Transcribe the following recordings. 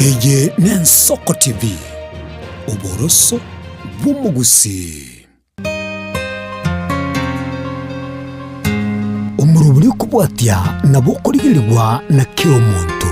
Eye n'Ensoko TV, oboroso bw'omogusii. Omorobori okobwatia nabo okorigerigwa na kera omonto.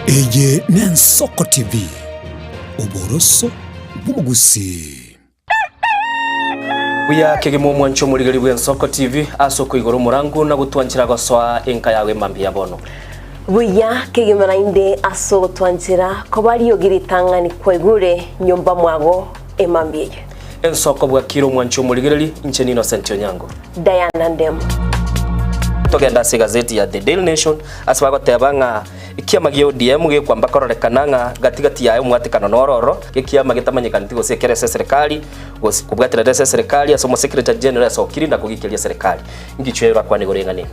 Eye n'Ensoko TV, oboroso bw'omogusii. Buya kegima omwancho omorigeri bw'Ensoko TV ase okoigora omorango na gotwanchera gosoa enka yago emambia ya bono. Buya kegima naende ase ogotwanchera koba riogi ritang'ani kwaigure nyomba mwago emambia eye. Ensoko bwakire omwancho omorigereri, inche n'Innocent Onyango. Diana Ndemo. Togende ase egazeti ya The Daily Nation ase bagoteba ng'a ekiama gia ODM gekwamba kororekana ng'a gati gati yaye omwatekano noro ororo, ekiama getamanyekaneti gose ekere ase eserekari gose kobwaterera ase eserekari ase omosecretary general esokiri na kogikeria eserekari. Ngichwe orakwane igoro eng'ana eye.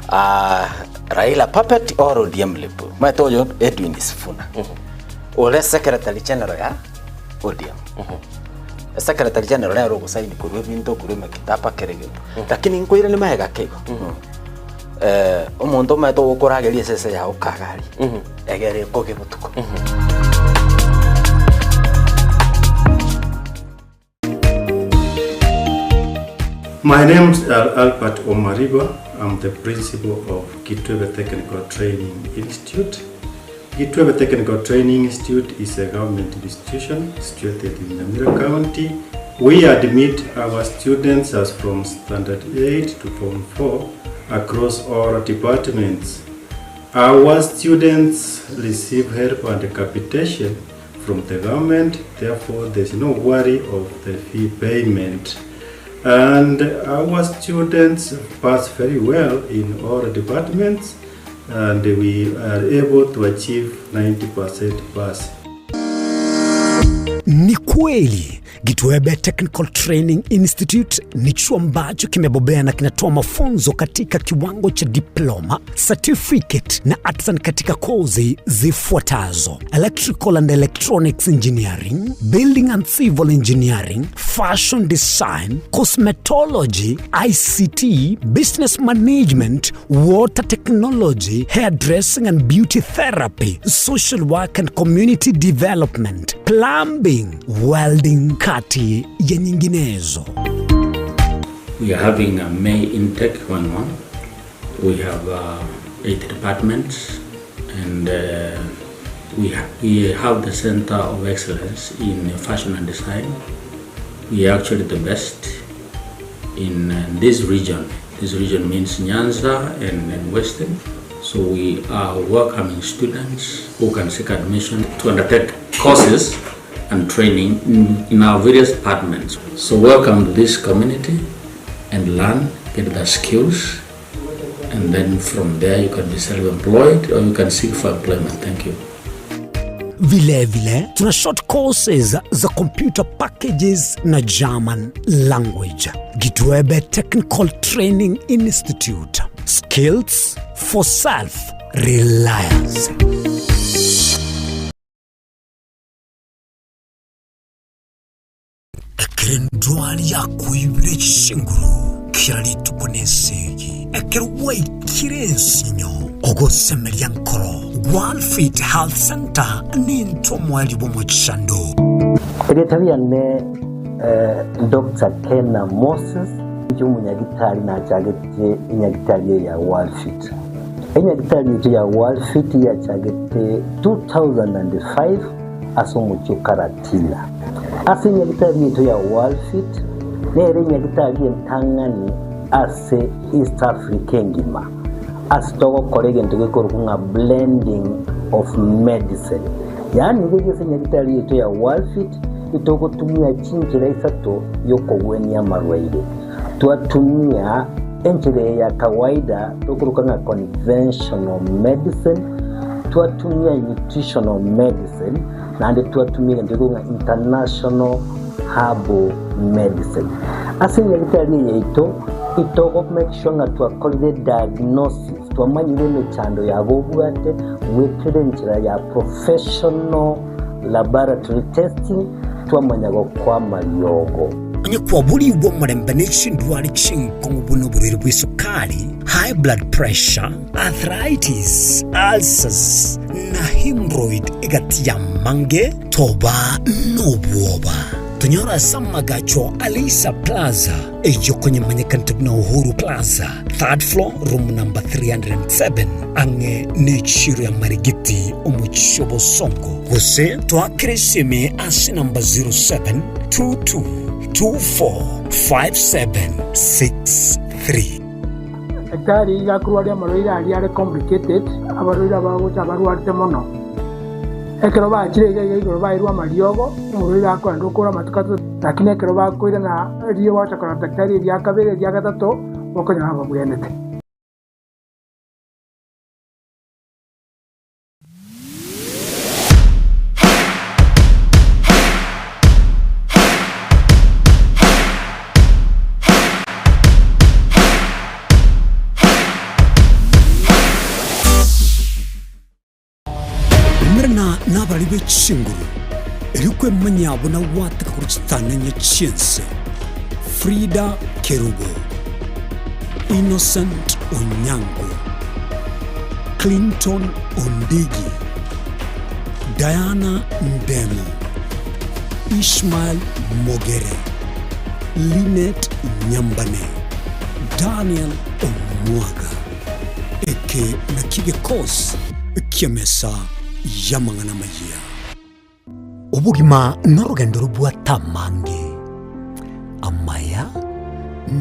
Ah, Raila puppet or ODM lip. Maete oyo Edwin Sifuna. Ore secretary general ya ODM. Secretary general nere ogosaini korwa ebinto korwa emekitaba kera egento. Lakini nkoiranie magega ake igo. Eh, omonto omanyete ogokorageria esese yago kagari egere ekoge botuko. My name is Albert Omariba. I'm the principal of Kitwebe Technical Training Institute. Gitwebe Technical Training Institute is a government institution situated in Nyamira County. We admit our students as from Standard 8 to Form 4 across all departments. Our students receive help and capitation from the government, therefore there's no worry of the fee payment. And our students pass very well in all departments and we are able to achieve 90% pass. Ni kweli Gitwebe Technical Training Institute ni chuo ambacho kimebobea na kinatoa mafunzo katika kiwango cha diploma, certificate na artisan katika kozi zifuatazo: electrical and electronics engineering, building and civil engineering, fashion design, cosmetology, ICT, business management, water technology, hairdressing and beauty therapy, social work and community development, plumbing, welding, kati ya nyinginezo. We are having a May intake going on. We have uh, eight departments and uh, we, ha we have the Center of Excellence in Fashion and Design. We are actually the best in uh, this region. This region means Nyanza and, and Western. So we are welcoming students who can seek admission to undertake courses and training in, in our various departments. So welcome to this community and learn, get the skills, and then from there you can be self-employed or you can seek for employment. Thank you. Vilevile tuna short courses za computer packages na German language. Gitwebe Technical Training Institute. Skills for self reliance. Ekero endwari yakoibire chinguru kera rituko nesegi, ekero gwaikire ensinyo, ogosemeria nkoro, Worldfit Health Center nintwe omoerio bw'omochando. Erieta riane Doctor Kena Moses, inche omonyagitari nachagete enyagitari eye ya Worldfit. Enyagitari yaito ya Worldfit yachagete 2005 ase omochie o Karatina. Ase enyagitari yaito ya Worldfit nere enyagitari entang'ani ase East Africa engima ase togokora egento gekorokwa ng'a blending of medicine. Yaani riria ase enyagitari yaito ya Worldfit itogotumia chinchera isato y'okogwenia amarwaire. Twatumia enchera eye ya kawaida tokoroka ng'a conventional medicine. Twatumia nutritional medicine naende twatumia egento gekogwa ng'a international herbal medicine. Ase enyagitari eye yaito itogo make sure ng'a twakorire diagnosis, twamanyire emechando yago obwate goetera enchera ya professional laboratory testing twamanya gokoa amariogo. Onye kwaborigwe omorembe ne chindwari chinkong'u buna oborwaire bw'esukari, high blood pressure, arthritis, ulcers, na hemorrhoid egati y'amange, toba nobwoba. Tonyore ase amagacho a Leisa Plaza, eyio konyemanyekanete buna Uhuru Plaza, third floor, room number 307, ang'e n'echiro ya Marigiti, omochie o Bosongo. Gose toakere esimi ase namba 0722245763. Daktari iga akorwaria amarwaire aria are complicated, abarwaire abagocha abarwarete mono. Ekero bachire iga iga igoro bairwe amariogo, omorwaire akoenda okora amatuko atato, lakini ekero bakoirana riria bagocha korora daktari eria kabere eria gatato, bokonyora babwenerete. Umerana nabari be chinguru, erio kwemanyia buna gwateka korwa chitananya chi'ense. Frida Kerubo, Innocent Onyango, Clinton Ondigi, Diana Ndemo, Ishmael Mogere, Linet Nyambane, Daniel Omwaga. Eke nakio gekosi ki'emesa y'amang'ana amayia. Obogima norogendo robwate amange, amaya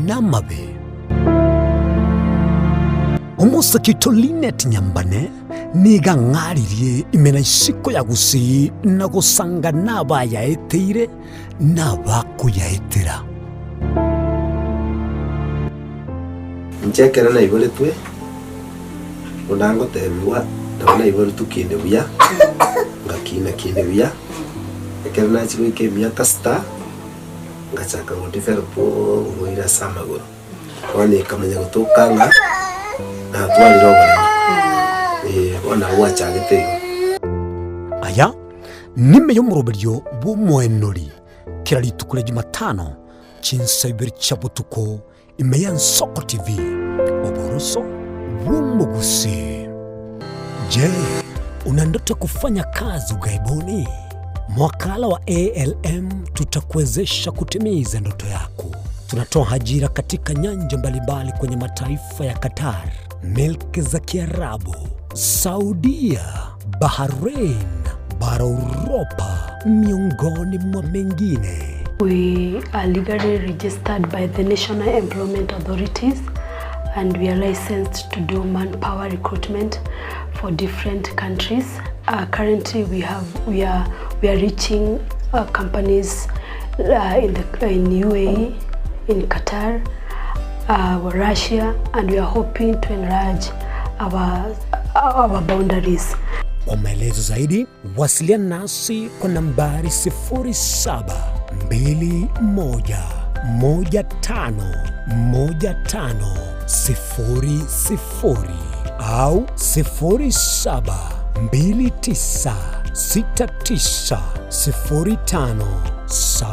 na amabe. Omosake oito Linet Nyambane nigo ang'aririe ime na isiko ya Gusii na gosanga nabayaeteire na abakoyaetera. Inche ekero naiboretwe, buna ngotebigwa, nabo naiboretwe kinde buya, ngakina kinde buya, ekero nachia goika emiaka sita, ngachaka go develop oborwaire ase amagoro. Bono ekamanya gotoka ng'a natwarire oboremo, eh, bono nabo gwachagete igo. Aya nime y'omoroberio bw'omoenori kera rituko ria Jumatano chinsa ibere chia botuko ime y'Ensoko TV, oboroso bw'omogusi. Je, una ndoto ya kufanya kazi ughaibuni? Mwakala wa ALM tutakuwezesha kutimiza ndoto yako. Tunatoa ajira katika nyanja mbalimbali kwenye mataifa ya Qatar, milki za Kiarabu, Saudia, Bahrain, bara Uropa, miongoni mwa mengine. We are legally registered by the National Employment Authorities and we are licensed to do manpower recruitment for different countries. Uh, currently we have we are we are reaching uh, companies uh, in the in UAE, in Qatar, uh, Russia and we are hoping to enlarge our, our boundaries. Kwa maelezo zaidi wasiliana nasi kwa nambari 0721151500 au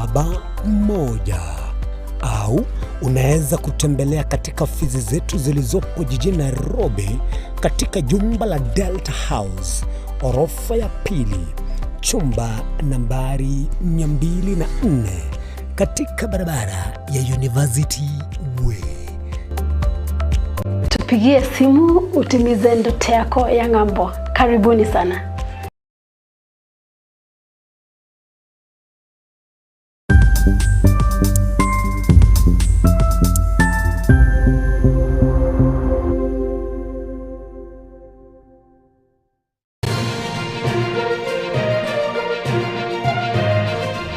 0729690571 au unaweza kutembelea katika ofisi zetu zilizopo jijini Nairobi katika jumba la Delta House orofa ya pili chumba nambari 204 katika barabara ya University Way. Tupigie simu utimize ndoto yako ya ng'ambo. Karibuni sana.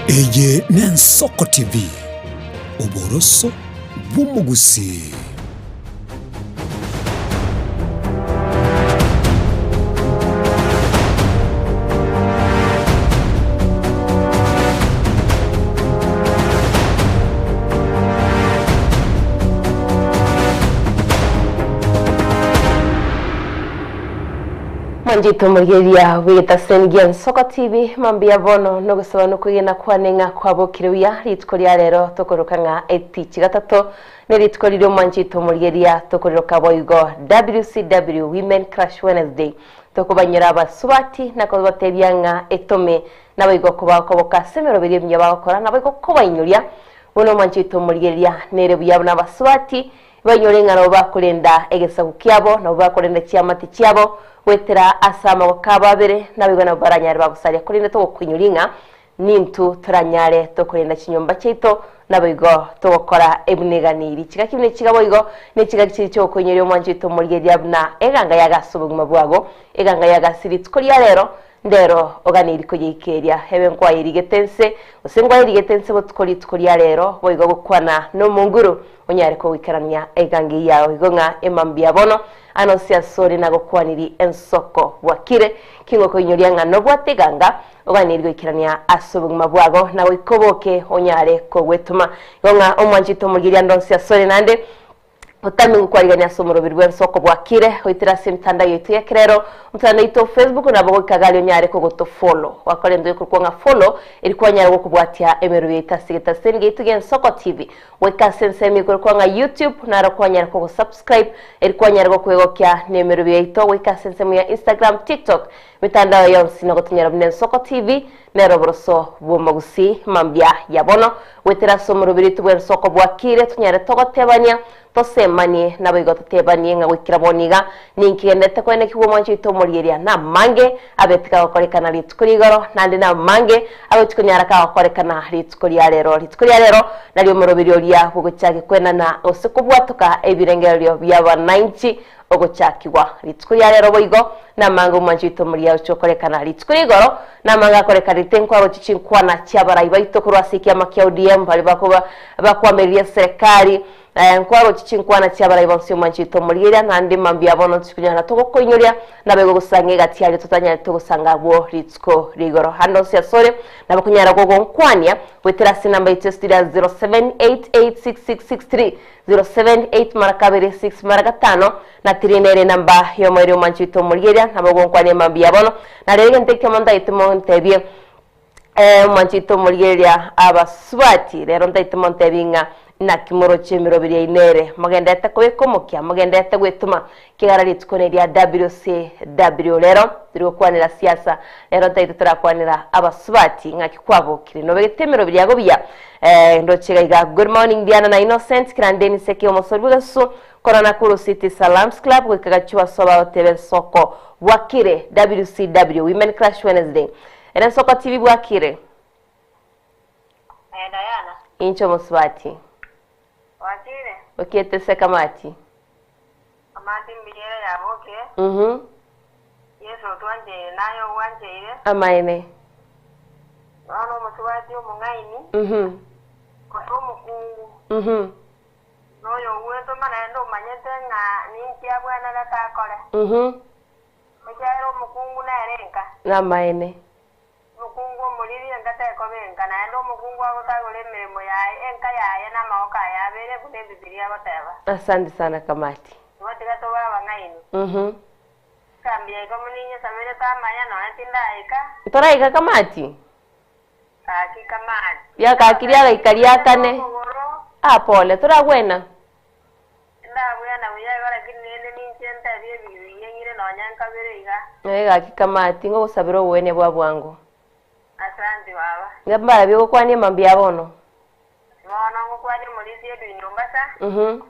Eye n'Ensoko TV, oboroso bw'omogusii. Mwanchete omorigereria bw'egetaseni gia Nsoko TV, mambia bono nogosaba nokwegena kwane ng'a kwabokire buya rituko ria rero tokoroka ng'a etichi gatato ne rituko riria omwanchete omorigereria tokoriroka boigo WCW Women Crush Wednesday tokobanyora abasubati na kobatebia ng'a etome naboigo kobakoboka ase emeroberio emiya bagokora naboigo kobainyoria buna omwanchete omorigereria nere buya buna abasubati Bainyore ng'a nabo bakorenda egesaku kiabo, nabo bakorenda chiamate chiabo, goetera ase amaboko abo abere, naboigo nabo baranyare bagosaria. Korende togokoinyoria ng'a nintwe toranyare tokorenda chinyomba chiaito, naboigo togokora ebuna-eganiri. Chigaki buna echiga boigo nechigaki chiria chiogokoinyoria omwancho oito omorigereria buna eganga y'agase obogima bwago, eganga y'agase rituko ria rero, Ndero oganeiri koyeikeria, ebe nkwaerigete ense, gose nkwaerigete ense botuko rituko ria rero, boigo gokwana nomonguru, onyare kogoikerania eganga eyio yao. Igo ng'a emambia bono anonsi asore nagokwaniri ensoko bwakire, ki ngokoinyoria ng'a nobwate eganga oganeiri goikerania ase obogima bwago, na goika oboke onyare kogwetoma. Igo ng'a omwanchete omorigereria ndonsi asore naende, Otame gokwarigania ase omoroberi bw'ensoko bwakire, goetera ase emitandao yaito y'ekerero, omotandao oito o Facebook nabo goika gari onyare kogotofollow. Gwakora ento ekorokwa ng'a follow eri kwanyara gokobwatia emerobi yaito ase egetaseni giaito gi'Ensoko TV. Goika ase ensemo ekorokwa ng'a YouTube naro kwanyara kogosubscribe eri kwanyara gokwegokia nemerobi yaito goika ase ensemo ya Instagram, TikTok, emitandao yonsi nogotonyora buna Ensoko TV nero oboroso bw'omogusii mambia ya bono. Goetera ase omoroberi oito bw'ensoko bwakire, tonyare togotebania, tosemanie, naboigo totebanie ng'a goikera bono iga ninki genderete koenekigwa omwancho oito omorieria namange abete kagokorekana rituko ria igoro, naende namange agochia konyara kagokorekana rituko ria rero. Rituko ria rero nario omoroberi oria bw'ogochakia kwenana gose kobwatoka ebirengererio bi'abanainchi ogochakigwa. Rituko ria rero boigo namange omwancho oito omoria agochia gokorekana. Rituko ria igoro namange akorekanete nkwagochia chinkwana chi'abarai baito korwa ase ekiama kia ODM baria bakoba bakoamereria eserekari nkwagochia chinkwana chi'abarai bonsi omwancho oito omoria eria naende mambia bono ntochikonyara togokoinyoria naboigo gosanga egati aria totanyarete gosanga abwo rituko ria igoro. Ande onsi asore nabo konyara gogonkwania goetera ase enamba yaito ya studio ya 07886663 078 mara kabere 6 mara gatano, na tiri nere enamba y'omoerio omwanchi oito omorigereria, nabo ogonkwania mambia bono. Na rero egento ekemo ntagete montebie, omwanchi oito omorigereria abasubati, rero ntagete montebie ng'a naki moroche emeroberi yaino ere, mogendererete kobeka omokia, mogendererete gwetoma, ekiagera rituko neria WCW. Rero tori gokwanera siasa, rero ntagete torakwanera abasubati ng'aki kwabokire, nobegete emeroberi yago buya. Ndoche iga iga. Good morning Diana na Innocent Kirandeni Seke omosori bw'egesusu korwa Nakuru City Salams Club goika Gachua Soba otebe nsoko bwakire WCW Women Crush Wednesday ere nsoko TV bwakire Eh, Diana, inche omosubati wakire? okiete sekamati Amati mbuya ere yabokire. Mhm. Yeso otwancheire, naye ogwancheire. Amaene. Bono omosubati omong'aini, Mhm. gose omokungu, Mhm. noyo ogwetoma naende omanyete ng'a ninki abwenerete akore, Mhm. ekiagera omokungu nere enka. Namaene. Omokungu omoriri enka tekoba enka, naende omokungu agotagora emeremo yaye, enka yaye namagoko aye abere, buna Ebibilia egoteba. Asante sana kamati. Igo tiga tobe abang'aini. Mhm. Ekambi yaito moninyesaberete amaya, nonya tindaika. Ntoraika kamati? Gaki kamati. Riakaki riagaika riakane. Ah pole, toragwena? Tindagwena buya igo lakini rende ninche ntebie ebigibigi eng'ire nonya nkabere iga. Naye gaki kamati, ngogosabera obogwenia bwa bwango. Asanti baba. Iga mbarabia ogokwania mambia bono. Bono ngokwania omorisia Edwin Ombasa. Mhm.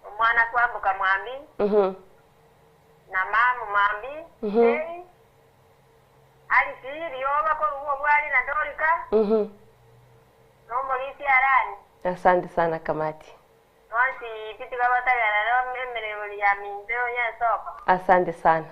Omwana kwamboka mwambi, na mamu mwambi, Ei, Alisi, rioba korwa obwari na Dorika, na omorisia Arani. Asante sana kamati. Bonsi pi tiga batagerere emeremo ya minto y'ensoko. Asante sana.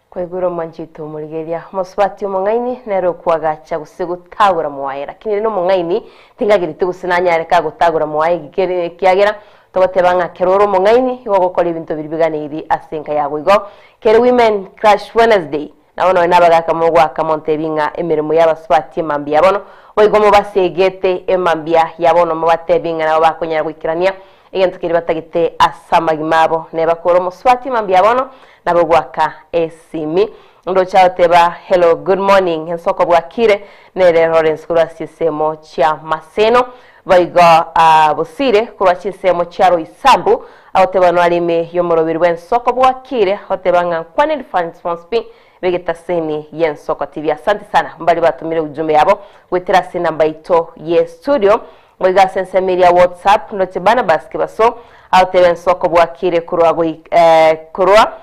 Kwaigure omwanchi oito omorigereria, omosubati omong'aini nere okwagacha gose gotagora moaye, lakini ere nomong'aini tingagereti gose nanyare kagotagora moaye ekere ekiagera togoteba ng'a kero ore omong'aini igo ogokora ebinto biria biganeiri ase enka yago. Igo kere Women Crush Wednesday. Nabo nonya nabagaaka mogoaka montebi ng'a emeremo y'abasubati emambia ya bono, boigo mobasegete emambia ya bono mobatebi ng'a nabo bakonyara goikerania egento keria batagete ase amagima abo. Neba kore omosubati emambia ya bono, nabo goaka esimi. Ndoche agoteba hello good morning ensoko bwakire nere Lawrence korwa ase chinsemo chia Maseno boigo ah, Bosire korwa chinsemo chia Roysambu agoteba noare ime y'omoroberi bw'ensoko bwakire agoteba ng'a nkwane fans bonsi pi b'egetaseni y'ensoko TV asante sana mbari batomire ujumbe yabo goetera ase enamba yaito ye studio boigo ase ensemo eria ya WhatsApp ndoche Barnabas Kebaso agoteba ensoko bwakire korwa goi eh, korwa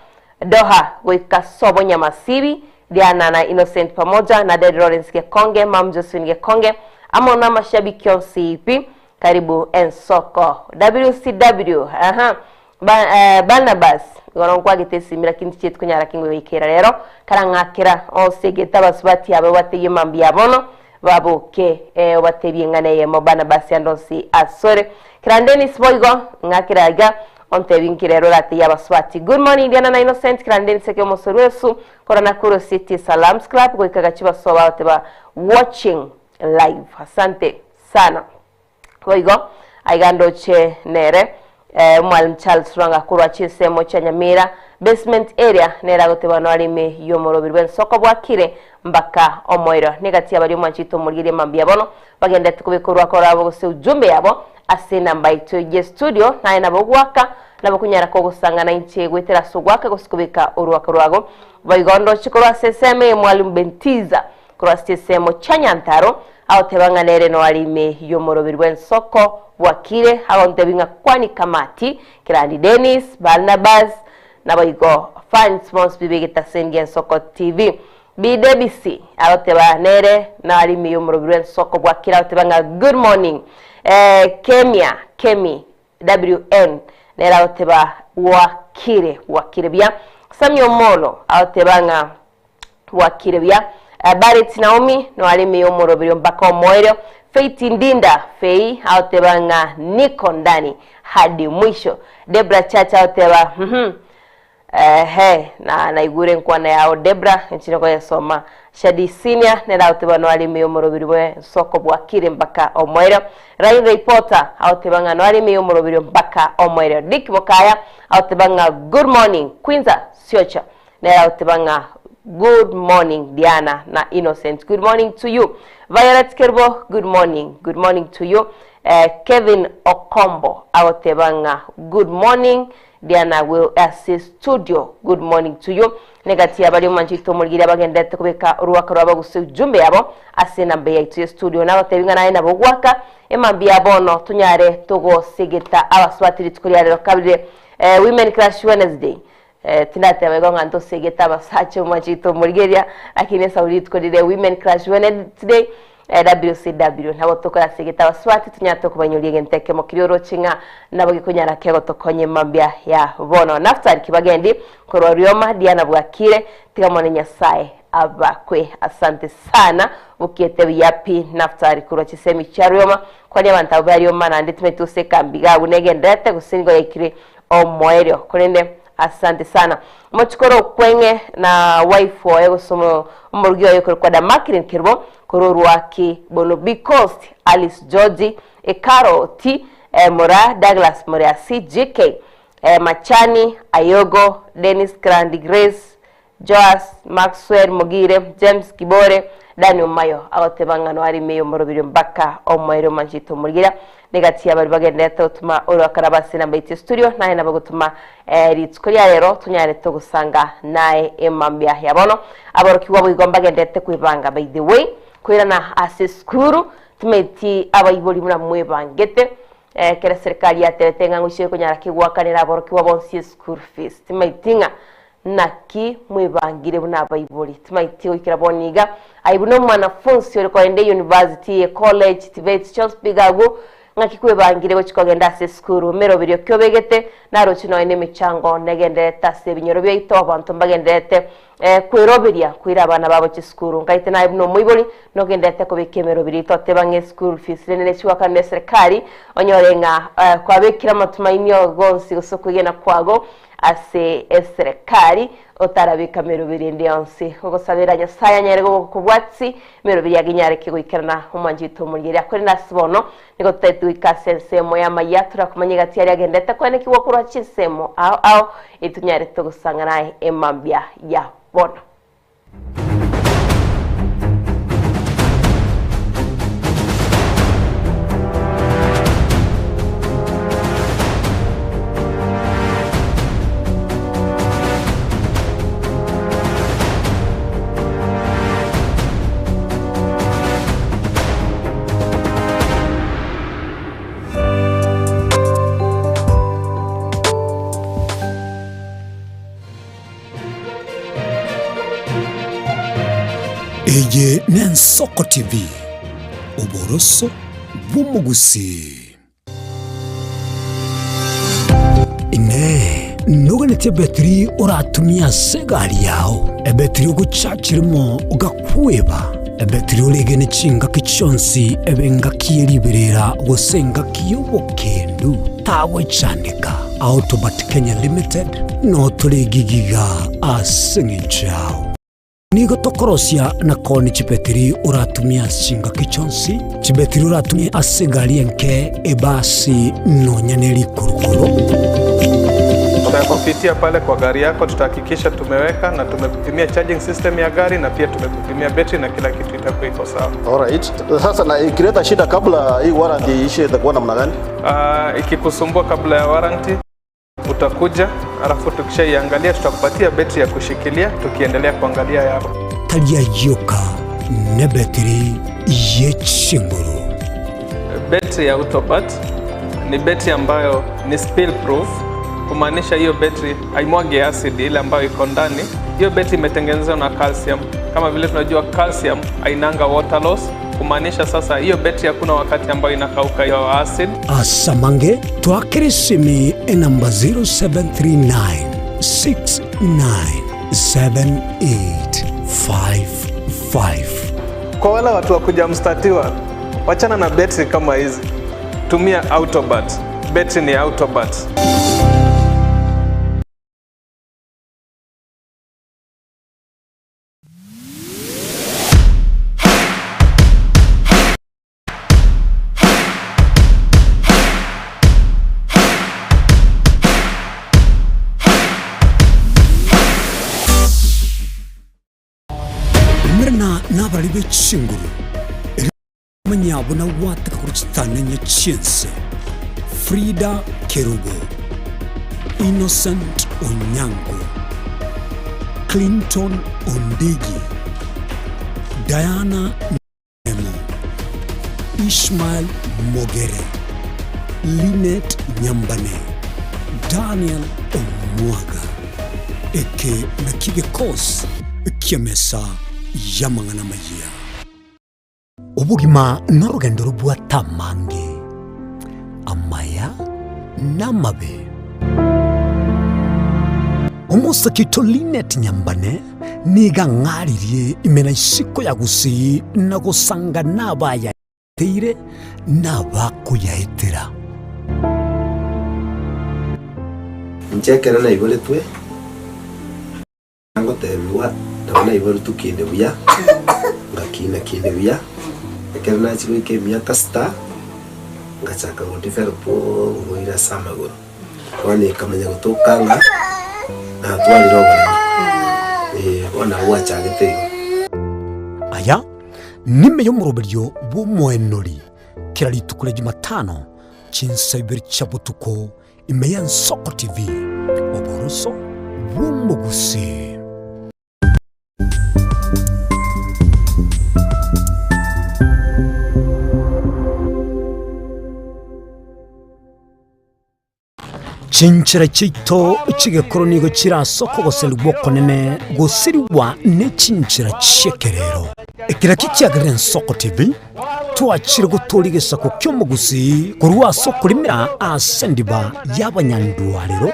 Doha goika sobo Nyamasibi, Diana na Innocent pamoja na Daddy Lawrence Gekonge, Mum Josephine Gekonge amo namashabiki onsi pi. Karibu ensoko. WCW aha ba, eh, Barnabas igoro nkwagete esimi lakini tichieti konyara kingoikera rero karang'akera osegete abasubati aba obatebie mambia bono baboke eh, obatebie ng'ana eyemo Barnabas ande onsi asore Kera Dennis boigo ng'akera iga Ontebi nki rero oratebie abasubati. Good morning Diana na Innocent kera Dennis eke omosori wesu kora Nakuru City Salams Club goika gachi basoa bagoteba watching live asante sana boigo aiga ndoche nere eh, Mwalimu Charles Rwanga korwa chinsemo chia Nyamira basement area nere agoteba noare ime y'omoroberi bw'ensoko bwakire mbaka omoerio negati yabaria omwanchete omorigeria mambia bono bagenderete kobeka orwako rwabo gose ujumbe yabo Ase enamba yaito ye studio, naye nabo ogoaka, nabo konyara kogosangana inche goetera ase ogoaka gose kobeka orwako rwago. Boigo ndoche korwa ase ensemo eye Mwalimu Bentiza korwa ase chinsemo chia Nyantaro agoteba ng'a nere noare ime y'omoroberi bw'ensoko bwakire agontebia ng'a kwani Kamati, Kirandi Dennis, Barnabas, naboigo fans bonsi pi b'egetaseni gi'Ensoko TV. Bidebisi agoteba nere nare ime y'omorobi rw'ensoko bwakire agoteba ng'a good morning eh, Kemia Kemi WN nere agoteba bwakire bwakire buya Sammy Omolo agoteba ng'a bwakire buya eh, Barrett Naomi noare ime y'omoroberio mpaka omoerio Faith Ndinda Fei agoteba ng'a niko ndani hadi mwisho Debra Chacha agoteba mhm Ehe, na naigure enkwana yao Debra, inche nkoyesoma. Shadi Senior nere agoteba noare ime y'omorobiri bw'ensoko bwakire mpaka omoerio. Riley Porter agoteba ng'a noare ime y'omorobirio mpaka omoerio. Dick Mokaya agoteba ng'a good morning. Quinza Siocha nere agoteba ng'a good morning Diana na Innocent. Good morning to you. Violet Kerubo good morning. Good morning to you. Eh, Kevin Okombo agoteba ng'a good morning. Diana agwo ase studio good morning to you negati ya baria omwanchete omorigereria bagenderete kobeka orwaka rwabo gose ujumbe yabo ase enamba yaito ya studio nagotebi ng'a naye nabo ogwaka emambia ya bono tonyare togosegeta abasubati rituko ria rero kabire eh, women crush Wednesday eh, tindateba igo ng'a ntosegete abasacha omwanchete omorigereria lakini esauri rituko rire women crush Wednesday WCW, nabo tokorasegete abasubati tonyare tokobanyoria egento ekemo keria oroche ng'a nabo gekonyara kegotokonya emambia ya bono. Naftali Kibagendi korwa Rioma, Diana bwakire, tiga mone Nyasae abakwe. Asante sana bokiete buya pi Naftali korwa chisemi chia Rioma, kwani abanto abwo ba Rioma naende timanyeti gose ekambi iga abwo negendererete gose nigo yaikire omoerio korende Asante sana. Mochikore okweng'e na wife oye gose omorugi oye okorokwa Damakirin Kerubo korwa orwaki bono Bcost Alice George Ekaro T eh, Mora Douglas Moriasi GK eh, Machani Ayogo Dennis Grandi Grace Joas Maxwell Mogire James Kibore Daniel Mayo agoteba ng'a noare ime y'omoroberio mpaka omoerio omanchete omorigeria Negati y'abaria bagendererete gotoma oroakana ase enamba yaito ya studio, naye nabo gotoma rituko ria rero tonyare togosanga naye emambia ya bono. Aborokigwa boigo mbagendererete kwebanga by the way, koirana ase esukuru, timanyeti abaibori buna mwebangete, ekero eserikari yatebete ng'a ngochia konyara ki goakanera aborokigwa bonsi eschool fees, timanyeti ng'a Naki mwebangire buna abaibori, timaeti goikera bono iga. Aye buna omwanafunsi ore kogenda eyunivasiti, ecollege, TVET, chionsi pi iga agwo, ng'aki kwebangire gochia kogenda ase esukuru? Emeroberio ki obegete? Naroche nonya nemechango negendererete ase ebinyoro biaito, abanto mbagendererete. Kweroberia koira abana babo chisukuru. Nkaite naye buna omoibori nogenderete kobeka emeroberi toteba ng'a eschool fees rende nechigoakanwa neserikari onyore ng'a kwabekire amatumaini ao gonsi gose okwegena kwago ase eserekari otarabeka meroberi ende yonsi. Ogosabera Nyasaye anyare gokobwatisi emeroberi yage enyareke goikerana omwanchi oito omorigereria. Korende ase bono nigo totaeti goika ase ensemo y'amayia torakomanya egati aria agenderete koenekigwa korwa chinsemo ao ao etonyare togosang'ana aye emambia ya bono. Eye n'Ensoko TV, oboroso bw'omogusii. Inee! Noganetie ebetiri oratumie ase egari yao? Ebetiri ogochachirimo ogakweba? Ebetiri oregene chingaki chionsi ebe engaki ye riberera gose engaki y'obokendu? Tagochandeka. Autobat Kenya Limited notore gigiga ase eng'encho yao. Nigo tokorosia na koonia chibetiri oratumie ase chingaki chionsi, chibetiri oratumie ase egari enke, ebasi, nonya ne rikurukuru. Tutakupitia pale kwa gari yako, tutahakikisha tumeweka na tumekupimia charging system ya gari na pia tumekupimia betri na kila kitu itakuwa iko sawa. Alright. Sasa na ikileta shida kabla hii warranty iishe itakuwa namna gani? Ikikusumbua kabla ya warranty Utakuja alafu tukishaiangalia tutakupatia betri ya kushikilia tukiendelea kuangalia yako. Tari ayioka nebetiri ye chinguru. Betri ya Autobat ni betri ambayo ni spill proof, kumaanisha hiyo betri haimwagi acid ile ambayo iko ndani. Hiyo betri imetengenezwa na calcium. Kama vile tunajua calcium hainanga water loss, kumaanisha sasa hiyo betri hakuna wakati ambayo inakauka hiyo acid. Asamange twakere esimi enamba 0739 697855. Kwa wale watu wa kujamstatiwa, wachana na betri kama hizi, tumia Autobat. Betri ni Autobat. Umerana nabarari be chinguru, erio manya buna gwateka korwa chitanenye chi'ense. Frida Kerubo, Innocent Onyango, Clinton Ondigi, Diana Nemo, Ishmael Mogere, Linet Nyambane, Daniel Omwaga. Eke nakio gekosi ki'emesa y'amang'ana amayia. Obogima norogendo robwate amange, amaya na amabe. Omosake oito Linet Nyambane nigo ang'aririe ime na isiko ya Gusii na gosanga nabayaeteire na abakoyaetera. Inche ekero naiboretwe. Ngotebigwa nabo naiboretwe kinde buya, ngakina kinde buya, ekero nachia goika emiaka sita, ngachaka go develop oborwaire ase amagoro. Bono ekamanya gotoka ng'a natwarire oboremo, eh, bono nabo gwachagete igo. Aya nime y'omoroberio bw'omoenori kera rituko ria Jumatano chinsa ibere chia botuko Ime y'Ensoko TV, oboroso bw'omogusii. Chinchera chiaito chi'egekoro nigo chire ase okogoserigwa okonene gosirigwa ne chinchera chi'ekerero. Ekero ekio kiagerire Ensoko TV Twachire gotooria egesaku ki'omogusii korwa ase okorimera ase endiba y'abanyandwarero.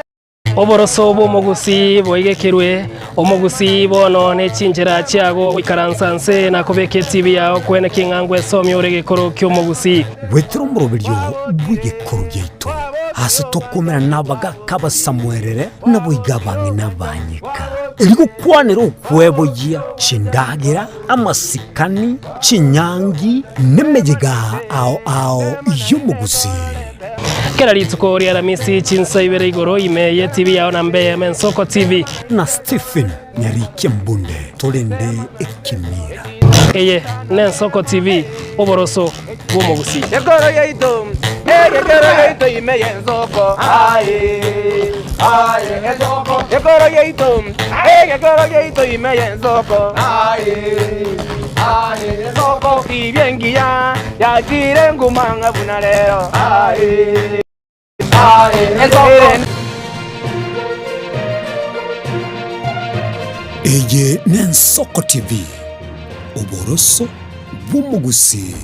Oboroso bw'omogusi boigekerwe, omogusi bono ne chinchera chiago goikaransa nse na kobeka etibi yao kwene king'angwa esomia ore egekoro ki'omogusi. Goetera omoroberio bw'egekoro giaito, aase tokomerana nabagaaka abasamuerere, naboigo abang'ina abanyeka, erio gokwanera okweboyia chindagera, amasikani, chinyangi, nemeyega ao ao y'omogusi. Kera rituko ri'Aramisi chinsa ibere igoro ime y'etibi yao na mbe Mensoko TV. Na Stephen Nyarikia Mbunde torende ekemira. Eye n'Ensoko TV, oboroso bw'omogusii. Gekoro giaito, egekoro giaito ime y'ensoko, aye, aye, ensoko. Gekoro giaito, egekoro giaito ime y'ensoko, aye, aye, ensoko. Tibia engiya yachire nguma ng'a buna rero, aye, aye, ensoko. Eye n'Ensoko TV, oboroso bw'omogusii.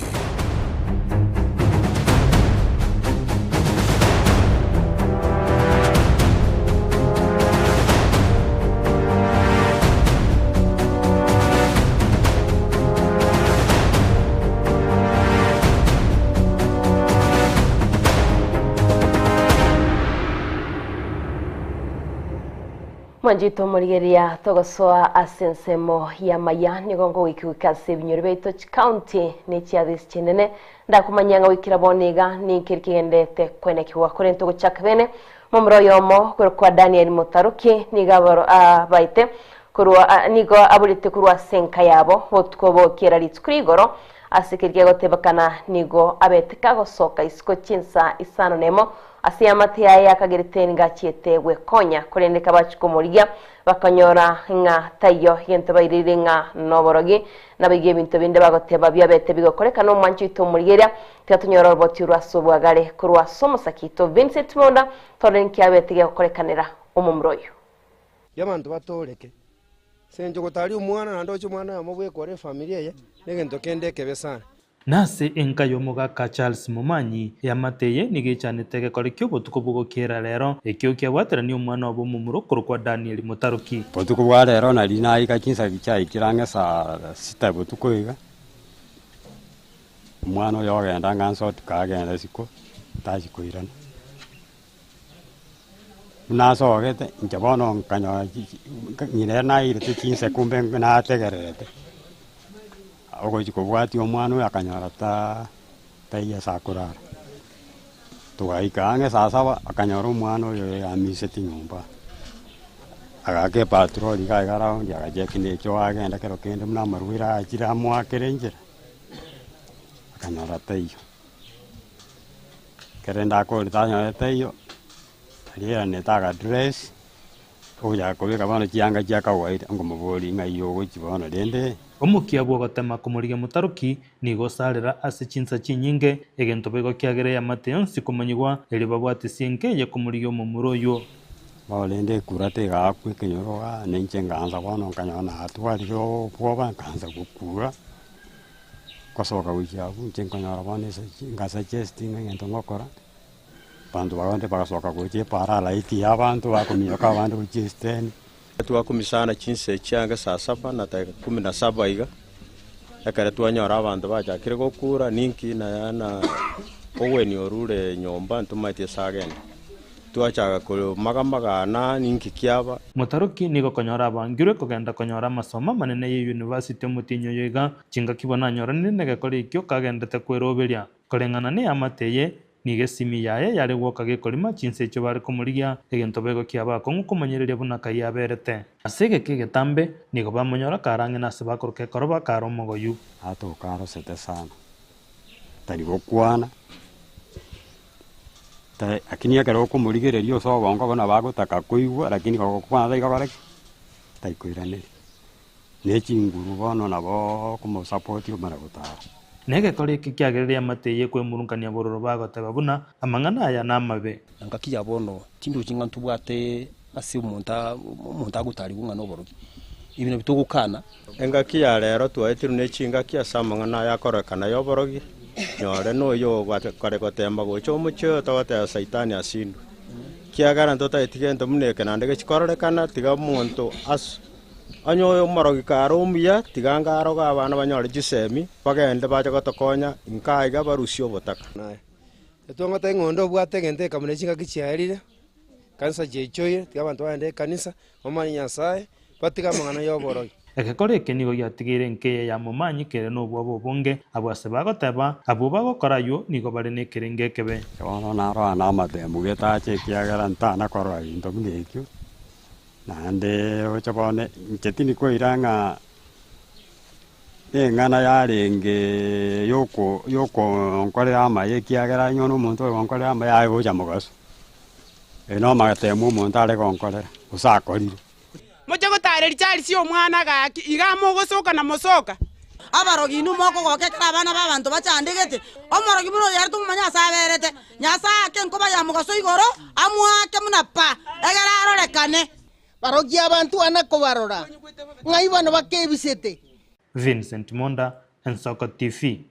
Mwanchete omorigereria togosoa ase ensemo y'amaya nigo ngogoika goika ase ebinyoro biaito chikaunti ne chiafisi chinene ndakomanyia ng'a goikera bono iga ninki kegenderete kwenekigwa korende togochaka bene momura oyomo korokwa Daniel Mutaruki nigo abaro abaete korwa nigo aborete korwa ase enka yabo botuko bokiera rituko rigoro ase keria kegotebekana nigo abete kagosoka isiko chinsa isano nemo Ase eamate yaye yakagerete nigo achiete gwekonya, korende kabachia komorigia, bakanyora ng'a taiyo egento baireire ng'a noborogi. Naboigo ebinto binde bagoteba biabete bigokoreka nomwanchi oito omorigereria, tiga tonyore oroboti orwo ase obwagare korwa ase omosaki oito Vincent Monda, torore nki abete gegokorekanera omomura oyio. Ri'abanto batooreke. Ase engencho gotaria omwana naende oche omwana oyomo bwekore efamiri eye, negento kende ekebe sana. Nase enka y'omogaka Charles Momanyi, eamate eye nigo echanete egekore ki'obotuko bw'ogokiera rero, ekio kiabwaterania omwana obo omomura okorokwa Daniel Motaroki. Botuko bwa rero nari naika chinsa chiaikire ang'e saa sita botuko iga, omwana oyo ogenda ang'e ansotika agenda isiko, tachi koirana. Buna asogete, inche bono nkanyora chi- ng'ina ere nairete chinsa kumbe nategererete. Ogochia kobwatia omwana oyo akanyora taa taiyo ase akorara. Togaika ang'e saa saba, akanyora omwana oyo amiseti nyomba, agaaka epatrol iga iga round agacheck na echoo agenda kero kende buna amarwaire achire amoakere enchera, akanyora taiyo. Ekero rende akorete tanyore taiyo, arigeranete agadress. Ogochaka kobeka bono chianga chia kawaida, nkomoboria ng'ai ogochia bono rende? Omokia bw'ogotema komorigia motaroki nigo osarera ase chinsa chinyinge, egento boigo kiagera eamate yonsi komanyigwa, erio babwatisie enka eye komorigia omomura oyio. Bono rende ekura tegaakwa ekenyoro igaa, na inche nkaansa bono nkanyora natwarire obwoba nkaansa gokura, ngosoka gochia abwo inche nkonyora bono ase nkasuggest ng'a egento ngokora. Abanto bagende bagasoka gocha epaara alaiti y'abanto bakominyoka abande gochia esiteni. Twakumisana chinsa echi ange saa saba na dakika kumi na saba iga, ekero twanyora abanto bachakire gokura ninki na na ogweni orure nyomba ntomaeti ase agende. Twachaka komagamagana ninki kiaba. Motaroki nigo okonyora abangirwe kogenda konyora amasomo amanene ye university omotienyi oyo iga, chingaki bono anyoranire negekora ekio kagendete kweroberia. Koreng'ana neamate eye, nigo esimi yaye yare gwoka gekorima chinsa echio bare komorigia, egento boigo kiaba akong'u komanyereria buna kai aberete. Ase egeka egetambe, nigo bamonyora kare ang'e nase bakoroka ekoroba kare omogoyu. Atoka arosete sana, tari gokwana, ta lakini ekero okomorigereria ase obongo buna bagotaka koigwa lakini gokwana tari gokora ki? Tari koiraneria. Ne chinguru bono nabo okomosapoti omana gotara. Na egekora eke kiagerire eamate eye kwemurunkania bororo bagoteba buna, Amang'ana aya namabe. Na ngaki ya bono tindochi ng'a ntobwate ase omonto omonto agotarigwa ng'a noborogi. Ebi nabio togokana. Engaki ya rero twaetirwe ne chingaki ase amang'ana aya akorekana y'oborogi, nyore noyo kare goteema gocha omochie oyo togoteba Saitani asindwe. Ekiagera ntotageti gento buna eke naende gechikororekana, tiga omonto ase onye oyo omorogi kare omuya, tiga anga aroge abana banyore chisemi, bagende bache gotokonya inka aiga barusie obotaka. Naye etwang'ata ng'a onde obwate egento ekamuna chingaki chiaerire, kanisa chiaichoire, tiga abanto bagende ekanisa, bamanye Nyasaye, batige amang'ana ya oborogi. Egekora eke nigo giatigeire enka eye ya momanyi kere nobwoba obonge. Abwo ase bagoteba, abwo bagokora ayio nigo bare nekerengo ekebe. Bono narora namatemu getache ekiagera ntana korora gento buna ekio, naende roche bono inche tindi koira ng'a neng'ana yarenge yoko yokonkorera amaya ekiagera onye omonto ogonkorera amaya aye gocha mogaso, ere nomatemu omonto are gonkorera gose akorire. Moche gotareria Charles omwana gaki, iga mogosoka na mosoka. Abarogi inwe mokogoka ekero abana b'abanto bachandegete, omorogi buna oyo ere tomomanye ase aberete. Nyasae ake enkoba ya mogaso igoro, amoake buna pa, egere arorekane. Barogi abanto ana kobarora, ng'ai bono bakebisete? Vincent Monda, Ensoko TV.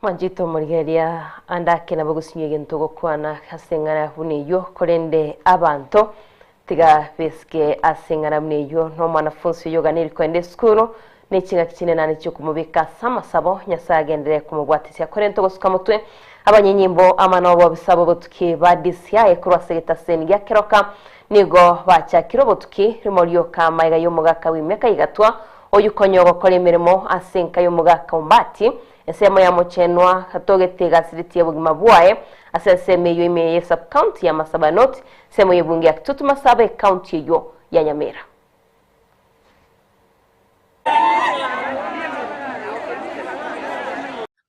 Mwanchete omorigereria ande ake nabo gosinywa egento gokwana ase eng'ana buna eyio, korende abanto tiga besike ase eng'ana buna eyio. Na omwanafunsi oyio oganeiri koenda esukuru, ne ching'aki chinenane chi'okomobeka ase amasabo, Nyasae agenderere komobwatisia. Korende togosuka motwe abanyenyimbo ama nobobisa bw'obotuki ba DCI korwa ase egetaseni gia Keroka nigo bachakire obotuki rimo rioka amaiga y'omogaka bw'emiaka igatwa oyio konya ogokora emeremo ase enka y'omogaka Ombati Ensemo ya mochenwa gatogete egasireti obogima bwaye ase ensemo eyio ime ye sub-county ya Masaba North, ensemo y'ebunge ya Kitutu Masaba ecounty eyio ya Nyamira.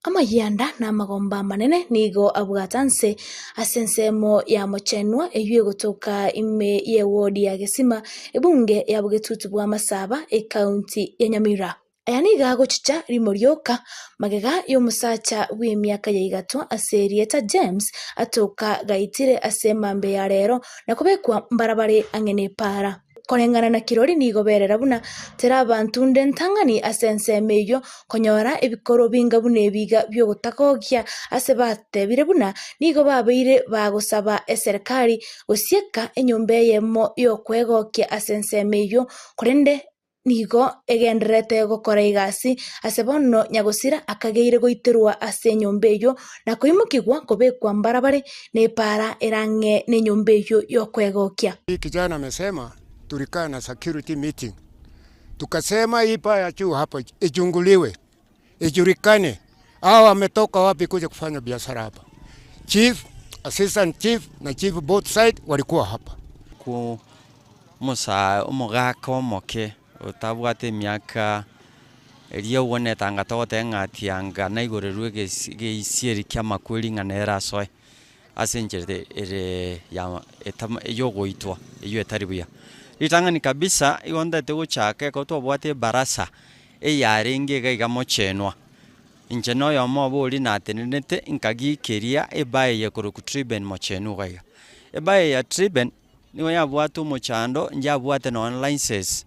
Amayianda na amagomba amanene nigo abwate nse ase ensemo ya mochenwa eyio egotoka ime y'ewodi ya Gesima, ebunge ya Bogetutu bwa Masaba, ecounty ya Nyamira. Aya nigo agochicha rimo rioka magega y'omosacha bw'emiaka ya igatwa ase erieta James atoka gaitire ase emambia ya rero na kobekwa mbarabare ang'e nepaara. Koreng'ana na kirori nigo berera buna tera abanto nde ntang'ani ase ensemo eyio konyora ebikoro binga buna ebiga bi'ogotagokia ase batebire buna nigo babeire bagosaba eserekari gosieka enyomba eyemo y'okwegokia ase ensemo eyio korende nigo egendererete gokora egasi ase bono nyagosira akageire goiterwa ase enyomba eyio na koimokigwa kobekwa mbarabare na epaara ere ang'e nenyomba eyio y'okwegokia. Hii kijana amesema tulikaa na security meeting tukasema hii paa ya juu hapa ichunguliwe ijulikane hao wametoka wapi kuja kufanya biashara hapa. Chief, assistant chief na chief both side walikuwa hapa. Ku Omosae omogaka omoke otabwate emiaka eria obonete anga togoteba ng'a atianga naigorerwe egesi egeisieri ki'amakweri ng'a nere asoe ase enchera ere ya etama yogoitwa eywo etari buya. Ritang'ani kabisa igo ntagete gochaka ekero twabwate ebarasa eyarenge iga iga mochenwa, inche na oyomo obo oria natenenete nkagiikeria ebae eye korokwa Triben mochenwa iga iga. Ebae eye ya Triben. Nigo yabwate omochando, njabwate nonya license.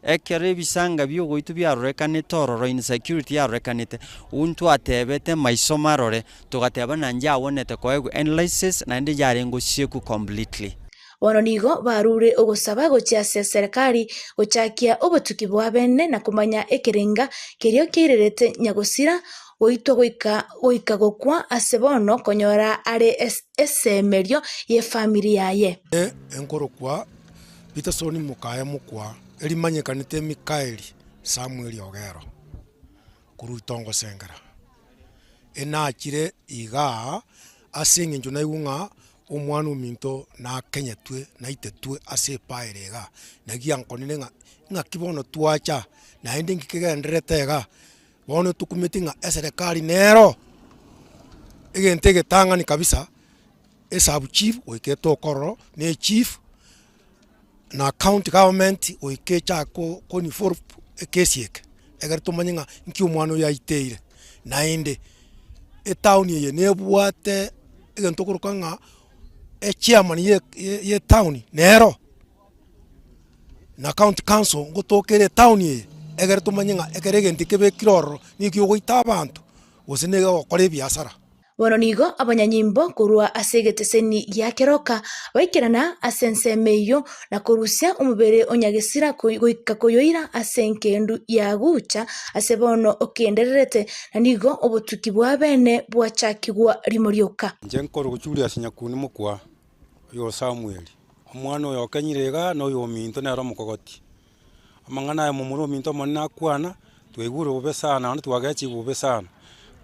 Ekero ebisanga biogoitwa biarorekanete ororo insecurity yarorekanete, ntwatebete maiso marore, togateba ng'a njabwenerete koegwa enlicense naende yarenge gosiekwa completely. Bono nigo barure ogosaba gochia ase eserekari gochakia obotuki bwa bene na komanya ekerenga keria keirerete nyagosira goitwa goika goika gokwa ase bono konyora are esemerio y'efamiri yaye. Enkorokwa Peterson mokaye mokwa, erimanyekanete Mikaeli Samuel Ogero, korwa Itongo Sengera. Enachire igaa ase eng'encho naigwe ng'a omwana ominto nakenyetwe naitetwe ase epaere igaa, naki giankonire ng'a ng'aki bono twacha naende nki kegendererete igaa. Bono tokumeti ng'a eserekari nero egento egetang'ani kabisa, esub chief goika etoke ororo, na echief, na county government goika echake ko ko involve ekesi eke, ekero tomanye ng'a nki omwana oyo aiteire. Naende, etown eye nebwate egento okoroka ng'a echairman ya ya etown nero. na county council ngotoka ere etown eye, egere tomanye ng'a ekero egento kebekire ororo, nigo ogoita abanto. gose nigo egokora ebiasara. Bono nigo abanyanyimbo korwa ase egeteseni gia keroka baikerana ase ensemo eyio na korusia omobere o nyagesira goika koyoira ase engendu ya gucha ase bono okendererete, na nigo obotuki bwa bene bwachakigwa rimo rioka. Inche nkorwa Julius Nyakuni mokwa oyo Samuel, omwana oyo okenyire igaa na oyo ominto nere omokogoti. Amang'ana aya momura ominto omonene akwana, twaigure bobe sana naende twagechigwa bobe sana,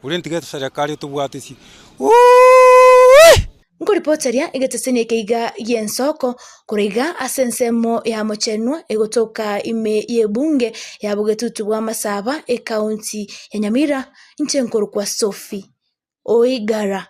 korende tiga eserekari etobwatisi uuuuii. Nkoripoteria egeteseni eke iga gi'ensoko korwa iga ase ensemo ya Mochenwa egotoka ime y'ebunge ya Bogetutu bwa Masaba, ekaunti ya Nyamira, inche nkorokwa Sophie Oigara.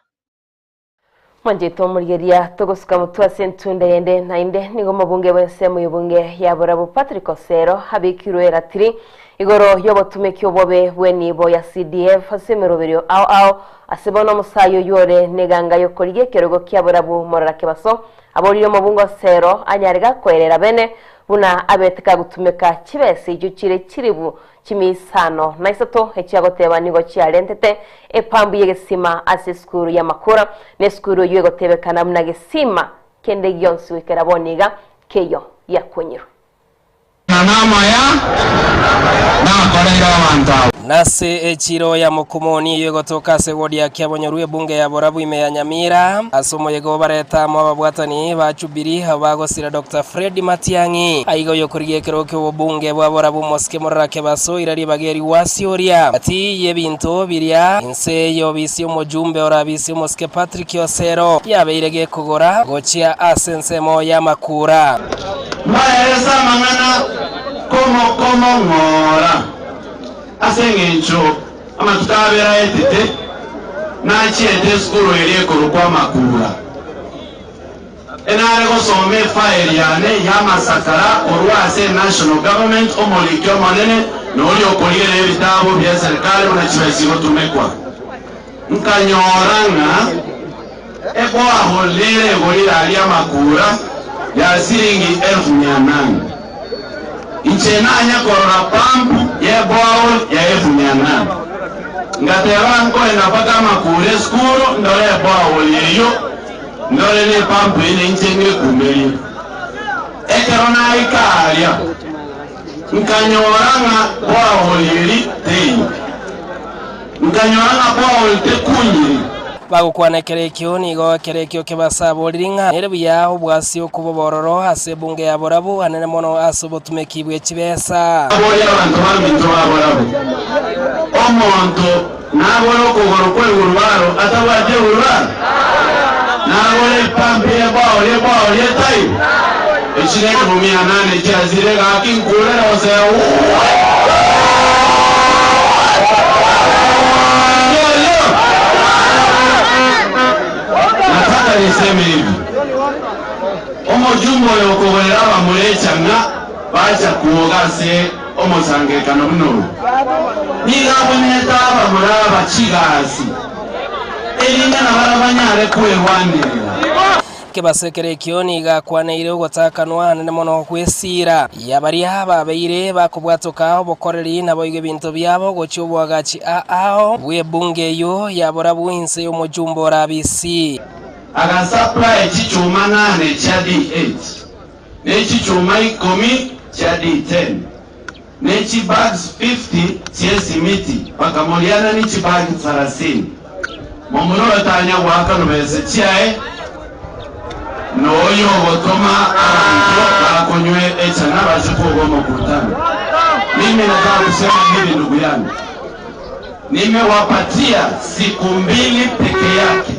Mwanchete omorigeria togosuka motwe ase entunda eyende naende nigo omobunge bw'ensemo y'obunge ya Borabu Patrick Osero abekirwe eratiri igoro y'obotumeki obobe bw'enibo ya CDF ase emeroberio ao ao ase bono omosayi oyio ore neganga y'okorigia ekerogo kia Borabu Morara Kebaso aborire omobunge Osero anyare gakoerera bene buna abete kagotumeka chibesa echio chire chiribu Chimia isano na isato echiagoteba nigo chiarentete epambu y'egesima ase esukuru y'amakura, na esukuru eyio egotebekana buna gesima kende gionsi goikera bono iga keiyo giakunyirwe. Nase echiro ya Mokumoni eyio egotoka ase ewodi ya Kiabonyoru ebunge ya Borabu ime ya Nyamira, ase omoyega obareta amo ababwatani ba Jubilee abwo bagosira Doctor Fred Matiang'i. Aiga oyokorigia ekerogo ki'obobunge bwa Borabu Mosike Morara Kebaso ira ribaga eri gwasioria gati y'ebinto biria inse y'obisi y'omojumbe orabisi Omosike Patrick Osero yabeire gekogora gochia ase ensemo y'amakura. Mbaerese amang'ana komokomong'ora, ase engencho amatuko abere aetete nachiete esukuru eria ekorokwa Amakura. Enare gosoma efaeli yane y'amasakara korwa ase eNational Government, omoriki omonene na oria okorigereria ebitabu bi'eserikari buna chibesa igotumekwa. Nkanyora ng'a eboahole nere egorire aria amakura ya siringi elfu mia nane. Inche nanya korora pampu y'eboahole ya elfu mia nane. Ngateba nkoenda mpaka amakura esukuru ndore eboahole eyio Ndore nepampu eye nainche ngekumerie. Ekero naika aaria, nkanyora ng'a borehole eri teiyo. Nkanyora ng'a borehole tekunyiri. Bagokwana ekero ekio, nigo ekero ekio kebasaboriri ng'a nere buya obwasi okoba obororo ase ebunge ya borabu, anene mono ase obotumeki bwe chibesa. Naborie abanto baminto ba borabu, Omonto Nagore okogoro kw'egurubaro atabwati egurubaro? Nagore epampi y'ebao y'ebao y'etaibo? Echi nekebu mia nane chiasire gaki nkurere gose Nataka niseme hivi, omojumbe oyo okogorera abamura echang'a bacha kwoga ase omosangererekano buna oyo, nigo abwenerete abamura aba chigasi, erinde nabarabwo banyare kwerwanerera. Kebaso ekero ekio nigo akwaneire ogotakanwa anene mono gw'esiira ya baria babeire bakobwatoka obokoreri naboigo ebinto biabo gochia oboagachi aao bw'ebunge eyio ya borabu inse y'omojumbe orabisi. Agasupply chichuma nane chia D8, ne chichuma ikomi chia D10, ne chibags 50 chi'esimiti, bakamoriana ne chibagi sarasini. Momura oyo tanya goakanwa besa chiaye, noyo ogotoma abanto bakonywe echang'a bache kogwa omokutano. Mimi nataka kusema hivi ndugu yangu, nimewapatia siku mbili peke yake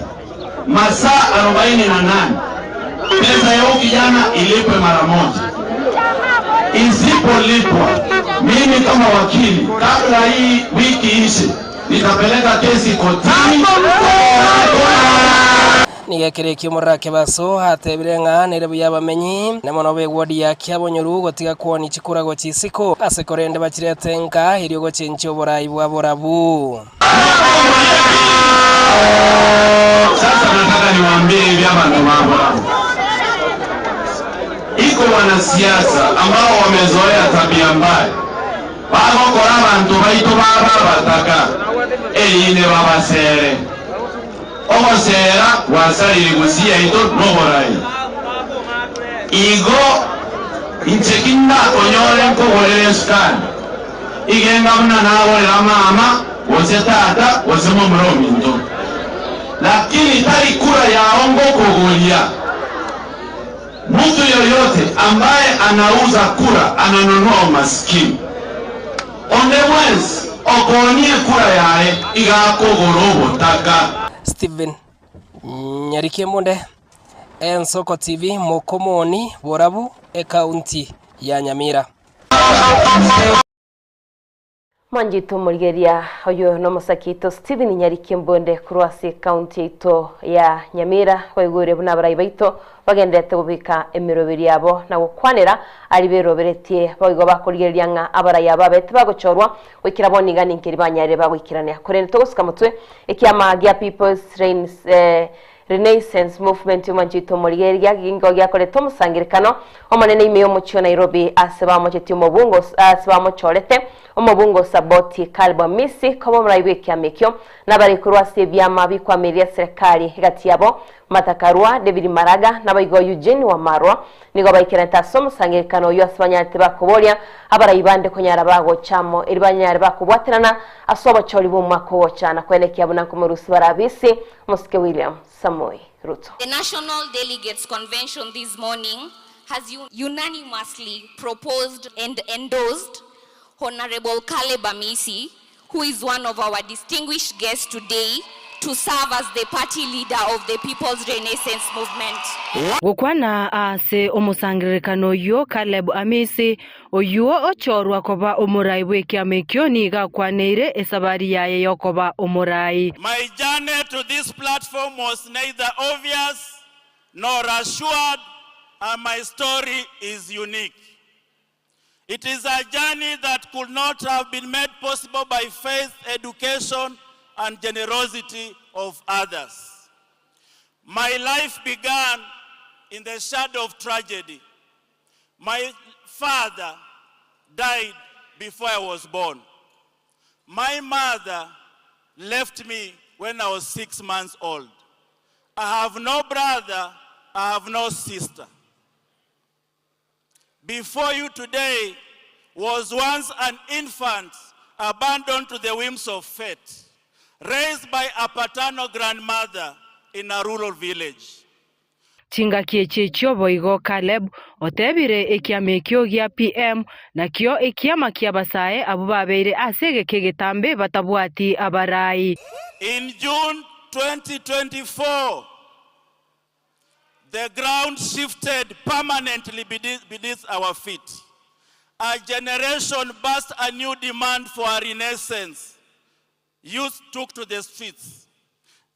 masaa 48 pesa ya huyu kijana ilipwe mara moja. Isipolipwa, mimi kama wakili, kabla hii wiki ishe, nitapeleka kesi kotini. Nigo ekero ekio omorero Kebaso atebire ng'a nere buya abamenyi, na mono b'ewodi ya Kiabonyoru gotiga kwonia chikura gochia isiko, ase korende bachirete nka erio gochenchia oborai bwa borabu. Sasa nataka niwaambie hivi abantu ba Borabu, iko wanasiasa ambao wamezoea tabia mbaya, bagokora abantu baito baba abataka. Erinde babasere. Ogosera gwasarire gusii yaito noborai. Igo inche ki ndakonyore nkogorere esukari? Igenga buna nagorera mama, gose tata, gose momura ominto. Lakini tari kura yao ngokogoria. Mtu yoyote ambaye anauza kura ananunua umaskini. Onde bwensi okoonia ekura yaye iga akogora obotaka. Stephen Nyarikembunde, Ensoko TV, Mokomoni, Borabu, Ekaunti ya Nyamira. Mwanchete omorigereria oyo nomosake oito Stephen Nyariki Mbonde korwa ase ekaunti yaito ya Nyamira kwaigure buna abarai baito bagendererete gobeka emeroberi yabo na gokwanera aria beroberetie boigo bakorigereria ng'a abarai aba babete bagochorwa goikera bono iga ninkeri banyarire bagoikerania korende togosuka motwe ekiama gia People's Renaissance Movement omwanchete omorigereria gingo giakorete omosangerekano omonene ime y'omochie o Nairobi ase bamochetie omobungo ase bamochorete omobungo Saboti Caleb Amisi koba omorai bw'ekiama ekio nabare korwa ase ebiama bikwamiria eserekari egati yabo Martha Karua, David Maraga naboigo Eugene Wamalwa nigo baikeranete ase omosangerekano oyio ase banyarete bakoboria abarai bande konyara bagocha amo eri banyare bakobwaterana ase obochori bw'omwaka ogocha na koenekia buna nkomorusia bare abisi Omosike William Samoei Ruto. The National Delegates Convention this morning has unanimously proposed and endorsed Honorable Caleb Amisi, who is one of our distinguished guests today, to serve as the party leader of the People's Renaissance Movement. Gokwana ase omosangererekano oyio Caleb Amisi, oyio ochorwa koba omorai bw'ekiama ekio nigo akwaneire esabari yaye y'okoba omorai. My journey to this platform was neither obvious nor assured and my story is unique. It is a journey that could not have been made possible by faith, education and generosity of others. My life began in the shadow of tragedy. My father died before I was born. My mother left me when I was 6 months old. I have no brother, I have no sister. Before you today was once an infant abandoned to the whims of fate, raised by a paternal grandmother in a rural village. Chingaki echi echio boigo Caleb otebire ekiama ekio gia PM nakio ekiama ki'abasae abwo babeire ase egeka egetambe batabwati abarai. In June 2024, The ground shifted permanently beneath our feet. A generation burst a new demand for a renaissance. Youth took to the streets.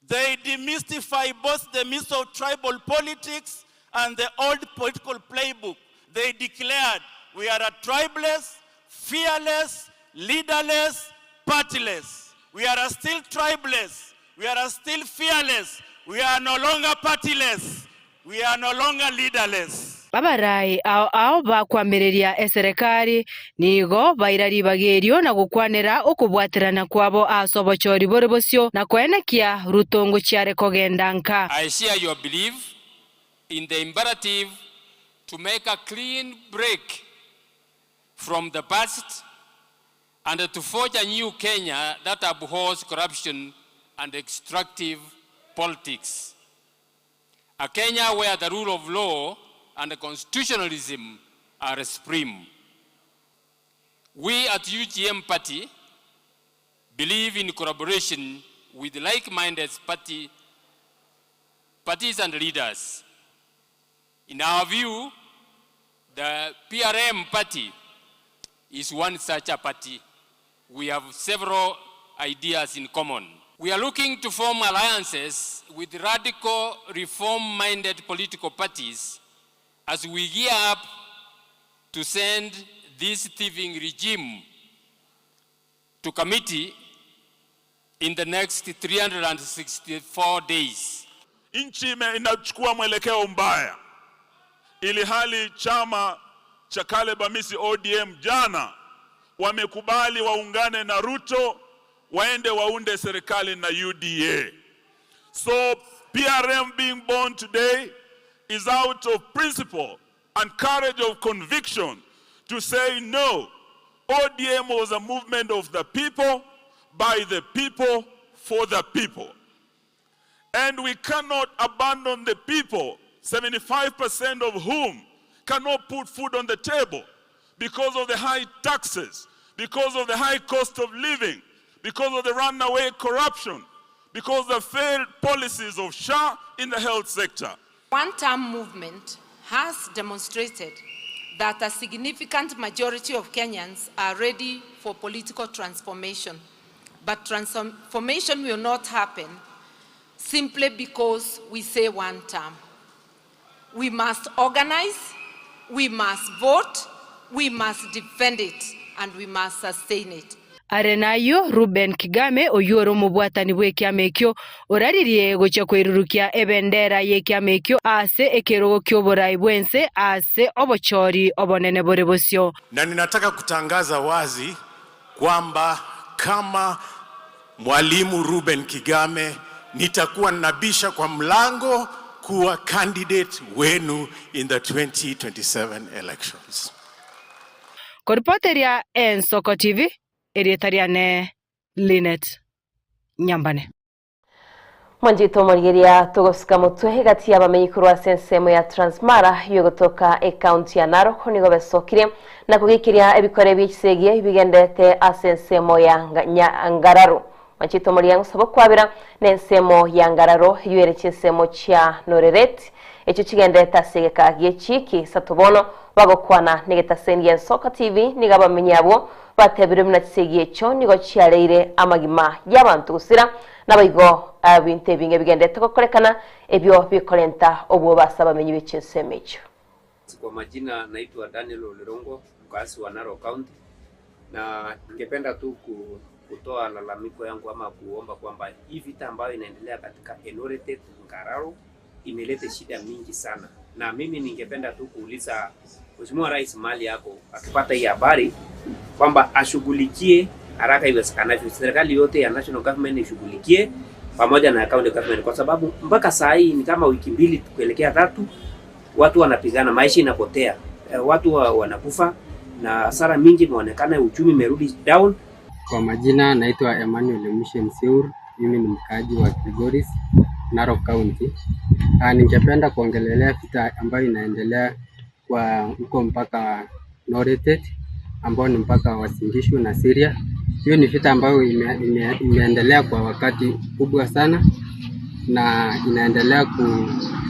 They demystify both the myth of tribal politics and the old political playbook. They declared, we are a tribeless, fearless, leaderless, partyless. We are still tribeless. We are still fearless. We are no longer partyless. We are no longer leaderless. Abarai ao ao bakwamireria eserekari nigo baira ribaga erio na gokwanera okobwaterana kwabo ase obochori bore bosio na koenekia Ruto ngochiare kogenda nka. I share your belief in the imperative to make a clean break from the past and to forge a new Kenya that abhors corruption and extractive politics. A Kenya where the rule of law and constitutionalism are supreme. We at UGM Party believe in collaboration with like-minded party, parties and leaders. In our view, the PRM party is one such a party. We have several ideas in common. We are looking to form alliances with radical reform-minded political parties as we gear up to send this thieving regime to committee in the next 364 days. Nchi inachukua mwelekeo mbaya, ili hali chama cha Caleb Amisi ODM jana wamekubali waungane na Ruto waende waunde serikali na UDA. So PRM being born today is out of principle and courage of conviction to say no. ODM was a movement of the people, by the people, for the people. And we cannot abandon the people, 75% of whom cannot put food on the table because of the high taxes, because of the high cost of living, because of the runaway corruption, because of the failed policies of SHA in the health sector. One term movement has demonstrated that a significant majority of Kenyans are ready for political transformation. But transformation will not happen simply because we say one term. We must organize, we must vote, we must defend it, and we must sustain it. Are nayio Reuben Kigame, oyio ore omobwatani bw'ekiama ekio, oraririe gochia koirurukia ebendera y'ekiama ekio ase ekerogo ki'oborai bw'ense ase obochori obonene bore bosio. Na ninataka kutangaza wazi kwamba kama Mwalimu Reuben Kigame nitakuwa nabisha kwa mlango kuwa candidate wenu in the 2027 elections. Koripoteria Ensoko TV, erieta riane Linet Nyambane. Mwanchete omorigeria togosuka motwe egati y'abamenyi korwa ase ensemo ya Transmara yogotoka ecounty ya Narok nigo besokire na kogikiria ebikore bie chisegi bigendete ase ensemo ya Ngararo. Mwanchete omorigeria ngosaba okwabera na ensemo ya Ngararo eywo ere chinsemo chia Noreret echio chigendete ase egeka gie chiki isato bono bagokwana negetaseni gia Ensoka TV nigo abamenyi abwo batebire buna chisegi echio nigo chiareire amagima y'abanto gosira Naboigo ebinto ebinge bigenderete gokorekana, ebio bikorenta obwoba ase abamenyi be chinsemo echio. Kwa majina naitwa Daniel Olerongo, mkazi wa Narok County, na ningependa tu kutoa lalamiko yangu ama kuomba kwamba hii vita ambayo inaendelea katika Enoretet Ngararo imeleta shida mingi sana, na mimi ningependa tu kuuliza Mheshimiwa Rais mali yako akipata hii habari kwamba ashughulikie haraka iwezekanavyo, serikali yote ya national government ishughulikie pamoja na county government, kwa sababu mpaka saa hii ni kama wiki mbili kuelekea tatu, watu wanapigana, maisha inapotea, watu wanakufa na hasara mingi imeonekana, uchumi imerudi down. Kwa majina naitwa Emmanuel Mushe Msiur, mimi ni mkaaji wa Kilgoris, Narok County. Ningependa kuongelelea vita ambayo inaendelea kwa huko mpaka Noretet ambao ni mpaka wa Singishu na Syria. Hiyo ni vita ambayo imeendelea kwa wakati kubwa sana na inaendelea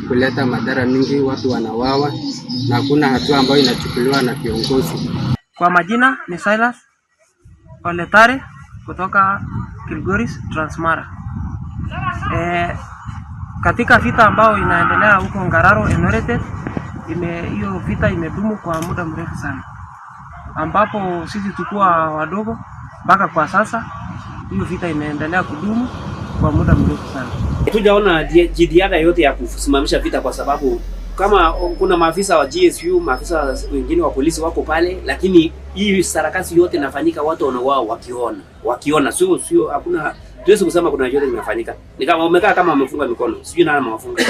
kuleta madhara mingi, watu wanawawa na hakuna hatua ambayo inachukuliwa na viongozi. Kwa majina ni Silas Oletare kutoka Kilgoris Transmara. Katika vita ambayo inaendelea huko Ngararo Enoretet, hiyo vita imedumu kwa muda mrefu sana, ambapo sisi tukuwa wadogo mpaka kwa sasa hiyo vita imeendelea kudumu kwa muda mrefu sana. Hatujaona jitihada yote ya kusimamisha vita, kwa sababu kama kuna maafisa wa GSU, maafisa wengine wa polisi wako pale, lakini hii sarakasi yote inafanyika, watu wanauawa wakiona, sio hakuna, tuwezi kusema kuna yote inafanyika. Ni kama umekaa kama wamefunga mikono, sijui nani amewafunga.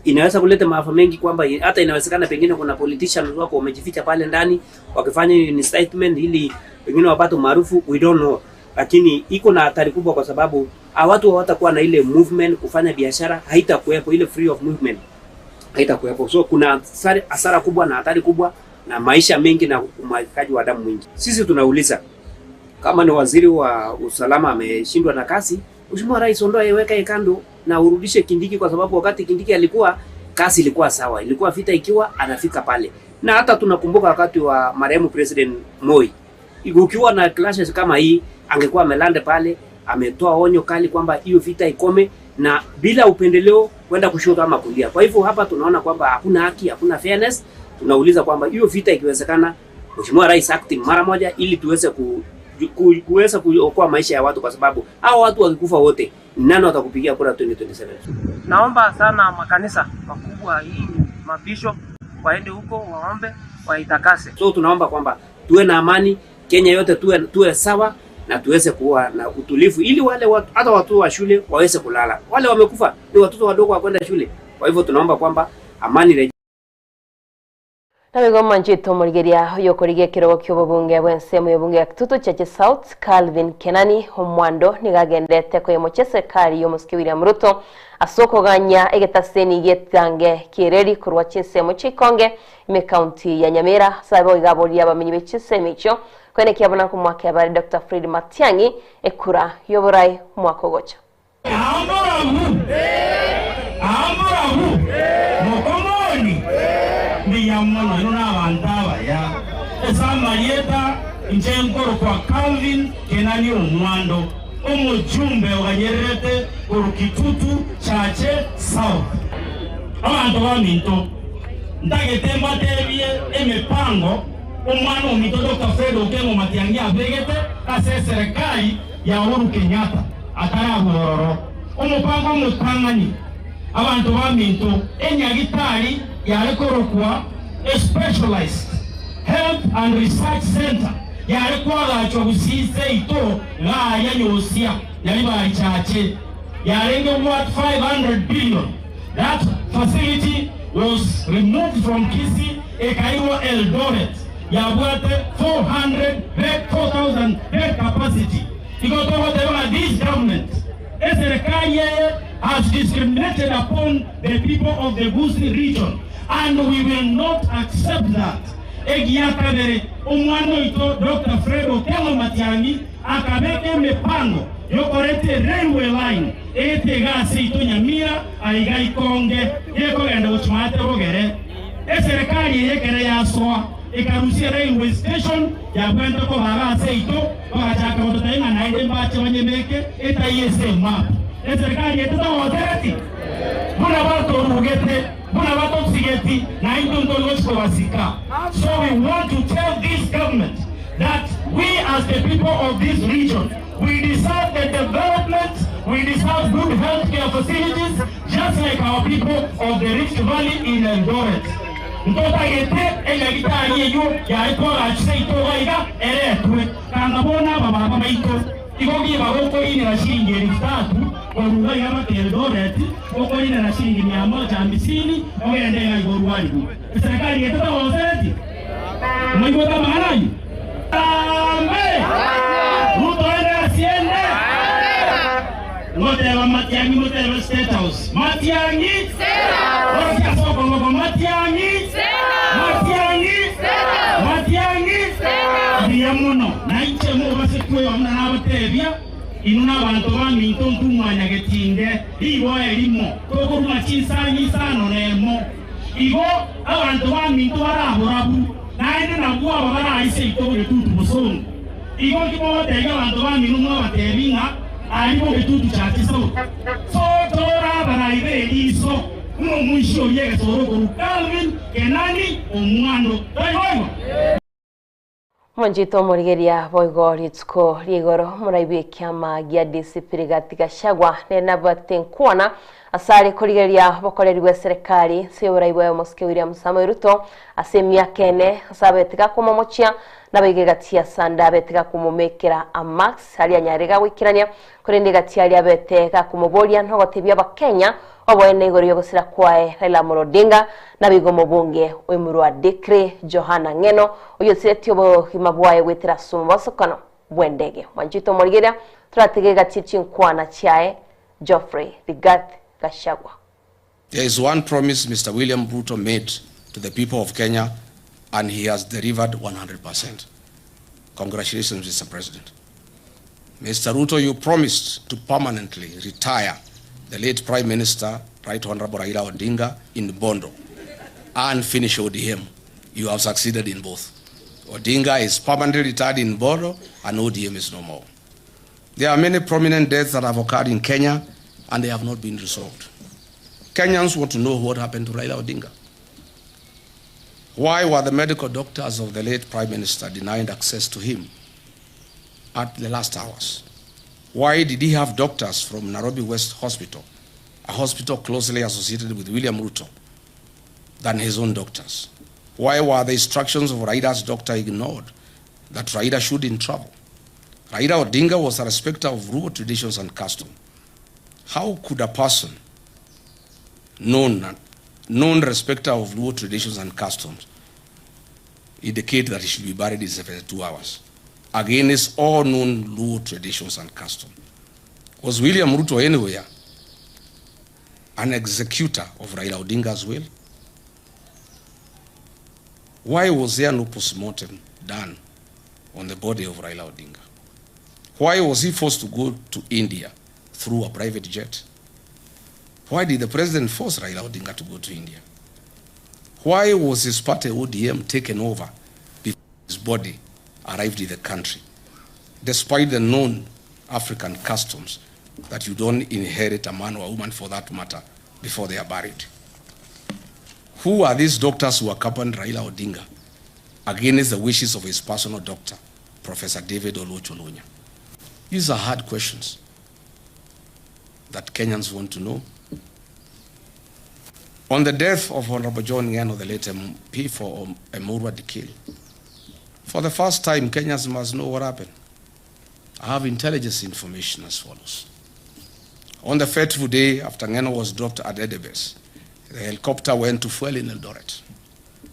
Inaweza kuleta maafa mengi, kwamba hata inawezekana pengine kuna politicians wako wamejificha pale ndani wakifanya incitement ili pengine wapate umaarufu, we don't know, lakini iko na hatari kubwa, kwa sababu watu hawatakuwa na ile movement kufanya biashara, haitakuwepo ile free of movement, haitakuwepo. So kuna hasara kubwa na hatari kubwa na maisha mengi na umwagikaji wa damu mwingi. Sisi tunauliza kama ni waziri wa usalama ameshindwa na kazi, Mheshimiwa Rais ondoa weka yeye kando na urudishe Kindiki, kwa sababu wakati Kindiki alikuwa kazi ilikuwa sawa, ilikuwa vita ikiwa anafika pale. Na hata tunakumbuka wakati wa marehemu President Moi, ukiwa na clashes kama hii, angekuwa amelanda pale, ametoa onyo kali kwamba hiyo vita ikome na bila upendeleo kwenda kushoto ama kulia. Kwa hivyo hapa tunaona kwamba hakuna haki, hakuna fairness. Tunauliza kwamba hiyo vita ikiwezekana, Mheshimiwa Rais acting mara moja ili tuweze kuweza kuokoa maisha ya watu, kwa sababu hao watu wakikufa wote, nani watakupigia kura 2027? Naomba sana makanisa makubwa hii mabishop waende huko waombe waitakase. So tunaomba kwamba tuwe na amani Kenya yote, tuwe sawa. na tuweze kuwa na utulivu ili wale watu, hata watoto wa shule waweze kulala. Wale wamekufa ni watoto wadogo wa kwenda shule. Kwa hivyo tunaomba kwamba amani irejee. Naboigo omonchete omorigeria oyokorigia ekerogo ki'obobunge bw'ensemo y'obunge ya Kitutu Chache South, Calvin Kenani Omwando nigo agenderete koyemochia eserikari y'omosike William Ruto ase okoganya egetaseni gi'etange ki'ereri korwa chinsemo chi'Ikonge ime ekaunti ya Nyamira ase boigo aboria abamenyi be chinsemo echio koenekia buna nkomwakera bare Doctor Fred Matiang'i ekura y'oborai omwaka ogocha. Amorabu, Amorabu, mokomoni, mbuya mono inwe nabanto abaya. Ase amarieta inche nkorokwa Calvin Kenani Omwando, omochumbe oganyererete korwa Kitutu Chache South. Abanto baminto, ntagete mbatebie emepango omwana ominto Doctor Fred Okengo Matiang'i abegete ase eserekari ya Uhuru Kenyatta atarabua ororo. Omopango omotang'ani, abanto baminto, enyagitari yare korokwa a Specialized Health and Research Centre yare koagachwa gusii seito gaaria Nyosia Nyaribari Chache yarenge worth 500 billion. That facility was removed from Kisii ekairwa Eldoret yabwate 400 bed, 4,000 bed capacity. Igo togoteba ng'a this government, eserekari eye has discriminated upon the people of the Gusii region and we will not accept that. Egia kabere, omwana oito Doctor Fred Okengo Matiang'i akabeka emepango yokoreta erailway line egete iga ase ito Nyamira aiga Ikonge gekogenda gochia maate Bogere. Eserekari eye ekere yasoa ekarusia railway station yabwente koba iga ase ito bagachaka gototebia ng'a naende mbache banyebeke etaiyo ase emap. Eserekari eye tetagotereti buna batorugete buna batosigeti naintwe ntori gochi kobasika. So we want to tell this government that we as the people of this region we deserve the development, we deserve good health care facilities just like our people of the Rift Valley in Eldoret. Ntotagete enyagitari eyio yare koagachu seito iga iga eretwe kanga bono abababa baito igo giba gokorinera shilingi elfu tatu korwa iga iga mpaka Eldoret gokorinera shilingi mia moja hamisini ogende iga iga orwarigwe. Eserekari eye tetagosereti? Moigwete amang'ana ayio? Amen! Ruto ende asiende? Ngoteba Matiang'i motebe State House. Matiang'i! Orokia ase okoboko Matiang'i! Matiang'i! Matiang'i! Mbuya mono. Na inche mobase kwewa buna nabatebia, inwe nabanto baminto ntwe mwanyagetinge riboa erimo, tokoruma chinsanyi isano nemo. Igo abanto baminto baraborabu, naende nabwo aba baraise ito bogetutu bosongo. Igo nki mogotebia abanto bamino mwabatebia ng'a aria bogetutu chache sauti? So tore abarai b'eriiso buna omoisia oria egesoro okorwa Calvin Kenani Omwando. Tari boigo? Omonchete omorigeria boigo rituko ria igoro omorai bw'ekiama gia DCP Rigathi Gachagua nere nabwate enkwana ase are korigereria obokoreri bw'eserekari ase oborai bwaye omosike William Samoei Ruto ase emiaka ene ase abete gakomomochia naboigo egati ya Sanda abete gakomomekera amax aria anyare gagoikerania korende egati aria abete gakomoboria nogotebia abakenya oboene igoro y'ogosira kwaye Raila Amolo Odinga Naboigo omobunge oimurwa Dikri, Johana Ng'eno, oyosiretie obogima bwaye goetera ase omobosokano bw'endege. Mwanchete omorigereria, toratige egati ye chinkwana chiaye Geoffrey Rigathi Gachagua. There is one promise Mister William Ruto made to the people of Kenya and he has delivered 100 percent. Congratulations Mister President. Mister Ruto you promised to permanently retire the late Prime Minister Right Honorable Raila Odinga in Bondo and finish ODM. You have succeeded in both. Odinga is permanently retired in Bondo and ODM is no more. There are many prominent deaths that have occurred in Kenya and they have not been resolved. Kenyans want to know what happened to Raila Odinga. Why were the medical doctors of the late Prime Minister denied access to him at the last hours? Why did he have doctors from Nairobi West Hospital, a hospital closely associated with William Ruto, than his own doctors? Why were the instructions of Raila's doctor ignored that Raila shouldn't travel? Raila Odinga was a respecter of Luo traditions and custom. How could a person known, known respecter of Luo traditions and customs indicate that he should be buried in 72 hours against all known Luo traditions and customs? Was William Ruto anywhere an executor of Raila Odinga's will? Why was there no postmortem done on the body of Raila Odinga? Why was he forced to go to India through a private jet? Why did the president force Raila Odinga to go to India? Why was his party ODM taken over before his body arrived in the country, despite the known African customs that you don't inherit a man or a woman for that matter before they are buried? Who are these doctors who accompanied Raila Odinga against the wishes of his personal doctor, Professor David Oluoch Olunya? These are hard questions that Kenyans want to know. On the death of Honorable John Ng'eno, the late MP for Emurua Dikirr, for the first time, Kenyans must know what happened. I have intelligence information as follows. On the fateful day after Ng'eno was dropped at Endebess, the helicopter went to fuel in Eldoret.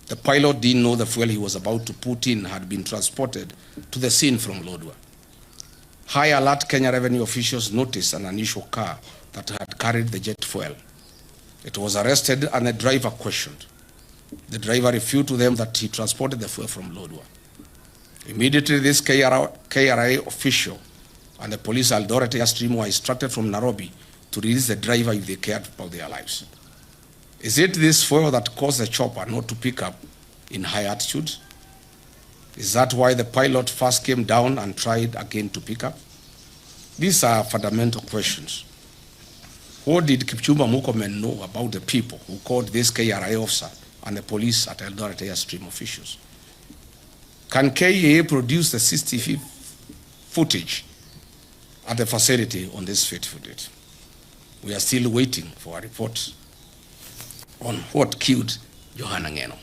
The pilot didn't know the fuel he was about to put in had been transported to the scene from Lodwar. High alert Kenya revenue officials noticed an unusual car that had carried the jet fuel. It was arrested and the driver questioned. The driver refuted to them that he transported the fuel from Lodwar. Immediately, this KRA official and the police Eldoret Airstream were instructed from Nairobi to release the driver if they cared about their lives. Is it this fuel that caused the chopper not to pick up in high altitude? Is that why the pilot first came down and tried again to pick up? These are fundamental questions. What did Kipchumba Murkomen know about the people who called this KRA officer and the police at Eldoret Airstream officials? Can KAA produce the CCTV footage at the facility on this fateful date? We are still waiting for a report on what killed Johana Ng'eno.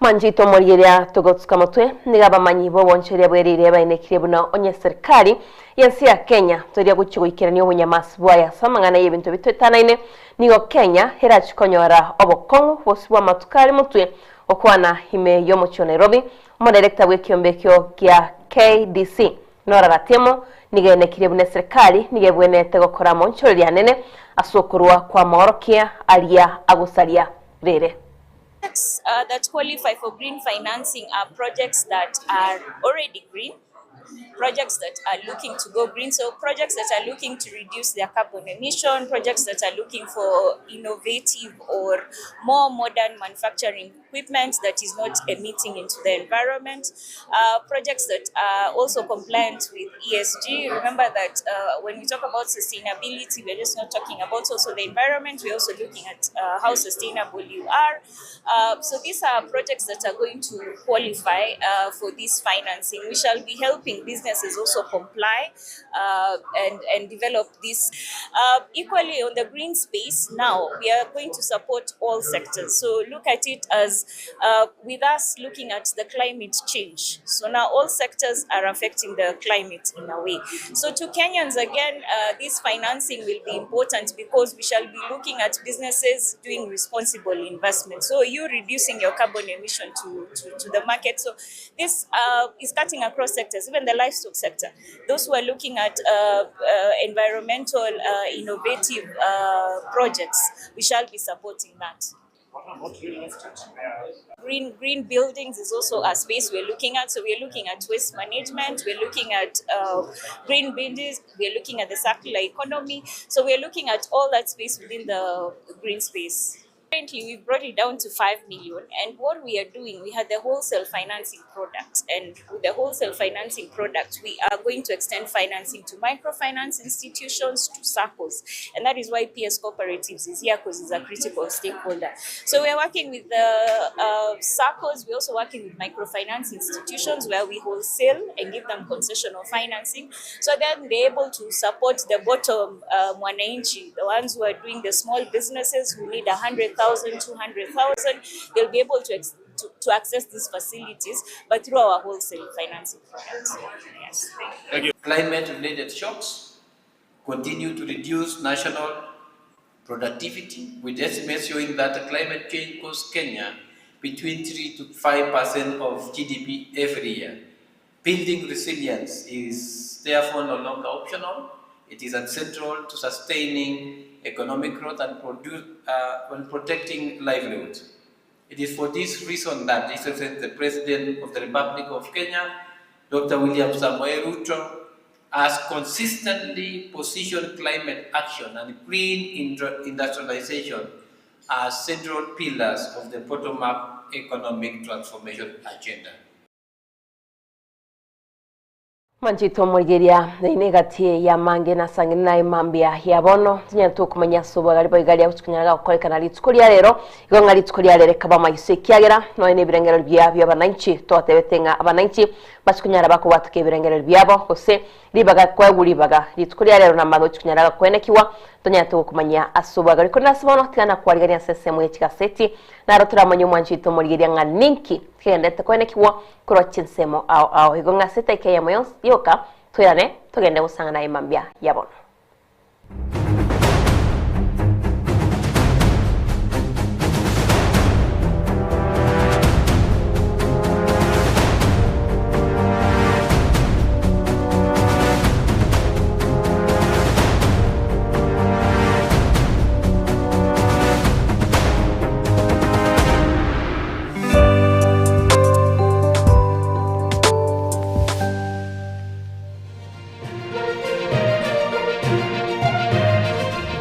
Mwanchito omorieria togotsuka motwe niga abamanyi b'oboncheria bwerire bainekire buna onye serikali yensi ya Kenya toria gochi goikerania obonyamasi bwaya ase amang'ana ya ebinto bitwetanaine nigo Kenya erachi konyora obokong'u bosi bwa amatuko are motwe okwana ime y'omochi o Nairobi omodirector bwa ekiombe ekio gia KDC Nora Gatiemo nigo enekire buna eserikali nigo ebwenerete gokora amonchoreria anene ase okorwa kwa amaorokia aria agosaria rere. Projects that qualify for green financing are projects that are already green, projects that are looking to go green, so projects that are looking to reduce their carbon emission, projects that are looking for innovative or more modern manufacturing equipment that is not emitting into the environment, projects that are also compliant with ESG. Remember that when we talk about sustainability, we're just not talking about also the environment, we're also looking at how sustainable you are. So these are projects that are going to qualify for this financing. We shall be helping businesses also comply and develop this. Equally on the green space, now we are going to support all sectors. So look at it as with us looking at the climate change. So now all sectors are affecting the climate in a way. So to Kenyans, again, this financing will be important because we shall be looking at businesses doing responsible investment. So you reducing your carbon emission to the market. So this is cutting across sectors, even the livestock sector. Those who are looking at environmental innovative projects, we shall be supporting that. Green buildings is also a space we're looking at. So we're looking at waste management, we're looking at green buildings, we're looking at the circular economy. So we're looking at all that space within the green space. Currently, we've brought it down to 5 million, and what we are doing, we had the wholesale financing product, and with the wholesale financing product, we are going to extend financing to microfinance institutions, to SACCOs, and that is why PS Cooperatives is here, because it's a critical stakeholder. So we are working with the SACCOs, we're also working with microfinance institutions where we wholesale and give them concessional financing, so then they're able to support the bottom mwananchi, the ones who are doing the small businesses who need 100,000, 200,000, they'll be able to, to, to access these facilities, but through our wholesale financing products. Yes. Thank you. Climate-related shocks continue to reduce national productivity, with estimates showing that climate change costs Kenya between 3 to 5% of GDP every year. Building resilience is therefore no longer optional. It is central to sustaining economic growth and, produce, and protecting livelihoods. It is for this reason that His Excellency the President of the Republic of Kenya, Dr. William Samoei Ruto, has consistently positioned climate action and green industrialization as central pillars of the bottom-up economic transformation agenda. Manchete omorigeria naine egati y'amange nasang'ine naye mambia ya bono tinyarete okomanya ase obwagare bwa iga ria gochikonyara gokorekana rituko ria rero igo ng'a rituko ria rero ekaba amaiso ekiagera nonya na ebirengererio bia bia abananchi twatebete ng'a abananchi bachikonyara bakobwatoka ebirengererio biabo gose ribaga koegwa ribaga rituko ria rero namang'e gochikonyara gokoenekigwa tonyarete gokomanya ase obwagare korende ase bono tiga nakwarigania ase ensemo ye chigaseti naro toramanye omwanchi oito omorigeria ng'a ninki Kegenderete koenekigwa korwa chinsemo ao ao. Igo ng'a ase etaika eyemo yonsi yoka toirane togende gosang'ana aye mambia ya bono.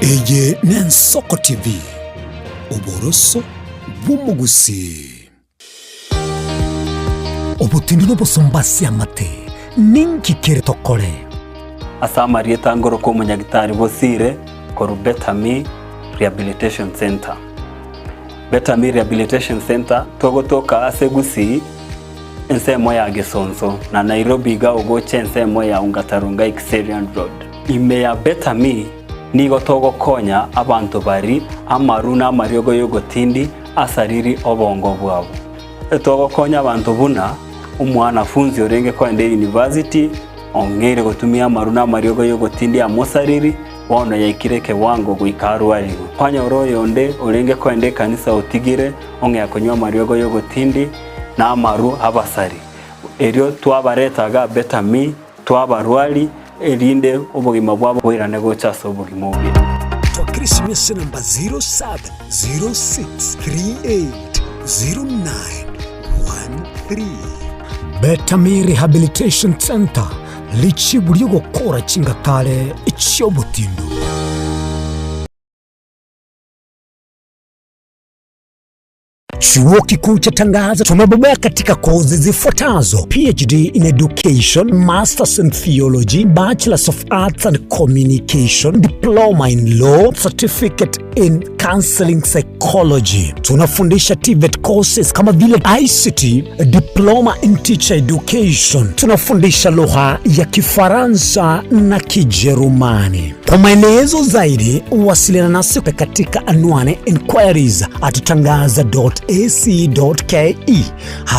Eye n'Ensoko TV, oboroso bw'omogusii. Obotindi n'obosomba ase amate, ninki kere tokore? Ase amarieta ngoroka omonyagitari Bosire korwa Betami Rehabilitation Centre. Betami Rehabilitation Centre togotoka ase Gusii ensemo ya Gesonso na Nairobi iga ogocha ensemo ya Ongata Rongai Kiserian Road. Ime ya Betami nigo togokonya abanto bari amaru na amariogo y'ogotindi asariri obongo bwabo. Togokonya abanto buna omwanafunzi orenge koenda university ong'eire gotumia amaru na amariogo y'ogotindi amosariri bono yaikire ekewango goika arwarigwe. Kwanyora oyonde orenge koenda ekanisa otigire ong'ea konywa amariogo y'ogotindi na amaru abasari. Erio twabareta iga Betami, twabarwari, erinde obogima bwabo boirane gocha ase obogima obuya. Twakera esimi ase enamba 0706380913. Betami Rehabilitation Centre, richibu ri'ogokora chingatare chi'obotindu. Chuo Kikuu cha Tangaza tumebobea katika kozi zifuatazo: PhD in Education, Masters in Theology, Bachelors of Arts and Communication, Diploma in Law, Certificate in Counseling Psychology. Tunafundisha TVET courses kama vile ICT, Diploma in Teacher Education. Tunafundisha lugha ya Kifaransa na Kijerumani. Kwa maelezo zaidi wasiliana nasi katika anwani inquiries at tangaza.ac.ke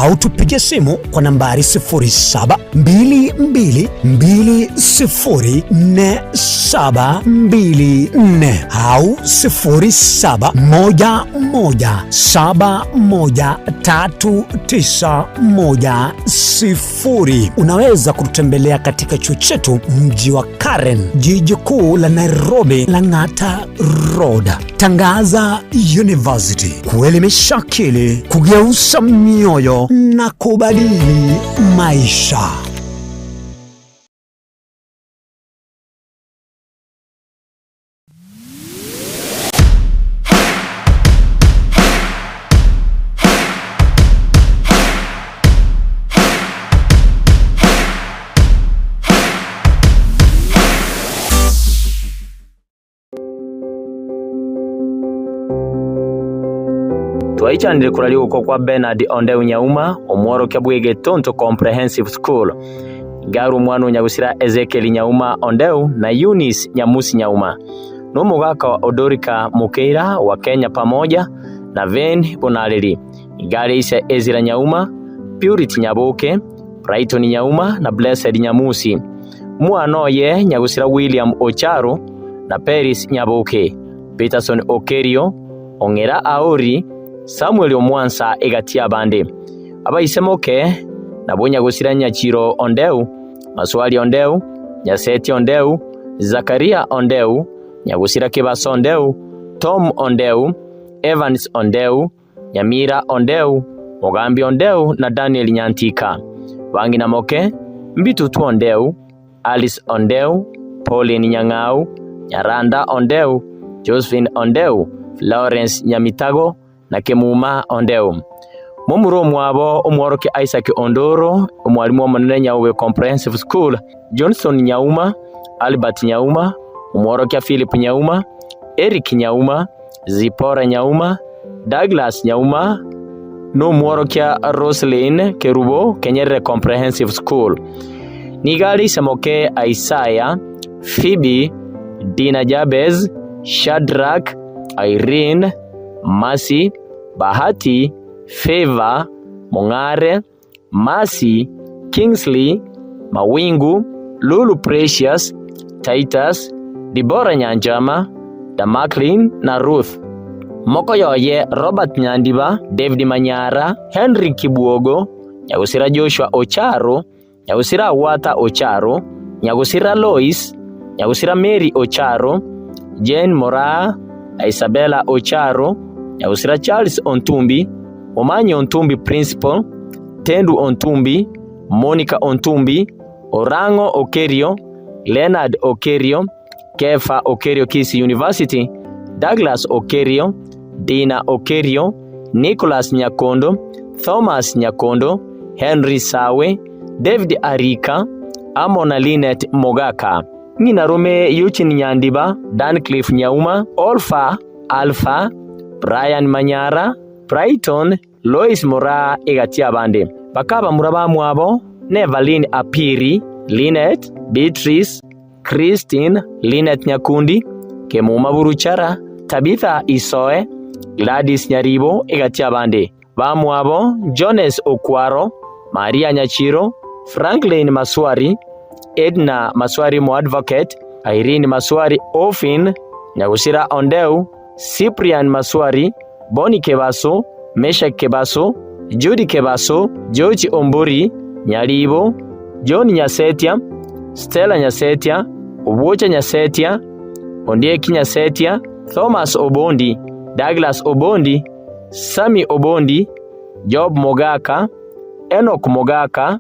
au tupige simu kwa nambari 0722204724 au 0711713910. Unaweza kututembelea katika chuo chetu mji wa Karen, jiji kuu la Nairobi, Lang'ata Road. Tangaza University, kuelimisha akili, kugeuza mioyo na kubadili maisha. Twaichanire koraria ogokwa kwa Bernard Ondeu Nyauma, omworokia bw'Egetonto Comprehensive School. Iga omwana o nyagusira Ezekiel Nyauma Ondeu na Eunice Nyamusi Nyauma, na omogaka o Dorika Mokeira wa Kenya Pamoja na Vane Bonareri. Iga are ise Ezra Nyauma, Purity Nyaboke, Brighton Nyauma na Blessed Nyamusi. Omwana oye nyagusira William Ocharo na Peris Nyaboke, Peterson Okerio, Ong'era Aori, Samuel Omwansa egati y'abande. Abaise moke nabwo nyagusira Nyachiro Ondeu, Maswali Ondeu, Nyaseti Ondeu, Zakaria Ondeu, Nyagusira Kebaso Ondeu, Tom Ondeu, Evans Ondeu, Nyamira Ondeu, Mogambi Ondeu na Daniel Nyantika. Bang'ina moke, Mbitutu Ondeu, Alice Ondeu, Pauline Nyang'au, Nyaranda Ondeu, Josephine Ondeu, Florence Nyamitago na Kemuma Ondeu. Momura omwabo omworokia Isaac Ondoro, omwalimu omonene Nyaube Comprehensive School, Johnson Nyauma, Albert Nyauma, omworokia Philip Nyauma, Eric Nyauma, Zipporah Nyauma, Douglas Nyauma, na omworokia Roselyn Kerubo, Kenyerere Comprehensive School. Nigo are isemoke Isaiah, Phoebe, Dina Jabez, Shadrack, Irene, Mercy, Bahati, Favor, Mong'are, Mercy, Kingsley, Mawingu, Lulu Precious, Titus, Deborah Nyanchama, Damaklin na Ruth. Mokoyoye Robert Nyandiba, David Manyara, Henry Kibwogo, Nyagusira Joshua Ocharo, Nyagusira Awata Ocharo, Nyagusira Lois, Nyagusira Mary Ocharo, Jane Moraa, Isabella Ocharo, Nyagusira Charles Ontumbi, Omanyi Ontumbi Principal, Tendu Ontumbi, Monica Ontumbi, Orango Okerio, Leonard Okerio, Kefa Okerio Kisii University, Douglas Okerio, Dina Okerio, Nicholas Nyakondo, Thomas Nyakondo, Henry Sawe, David Arika, amo na Linet Mogaka. Ng'ina rome Eugene Nyandiba, Dancliff Nyauma, Olfa Alpha, Brian Manyara, Brighton, Lois Moraa egati y'abande. Bakabamura bamwabo Nevaline Apiri, Linet, Beatrice, Christine, Linet Nyakundi, Kemuma Buruchara, Tabitha Isoe, Gladys Nyaribo egati y'abande. Bamwabo Jones Okwaro, Maria Nyachiro, Franklin Maswari, Edna Maswari mo advocate, Irene Maswari Ofin, Nyagusira Ondeu, Cyprian Maswari, Boni Kebaso, Meshak Kebaso, Judy Kebaso, George Omburi, Nyaribo, John Nyasetia, Stella Nyasetia, Obwocha Nyasetia, Ondieki Nyasetia, Thomas Obondi, Douglas Obondi, Sami Obondi, Job Mogaka, Enoch Mogaka,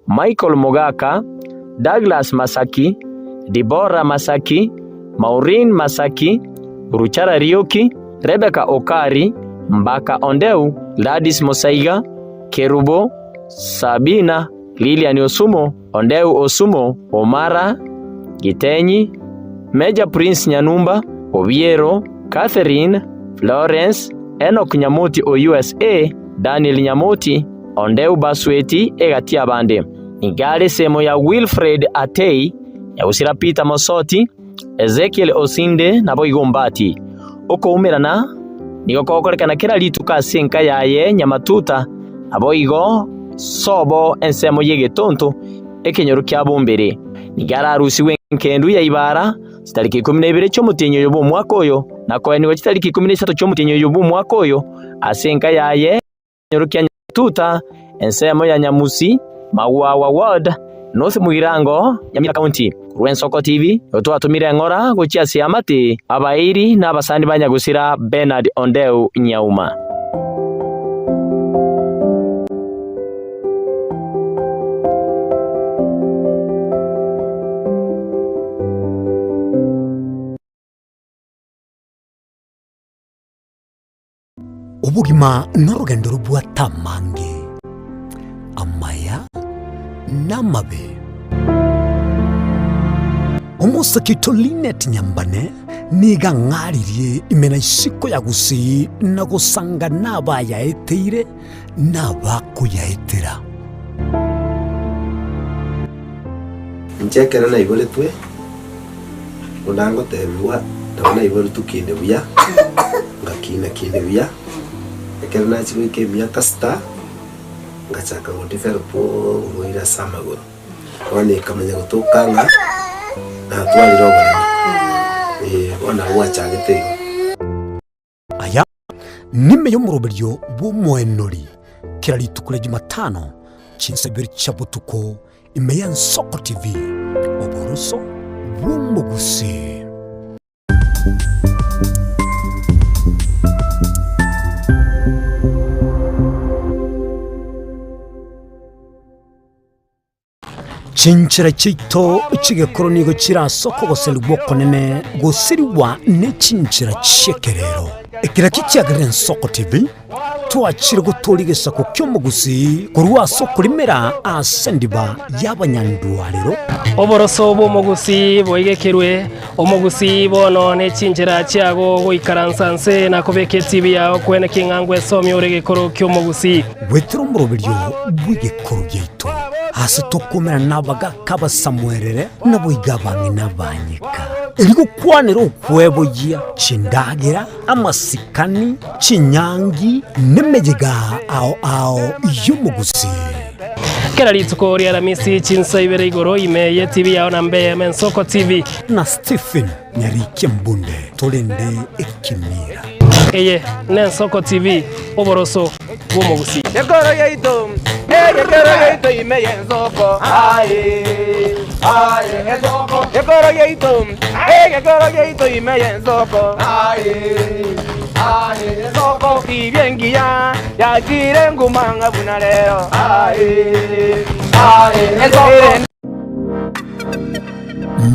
Michael Mogaka, Douglas Masaki, Deborah Masaki, Maureen Masaki, Ruchara Rioki, Rebecca Okari, Mbaka Ondeu, Gladys Mosaiga, Kerubo, Sabina, Lilian Osumo, Ondeu Osumo, Omara, Gitenyi, Major Prince Nyanumba, Obiero, Catherine, Florence, Enoch Nyamoti o USA, Daniel Nyamoti, Ondeu Basweti egati abande. Nigare semo ya Wilfred Atei, Nyagusira Peter Mosoti, Ezekiel Osinde nabo igombati. Okoumerana nigo kogokorekana kera rituko ase enka yaye Nyamatuta nabo igo sobo ensemo y'egetonto ekenyoro kia Bombere. Nigo ararusigwe enkendu ya Ibara chitariki 12 chi'omotienyi oyo bw'omwaka oyo na koenigwa chitariki 13 chi'omotienyi oyo bw'omwaka oyo ase enka yaye ekenyoro kia Nyamatuta ensemo ya Nyamusi, Magwawa Ward, North Mugirango, Nyamira County. Korwa Ensoko TV, nigo twatomire eng'ora gochia ase amate, abairi na abasani ba nyagusira Bernard Ondeu Nyauma. Obogima norogendo robwate amange, amaya na amabe. Omosike oito Linet Nyambane nigo ang'aririe ime na isiko ya Gusii na gosanga nabayaeteire na abakoyaetera. Inche ekero naiboretwe, buna ngotebigwa, nabo naiboretwe kinde buya, ngakina kinde buya, ekero nachia goika emiaka sita, ngachaka go develop oborwaire ase amagoro. Bono ekamanya gotoka ng'a natwarire oboremo, eh, bono nabo gwachagete igo. Aya nime y'omoroberio bw'omoenori kera rituko ria Jumatano chinsa ibere chia botuko ime y'Ensoko TV, oboroso bw'omogusii. Chinchera chiaito chi'egekoro nigo chire ase okogoserigwa okonene gosirigwa ne chinchera chi'ekerero. Ekero ekio kiagerire Ensoko TV, twachire gotooria egesaku ki'omogusii korwa ase okorimera ase endiba y'abanyandwarero. Oboroso bw'omogusii boigekerwe, omogusii bono ne chinchera chiago goikaransa nse na kobeka etibi yao kwene king'a ngwesomia ore egekoro ki'omogusii. Goetera omoroberio bw'egekoro giaito, aase tokoumera nabagaaka abasamuerere, naboigo abang'ina abanyeka, erio gokwanera okweboyia chindagera, amasikani, chinyangi, nemeyega ao ao y'omogusii. Kera rituko ria Aramisi chinsa ibere igoro ime ye TV yao na mbe eyemo Ensoko TV. Na Stephen Nyarikia Mbunde torende ekemira. Eye n'Ensoko TV, oboroso bw'omogusii. Gekoro giaito, egekoro giaito ime y'ensoko, aye, aye, ensoko. Gekoro giaito, egekoro giaito ime y'ensoko, aye, aye, ensoko. Tibia engiya yachire nguma ng'a buna rero, aye, aye, ensoko.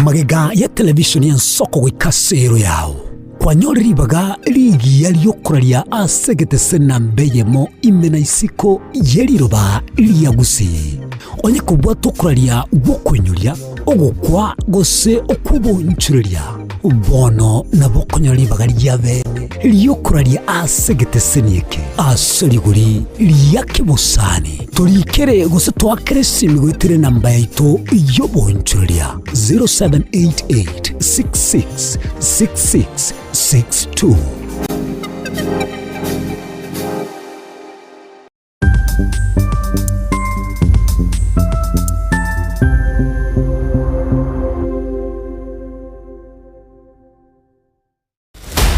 Magega ya televishoni y'ensoko goika ase ero yao, kwanyore ribaga rigiya ri'okoraria ase egetese namba eyemo ime na isiko ye riroba ria Gusii. Onye kobwata okoraria gw'okoinyoria, ogokwa gose okw'oboonchoreria, bono nabo okonyora ribaga ria bene ri'okoraria ase egeteseni eke ase rigori ria kebosani. Torikere gose toakere esimi goetera enamba yaito y'oboonchoreria 0788 66 66 62.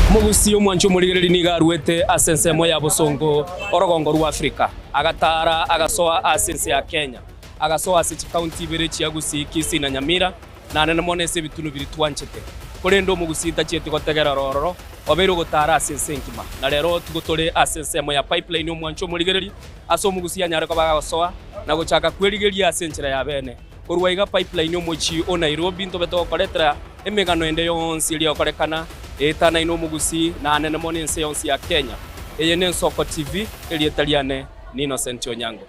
Omogusii omwanchi omorigereria nigo aruete ase ensemo ya bosongo orogongo rwa Afrika, agataara agasoa ase ense ya Kenya, agasoa ase chikaunti ibere chia Gusii, Kisii na Nyamira, na nene mono ase ebitunu biria twanchete. Korende omogusii tachieti gotegerera ororo, obeire ogotaara ase ense engima. Na rero tigo tore ase ensemo ya Pipeline omwanchi omorigereria, ase omogusii anyare koba agagosoa na gochaka kwerigeria ase enchera ya bene. Korwa iga Pipeline omochie o Nairobi ntobe togokoretera emegano ende yonsi eria egokorekana eetanaine omogusii na anene mono ense yonsi ya Kenya. Eye n'Ensoko TV, erieta riane ni Innocent Onyango.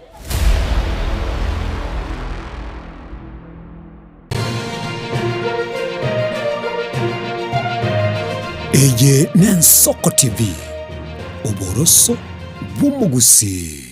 Eye n'Ensoko TV, oboroso bw'omogusii.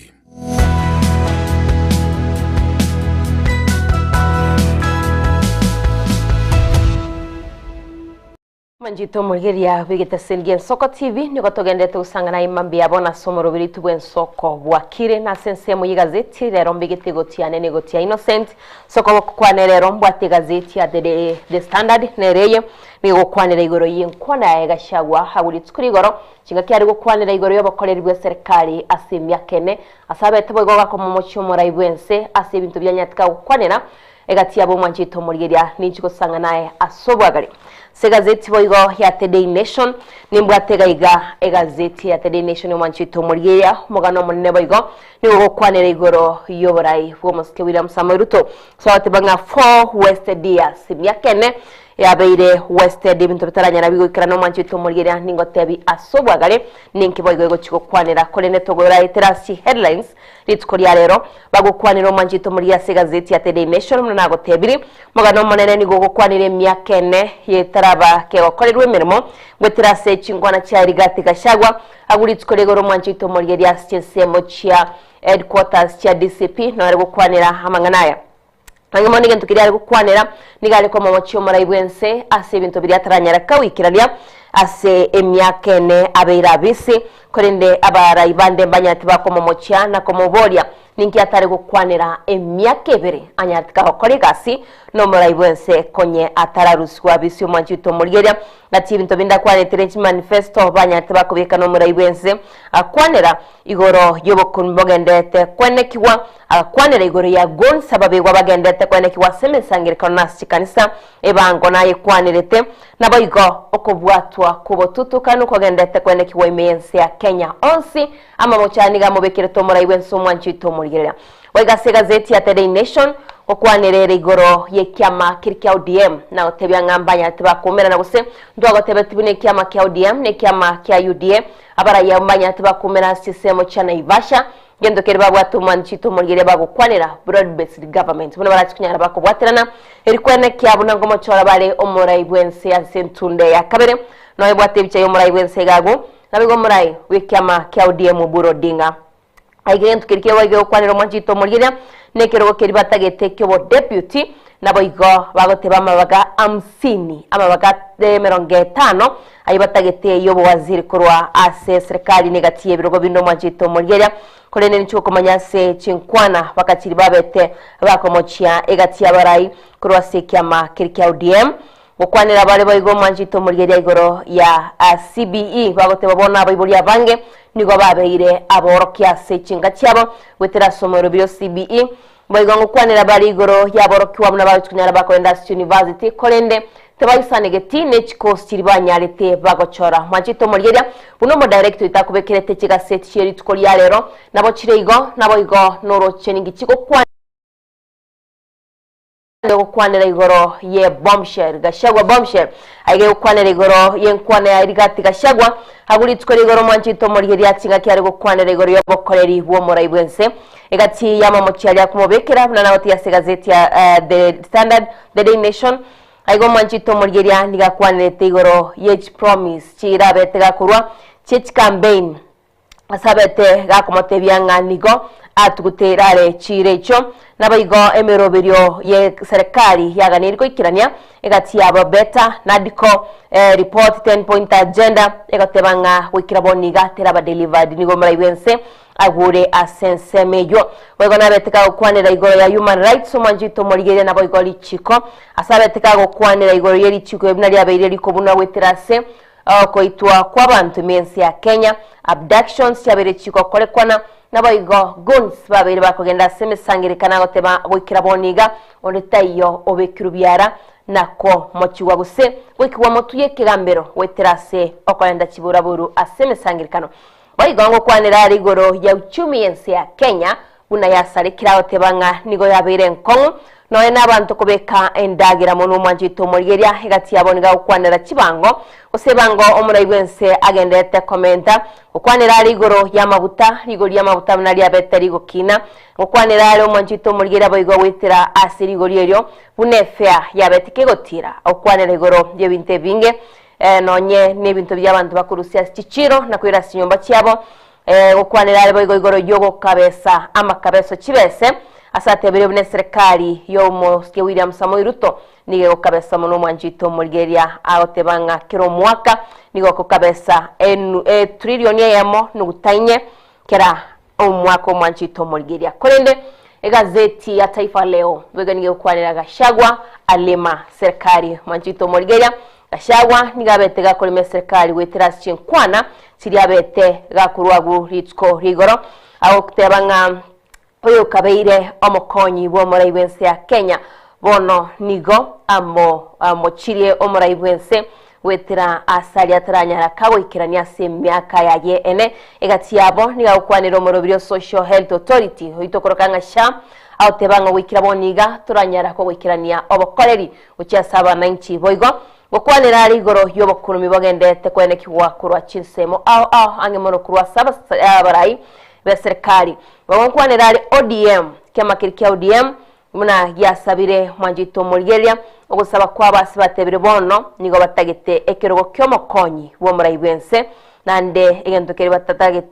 Manchito omorigereria bw'egetaseni gi'Ensoko TV nigo togenderete gosang'ana aye mambia bono ase omoroberi oito bw'ensoko bwakire na ase ensemo y'egazeti rero mbegete egoti yane na egoti ya Innocent soko gokwana rero mbwate egazeti ya The, The, The Standard nere eye nigo egokwanera igoro y'enkwana yaye Gachagua agwo rituko rigoro Chingaki are gokwanera igoro y'obokoreri bw'eserekari ase emiaka ene, ase abete boigo gakoma omochie omorai bw'ense ase ebinto bianyatika gokwanera egati yabo omwanchete omorigeria ninchi gosang'a naye ase obwagare. Ase egazeti boigo ya The Daily Nation nimbwate iga iga egazeti ya The Daily Nation omwanchete omorigeria omogano omonene boigo nigo ogokwanera igoro y'oborai bw'omosike William Samoei Ruto. So agoteba ng'a 4 wasted years emiaka ene. Yabeire wasted ebinto bitaranyara bigoikerana omwanchi oito omorigereria ningotebi ase obwagare ninki boigo egochi gokwanera korende togoraetera ase headlines rituko ria rero bagokwanera omwanchi oito omorigereria ase egazeti ya The Daily Nation buna nagotebiri omogano omonene nigo ogokwanera emiaka ene yetaraba kegokorerwa emeremo goetera ase chinkwana chia Rigathi Gachagua agwo rituko rigoro omwanchi oito omorigereria ase chinsemo chia headquarters chia DCP nore gokwanera amang'ana aya. Ang'e mono egento keria are gokwanera nigo are komomochia omorai bw'ense ase ebinto biria ataranyare kawikeraria ase emiaka ene abeire abisi, korende abarai bande mbanyarete bakomomochia na komoboria ninki atare gokwanera emiaka ebere anyarete kagokora egasi nomorai bw'ense konye atararusigwa abisi omwanchi oito omorigeria gati ebinto binde akwanetire chimanifesto banyarete bakobeka nomorai bw'ense akwanera Igoro y'obokungu bogenderete kwenekigwa, agakwanera igoro ya goons ababegwa bagenderete kwenekigwa ase emesangererekano na ase chikanisa, ebango nayekwanerete, naboigo okobwatwa kw'obotutukanu kogenderete kwenekigwa ime y'ense ya Kenya onsi, amamocho aya nigo amobekerete omorai bw'ense omwanchi oito omorigereria. Boigo ase egazeti ya The Daily Nation, gokwanera ere igoro y'ekiama keria kia ODM, na gotebia ng'a mbanyarete bakoumerana gose ntwagotebeti buna ekiama kia ODM na ekiama kia UDA Abaraiyo mbanyare tibakumera ase chinsemo chia Naivasha, gento keria babwate omwanchito omorigereria bagokwanera broad based government buna barachi konyara bakobwaterana eri kwenekia buna nkomochora bare omorai bwense ase entunde ya kabere nonya ebwate ebicha yomorai bwense iga agwo naboigo omorai bwekiama kia ODM Oburu Odinga Aiga egento keria kegoa gegokwanera omwanchito omorigereria, na ekerogo keria batagete ki'obodeputy, naboigo bagoteba amabaga hamsini, amabaga emerongo etano, ayio batagete y'obowaziri korwa ase eserekari negati y'ebirogo binde omwanchito omorigereria. Korende ninche okomanya ase chinkwana bakachiri babete bakomochia egati y'abarai korwa ase ekiama keria kia ODM. Gokwanera bare boigo omwanchete omorigereria igoro ya CBE bagoteba bono abaibori abange nigo babeire aborokia ase chinka chiabo goetera ase omoerobi o CBE. Boigo ngokwanera bare igoro y'aborokigwa buna bagochi konyara bakogenda ase chiuniversity korende tebaisanegeti ne chikosi chiria banyarete bagochora. Mwanchete omorigereria buna omodirector oito akobekerete chigaseti chie rituko ria rero nabo chire igo naboigo noroche ninki chigokwana. Gokwanera igoro ye bombshell Gachagua bombshell aiga egokwanera igoro y'enkwana ya Rigathi Gachagua agwo rituko rigoro omwanchete omorigereria chingaki are gokwanera igoro y'obokoreri bw'omorai bw'ense egati y'amamochi aria akomobekera buna nagotiga ase egazeti ya The Standard The Daily Nation aiga omwanchete omorigereria nigo akwanerete igoro ye chipromise chirabete gakorwa chie chicampaign Ase abete gakomotebia ng'a nigo atugutire are chiira echio, naboigo emeroberio ye serikali yaganeirie goikerania egati yabo Beta, Nadco, report, ten point agenda, egoteba ng'a goikera bono iga teraba delivered nigo omorai bwense agure ase ensemo eyio. Boigo nabete gagokwanera igoro ya human rights omwanchi oito omorigereria naboigo richiko ase abete gagokwanera igoro ye richiko buna riabeire rikobunwa goetera ase Okoitwa kw'abanto ime ense ya Kenya, abductions chiabeire chigokorekwana, naboigo goons babeire bakogenda ase emesangerekano agoteba goikera bono iga onde taiyo obekirwe biara na komochigwa gose goikigwa motwe y'ekegambero goetera ase okorenta chiburaburu ase emesangerekano. Boigo ngokwanera are igoro ya uchumi y'ense ya Kenya Buna yasarekire agoteba ng'a nigo yabeire enkong'u nonya nabanto kobeka endagera monwe omwancho oito omorigeria egati yabo nigo agokwanera chibango gose ebango omorai bw'ense agenderete komenta gokwanera are igoro y'amaguta rigori ri'amaguta buna riabete rigokina gokwanera are omwancho oito omorigeria boigo goetera ase rigori erio buna efea yabete kegotira gokwanera igoro y'ebinto ebinge nonye nebinto bi'abanto bakorusia ase chichiro na koira ase chinyomba chiabo Gokwanera are boigo igoro y'ogokabesa amakabeso chibese, ase atebirie buna eserekari y'omosike William Samoei Ruto nigo egokabesa mono omwanchi oito omorigereria agoteba ng'a kera omwaka nigo okokabesa enu etrilioni eyemo nuguta inye kera omwaka omwanchi oito omorigereria. Korende egazeti ya Taifa Leo boigo nigo egokwanera Gachagua alima serikali omwanchi oito omorigereria Gachagua nigo abete gakorema eserekari goetera ase chinkwana chiria abete gakorwa agwo rituko ria igoro, agoteba ng'a oyokabeire omokonyi bw'omorai bw'ense ya Kenya bono nigo amochirie omorai bw'ense. Goetera ase aria ataranyara kagoikerania ase emiaka yaye ene. Egati yabo nigo agokwanera omorobiri o Social Health Authority oito okoroka ng'a SHA, agoteba ng'a goikera bono iga toranyara kogoikerania obokoreri gochia ase abananchi. Boigo gokwanera are igoro y'obokurumi bogendete koenekigwa korwa chinsemo ao ao ang'e mono korwa ase abarai b'eserekari. Bagokwanera are ODM, ekiama keria kia ODM Buna giasabire mwanchete omorigereria, ogosaba kwabo ase batebire bono nigo batagete ekerogo ki'omokonyi bw'omorai bw'ense, naende egento keria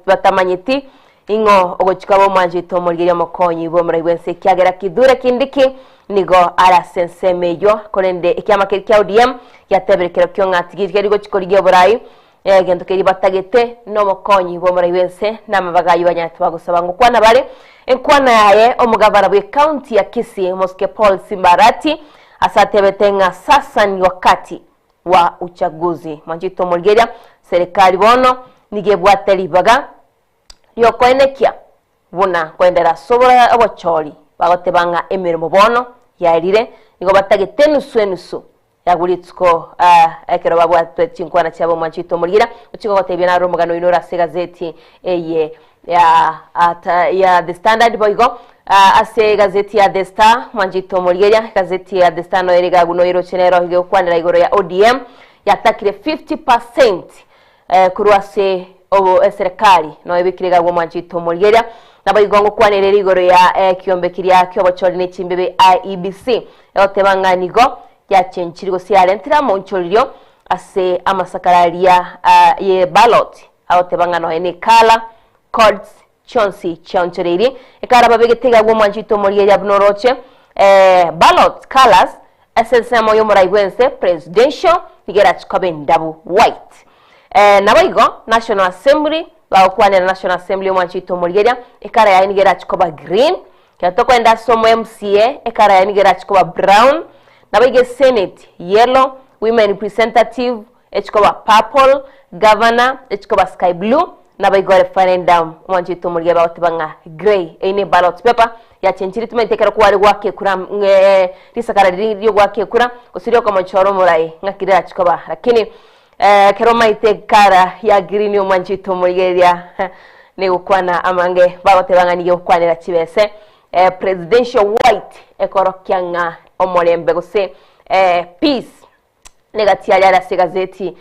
batamanyeti, ing'o ogochika abe omwanchete omorigereria omokonyi bw'omorai bw'ense, ekiagera Kithure Kindiki nigo are ase ensemo eyio, korende ekiama keria kia ODM giatebire kerokio ng'a tikeri gochia korigia oborai, Egento keria batagete nomokonyi bw'omorai bw'ense na amabaga ayio banyarete bagosaba ngokwana bare. Enkwana yaye omogavana bw'ecounty ya Kisii Omosike Paul Simba Arati ase atebete ng'a sasa ni wakati wa uchaguzi. Mwanchete omorigeria serikali bono nigo ebwate ribaga riokoenekia buna koenderera ase obochori bagoteba ng'a emeremo bono yaerire nigo batagete enusu enusu Agwo rituko ekero babwatwe chinkwana chiabo omwanchete omorigira, ochike gotebia naro omogano oino ore ase egazeti eye ya The Standard boigo ase egazeti ya The Star mwanchete omorigeria egazeti ya The Star noyo ere iga agwo noyeroche nero iga egokwanera igoro ya ODM yatakire 50% korwa ase eserekari noyo ebekire iga agwo omwanchete omorigeria naboigo ngokwanera ere igoro ya ekiombe keria kiobochori ne chimbibe IEBC egoteba ng'a nigo yachenchiri gose yarentire amonchoririo ase amasakara aria ye ballot, agoteba ng'a nonya ne colour codes chionsi chiaonchoreirie. Ekero babegete iga agwo omwanchete omorigereria buna oroche ballot colours ase ensemo y'omorai bw'ense presidential nigo erachi koba endabu white. Naboigo National Assembly bagokwanera National Assembly omwanchete omorigereria ekara yaye nigo erachi koba green. Ekero tokoenda ase omo MCA, ekara yaye nigo erache koba brown, naboigo esenate yellow, women representative echi koba purple, governor echi koba sky blue, naboigo referendum omwancho oito omorigia bagoteba ng'a grey. Eyio ne ballot paper yachenchiri timanyeti ekero kware goaka ekura risakara riria riogoaka ekura gose riokomochora omorai ng'aki rirache koba lakini Ekero omaete ekara ya green omwancho oito omorigereria negokwana amange bagoteba ng'a nigo egokwanera chibese presidential white ekorokia ng'a omorembe gose peace negati aria are ase egazeti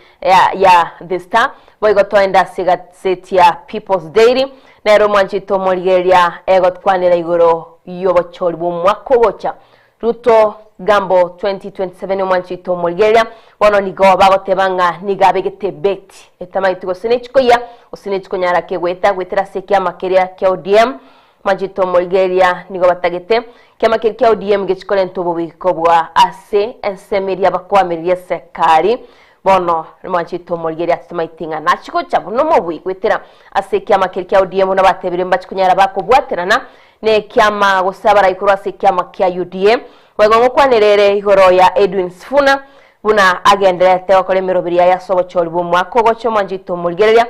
ya The Star boigo toende ase egazeti ya People's Daily nero omwancho oito omorigereria egokwanera igoro yobochori bwa omwaka ogocha Ruto Gambo 2027 omwanchi oito omorigereria, bono nigo bagoteba ng'a nigo abegete ebeti etamaeti gose nechikoyia gose nechikonyara kegoeta goetera ase ekiama keria kia ODM. Omwanchi oito omorigereria nigo batagete kiama keria kia ODM gechikorenta obobe kobua ase ensemo eria bakoamereria eserikari. Bono omwanchi oito omorigereria atotomaeti ng'a nachigocha buna omobui goetera ase ekiama keria kia ODM buna batebire mbachikonyara bakobwaterana Nekiama gose abarai korwa ase ekiama kia UDA. Boigo ngokwanera ere igoro ya Edwin Sifuna buna agendererete gokora emeroberi yaye ase obochori bw'omwaka ogocha omwanchete omorigereria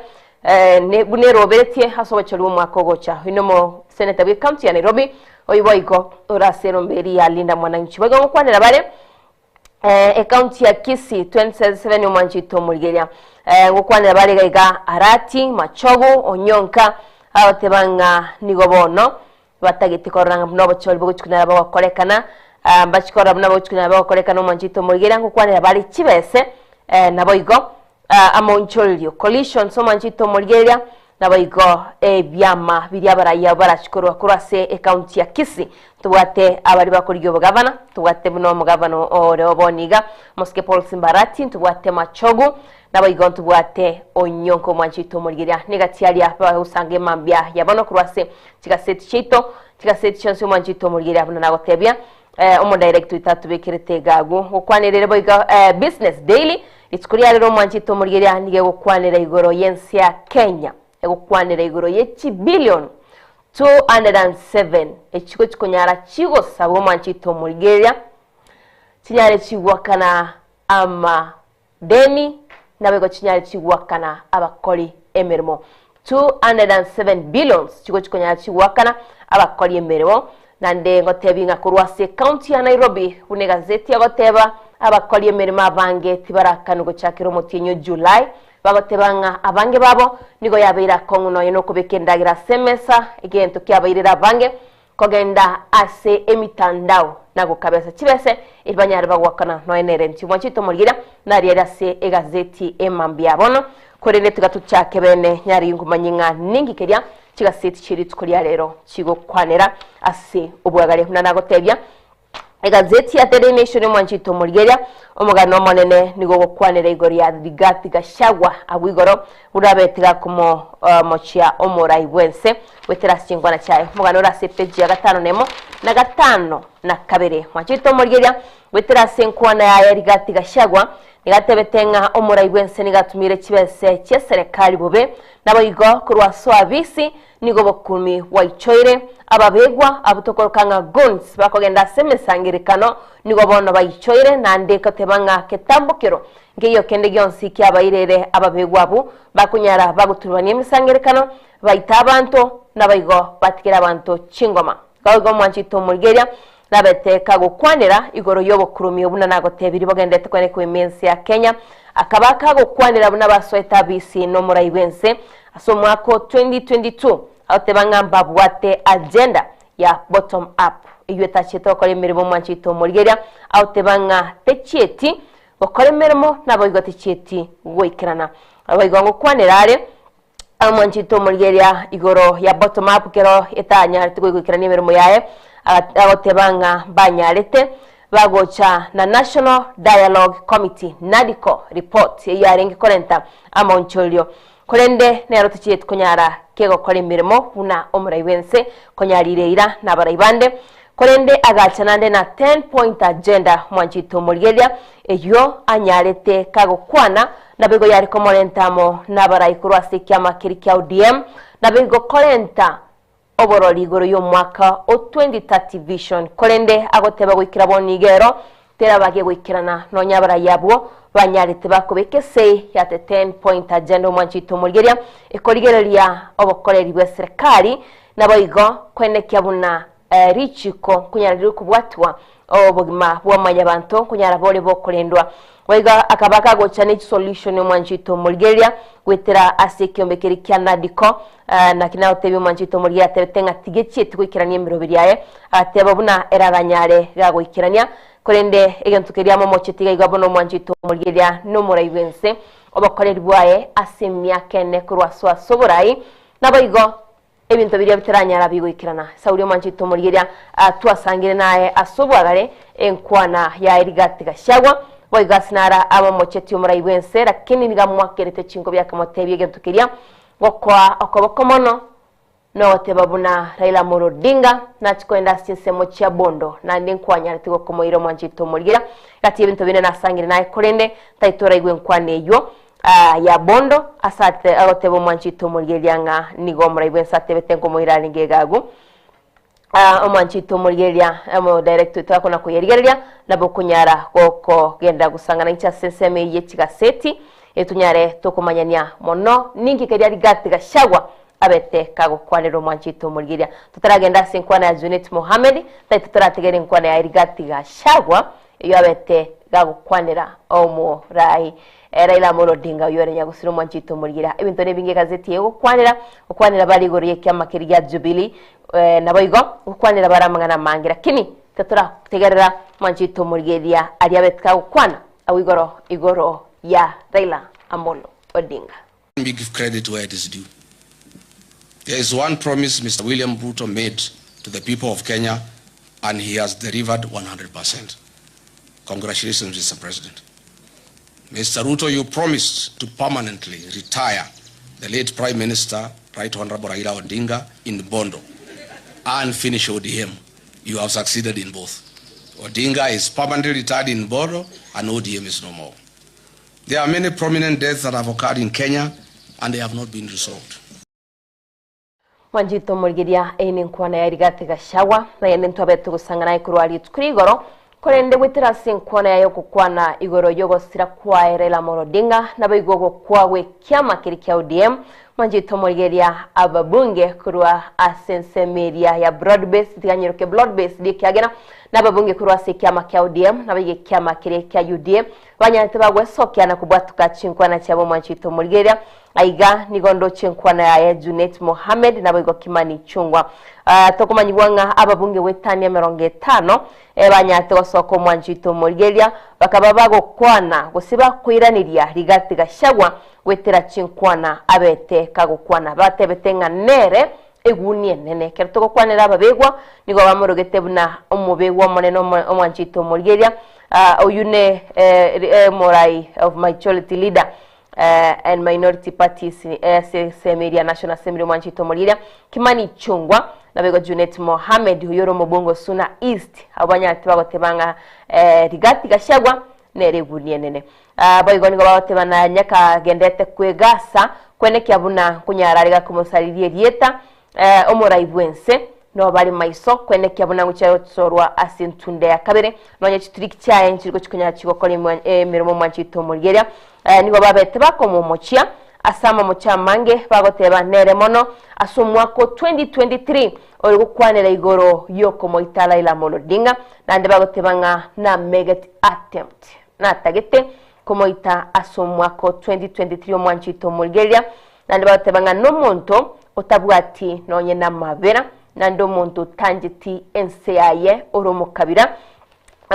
buna eroberetie ase obochori bw'omwaka ogocha. Oyio nomo seneta bwe county ya Nairobi oyio boigo ore ase eromberi ya Linda Mwananchi. Boigo ngokwanera bare Ecounty ya Kisii 2027 omwanchete omorigereria ngokwanera bare iga iga Arati, Machogu, Onyonka agoteba ng'a nigo bono batagete korora ng'a buna obochori bogochia konyara bogokorekana mbachie korora buna bogochia konyara bogokorekana omwanchete omorigereria ngokwanera bare chibese naboigo Amaonchorerio, Collisions, omwanchete omorigereria, naboigo ebiama biria abarai abwo barachie korwa korwa ase ecounty ya Kisii. Ntobwate abaria bakorigia obogavana, ntobwate buna omogavana ore bono iga, Omosike Paul Simbarati, ntobwate Machogu, naboigo ntobwate Onyonka omwanchete omorigereria. Negati aria bagosanga emambia ya bono korwa ase chigaseti chiaito, chigaseti chionsi omwanchete omorigereria buna nagotebia, Omodirect oito atobekerete iga agwo gokwanerere boigo Business Daily rituko ria rero omwanchete omorigereria nigo egokwanera igoro y'ense ya Kenya egokwanera igoro ye chibillion 207 echigo chikonyara chigosabwa omwanchete omorigereria chinyare chigwakana ama Deni naboigo chinyare chigwakana abakori emeremo 207 billions chigo chikonyara chigwakana abakori emeremo. Naende ngotebi ng'a korwa ase ecounty ya Nairobi buna egazeti egoteba Abakori emeremo abange tibarakanwa gochakera omotienyi o Julai, bagoteba ng'a abange babo nigo yabeire akong'u nonya nokobeka endagera ase emesa, egento kiabairire abange kogenda ase emitandao na gokabesa chibese eri banyare bagoakana nonya nerenti. Mwanchete omorigereria nari ere ase egazeti emambia bono, korende tiga tochake bene nyare inkomanye ng'a ninki keria chigaseti chie rituko ria rero chigokwanera ase obwagare. Buna nagotebia Egazeti ya Daily Nation omwanchete omorigereria, omogano omonene nigo ogokwanera igoro ya Rigathi Gachagua agwo igoro buna abete gakomochia omorai bwense goetera ase chinkwana chiaye. Omogano ore ase epeji ya gatano na emo na gatano na kabere. Mwanchete omorigereria goetera ase enkwana yaye Rigathi Gachagua nigo atebete ng'a omorai bwense nigo atumire chibese chi'eserekari bobe naboigo korwa ase oabisi Nigo obokuumi bwaichoire, ababegwa abwo tokoroka ng'a goons bakogenda ase emesangererekano nigo bono baichoire, naende goteba ng'a ketambokero nkeiyo kende gionsi kiabairere ababegwa abwo bakonyara bagoturubania emesangererekano, baite abanto, naboigo batigere abanto chingoma. Igo omwanchete omorigereria nabete kagokwanera igoro y'obokurumi buna nagotebirie bogenderete kwenekwa ime ense ya Kenya, akaba kagokwanera buna basoete abisi nomorai bw'ense ase omwaka o 2022 agoteba ng'a mbabwate agenda ya bottom up eyio etachiete gokora emeremo omwanchete omorigereria agoteba ng'a techieti gokora emeremo naboigo techieti goikerana. Naboigo ngokwanera are Omwanchete omorigereria igoro ya bottom up kero etanyarete goikerania emeremo yaye, agoteba ng'a mbanyarete bagocha na National Dialogue Committee, NADCO, report eyio yarenge korenta amaonchorerio. Korende nero tichieti konyara kegokora emeremo buna omorai bwense konyarire eira na abarai bande. Korende agacha naende na ten point agenda omwanchete omorigereria eyio anyarete kagokwana Naboigo yare komorenta amo nabarai korwa ase ekiama keria kia ODM, naboigo korenta oborori igoro y'omwaka o 2030 vision. Korende agoteba goikera bono iga ero terabage goikerana nonya abarai abwo banyarete bakobeka esei ya the ten point agenda omwancho oito omorigeria ekorigereria obokoreri bw'eserekari naboigo koenekia buna Richiko nkonyara rire kobwatwa obogima bwa mwanyabanto nkonyara bore bokorendwa. Boigo akaba kagocha ne chisolution omwancho oito omorigereria goetera ase ekiombe keria kia NADCO naki nagotebia omwancho oito omorigereria atebete ng'a tigechieti goikerania emeroberi yaye agateba buna eraranyare gagoikerania korende egento keria amomocheti iga igo bono omwancho oito omorigereria nomorai bwense obokoreri bwaye ase emiaka ene korwa ase ase oborai naboigo Ebinto biria bitaranyara bigoikerana. Sauli omwanchete omorigereria twasangire naye ase obwagare, enkwana yaye rigati gachagua, boigo ase nara amomochetie omorai bw'ense, lakini nigo amwakerete chinkobi akamotebia egento keria, Gokoa okoboko mono nogoteba buna Raila Amolo Odinga nachie kogenda ase chinsemo chia Bondo, naende nkwanyarete gokomoira omwanchete omorigereria. Gati y'ebinto binde nasangire naye korende taitoraigu enkwana eyio. Ya bondo, ase agoteba omwanchete omorigereria ng'a nigo omorai bwense atebete nkomoira arenge egagu. Omwanchete omorigereria, omodirect oito akona koyerigereria, nabo okonyara gokogenda gosangana inche ase ensemo eyio ye chigaseti, etonyare tokomanyania mono ninki keria Rigathi Gachagua abete kagokwanera omwanchete omorigereria. Totaragenda ase enkwana ya Junet Mohamed, taito torategere enkwana ya Rigathi Gachagua, eyio abete gagokwanera omorai Raila Amolo Odinga oyio ore nyagusira omwanchete omorigereria. Ebinto nebinge egazeti eye egokwanera, gokwanera bare igoro y'ekiama keria gia Jubilee naboigo gokwanera bare amang'ana amange lakini titorategerera omwanchete omorigereria aria abete gagokwana agwo igoro igoro ya Raila Amolo Odinga. Let me give credit where it is due. There is one promise Mr. William Ruto made to the people of Kenya and he has delivered 100%. Congratulations, Mr. President. Mr. Ruto, you promised to permanently retire the late Prime Minister, Right Honorable Raila Odinga, in Bondo and finish ODM. You have succeeded in both. Odinga is permanently retired in Bondo and ODM is no more. There are many prominent deaths that have occurred in Kenya and they have not been resolved. Mwanchete omorigeria, eye nenkwana ya Rigathi Gachagua, naende ntwabete gosang'ana aye korwa rituko ria igoro, korende goetera ase enkwana yaye ogokwana igoro y'ogosira kwaye Raila Amolo Odinga, naboigo ogokwa gw'ekiama keria kia ODM, mwanchete omorigeria ababunge korwa ase ensemo eria ya broad based, tiga nyeroke broad based ekiagera. Na ababunge korwa ase ekiama kia ODM na baiga ekiama keria kia UDA banyarete bagwesokia na kobwatoka chinkwana chiabo omwanchito omorigereria. Aiga nigo ndoche enkwana yaye Junet Mohamed naboigo Kimani Ichung'wa. Ah, tokomanyigwa ng'a ababunge goetania emerongo etano eh, banyarete gosoka omwanchito omorigereria bakaba bagokwana gose bakoiraneria Rigathi Gachagua goetera chinkwana abete kagokwana batebete ng'a nere Eguni enene. Ekero togokwanera ababegwa, nigo bamorogete buna omobegwa omonene omwanchete omorigereria, oyio ne omorai of majority leader and minority parties ase ensemo eria National Assembly omwanchete omorigereria Kimani Ichung'wa, naboigo Junet Mohamed oyio ore omobunge o Suna East, abwo banyarete bagoteba ng'a Rigathi Gachagua nere eguni enene. Boigo nigo bagoteba na nyakagendete kwegasa kwenekia buna nkonyara are gakomosariria erieta omorai bw'ense, nobare maiso kwenekia buna ngochia gochorwa ase entunda ya kabere, nonya chituriki chiaye nchiri gochikonyara chigokora emeremo omwanchete omorigereria. Nigo babete bakomomochia ase amamocho amange bagoteba nere mono ase omwaka o 2023 ore gokwanera igoro y'okomoita Raila Amolo Odinga, naende bagoteba ng'a namegete attempt. Natagete komoita ase omwaka o 2023 omwanchete omorigereria, naende bagoteba ng'a nomonto otabwati nonye namabera, naende omonto otancheti ense yaye ore omokabira.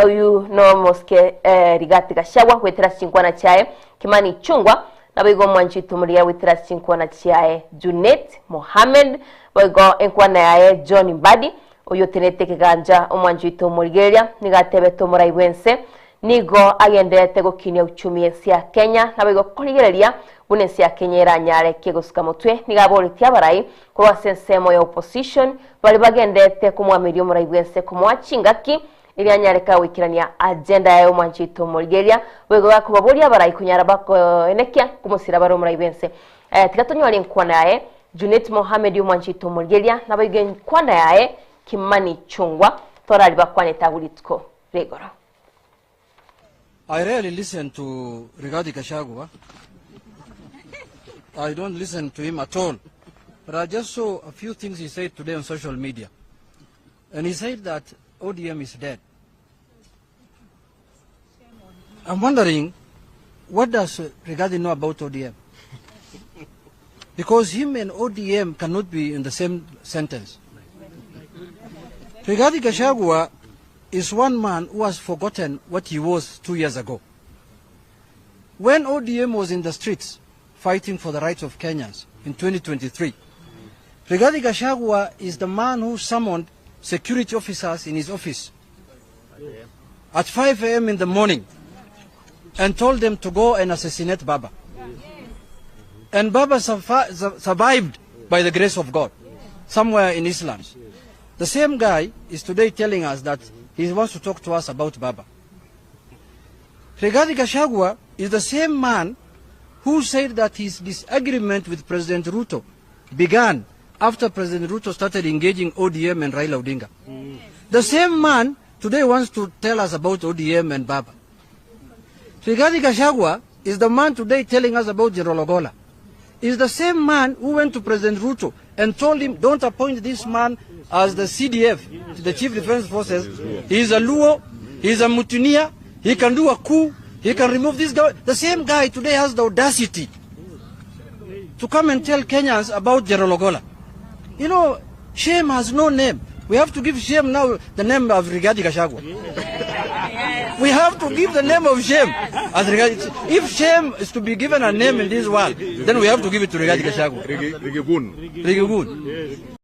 Oyio nomosike Rigathi Gachagua goetera ase chinkwana chiaye Kimani Ichung'wa, naboigo omwanchete omorigereria goetera ase chinkwana chiaye Junet Mohamed, boigo enkwana yaye John Mbadi, Oyio otenenete ekegancha omwancho oito omorigereria, nigo atebete omorai bw'ense, nigo agendererete gokinia uchumi y'ense ya Kenya, naboigo korigereria buna ense ya Kenya eranyare kegosuka motwe. Nigo aboretie abarai korwa ase ensemo ya opposition baria bagendererete komwameria omorai bw'ense komoa chingaki erio anyare kagoikerania agenda yaye omwancho oito omorigereria, boigo gakobaboria abarai konyara bakoenekia komosira bare omorai bw'ense. Tiga tonyore enkwana yaye Junet Mohamed omwanchete omorigereria naboigo enkwana yaye Kimani Ichung'wa torari bakwanete agwo rituko rigoro. I rarely listen to Rigathi Gachagua. I don't listen to him at all. But I just saw a few things he said today on social media. And he said that ODM is dead. I'm wondering, what does Rigathi know about ODM? Because him and ODM cannot be in the same sentence. Rigathi Gachagua is one man who has forgotten what he was 2 years ago. When ODM was in the streets fighting for the rights of Kenyans in 2023, Rigathi Gachagua is the man who summoned security officers in his office at 5 a.m. in the morning and told them to go and assassinate Baba. And Baba survived by the grace of God, somewhere in Islam. The same guy is today telling us that he wants to talk to us about Baba. Rigathi Gachagua is the same man who said that his disagreement with President Ruto began after President Ruto started engaging ODM and Raila Odinga. The same man today wants to tell us about ODM and Baba. Rigathi Gachagua is the man today telling us about General Ogolla. Is the same man who went to President Ruto and told him, don't appoint this man as the CDF, the Chief Defense Forces. He is a Luo, he is a mutineer, he can do a coup, he can remove this guy. The same guy today has the audacity to come and tell Kenyans about General Ogolla. Shame has no name. We have to give shame now the name of Rigathi Gachagua. We have to give the name of shame as Rigathi. If shame is to be given a name in this world, then we have to give it to Rigathi Gachagua. Rigigun. Rigigun.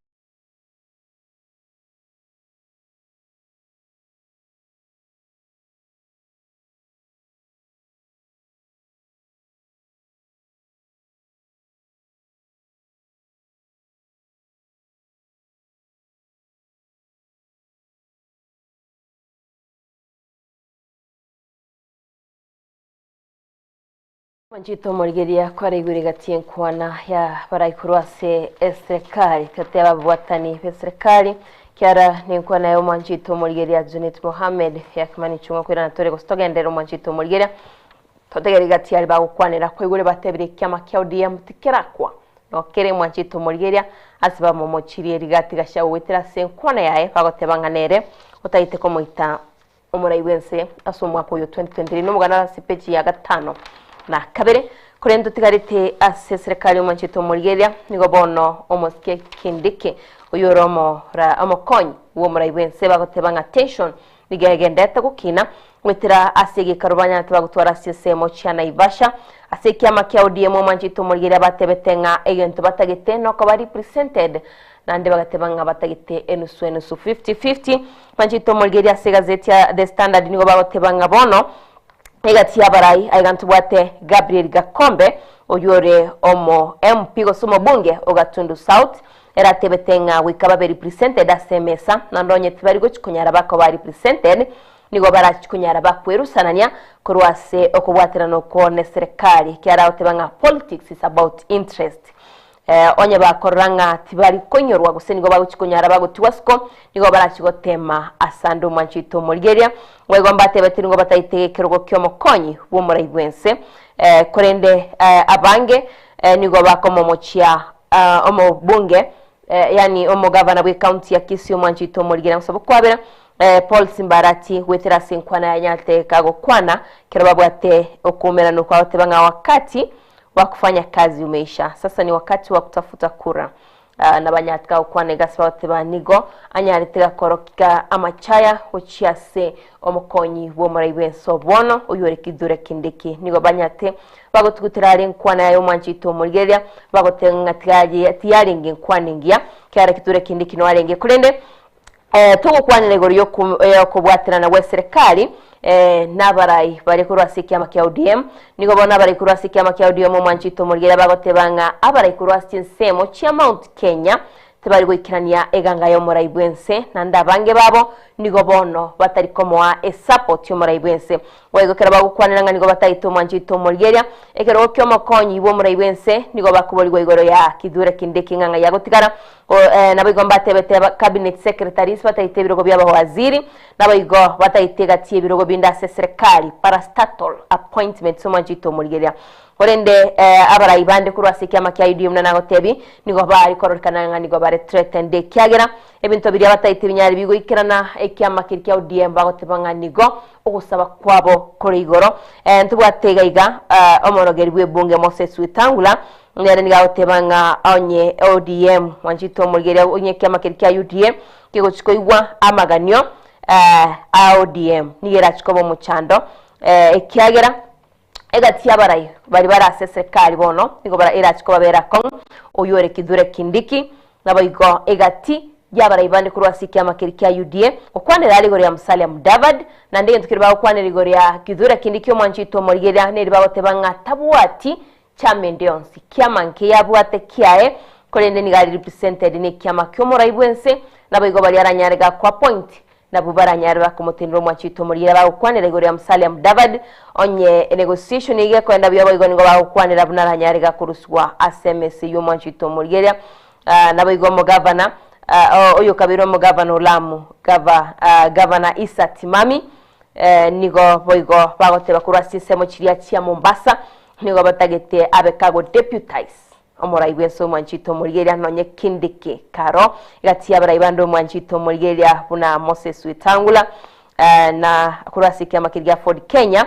Mwanchete omorigereria kwaraigure gati y'enkwana ya barai korwa ase eserekari gati y'ababwatani b'eserekari kiara nenkwana ya omwanchete omorigereria Junet Mohamed ya Kimani Ichung'wa koirana tore gose togenderere omwanchete omorigereria totegereri gati yare bagokwanera kwaigure batebire ekiama kia ODM tikerakwa. Nokere mwanchete omorigeria ase bamomochirie rigati gachia goetera ase enkwana yaye bagoteba ng'a nere otagete komoita omorai bw'ense ase omwaka oyo 2023 nomogano ase peji ya gatano na kabere. Korende totigarete ase eserekari omwanchete omorigeria nigo bono omosike Kindiki oyio ore omora omokonyi bw'omorai bw'ense bagoteba ng'a tension nigo egendete gokina goetera ase egekaro banyarete bagotwara ase ensemo chia Naivasha ase ekiama kia ODM omwanchete omorigeria batebete ng'a egento batagete nokoba represented naende bagateba ng'a batagete enusu enusu 50-50 Mwanchete omorigeria ase egazeti ya The Standard nigo bagoteba ng'a bono egati y'abarai aiga ntobwate Gabriel Gakombe oyio ore omo MP gose omobunge o Gatundu South ere atebete ng'a goika babe represented ase emesa naende onye tibari gochi konyara bakoba represented nigo barachi konyara bakwerusanania korwa ase okobwaterana okwo neserekari ekiagera agoteba ng'a politics is about interest. Onye bakorora ng'a tibari koinyorwa gose nigo bagochia konyara bagotigwa isiko, nigo barachie goteema ase ande omwancho oito omorigereria. Boigo mbatebete nigo bataete ekerogo ki'omokonyi bw'omorai bw'ense. Korende abange nigo bakomomochia omobunge, yaani omogavana bw'ecounty ya Kisii omwancho oito omorigereria gose obokwabera, Paul Simbarati goetera ase enkwana yanyarete kagokwana ekero babwate okoumerana okwo agoteba ng'a wakati wa kufanya kazi umeisha, sasa ni wakati wa kutafuta kura. Ah, na banyarete gokwana egasi bagoteba nigo anyarete gakorokika amachaya gochia ase omokonyi bw'omorai bw'ense obono oyio ore Kithure Kindiki. Nigo banyarete bagotugutera are enkwana yaye omwancho oito omorigereria bagoteba ng'a tigaye tiyarenge enkwana engiya kiagera Kithure Kindiki no arenge korende Eh, togokwanera igoro y'okobwaterana gw'eserekari eh, n'abarai bare korwa ase ekiama kia ODM. Nigo bono abarai korwa ase ekiama kia ODM omwancho oito omorigereria bagoteba ng'a abarai korwa ase chinsemo chia Mount Kenya tibari goikerania eganga y'omorai bw'ense naende abange babo nigo bono batari komoa esupport y'omorai bw'ense. Boigo ekero bagokwanera ng'a nigo batagete omwancho oito omorigereria, ekerogo ki'omokonyi bw'omorai bw'ense nigo bakoborigwa igoro ya Kithure Kindiki ng'a ng'ai agotigara Naboigo mbatebete aba cabinet secretaries bataete ebirogo bia abawaziri, naboigo bataete egati y'ebirogo binde ase eserekari, parastatal appointments, omwancho oito omorigereria. Korende abarai bande korwa ase ekiama kia UDA buna nagotebi, nigo bare kororekana ng'a nigo bare threatened ekiagera ebinto biria bataete binyare bigoikerana ekiama keria kia ODM bagoteba ng'a nigo ogosaba kwabo kore igoro. Ntobwate iga iga omorogeri bw'ebunge Moses Wetangula Nere nigo agoteba ng'a onye ODM mwanchete omorigereria onye ekiama keria kia UDA kegochia koigwa amaganio a ODM nigo erachie koba omochando ekiagera egati y'abarai baria bare ase eserekari bono nigo bara erachie kobabera akong'u oyio ore Kithure Kindiki naboigo egati y'abarai bande korwa ase ekiama keria kia UDA gokwanera are igoro ya Musalia Mudavadi naende egento keria bagokwanera igoro ya Kithure Kindiki omwanchete omorigereria neri bagoteba ng'a tabwati Chiamende onsi, kiama nkeyabwate kiaye, korende nigo are represented nekiama ki'omorai bw'ense, naboigo baria aranyare gakoappoint, nabwo baranyare bakomotenera omwancho oito omorigereria bagokwanera igoro ya Musalia Mudavadi, onye enegotiation eyio gekoenda buya boigo nigo bagokwanera buna aranyare gakorusigwa ase emesa eyio omwancho oito omorigereria. Naboigo omogavana oyokabeire omogavana o Lamu, gava Gavana Issa Timami, Nigo boigo bagoteba korwa ase chinsemo chiria chia Mombasa, nigo batagete abe kago deputize omorai bwense omwanchete omorigereria nonye Kindiki karo egati y'abarai bande omwanchete omorigereria buna Moses Wetangula na korwa ase ekiama keria gia Ford Kenya.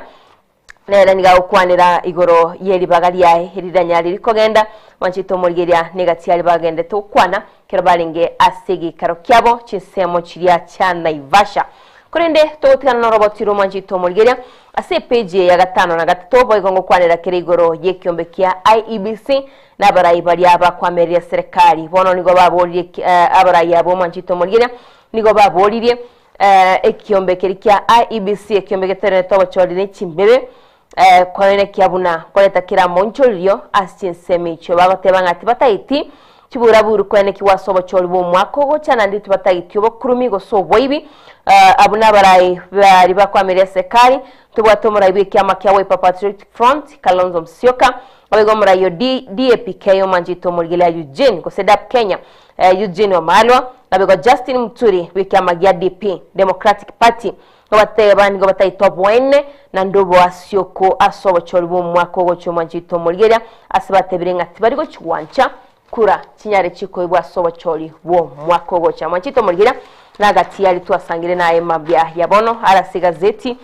Nere nigo agokwanera igoro ye ribaga riaye eriranyare rikogenda, mwanchete omorigereria negati aria bagendete gokwana ekero barenge ase egeikaro kiabo chinsemo chiria chia Naivasha. Korende togotigana noroboti rw'omwanchete omorigereria ase epeji eye ya gatano na gatato boigo ngokwanera kere igoro y'ekiombe kia IEBC na abarai baria bakwamereria serikali. Bono nigo baboririe abarai abwo omwanchete omorigereria nigo baboririe Ekiombe keria kia IEBC, ekiombe geterenete obochori ne chimbebe, koenekia buna koreta kera amonchoririo ase chinsemo echio. Bagoteba ng'a tibataeti chiburaburu koenekigwa ase obochori bw'omwaka ogocha naende tibatageti obokurumi gose oboibi. Abwo nabarai baria bakoameria eserikari, ntobwate omorai bw'ekiama kia Wiper Patriotic Front, Kalonzo Musyoka, naboigo omorai o DAPK omwanchete omorigereria Eugene gose DAP Kenya, Eugene Wamalwa, naboigo Justin Muturi bw'ekiama gia DP, Democratic Party, nigo bateba nigo bataete oboene naende oboasioko ase obochori bw'omwaka ogocha omwanchete omorigereria ase batebire ng'a tibari gochi gwancha. Chikura chinyare chikoibwa ase obochori bw'omwaka ogocha. Mwanchete omorigereria nagati aria twasangire naye mambia ya bono arase egazeti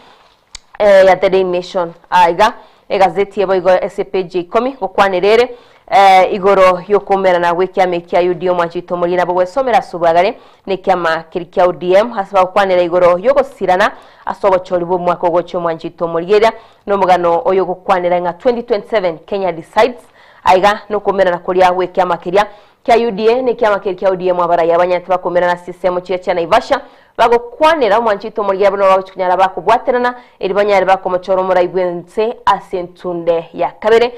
eh, ya The Daily Nation aiga egazeti ebo igo ase page ya ikomi gokwanera ere eh, igoro y'okoumerana gw'ekiama ekia UDA omwanchete omorigereria nabo gwesomera ase obwagare na ekiama keria kia ODM ase bagokwanera igoro y'ogosirana ase obochori bw'omwaka ogocha omwanchete omorigereria na omogano oyo ogokwanera ng'a 2027 Kenya decides Aiga nokoumerana koria gw'ekiama keria kia UDA na ekiama keria kia ODM abaraiyo abanyene tibakoumerana ase chisemo chiria chia Naivasha bagokwanera omwanchete omorigia buna bagochia konyara bakobwaterana erio banyare bakomochora omorai bw'ense ase entunde ya kabere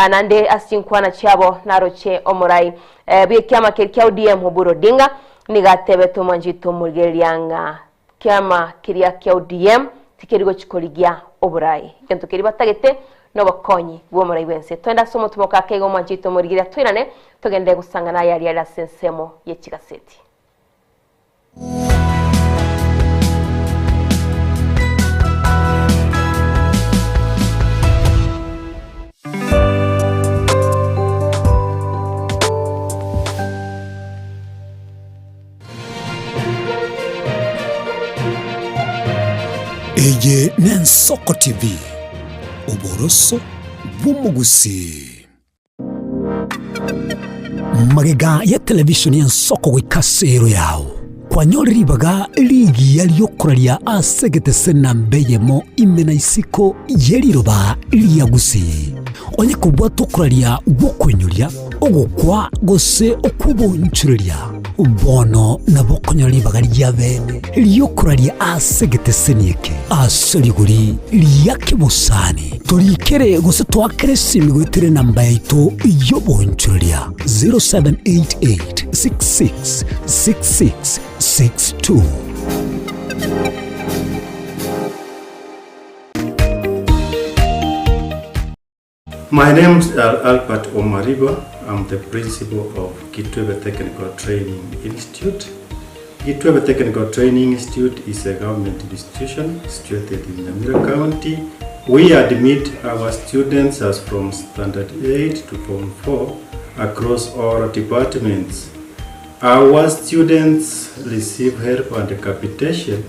naende ase chinkwana chiabo naroche omorai bw'ekiama keria kia ODM Oburu Odinga nigo atebete omwanchete omorigereria ng'a Kiama keria kia ODM tikeri gochia korigia oborai. Egento keria batagete nobokonyi bw'omorai bw'ense. Toende ase omotumoka ake iga omwanchete omorigereria toirane togende gosang'ana aya aria are ase ensemo ye chigaseti. Eye n'Ensoko TV, oboroso bw'omogusii. Magega ya televisheni y'Ensoko goika ase ero yao, kwanyore ribaga rigiya riokoraria ase egetese namba eyemo ime na isiko ye riroba ria Gusii. Onye kobwate okoraria gw'okoinyoria, ogokwa gose okw'obonchoreria, bono nabo okonyora ribaga ria bene ri'okoraria ase egeteseni eke ase rigori ria kebosani. Torikere gose toakere esimi goetera enamba yaito y'obonchoreria 0788 66 66 62. My name is Albert Omariba. I'm the principal of Kitwebe Technical Training Institute. Kitwebe Technical Training Institute is a government institution situated in Nyamira County. We admit our students as from Standard 8 to Form 4 across all departments. Our students receive help and capitation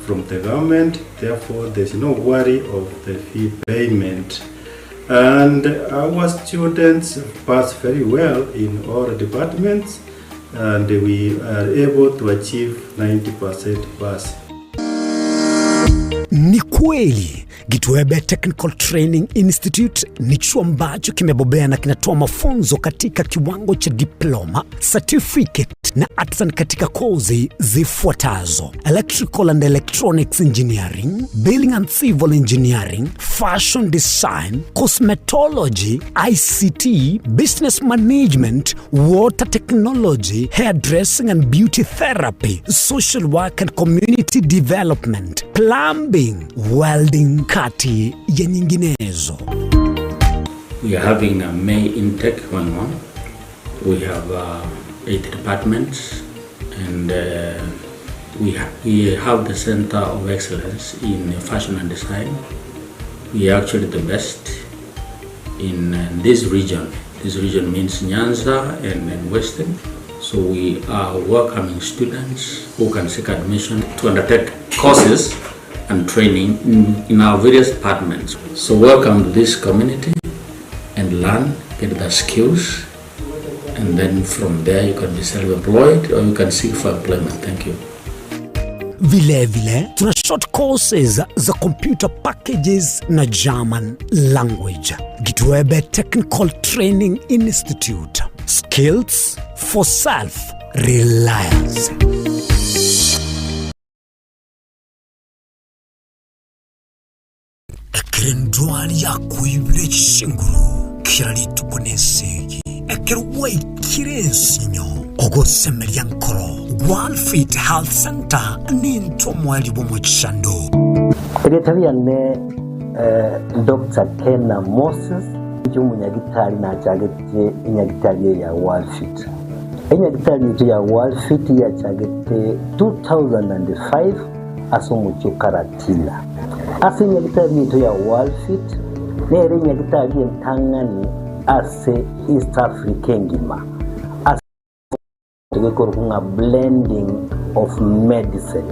from the government, therefore there's no worry of the fee payment. And our students pass very well in all departments and we are able to achieve 90% pass. Ni kweli Gitwebe Technical Training Institute ni chuo ambacho kimebobea na kinatoa mafunzo katika kiwango cha diploma, certificate na artisan katika kozi zifuatazo: Electrical and Electronics Engineering, Building and Civil Engineering, Fashion Design, Cosmetology, ICT, Business Management, Water Technology, Hairdressing and Beauty Therapy, Social Work and Community Development, Plumbing, Welding, kati ya nyinginezo. We are having a May intake going on. We have 8 departments and we, ha we have the Center of Excellence in Fashion and Design. We are actually the best in this region. This region means Nyanza and, and Western. So we are welcoming students who can seek admission to undertake courses and training in, in our various departments. So welcome to this community and learn, get the skills, and then from there you can be self-employed or you can seek for employment. Thank you. Vilevile tuna short courses za computer packages na German language. Gitwebe Technical Training Institute. Skills for self reliance. Ekero endwari yakoibire chinguru kera rituko nesegi, ekero gwaikire ensinyo, ogosemeria nkoro, Gwalfit Health Centre nintwe omoerio bw'omochando. Erieta riane Doctor Kena Moses, inche omonyagitari nachagete enyagitari eye ya Walfit. Enyagitari yaito ya Walfit yachagete 2005 ase omochie o Karatina. Ase enyagitari yaito ya Walfit nere enyagitari entang'ani ase East Africa engima. Gekorokwa ng'a blending of medicine.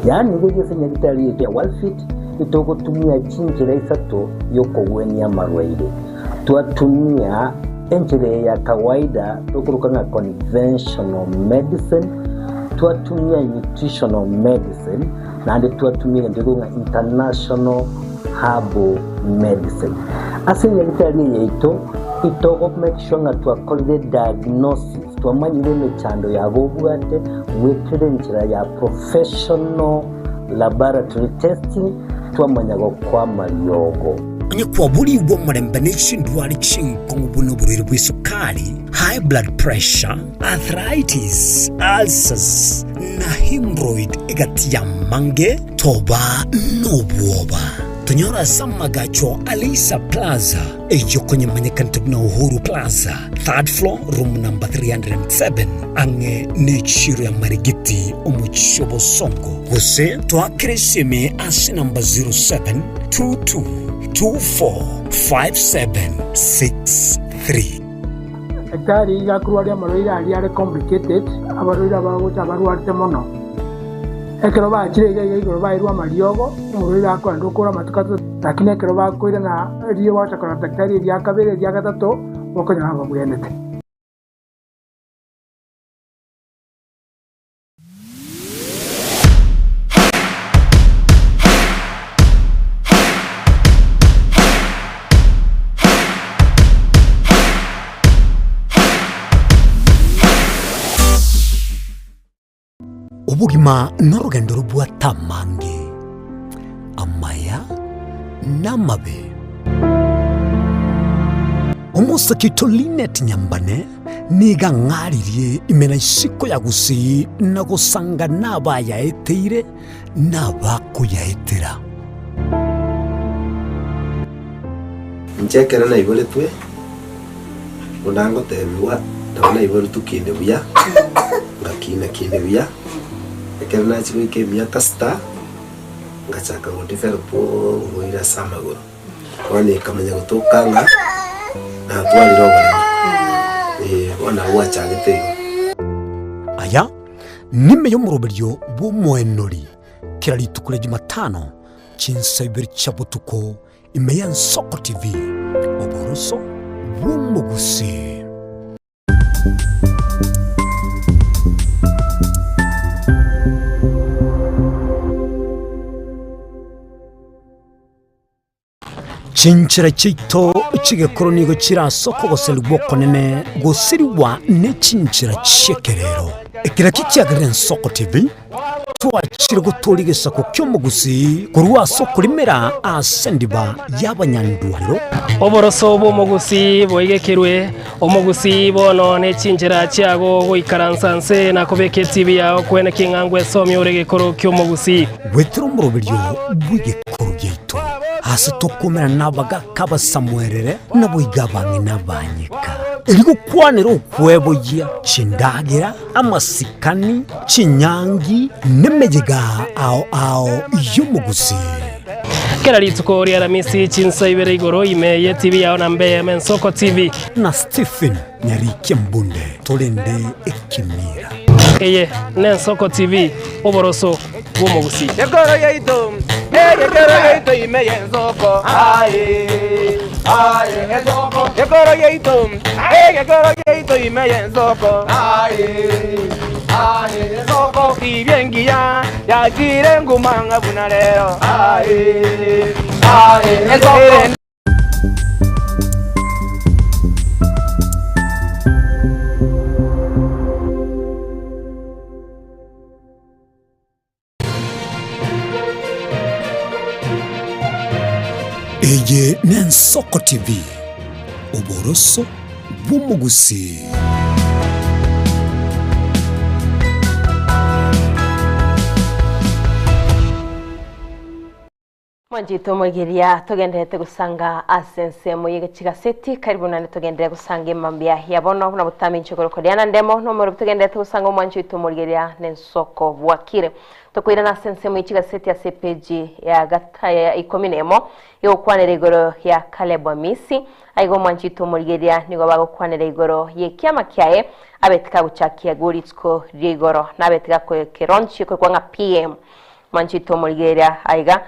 Yaani iga ase enyagitari yaito ya Wellfit itogotumia chinchera isato yokogwenia amarwaire. Twatumia enchera eye ya kawaida tokoroka ng'a conventional medicine, twatumia nutritional medicine, naende twatumia egento gekorokwa ng'a international herbal medicine. Ase enyagitari eye yaito itogo make sure ng'a twakorire diagnosis. Twamanyire emechando yabo obwate goetera enchera ya professional laboratory testing twamanya gokoa amariogo. Onye kwaborigwe omorembe ne chindwari chinkong'u buna oborwaire bw'esukari, high blood pressure, arthritis, ulcers, na hemorrhoid egati y'amange, toba nobwoba. Tonyore ase amagacho a Leisa Plaza, eyio konyemanyekanete buna Uhuru Plaza, third floor, room number 307, ang'e n'echiro ya Marigiti, omochie o Bosongo. Gose toakere esimi ase namba 0722245763. Daktari iga akorwaria amarwaire aria are complicated, abarwaire abagocha abarwarete mono. Ekero bachire iga iga igoro bairwe amariogo, omorwaire akoenda okora amatuko atato, lakini ekero bakoirana erio bagocha korora daktari eria kabere eria gatato, bokonyora babwenerete. Obogima norogendo robwate amange, amaya na amabe. Omosake oito Linet Nyambane nigo ang'aririe ime na isiko ya Gusii na gosanga nabayaeteire na abakoyaetera. Inche ekero naiboretwe, buna ngotebigwa, nabo naiboretwe kinde buya, ngakina kinde buya, ekero nachia goika emiaka sita, ngachaka go develop oborwaire ase amagoro. Bono ekamanya gotoka ng'a natwarire oboremo, eh, bono nabo gwachagete igo. Aya nime y'omoroberio bw'omoenori kera rituko ria Jumatano chinsa ibere chia botuko ime y'Ensoko TV, oboroso bw'omogusii. Chinchera chiaito chi'egekoro nigo chire ase okogoserigwa okonene gosirigwa ne chinchera chi'ekerero. Ekero ekio kiagerire Ensoko TV, twachire gotooria egesaku ki'omogusii korwa ase okorimera ase endiba y'abanyandwarero. Oboroso bw'omogusii boigekerwe, omogusii bono ne chinchera chiago goikaransa nse na kobeka etibi yao kwene king'a ngwesomia ore egekoro ki'omogusii. Goetera omoroberio bw'egekoro giaito, ase tokomerana nabagaaka abasamuerere, naboigo abang'ina abanyeka, erio gokwanera okweboyia chindagera, amasikani, chinyangi, nemeyega ao ao y'omogusii. Kera rituko ri'Aramisi chinsa ibere igoro ime y'etibi yao na mbe Mensoko TV. Na Stephen Nyarikia Mbunde torende ekemira. Eye n'Ensoko TV, oboroso bw'omogusii. Ekoro yaito, egekero yaito ime y'ensoko, aye, aye, ensoko. Ekoro yaito, egekero yaito ime y'ensoko, aye, aye, ensoko. Tibia engiya yachire nguma ng'a buna rero, aye, aye, ensoko. Eye n'Ensoko TV, oboroso bw'omogusii. Mwanchete omoigeria, togendererete gosanga ase ensemo ye chigaseti, karibu naende togenderere gosanga emambia ya bono buna botambe inche korokwa Diana Ndemo, na omorobio togendererete gosanga omwancho oito omorigeria nensoko bwakire. Tokoirana ase ensemo ye chigaseti ase epeji ya gata ya ikomi na emo egokwanera igoro ya Caleb Amisi. Aiga omwancho oito omorigeria nigo bagokwanera igoro y'ekiama kiaye abete kagochakia igo rituko ria igoro na abete gakoekeronchia korokwa ng'a PM. Mwanchete omorigereria aiga,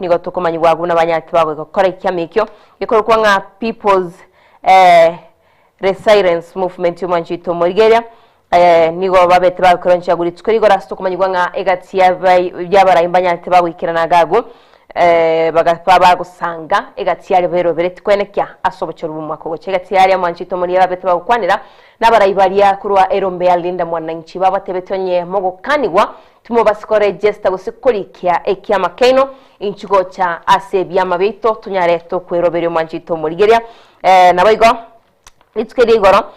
nigo tokomanyigwa agwo buna banyarete bagoika gokora ekiama ekio gekorokwa ng'a People's Resilience Movement. Omwanchete omorigereria, nigo babete bagokeronchia agwo rituko rigoro ase tokomanyigwa ng'a egati y'abarai mbanyarete bagoikerana iga agwo, bagaba bagosanga egati yaria beroberetie kwenekia ase obochori bw'omwaka ogocha. Egati yaria mwanchete omorigereria babete bagokwanera nabarai baria korwa erombe ya Linda Mwananchi babatebetie onye mogokanigwa Timobasa korejesta gose korikia ekiama kiaino, inchuo gocha ase ebiama biaito tonyare tokweroberia omwancho oito omorigeria. Naboigo rituko eria igoro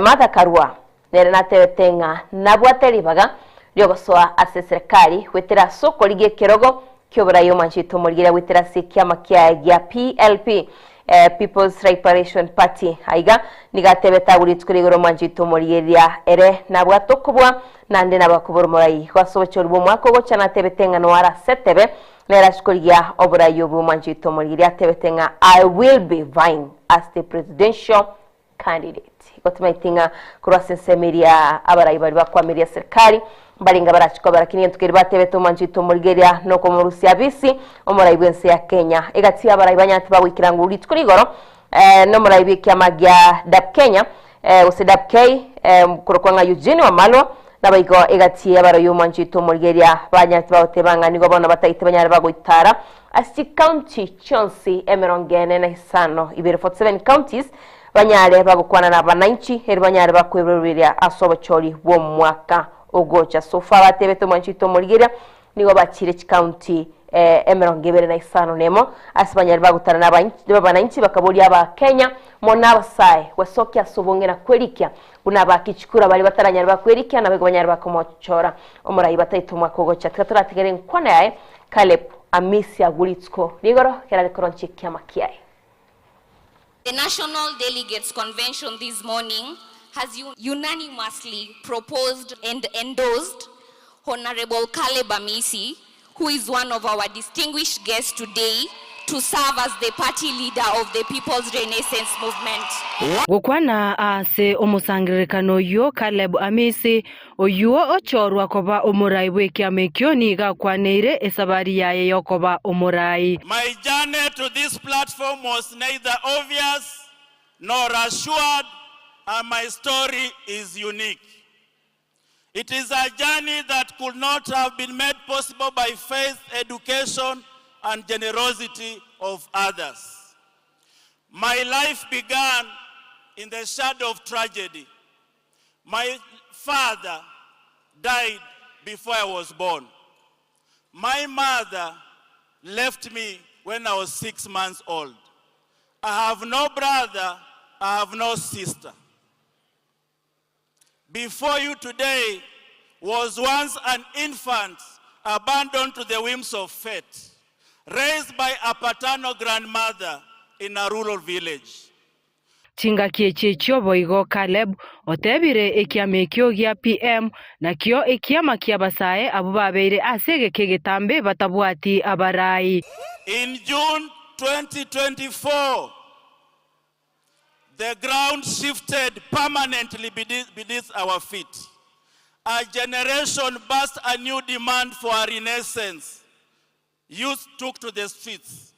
Martha Karua nere natebete ng'a nabwate ribaga riogosoa ase eserekari goetera ase okorigia ekerogo ki'oborai omwancho oito omorigeria goetera ase ekiama kiaye gia PLP, People's Liberation Party. Aiga nigo atebete agwo rituko ria igoro omwancho oito omorigeria ere nabwate okobua Naende nabakobora omorai ase obochori bw'omwaka ogocha natebete ng'a noare ase etebe, nere ase korigia oborai obwo omwanchi oito omorigereria atebete ng'a I will be vying as the presidential candidate. Igo timaeti ng'a korwa ase ensemo eria abarai baria bakwamiria serikali mbarenge barachi koba lakini egento keria batebete omwanchi oito omorigereria nokomorusia abisi omorai bw'ense ya Kenya. Egati y'abarai banyarete bagoikera nguru rituko rigoro nomorai bw'ekiama gia DAP Kenya gose DAP K korokwa ng'a Eugene Wamalwa, naboigo egati y'abaroyia omwancho oito omorigereria banyarete bagoteba ng'a nigo bono batagete banyare bagoitara ase chicounty chionsi emerongo ene na isano ibere, 47 counties, banyare bagokwana na abananchi eri banyare bakweroberia ase obochori bw'omwaka ogocha. So far batebete omwancho oito omorigereria Nigo bachiire chikaunti emerongo ebere na isano nemo, ase banyare bagotana nabananchi, bakaboria Abakenya mono abasae gwesokia ase obonge na kwerikia buna abaaki chikura baria bataranyare bakwerikia naboigo banyare bakomochora omorai bataete omwaka ogocha. Tiga toratigere enkwana yaye Caleb Amisi agwo rituko rigoro ekero are koronchia ekiama kiaye. The National Delegates Convention this morning has unanimously proposed and endorsed Honorable Caleb Amisi, who is one of our distinguished guests today, to serve as the party leader of the People's Renaissance Movement. Gokwana ase omosangererekano oyio Caleb Amisi, oyio ochorwa koba omorai bw'ekiama ekio nigo akwaneire esabari yaye y'okoba omorai. My journey to this platform was neither obvious nor assured and my story is unique. It is a journey that could not have been made possible by faith, education and generosity of others. My life began in the shadow of tragedy. My father died before I was born. My mother left me when I was 6 months old. I have no brother, I have no sister. Before you today was once an infant abandoned to the whims of fate, raised by a paternal grandmother in a rural village. Chingaki echi echio boigo Caleb otebire ekiama ekio gia PM nakio ekiama ki'abasae abwo babeire ase egeka egetambe batabwati abarai. In June 2024, the ground shifted permanently beneath our feet. A generation burst a new demand for a renaissance. Youth took to the streets.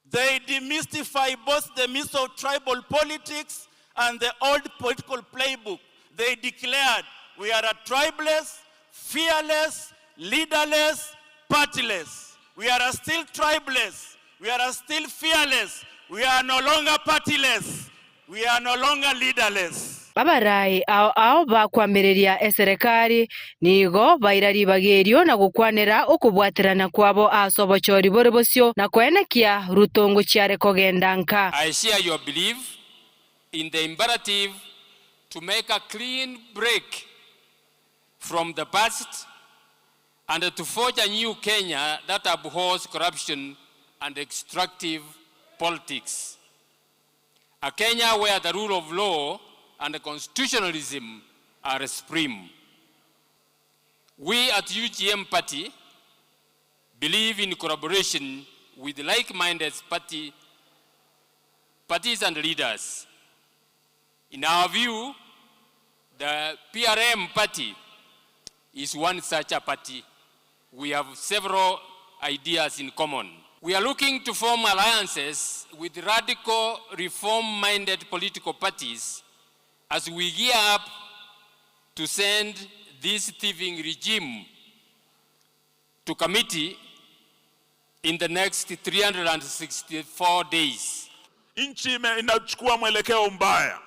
They demystify both the myth of tribal politics and the old political playbook. They declared, we are a tribeless, fearless, leaderless, partyless. We are still tribeless. We are still fearless. We are no longer partyless. We are no longer leaderless. Abarai ao ao bakwamireria eserekari nigo baira ribaga erio na gokwanera okobwaterana kwabo ase obochori bore bosio na koenekia Ruto ngochiare kogenda nka. I share your belief in the imperative to make a clean break from the past. and to forge a new Kenya that abhors corruption and extractive politics. A Kenya where the rule of law and constitutionalism are supreme. We at UGM Party believe in collaboration with like-minded party, parties and leaders. In our view, the PRM party is one such a party. We have several ideas in common. We are looking to form alliances with radical reform-minded political parties as we gear up to send this thieving regime to committee in the next 364 days. Nchi inachukua mwelekeo mbaya,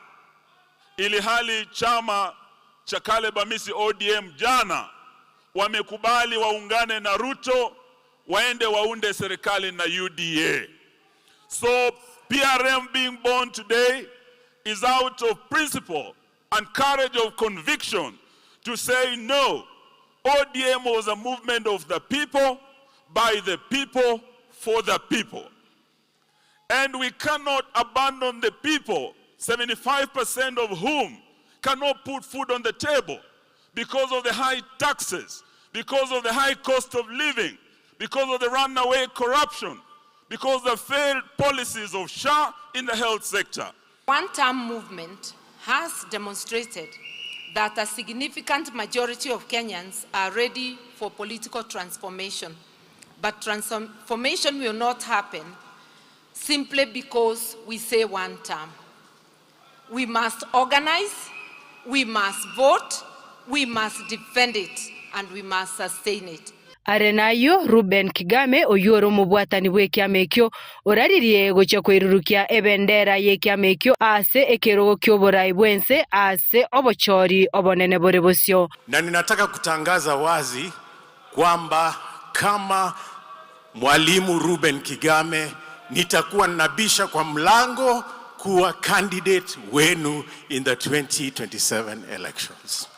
ili hali chama cha Caleb Amisi ODM jana wamekubali waungane na Ruto waende waunde serikali na UDA. So PRM being born today is out of principle and courage of conviction to say no. ODM was a movement of the people, by the people, for the people. And we cannot abandon the people, 75% of whom cannot put food on the table because of the high taxes, because of the high cost of living, because of the runaway corruption, because of the failed policies of SHA in the health sector. One term movement has demonstrated that a significant majority of Kenyans are ready for political transformation. But transformation will not happen simply because we say one term. We must organize, we must vote, we must defend it, and we must sustain it. Are nayio Reuben Kigame oyio ore omobwatani bw'ekiama ekio, oraririe gochia koirurukia ebendera y'ekiama ekio ase ekerogo ki'oborai bw'ense ase obochori obonene bore bosio. Na ninataka kutangaza wazi kwamba kama Mwalimu Reuben Kigame nitakuwa nabisha kwa mlango kuwa candidate wenu in the 2027 elections.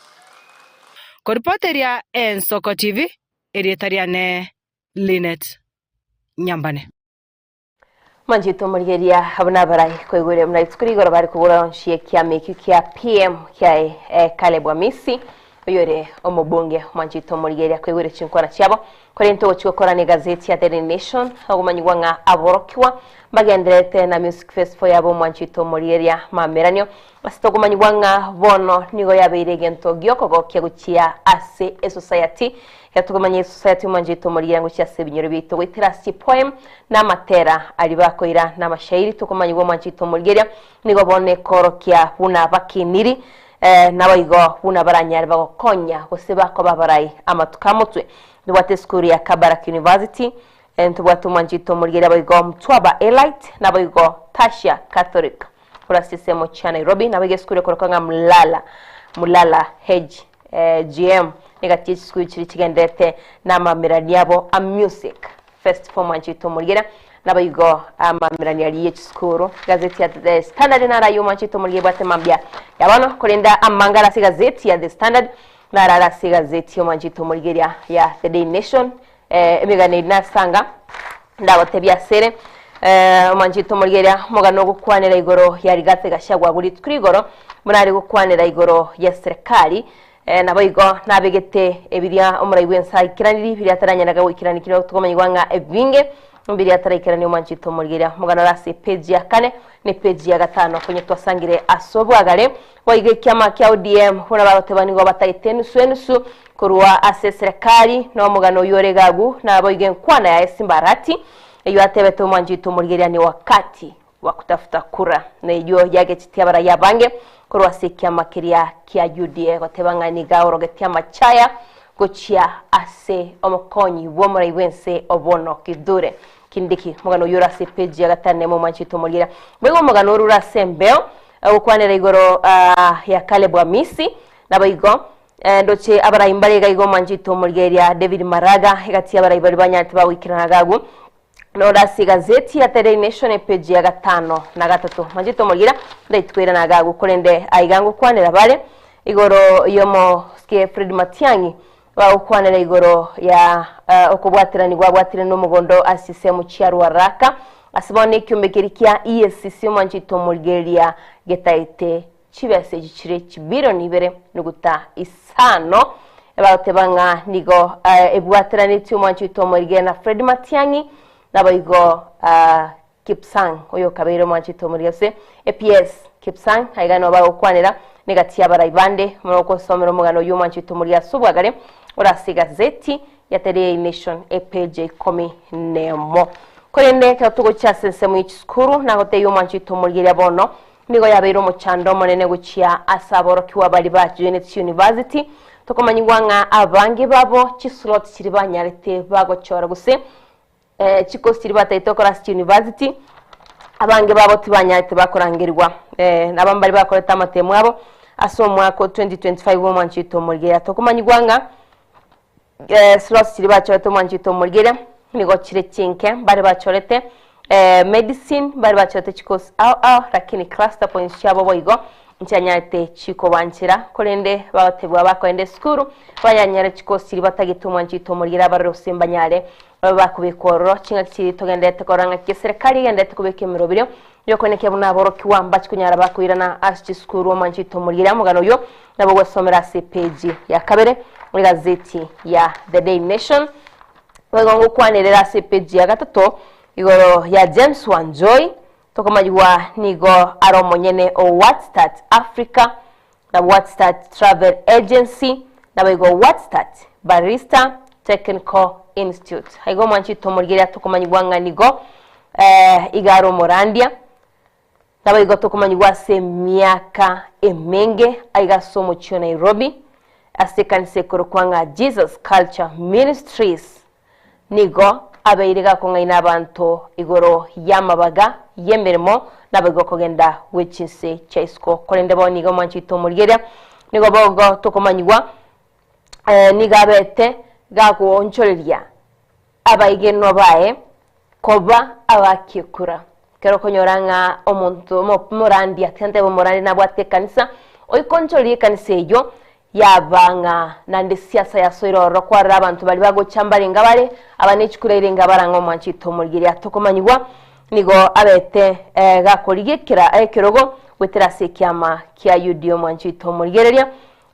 Koripoteria Ensoko TV, erieta riane Linet Nyambane. Manchete omorigeria abwo nabarai koigwere buna rituko rigoro bare kogora onsi ekiama ekio kia PM kiaye eh, Caleb Amisi oyore omobunge Manchete omorigeria koigwere chinkwana chiabo korende togochia gokora na egazeti ya Daily Nation ogomanyigwa ng'a aborokigwa mbagendererete na Music Festival yabo Mwanchete omorigeria mameranio ase togomanyigwa ng'a bono nigo yabeire egento giokogokia gochia ase esociety Ekero tokomanya esociety omwanchete omorigereria gochia ase ebinyoro biaito goetera ase chipoem na amatera aria bakoira na amashairi tokomanyigwa omwanchete omorigereria nigo bono ekoorokia buna bakiniri naboigo buna baranyare bagokonya gose bakoba abarai amatuko amotwe. Ntobwate esukuru ya Kabarak University, ntobwate omwanchete omorigereria boigo Mtwaba Elite naboigo Tasha Catholic korwa ase esemo chia Nairobi naboigo esukuru ekorokwa ng'a Mlala Mulala H GM Egati ye chisukuru chiria chigenderete namamerani abo a Music Festival mwanchete omorigera naboigo amamerani aria ye chisukuru. Egazeti ya The Standard naro ayio mwanchete omorigia ebwate mambia ya bono korende amangare ase egazeti ya The Standard naro are ase egazeti omwanchete omorigeria ya The Daily Nation emegano eri nasanga ndagotebia asere omwanchete omorigeria omogano ogokwanera igoro ya Rigathi Gachagua agwo rituko rigoro buna are gokwanera igoro ya serikali Naboigo nabegete ebiria omorai bw'ense aikeranirie, biria ataranyaraga goikerania kera tokomanyigwa ng'a ebinge mbiria ataraikerania omwanchete omorigereria. Omogano ore ase epeji ya kane na epeji ya gatano konya twasangire ase obwagare boigo ekiama kia ODM buna bagoteba nigo batagete enusu enusu korwa ase eserekari na omogano oyio ore gagu naboigo enkwana yaye Simba Arati eyio atebete omwanchete omorigereria ni wakati wa kutafuta kura, na eyio yagechetie abarai abange korwa ase ekiama keria kia UDA goteba ng'a nigo aorogetie amachaya gochia ase omokonyi bw'omorai bw'ense obono Kithure Kindiki. Omogano oyio ore ase epeji ya gatano nemo omwanchete omorigereria. Boigo omogano ore ore ase embeo ogokwanera igoro ya Caleb Amisi naboigo ndoche abarai mbare iga igo omwanchete omorigereria David Maraga egati y'abarai baria banyarete bagoikerana iga agwo Nore ase egazeti ya The Daily Nation epeji ya gatano na gatato. Manchete omorigereria, ndaitwera nagagu, korende aiga ngokwanera bare igoro y'omosike Fred Matiang'i. Bagokwanera igoro ya okobwateranigwa abwatire nomogondo ase chisemo chia Ruaraka, ase bono ekiombe keria kia EACC omwanchete omorigereria getaete chibesa echi chire chibilioni ibere nuguta isano. Bagoteba ng'a nigo ebwateranetie omwanchete omorigereria na Fred Matiang'i naboigo Kipsang, oyokabeire omwanchete omorigia ase APS Kipsang, aiga nigo bagokwanera negati y'abarai bande buna ogosomera omogano oyio omwanchete omorigia ase obwagare ore ase egazeti ya The Daily Nation epage ya ikomi nemo. Korende ekero togochia ase ensemo ye chisukuru nagotebia omwanchete omorigeria bono nigo yabeire omochando omonene gochia ase aborokigwa baria ba joineti university tokomanyigwa ng'a abange babo chislot chiria banyarete bagochora gose Chikosi chiria batagete gokora ase chiuniversity, abange babo tibanyarete bakorangerigwa. Na abamo baria bakorete amatemo abo ase omwaka o 2025 bw'omwancho oito omorigereria. Tokomanyigwa ng'a slots chiria bachorete omwancho oito omorigereria nigo chire chinke, mbare bachorete medicine, mbare bachorete chikosi ao ao lakini cluster points chiabo boigo nchianyarete chikobanchera, korende bagotebigwa bakoenda esukuru bayanyare chikosi chiria batagete omwancho oito omorigereria abarore gose mbanyare Babe bakobekwa ororo chingaki chiria togendererete korora ng'aki eserekari egendererete kobeka emeroberio y'okoenekia buna aborokigwa mbache konyara bakoirana ase chisukuru omwancho oito omorigereria omogano oyio nabo ogwesomera ase epeji ya kabere egazeti ya The Daily Nation. Boigo ngokwanerera ase epeji ya gatato igoro ya James Wanjohi tokomanyigwa nigo are omonyene o Whatstart Africa na Whatstart Travel Agency, naboigo Whatstart Barista Technical Institute. Aiga omwanchi tomorigereria tokomanyigwa ng'a nigo iga are omorandia, naboigo tokomanyigwa ase emiaka emenge aiga ase omochie o Nairobi, ase ekanisa ekorokwa ng'a Jesus Culture Ministries. Nigo abeire gakong'aina abanto igoro y'amabaga y'emeremo naboigo okogenda gwe chinse chia isiko. Korende bono nigo omwanchi oito omorigereria, nigo bogo tokomanyigwa, nigo abete gagoonchoreria abaigenwa baye koba abakiekura. Ekero okonyora ng'a omonto omorandia, tiga ntebe omorandia nabwate ekanisa, oikonchoreria ekanisa eyio, Yaba ng'a naende siasa yasoire ororo kwarora abanto baria bagocha mbarenge abare aba ne chikura irenge abarang'a omwanchete omorigereria tokomanyigwa nigo abete gakorigia ekera ekerogo goetera ase ekiama kia UDA omwanchete omorigereria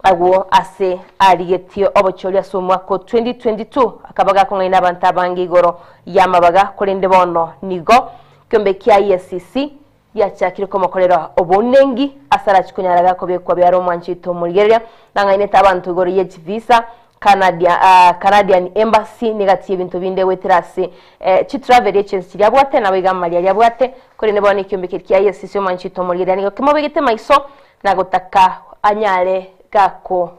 agwo ase arigetie obochori ase omwaka o 2022 akaba gakong'aina abanto abange igoro y'amabaga korende bono nigo kiombe kia EACC Giachakire komokorera obounengi ase arachie konyara gakobekwa biare omwanchete omorigereria, nang'ainete abanto igoro ye chivisa, Canada, Canadian Embassy negati y'ebinto binde goetera ase chitravel agents chiria abwate naboigo amaria aria abwate, korende bono ekiombe keria kiaye esese omwanchete omorigereria nigo kemobegete maiso na gotaka anyare gako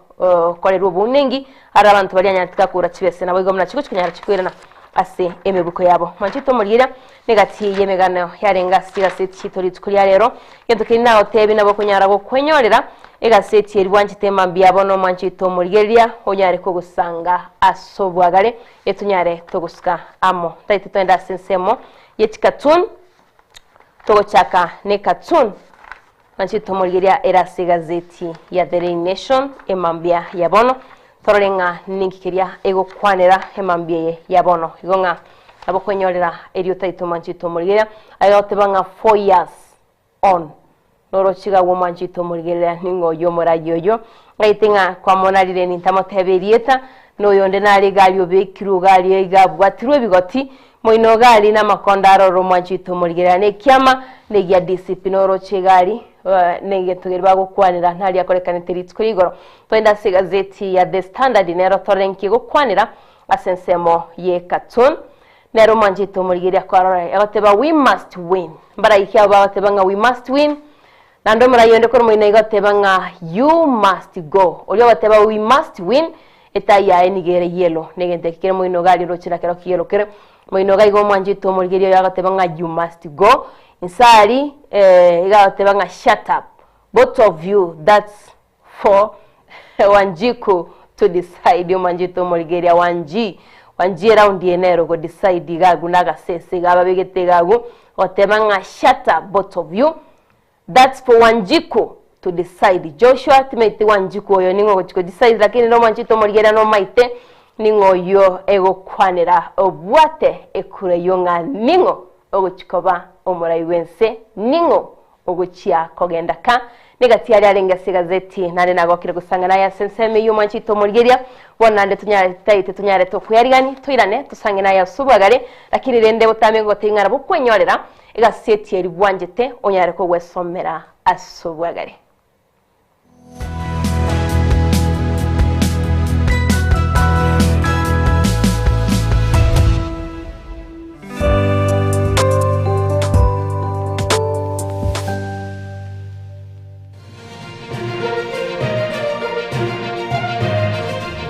korerwa obounengi are abanto baria anyarete gakogora chibese naboigo buna chigochi konyara chikoirana ase emebuko yabo. Mwanchete omorigereria Negati y'emegano yarenge ase chigaseti chiaito rituko ria rero, egento keria nagotebie nabo okonyara gokwenyorera egaseti eria bwanchete mambia bono omwanchete omorigereria onyare kogosanga ase obwagare etonyare togosuka amo. Ntagete toende ase ensemo ye chikatun, togochaka ne cartoon mwanchete omorigereria ere ase egazeti ya The Daily Nation emambia ya bono, torore ng'a ninki keria egokwanera emambia eye ya bono. Igo ng'a nabo okwenyorera erio otaete omwanchete omorigereria, aye goteba ng'a 4 years on, noroche iga agwo omwanchete omorigereria ning'o oyio omoragia oyio, ngaete ng'a kwamonarire nintamotebia erieta, na oyonde nare iga aria obekirwe iga aria iga abwatirwe ebigoti, moino iga aria na amakondo aroro omwanchete omorigereria na ekiama na egia DCP noroche iga aria na egento keria bagokwanera naria akorekanete rituko ria igoro. Togende ase egazeti ya The Standard nero torore nki egokwanera ase ensemo ye cartoon. Nere omwanchete omorigereria kwarora egoteba we must win. Mbaraiki abwo bagoteba ng'a we must win, naende omorai onde korwa moino iga oteba ng'a you must go. Oria ogoteba we must win, etai yaye nigo ere yellow, na egento eke kere moino iga aria oroche nakero ki yellow kere moino iga igo omwanchete omorigereria oyo agoteba ng'a you must go. Inse aria iga agoteba ng'a shut up both of you that's for Wanjiku to decide omwanchete omorigereria Wanji Wanji eround eye nere ogo decide iga agwo na agasese iga ababegete iga agwo goteba ng'a shut up both of you that's for Wanjiku to. to decide. Joshua timaiti gwanchikwa oyo ning'o ogochi ko decide lakini nomwanchete omorigereria nomaite ning'o oyio egokwanera obwate ekura eyio ng'a ning'o ogochi koba omorai bw'ense ning'o ogochia kogenda ka negati aria arenge ase egazeti naende nagokire gosang'ana aye ase ensemo eyio omwanchete omorigereria bono naende tonyare taete tonyarete okoyarigani toirane tosange naye ase obwagare lakini rende botambe ngogotebia ng'a nabo okwenyorera Egaseti eri bwanchete onyare kogwesomera ase obwagare.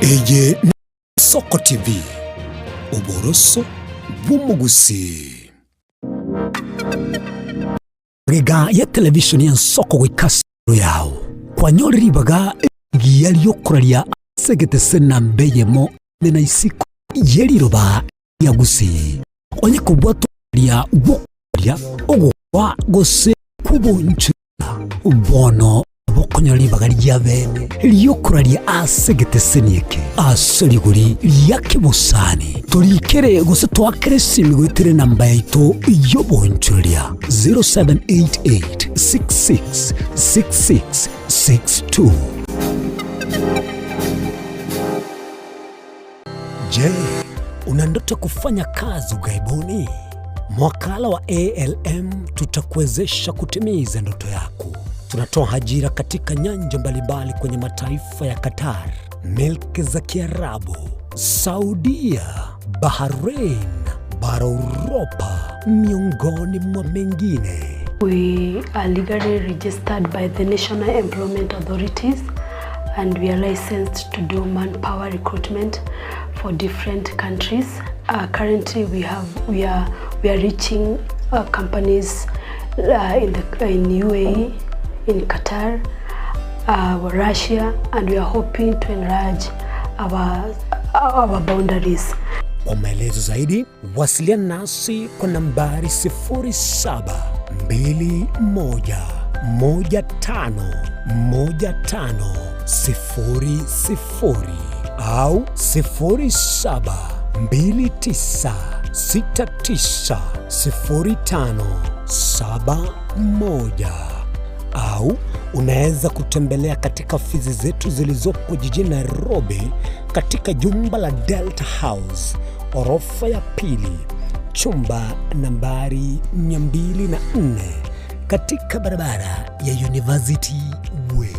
Eye Soko TV, oboroso bw'omogusii. Magega ya televishoni y'ensoko goika ase igoro yao, kwanyore ribaga rigiya ri'okoraria ase egetese namba eyemo ime na isiko ye riroba ria Gusii. Onye kobwata okoraria gw'okoraria, ogokwa gose kw'obonchoreri, Bono bokonyora ribaga ria bene ri'okoraria ase egeteseni eke ase rigori ria kebosani. Torikere gose toakere esimi goetera enamba yaito y'obonchoreria 0788 66 66 62. Je, una ndoto kufanya kazi ughaibuni? Mwakala wa ALM tutakuwezesha kutimiza ndoto yako. Tunatoa ajira katika nyanja mbalimbali kwenye mataifa ya Qatar, milki za Kiarabu, Saudia, Bahrain, bara Uropa, miongoni mwa mengine. We are legally registered by the National Employment Authorities and we are licensed to do manpower recruitment for different countries. Uh, currently we have we are we are reaching uh, companies uh, in the in UAE, in Qatar, uh, Russia and we are hoping to enlarge our our boundaries. Kwa maelezo zaidi wasiliana nasi kwa nambari 0721151500 au 0729690571 au unaweza kutembelea katika ofisi zetu zilizopo jijini Nairobi katika jumba la Delta House orofa ya pili chumba nambari 204 katika barabara ya University Way.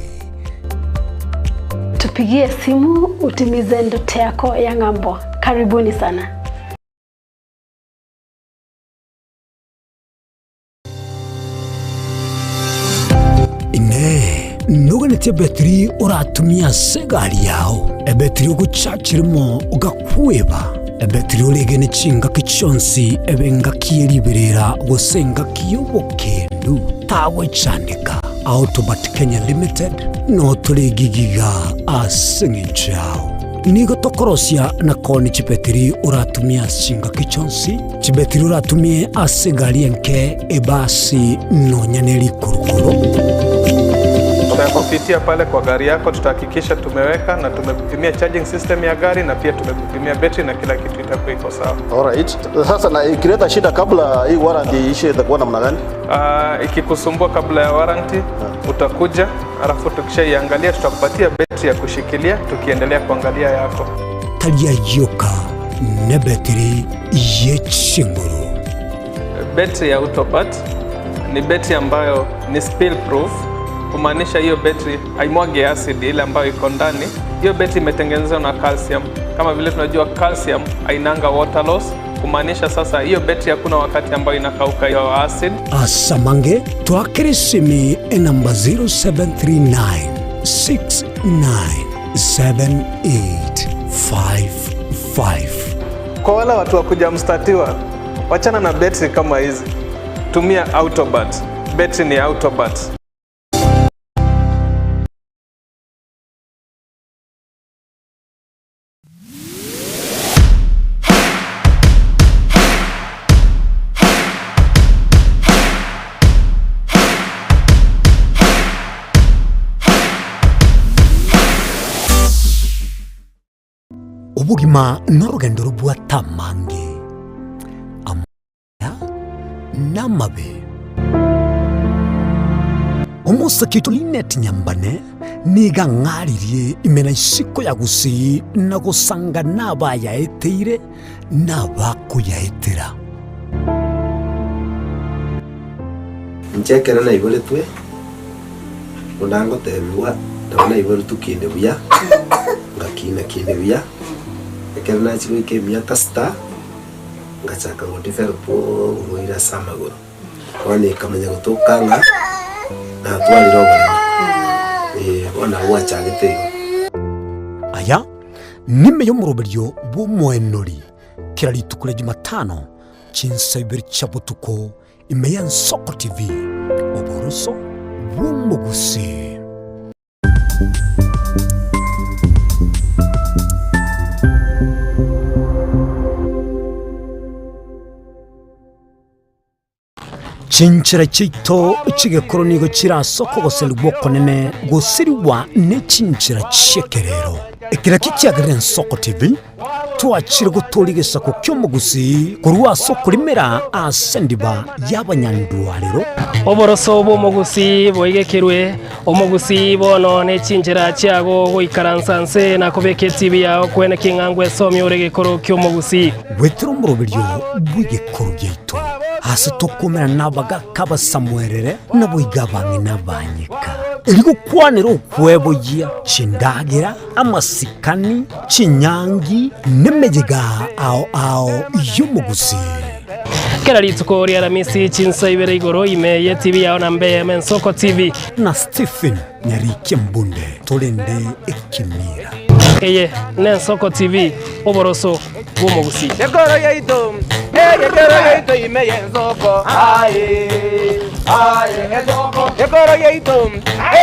Tupigie simu utimize ndoto yako ya ng'ambo. Karibuni sana. Inee! Noganetie ebetiri oratumie ase egari yao, ebetiri ogochachirimo ogakweba, ebetiri oregene chingaki chionsi ebe engaki ye riberera gose engaki y'obokendu? Tagwechandeka. Autobat Kenya Limited notore egigiga ase eng'encho yao. Nigo tokorosia na koonia chibetiri oratumie ase chingaki chionsi, chibetiri oratumie ase egari enke, ebasi, nonya ne rikurukuru. Tutakupitia pale kwa gari yako, tutahakikisha tumeweka na tumekupimia charging system ya gari na pia tumekupimia betri na kila kitu itakuwa iko sawa. Alright. Sasa na ikileta shida kabla hii warranty iishe itakuwa namna gani? Uh, ikikusumbua kabla ya warranty utakuja, alafu tukishaiangalia tutakupatia betri ya kushikilia tukiendelea kuangalia yako. Taria yoka nebetiri ye chinguru. Betri ya Autobat ni betri ambayo ni spill proof, kumaanisha hiyo betri haimwagi acid ile ambayo iko ndani. Hiyo betri imetengenezwa na calcium. Kama vile tunajua calcium hainanga water loss, kumaanisha sasa hiyo betri hakuna wakati ambayo inakauka hiyo acid. Asamange twakere esimi enamba 0739 697855. Kwa wale watu wa kuja mstatiwa, wachana na betri kama hizi, tumia Autobat. Betri ni Autobat. Obogima norogendo robwate amange, amaya na amabe. Omosake oito Linet Nyambane nigo ang'aririe ime na isiko ya Gusii na gosanga nabayaeteire na abakoyaetera. Inche ekero naiboretwe, buna ngotebigwa, nabo naiboretwe kinde buya, ngakina kinde buya, ekero nachia goika emiaka sita, ngachaka go develop oborwaire ase amagoro. Bono ekamanya gotoka ng'a natwarire oboremo, eh, bono nabo gwachagete igo. Aya nime y'omoroberio bw'omoenori kera rituko ria Jumatano chinsa ibere chia botuko ime y'Ensoko TV, oboroso bw'omogusii. Chinchera chiaito chi'egekoro nigo chire ase okogoserigwa okonene gosirigwa ne chinchera chi'ekerero. Eki nakio kiagerire Ensoko TV twachire gotooria egesaku ki'omogusii korwa ase okorimera ase endiba y'abanyandwarero. Oboroso bw'omogusii boigekerwe, omogusii bono ne chinchera chiago goikaransa nse na kobeka etibi yao kwene king'a ngwesomia ore egekoro ki'omogusii. Goetera omoroberio bw'egekoro giaito, ase tokoumera nabagaka abasamuerere, naboigo abang'ina abanyeka, erio gokwanera okweboyia chindagera, amasikani, chinyangi, nemeyega ao ao y'omogusii. Kera rituko ria Aramisi chinsa ibere igoro ime ye TV yao na mbe eyemo Ensoko TV. Na Stephen Nyarikia Mbunde torende ekemira. Eye n'Ensoko TV, oboroso bw'omogusii. Ekoro yaito, egekero yaito ime y'ensoko, aye, aye, ensoko. Ekoro yaito,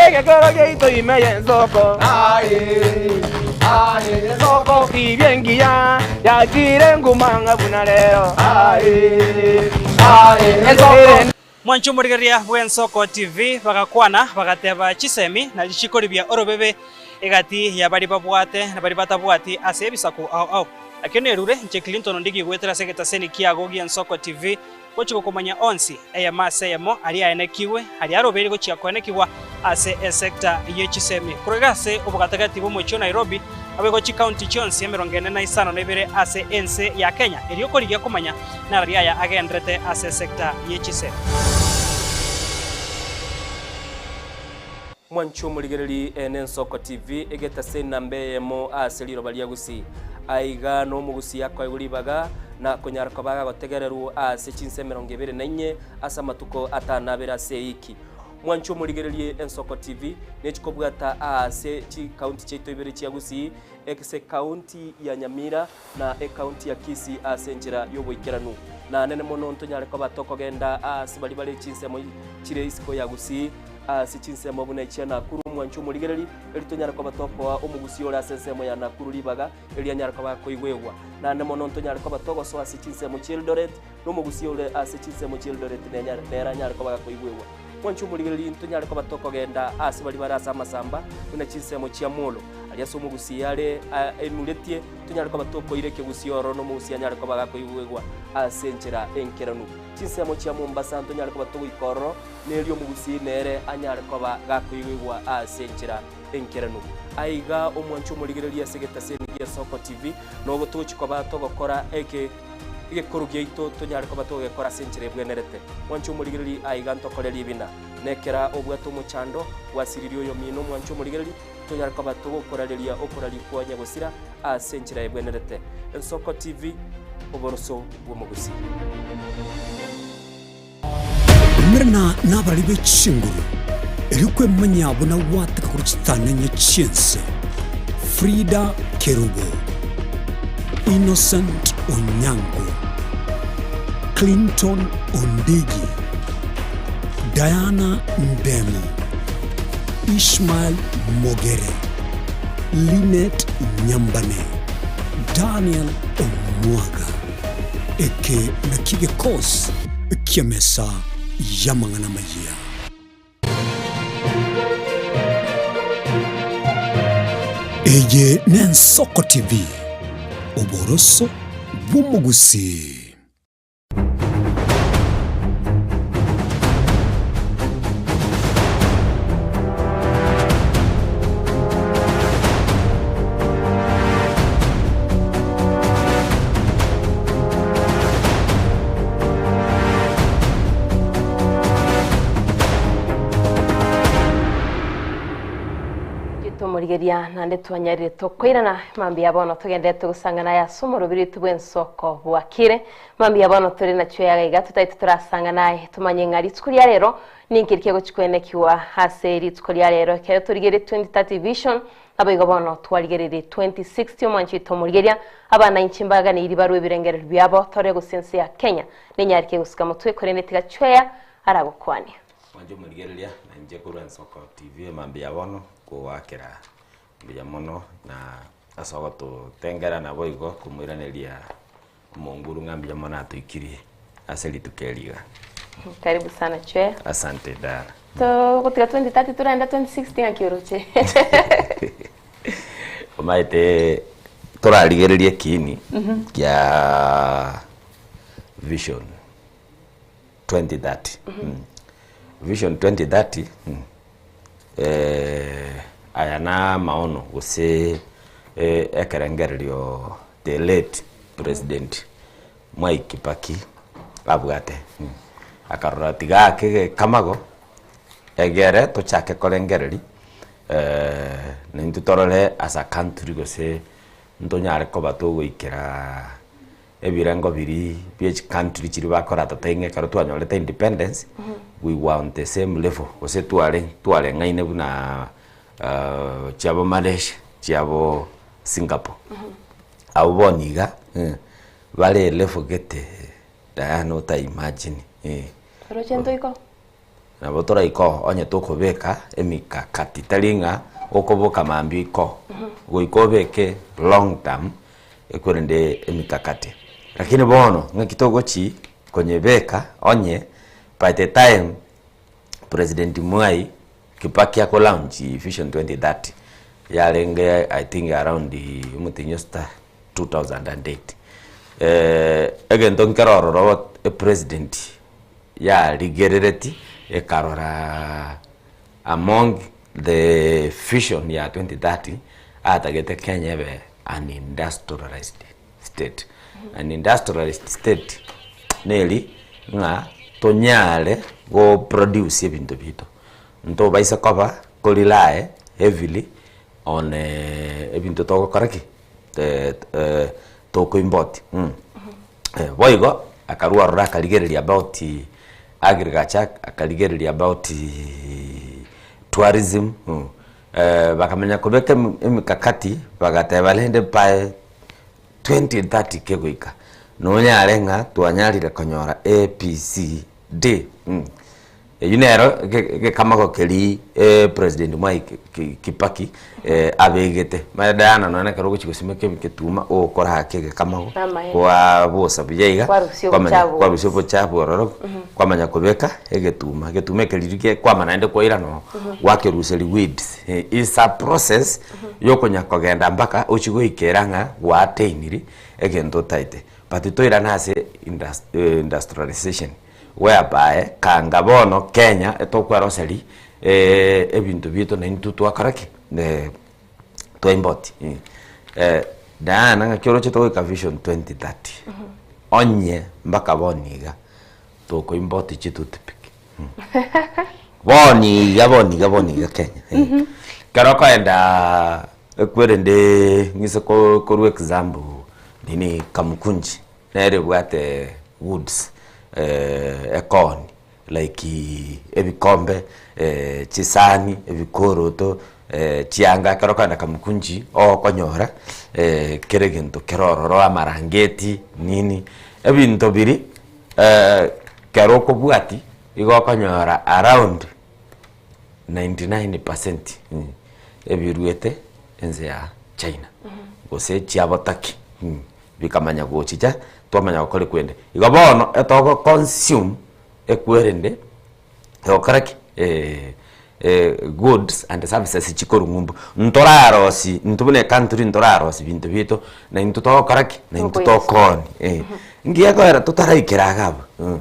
egekero yaito ime y'ensoko, aye, aye, ensoko. Tibia engiya yachire nguma ng'a buna rero, aye, aye, ensoko. Mwanche omorigereria bw'Ensoko TV bagakwana bagateba chisemi na richiko ribia orobebe egati ya baria babwate na baria batabwati ase ebisaku ao ao. Nakio nerure inche Clinton Ondigi goetera ase egetaseni kiago gi'Ensoko TV gochia gokomanya onsi eyemo ase eyemo aria aenekigwe aria arobeire gochia koenekigwa ase esecta ye chisemi korwa iga ase obogatagati bw'omochie o Nairobi naboigo chikaunti chionsi 45 ase ense ya Kenya erio korigia komanya Nararia aya agenderete ase sector ye chisemi. Mwanche omorigereri ene Ensoko TV egetase enamba eyemo ase riroba ria Gusii. Aiga nomogusii akoegwa ribaga na konyara koba agotegererwa ase chinsa 24 ase amatuko atano abere ase eiki. Mwanche omorigererie Ensoko TV nechikobwata aase chikaunti chiaito ibere chia Gusii ase ekaunti ya Nyamira na ekaunti ya Kisii ase enchera y'oboikeranu. Na nene mono ntonyare koba tokogenda aase baria bare chinsemo chire isiko ya Gusii, ase chinsemo buna echia Nakuru, omwancho omorigereri, erio tonyare koba tokoa omogusii ore ase ensemo ya Nakuru ribaga, erio anyare koba akoigwegwa. Naende mono ntonyare koba togosoa ase chinsemo chi'Eldoret, na omogusii ore ase chinsemo chi'Eldoret nere anyare koba gakoigwegwa. Mwanche omorigereria ntonyare koba tokogenda aase baria bare ase amasamba, buna chinsemo chia Molo, aria ase omogusii are aimuretie, tonyare koba tokoira ekegusii ororo na omogusii anyare koba gakoigwegwa ase enchera enkeranu. Chinsemo chia Mombasa ntonyare koba togoika ororo, na erio omogusii nere anyare koba gakoigwegwa ase enchera enkeranu. Aiga omwanche omorigereria ase egetaseni gia Soko TV, nobo togochia koba togokora eke. Egekoro giaito tonyare koba togegekora ase enchera ebwenerete. Mwanche omorigereria aiga ntokore ribina. Nekera obwate omochando, gwasiririe oyomino mwanche omorigereria, tonyare koba togokorareria okoraria kwa nyagosira ase enchera ebwenerete. Ensoko TV, oboroso bw'omogusii. Umerana nabarari be chinguru, erio kwemanyia buna gwateka korwa chitang'anyi chi'ense. Frida Kerubo, Innocent Onyango, Clinton Ondigi, Diana Ndemo, Ishmael Mogere, Linet Nyambane, Daniel Omwaga. Eke nakio gekosi ki'emesa y'amang'ana amayia. Eye n'Ensoko TV, Oboroso bw'omogusii. Tomorigeria naende twanyarire tokoirana mambia bono togenderete gosang'ana aya ase omorobiri oito bw'ensoko bwakire mambia bono tore nachio yaga iga totaete torasang'ana aye tomanye ng'a rituko ria rero ninki rikegochi koenekiwa ase rituko ria rero ekero torigerie 2030 vision Naboigo bono twarigereire 2060 omwancho oito omorigeria, abana inche mbaganeiri barue ebirengererio biabo tore gose ense ya Kenya nenyareke gosika motwe korende tiga chweya aragokwanie. Mwanche omorigereria na inche korwa Ensoko TV mambia bono kogoakera mbuya mono na ase ogototengera naboigo komoiraneria omonguru ng'a mbuya mono atoikirie ase rituko eri iga. Karibu sana Chweya. Asante dara. Togotiga 2030 torende 2060 ng'aki oroche. Omanyete torarigererie ekiini kia vision 2030. Vision 2030 aya na amaono gose ekerengererio the late president Mwai Kibaki abwate, akarora tiga ake gekamago egere tochake korengereria naintwe torore as a country gose ntonyare koba togoikera ebirengo biria bia chicountry chiria bakora totaiyo ng'a ekero twanyorete independence, we were on the same level gose tware twareng'aine buna chiabo Malaysia, chiabo Singapore. Abwo bono iga, bare elevel gete Diana ota imagine eh. Oroche ntoiko? Nabo toraike oo onye tokobeka emikakati tari ng'a okoboka mambia oike oo, goika obeke long term ekwerende emikakati. Lakini bono ng'aki togochi konyebeka onye by the time President Mwai Kibaki ako launch Vision 2030 yarenge I think around omotienyi osita 2008 egento nkere ororo epresident yarigerereti ekarora among the vision ya 2030 atagete Kenya ebe an industrialized state. An industrialized state neri ng'a tonyare go produce ebinto biaito, ntobaisa koba ko rely heavily on ebinto togokora ki? Toko import. Boigo akarwa ororo akarigereria about agriculture, akarigereria about tourism, bakamanya kobeka emikakati bagateba rende by 2030 kegoika nonyare ng'a twanyarire konyora A, B, C, D. Eyio nero egekamago keria President Mwai Kibaki abegete. Omanyete Diana nonye ekero ogochia gosimeka egetuma ogokora ake egekamago kwabosa buya iga kwamanya kwarusia obochafu ororo kwamanya kobeka egetuma. Egetuma eke riria kwama naende kwairana oo gwakeruseria weeds. Is a process yokonya kogenda mpaka ochie goikera ng'a gwaattainiri egento otaete. But toirane ase industrialization. Whereby kanga bono Kenya etokweroseri ebinto biaito na intwe twakora ki? Twa import. Diana ng'aki oroche togoika vision 2030 onye mpaka bono iga toko import chitoothpick bono iga bono iga bono iga Kenya. Ekero okoenda ekwerende ng'ise korwa example nini Kamukunji. Nere ebwate goods ekoni like ebikombe, chisani, ebikoroto, chianga ekero okogenda Kamukunji ogokonyora kera egento kere ororo amarangeti nini, ebinto biria ekero okobwati igo okonyora around 99 percent ebiruete ense ya China gose chiabotaki. Bikamanya gochicha, twamanya gokora ekwende. Igo bono etogo consume ekwerende egokora ki? Goods and services chikorwa ng'umbu, ntorarosie intwe buna ecountry ntorarosie binto biaito, na intwe togokora ki? Na intwe tokooni eh. Ngiya koera totaraikera iga abwo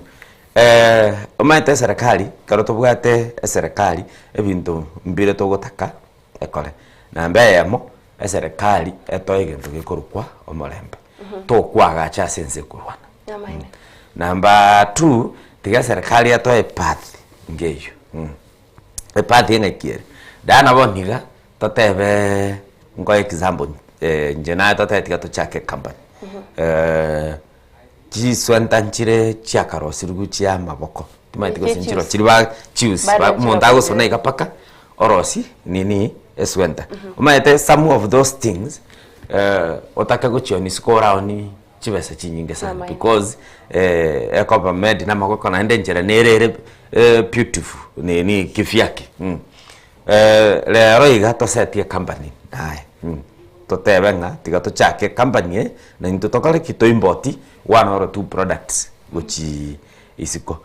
omanyete eserekari ekero tobwate eserekari ebinto mbire togotaka ekore. Namba eyemo, eserekari etoe egento gekorokwa omorembe, tokoagacha ase ense ekorwana. Namba two, tiga eserekari etoe epath nkeywo. Epath eng'aki ere, Diana bono iga, totebeee nkoe example inche naye totebe tiga tochake ecompany, chiswenta nchire chiakarosirwe chia amaboko, timanyeti gose nchire chiria ba chiusi Bado ba nchire omonto agosona iga mpaka orosie nini eswenta. Omanyete some of those things otake gochionia isiko oraonie chibesa chinyinge sana Amaene. because ekoba made na amagoko naende enchera nere ere beautiful nini kivyake rero iga tosetie ecompany aye totebe ng'a tiga tochake ecompany eye na intwe tokore ki? To import one or two products gochii isiko.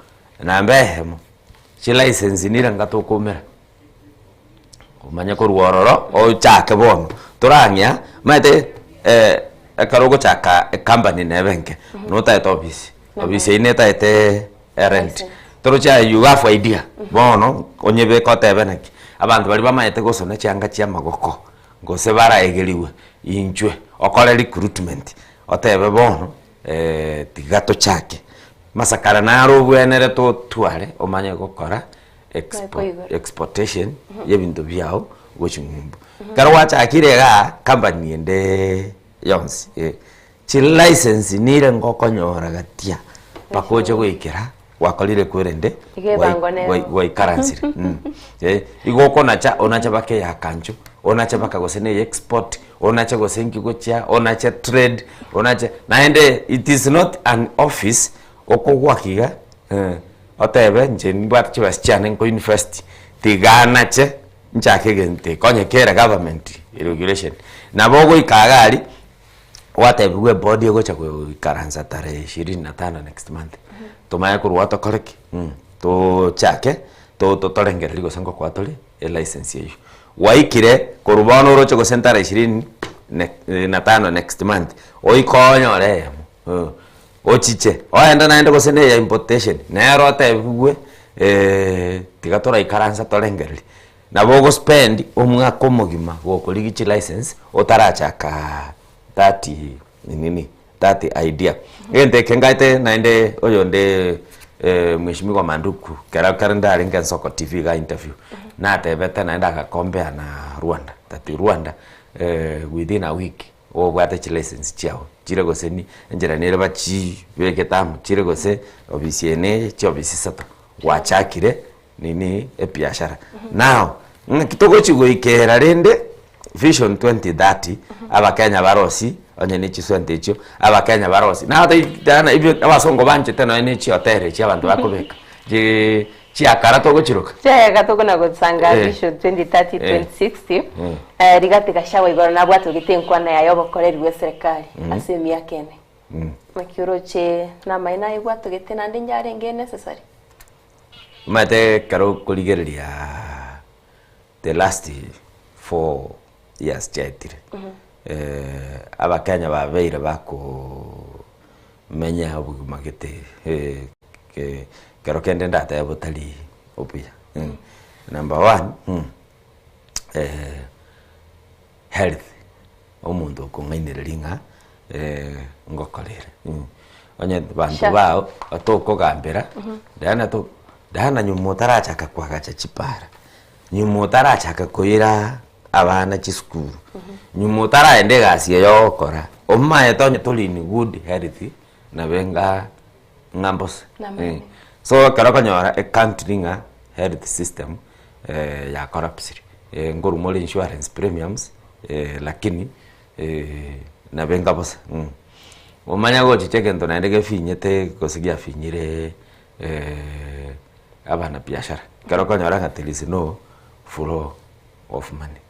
Namba eyemo, chilicense nire nga tokoumera. Omanye korwa ororo ochake bono, torang'ea omanyete ekero ogochaka ecompany nebe enke, notaete ofisi, ofisi eywo netaete erent, toroche aye you have idea, bono onyebeke otebe naki, abanto baria bamaete gosona chianga chia amagoko, gose baraegeriwe inchwe okore recruitment, otebe bono tiga tochake, masakara naro obwenerete otware omanye gokora. exportation y'ebinto biao gochia ng'umbu. Ekero gwachakire igaa, company ende yonsi chilicense nire ngokonyora gatia mpaka oche goikera gwakorire kwerende Iga ebango nero. gwaikaransire igo okonacha onache mpaka eya kancho, onache mpaka gose na eye export, onache gose nki gochia, onache trade, onache naende it is not an office okogwaka iga. Otebe, Inche nimbwate chibesa chiane nko invest, tiga nache nchake egento eke onye kere government regulation. Nabo ogoika iga aria, gwatebiwa eboard egocha goikaransa tarehe ishirini na tano next month, tomanye korwa oo tokore ki? Tochake to- to- torengereria gose ngokoa tore elicense eywo. Gwaikire, korwa bono oroche gose tarehe ishirini na tano next month, oike onyore eyemo. Ochiche, oende naende gose na eya importation, nere otebigwe tiga toraikaransa torengererie. Nabo ogospend omwaka omogima gokorigia chilicense otarachaka that nini that idea. Egento eke ngaete naende oyonde mheshimiwa Manduku kero kero ndarenge Ensoko TV iga interview, natebete naende agacompare na Rwanda, that Rwanda within a week Obwate chilicense chiao chire gose ni enchera nere bachibekete amo chire gose obisi eye neye chiobisi isato gwachakire nini ebiashara. Now ng'aki togochi goikera rende vision 2030 abakenya barosie onye ne chiswenta echio abakenya barosie nabatebi abasongo banchete nonye ne chihoteli echi abanto bakobeka chiiii Chiakara togochiroka. Chiaga tokona gosanga Eh. Vision 2030 Eh. 2060 Mm. eh, Rigathi Gachagua igoro nabwatogete enkwana yaye obokoreri bwe serikali ase emiaka ene. Naki oroche namaene aye bwatogete naende yarenge necessary? Omanyete ekero okorigereria the last 4 years chiaetire, abakenya babeire bakoomenya obogima gete kero kende ndatebe botari obuya. Number one, health, omonto okong'ainereria ng'a ngokorere, onye banto Sha. bao tokogambera, Diana to Diana nyuma otarachaka koagacha chipara, nyuma otarachaka koira abana chisukuru, nyuma otaraenda egasi eye ogokora, omaete onye tori in good health, nabe nga ng'a mbose. Namaene. So ekero okonyora ecountry ng'a health system ya collapsire, nkorwa more insurance premiums lakini nabe nga bosa. Omanye gochicha egento naende gefinyete gose giafinyire abanabiashara, ekero okonyora ng'a there is no flow of money.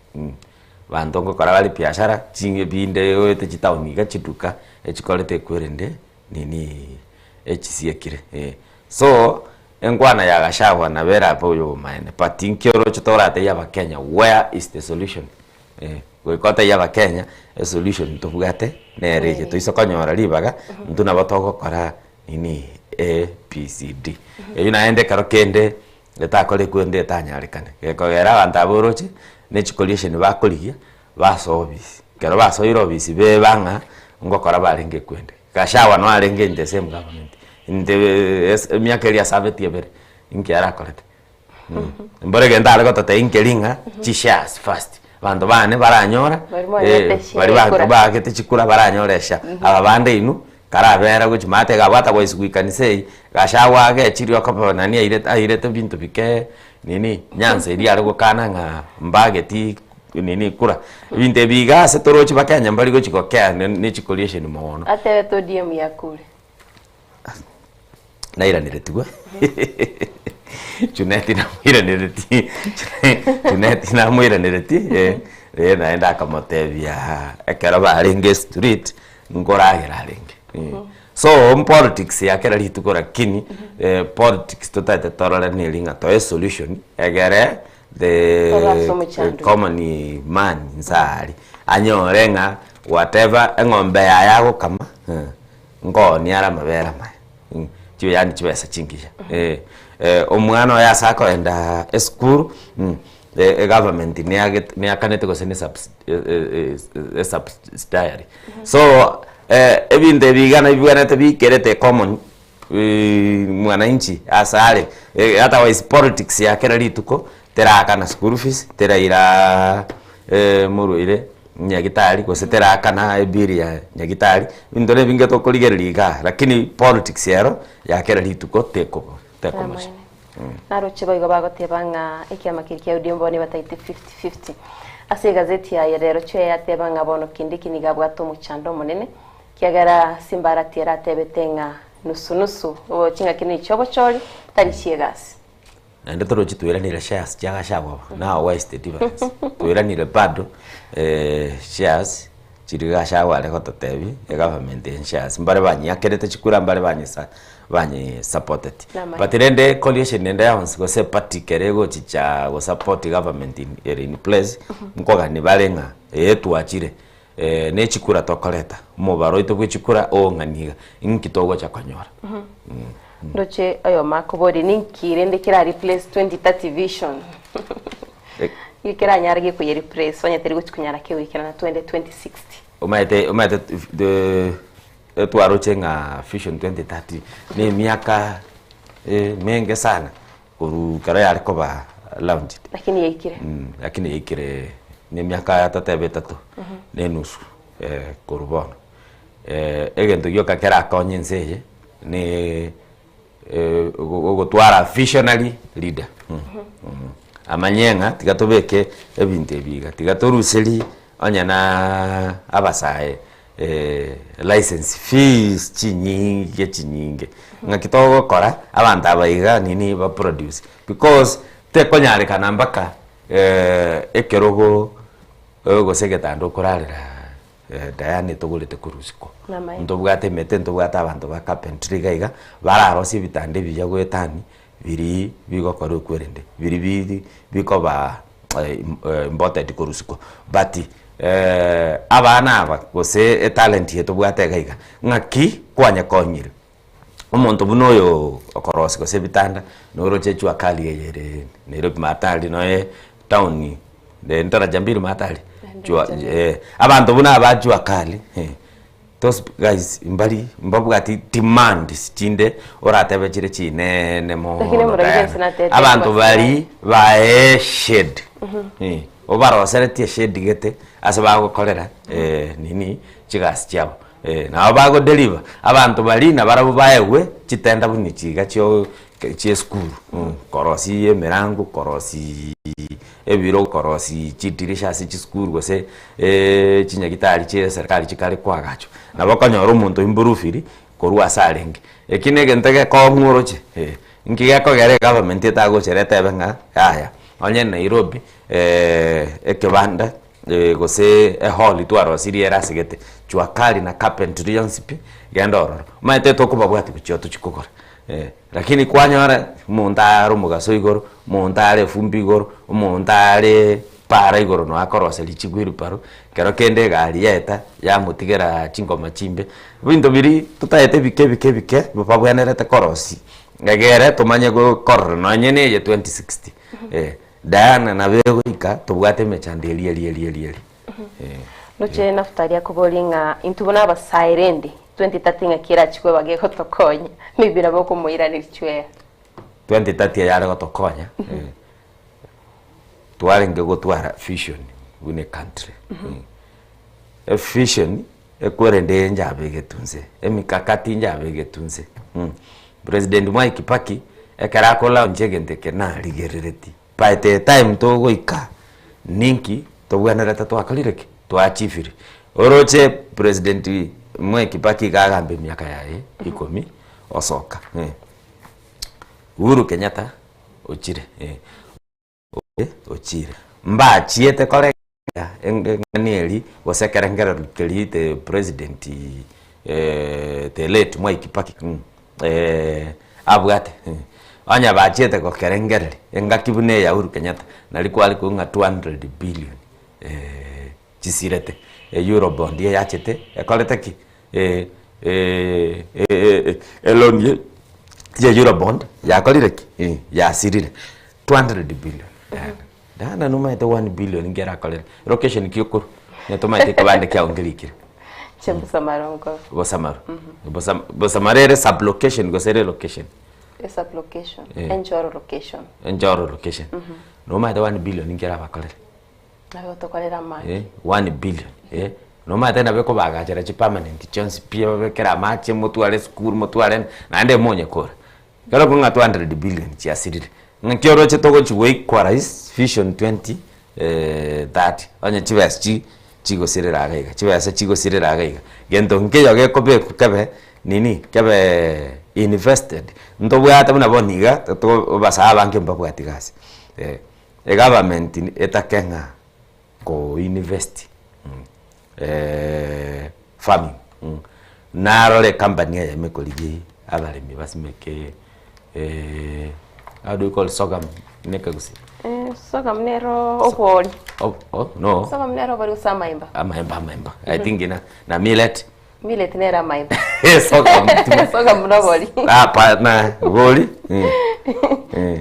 Abanto ngokora bare biashara, ching'e binde oete chitown iga chiduka echikorete ekwerende nini echisiekire eh. So. Enkwana ya Gachagua nabo erabe oyobomaene but inki oroche toratebie abakenya where is the solution? Eh, goika otebie abakenya esolution ntobwate nere eye toise konyora ribaga intwe nabo togokora nini A, B, C, D. Eywo naende ekero kende etakorekwe ende etanyarekane, gekogera abanto aba oroche ne chicoalition bakorigia basoa obisi, ekero basoire obisi beba ng'a ngokora barenge ekwende. Gachagua no arenge in the same government, in the emiaka eria asabetie ebere, inki arakorete? Mboro egento are gototebia nkeri ng'a chishares first, abanto bane baranyora Baria mwanyorete eh, eshare baria banto ekura. baagete chikura baranyore eshare, aba bande inwe karabera gochia maate iga abwate goisi goika kanisa eywo, Gachagua agechirie okoba nani airete airete binto bike nini Nyanza eria are gokana ng'a mbageti nini kura, ebinto ebi iga ase torochi bakenya mbari gochi gokea ne chicoalition mono. Atebete ODM yakure. Nairaneretigwe Junet namoiranereti Junet namoiranereti eh, eh, naende akamotebia ekero barenge street nkoragera arenge eh. So politics ya kera rituko lakini eh, politics totaete torore neri ng'a toe solution egere the Tore ase omochando. common man inse aria anyore ng'a whatever eng'ombe yaye agokama eh, Nkoonia are amabere amaya, chibe yaani chibesa chingiya. Omwana oye ase akoenda esukuru, egovernment neagete neakanete gose ne subs esubsidiary. So ebinto ebi iga nabibwenerete bikerete common mwananchi ase are, otherwise politics ya kera rituko terakana school fees, teraira morwaire nyagitari gose terakana ebill ya nyagitari, ebinto na ebinge tokorigereria igaa, lakini politics ero ya kera rituko tekobo tekomocha. Naroche boigo bagoteba ng'a ekiama keria kia ODM bono ebataete 50-50. Ase egazeti yaye rero chwe yateba ng'a bono Kindiki nigo abwate omochando omonene, kiagera Simbarati eratebete ng'a nusu nusu, ching'aki nechi obochori tari chiegasi. Naende torochi tweranire shares chia Gachagua aba, now where is the difference? Tweranire bado shares chiria Gachagua are gototebia egovernment eye shares, mbare banyiakerete chikura mbare banyisa banyisapoteti. Namaya. But rende coalition ende yonsi gose eparty kere egochicha gosupport government in ere in place, nkogani bare ng'a ee twachire ne chikura tokoreta, omobaro oito bwe chikura oong'ani iga, inki togocha konyora? Ndoche oyomo akoborie ninki rende kera replace 2030 vision? Nki keranyare gekoye replace onye teri gochi konyara kegoikerana twende 2060? Omanyete omanyete twaroche ng'a vision 2030 na emiaka emenge sana korwa ekero yare koba launched. Lakini yaikire. Lakini yaikire na emiaka totebe etato na enusu korwa bono. Egento gioka kerakonye ense eye ne ogotwara visionary leader. Amanye ng'a tiga tobeke ebinto ebi iga, tiga toruserie onye na abasae license fees chinyinge chinyinge, ng'aki togokora abanto aba iga nini ba produce because tekonyarekana mpaka ekerogo gose egetanda okorarera Diana etogorete korwa isiko. Namaene. Ntobwate emete, ntobwate abanto ba carpentry iga iga, bararosie ebitanda ebiya goetani biria bigokora okwerende, biria biri bikoba imported korwa isiko. But abana aba gose etalent eye tobwate iga iga, ng'aki kwanyekonyire? Omonto buna oyo okorosia gose ebitanda, noroche jua kali eye ere Nairobi matari noe town daraja mbili matari jua eh, abanto buna aba jua kali those guys mbari mbabwati demands chinde oratebe chire chinene Lakini mono omoragori Diana. ense natete Abanto kobasira. bari bae shade obaroseretie eshade gete ase bagokorera nini chigasi chiabo. Nabo bago deliver abanto baria nabarabwo baegwe chitenda buna echi iga chio chia esukuru, korosia emerango, korosia ebirogo, korosia chidirisha ase chisukuru gose chinyagitari chia eserikari chikare koagachwa. Nabo okonyora omonto improveiri korwa ase arenge. Eki na egento gekong'u oroche nki gekogera egovernment etagochera etebe ng'a yaya, onye Nairobi ekebanda gose ehall twarosirie ere ase gete, jua kali na carpentry yonsi pi, genda ororo. Omanyete tokobabwatia gochia tochia kogora. Eh, lakini kwanyora omonto are omogaso igoro, omonto are efumbi igoro, omonto are para igoro noe akoroseria chigwiribaro, ekero kende egari yaeta yamotigera chingoma chimbe. Ebinto biria totaete ebike ebike ebike babwenerete korosia, egere tomanye gokorora nonye na eye 2060 eh, Diana nabo egoika tobwate emechando eria eria eria eria eria eh. Ndoche Nafutali akoboria ng'a intwe buna abasae rende 2030 ng'aki erachie kweba gegotokonya maybe nabo okomoiraneria chweya. 2030 eyare gotokonya eh, twarenge gotwara vision buna ecountry Evision ekwerende eye njabegetwe nse, emikakati njabegetwe nse. President Mwai Kibaki ekero ako launch egento eke narigerereti by the time togoika ninki tobwenerete twakorire ki? Twaachivire. Oroche President Mwai Kibaki iga agambe emiaka yaye ikomi osoka. Uhuru Kenyatta ochire. Ochire. Mbachiete koreka eng'ana eri gose ekerengerero keria the president the late Mwai Kibaki abwate. Onye bachiete gokerengereria engaki buna eya Uhuru Kenyatta nari kware korwa ng'a 200 billion chisirete, eurobond eyachete ekorete ki? Eloan ye eurobond yakorire ki? Yasirire 200 billion Diana nomaete 1 billion nki erakorere? Location ki okorwa? Onye tomaete ekebande kiago nkerikire. Inche Bosamaro nkorwa. Bosamaro. Bosamaro ere sub location gose ere location? E sub location, Enchoro location. Enchoro location. Nomaete 1 billion nki erabakorere? Nabo tokorera amache. Eh, 1 billion eh, nomanyete nabo ekobagachera chipermanent chionsi pi babekere amache motware esukuru motware naende monyekore. Ekero okong'a ng'a 200 billion chiasirire, ng'aki oroche togochi goequalize vision 20 30 onye chibesa chi chigosirera iga iga, chibesa chigosirera iga iga, gento nkeiyo gekobekwa kebe nini kebe invested, ntobwate buna bono iga, to abasae abange mbabwati gasi. Egovernment etake ng'a ko invest farming narore ecompany eyemo ekorigia abaremi basimeke how do you call sorghum in ekegusii? Sorghum nero obori. No. Sorghum nero obori gose amaemba? Amaemba amaemba I think na millet. Millet nere amaemba. Sorghum. Sorghum nobori. Hapana, bori.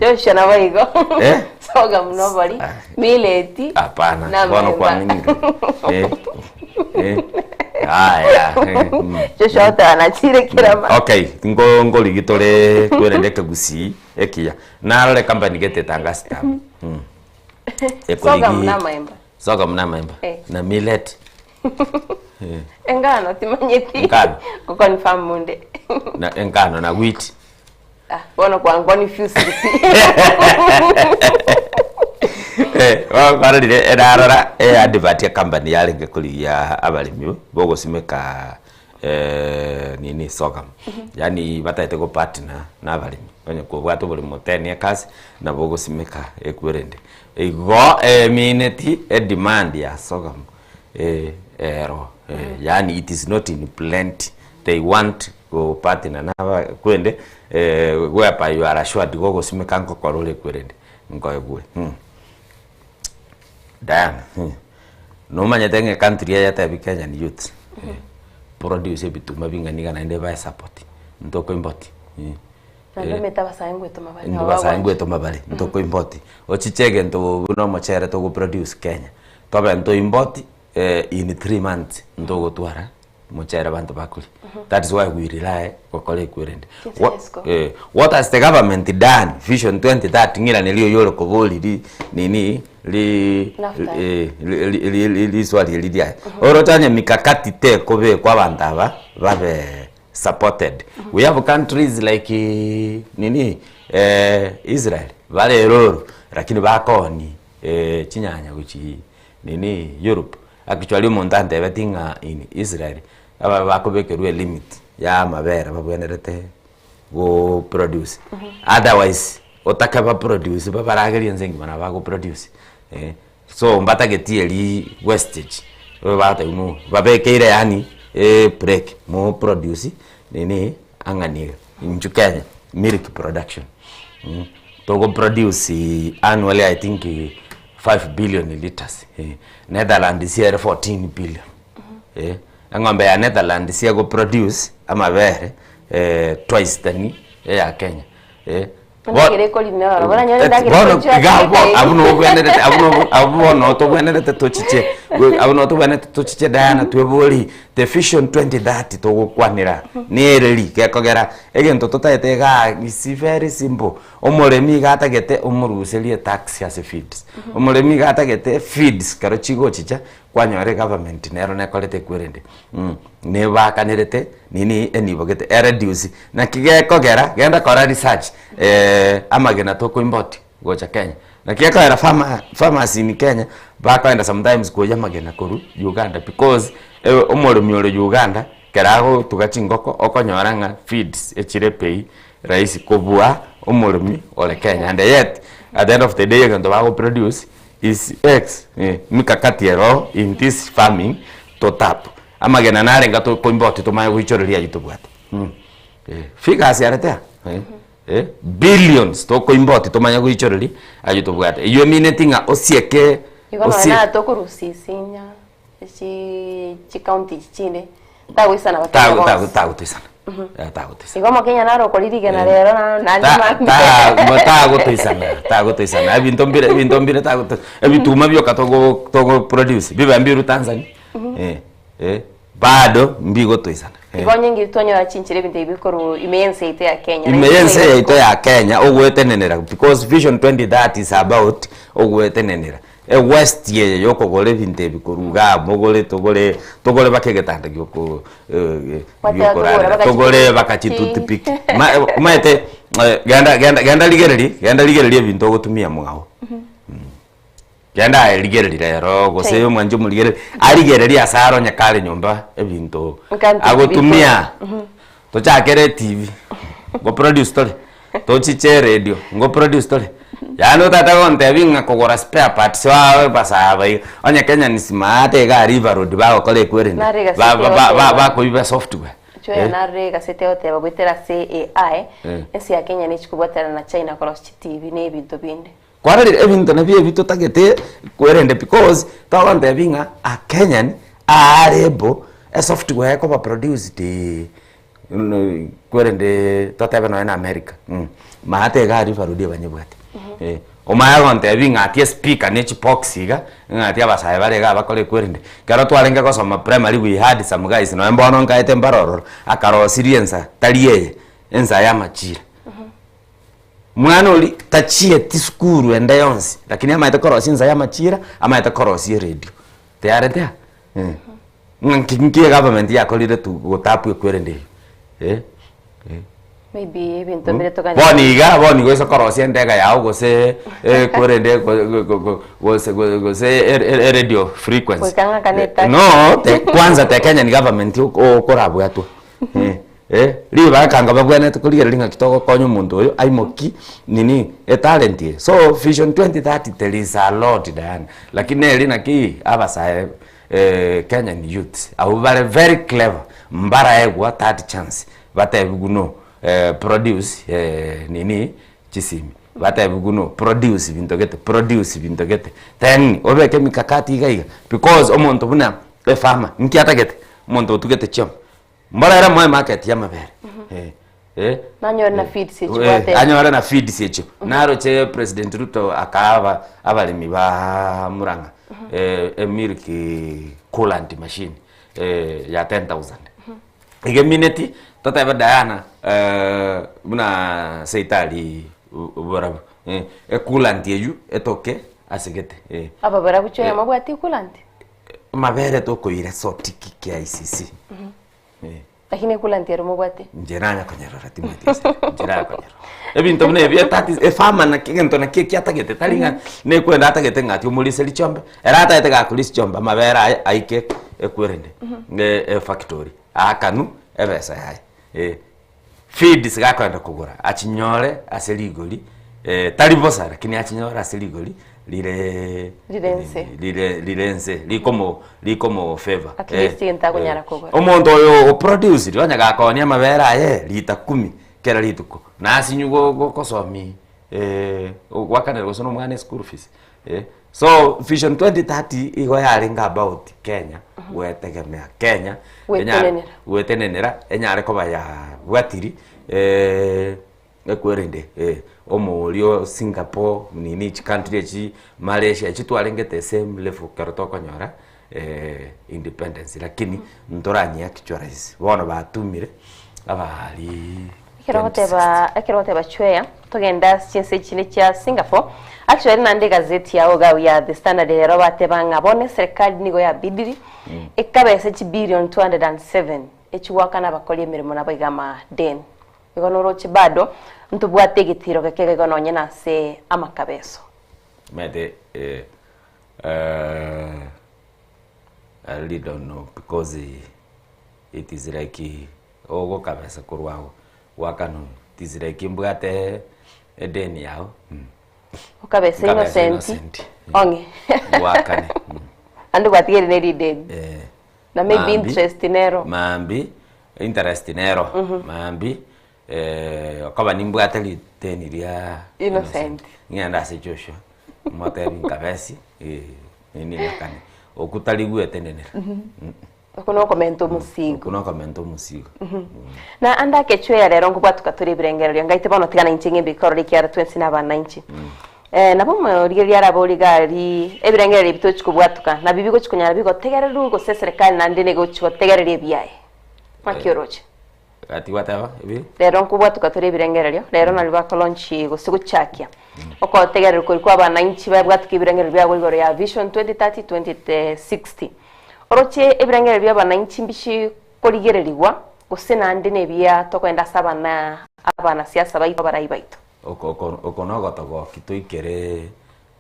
Joshua nabo igo. Eh? Sorghum nobori. Millet. Hapana. Na Bono amaemba. kwang'inire. Eh. Eh. Aya. Joshua otanachire kerama. Okay, ngo ngorigi tore kwerende ekegusii ekiya. Narore company gete Tanga Star. Sorghum na amaemba. Sorghum na amaemba. Eh. Na millet. Engano timanyeti. Engano. Goconfirm munde. Na engano na wheat. Ah, bono kwangonfuse. Eh, kwarorire erarora eadvert ya company yarenge korigia abaremi bogosimeka nini sorghum yaani batagete go partner na abaremi onye kobwate oboremo 10 acres nabo ogosimeka ekwerende igo emineti edemand ya sorghum ero yaani it is not in plenty they want go partner na aba kwende whereby you are assured gogosimeka nkokora ore kwerende nkoegwe. Diana nomanyete ng'a ecountry eye yatebi Kenyan youths produce ebituma bing'ana iga naende ebae support ntoko import. Naende omanyete abasae ngoetoma bare Intwe abasae ngoetoma bare ntoko import ochiche egento buna omochere togo produce Kenya tobe nto import in 3 months ntogotwara omochere abanto bakoria that is why we rely gokora ekwerende. What has the government done vision 2030 ng'iraneria oyio ore kobori ri nini ri riswali eri riaye oroche onye mikakati tekobekwa abanto aba babe supported. We have countries like nini Israel bare eroro lakini bakooni chinyanya gochi nini Europe. Actually omonto antebetie ng'a in Israel aba bakobekerwa elimit ya amabere babwenerete go produce otherwise otake ba produce babaragerie ense engima nabo bago produce eh. So mbatageti eria wastage bagotebiwa no babekeire yaani ebreak mo produce nini ang'ani iga inchu Kenya. milk production Togo produce annually I think 5 billion litres Netherlands ere 14 billion Eng'ombe ya Netherlands ego produce amabere twice than eya Kenya. Endagera ekorina ororo, baranyore endagera Bono ekochia iga abwo ase abwo nobwenerete abwo nobo abwo bono tobwenerete tochiche abwo no tobwenerete tochiche Diana twebori the vision 2030 togokwanera nereri gekogera egento totaete igaa is very simple omoremi iga atagete omoruserie etax ase feeds omoremi iga atagete feeds kero chigochicha Kwanyora egovernment nero nekorete ekwerende nebakanerete nini enibo gete ereduce naki gekogera genda kora research amagena toko import gocha Kenya naki gekogera farmer farmers in Kenya bakoenda sometimes koyia amagena korwa Uganda because omoremi ore Uganda ekero agotuga chingoko okonyora ng'a feeds echire bei rahisi kobua omoremi ore Kenya and yet at the end of the day egento bago produce is ex mikakati ero in this farming to tap amagena narenga tokoimboti tomanye goichoreria aywo tobwate figures arete aa billions tokoimboti tomanye goichoreria aywo tobwate eywo emineti ng'a osieke Igo nonya na tokorusia isinya chi chikaunti echi chinde tagoisana Bakenya bonsi. Tagotoisana. Tagotoisana. Igo omokenya naro okori rigena rero naende mambia. Tagotoisana, tagotoisana. Ebinto mbire, ebinto mbire tagotoisana. Ebituma bioka togo togo produce bibe mbiru Tanzania. Bado mbigotoisana. Igo onye ngiri twanyora chinchera ebinto ebi bikorwa ime y'ense yaito ya Kenya. Ime y'ense yaito ya Kenya ogwetenenera because vision 2030 is about ogwetenenera. Ewest eye yokogora ebinto ebi korwa igaa mogore togore togore baka egetanda gioko Bateba togore giokorarera baka togore baka chitutipiki. chitutipiki Ma omanyete genda genda genda rigereria genda rigereria ebinto ogotumia mwao genda aye rigereria rero gose Chai. omwanchi omorigereria arigereria ase aro onye kare nyomba ebinto Nkanto agotumia tochakere etibi ngo produce tore. Tochiche eredio, ngo produce tore. Yaani otagete gontebia ng'a kogora spare parts wabe basae aba iga, onye Kenya ni smart iga River Road bagokora ekwerende, Nare ba- egaseti ba- ba- egoteba. bakoiba software. Chwaya Eh. narore egaseti egoteba goetera ase AI, Eh. ense ya Kenya nechi kobwaterana na China korosia chitibi na ebinto binde. Kwarorire ebinto nabio ebi totagete kwerende because togontebia ng'a a Kenyan are able esoftware ekoba produced kwerende totebe nonye na America maate iga aria barobwo ebanyebwate. Omanye gontebia ng'a atie espeaker ne chibox iga, ng'a atie abasae bare iga abakore kwerende. Ekero twarenge gosoma primary we had some guys nonye bono nkaete mbare ororo, akarosirie ensa tari eye, ensa ya amachira. Mwana oria tachieti sukuru ende yonsi, lakini amaete korosia ensa ya amachira, amaete korosia eredio. Teyarete aa? Eh. Ng'a nki nki egovernment yakorire to gotap ekwerende eywo? Eh, eh. Maybe ebinto mbire togani. Bono iga, bono iga oise korosia endega yago gose ekwerende go- go- go- go- gose go- gose e- e- eredio frequency. Goika ng'akane etax. No, te kwanza te Kenyan government oko okorabwatwa. Eh. Eh, ribaga ekanga babwenerete korigereria ng'aki togokonya omonto oyo aimoki nini etalent eye. So vision 2030 there is a lot Diana, lakini neri naki abasae Kenyan youths abwo bare very clever mbaraegwa that chance batebiwu no produce nini chisimi, batebiwu no produce binto gete, produce binto gete, then obeke mikakati iga iga because omonto buna efarmer nki atagete? Omonto otugete chiombe. Mbora ere moe market y'amabere. Eh, eh. Nanyore na feeds echio Eh, gwateba. anyore na feeds echio. Naroche President Ruto akaa aba abaremi ba Murang'a eh, e milk coolant machine eh, ya 10,000. Iga emineti totebe Diana eh, buna seitari borabu eh, e coolant eywo etoke ase gete eh. Aba barabu chwe mabwati coolant. Amabere tokoira sotiki KICC. Eh. Lakini kula ntiaro mobwate. Inche nanya konyerora timanyeti gose inche nanya konyerora. Ebinto buna ebi that is efarmer naki egento naki eki atagete tari ng'a nekwenda atagete ng'a ati omoriseri chiombe, ere atagete gakorisia chiombe amabere aye aike ekwerende efactory aakanu ebesa yaye eh. Feeds gakoenda kogora achinyore ase rigori tari bosa lakini achinyore ase rigori rire Rire nse. rire rire nse rikomo rikomo favor At least egento akonyara kogora. Omonto oyo oproduce onye gakonia amabere aye lita kumi. Kera rituko nasinyu go- gokosomia gwakanera gose na omwana eschool fees eh. So vision 2030 igo yarenge about Kenya gwetegemea Kenya enyare Gwetenenera. gwetenenera enyare koba yabwatiri ekwerende omorio Singapore nini chicountry echi Malaysia echi twarengete same level ekero tokonyora independence lakini ntoranyia actualize bono batumire abaria Ekero ogoteba ekero ogoteba chweya togende ase chinse echi chia Singapore actually naende egazeti yao iga ya The Standard ero bateba ng'a bono eserekari nigo yabidiri ekabesa chibillion 207 echigoakana abakori emeremo nabo iga amadeni. Igo noroche bado ntobwate egetiro geke iga igo nonye nase amakabeso. Omanyete I really don't know because it is like ogokabesa korwa agwo gwakanwa it is like mbwate edeni yao Okabesa Nkabesa innocent innocent. ong'e Gwakane. Ande gwatigaire ne rideni Eh. na maybe Mambi. interest nero Mambi interest nero mambi okoba nimbwate rideni ria Innocent. ng'ende ase Joshua motebi nkabesi nini ng'akane okwo tari gwetenenera. Okwo nokomenta omosigo. Okwo nokomenta omosigo. Na ande akechweya rero nkobwatuka tore ebirengererio ngaite bono tiga nainche ng'embe ekorora ekiagera twensi na abananchi. Nabo omorigereria arabore iga aria ebirengererio ebi tochi kobwatuka nabio bigochi konyara bigotegererwa gose eserekari naende negochi gotegereria ebiaye. Naki oroche? Gati gwateba ebi? Rero nkobwatuka tore ebirengererio, rero nario bakolaunch gose gochakia okotegererwa koria kwa abananchi babwatuka ebirengererio biabo igoro ya Vision 2030 2060. Oroche ebirengererio bia abananchi mbichi korigererigwa gose naende nebiya tokoenda ase abana abanasiasa baito abarai baito. Oko oko oko nogotogoki toikere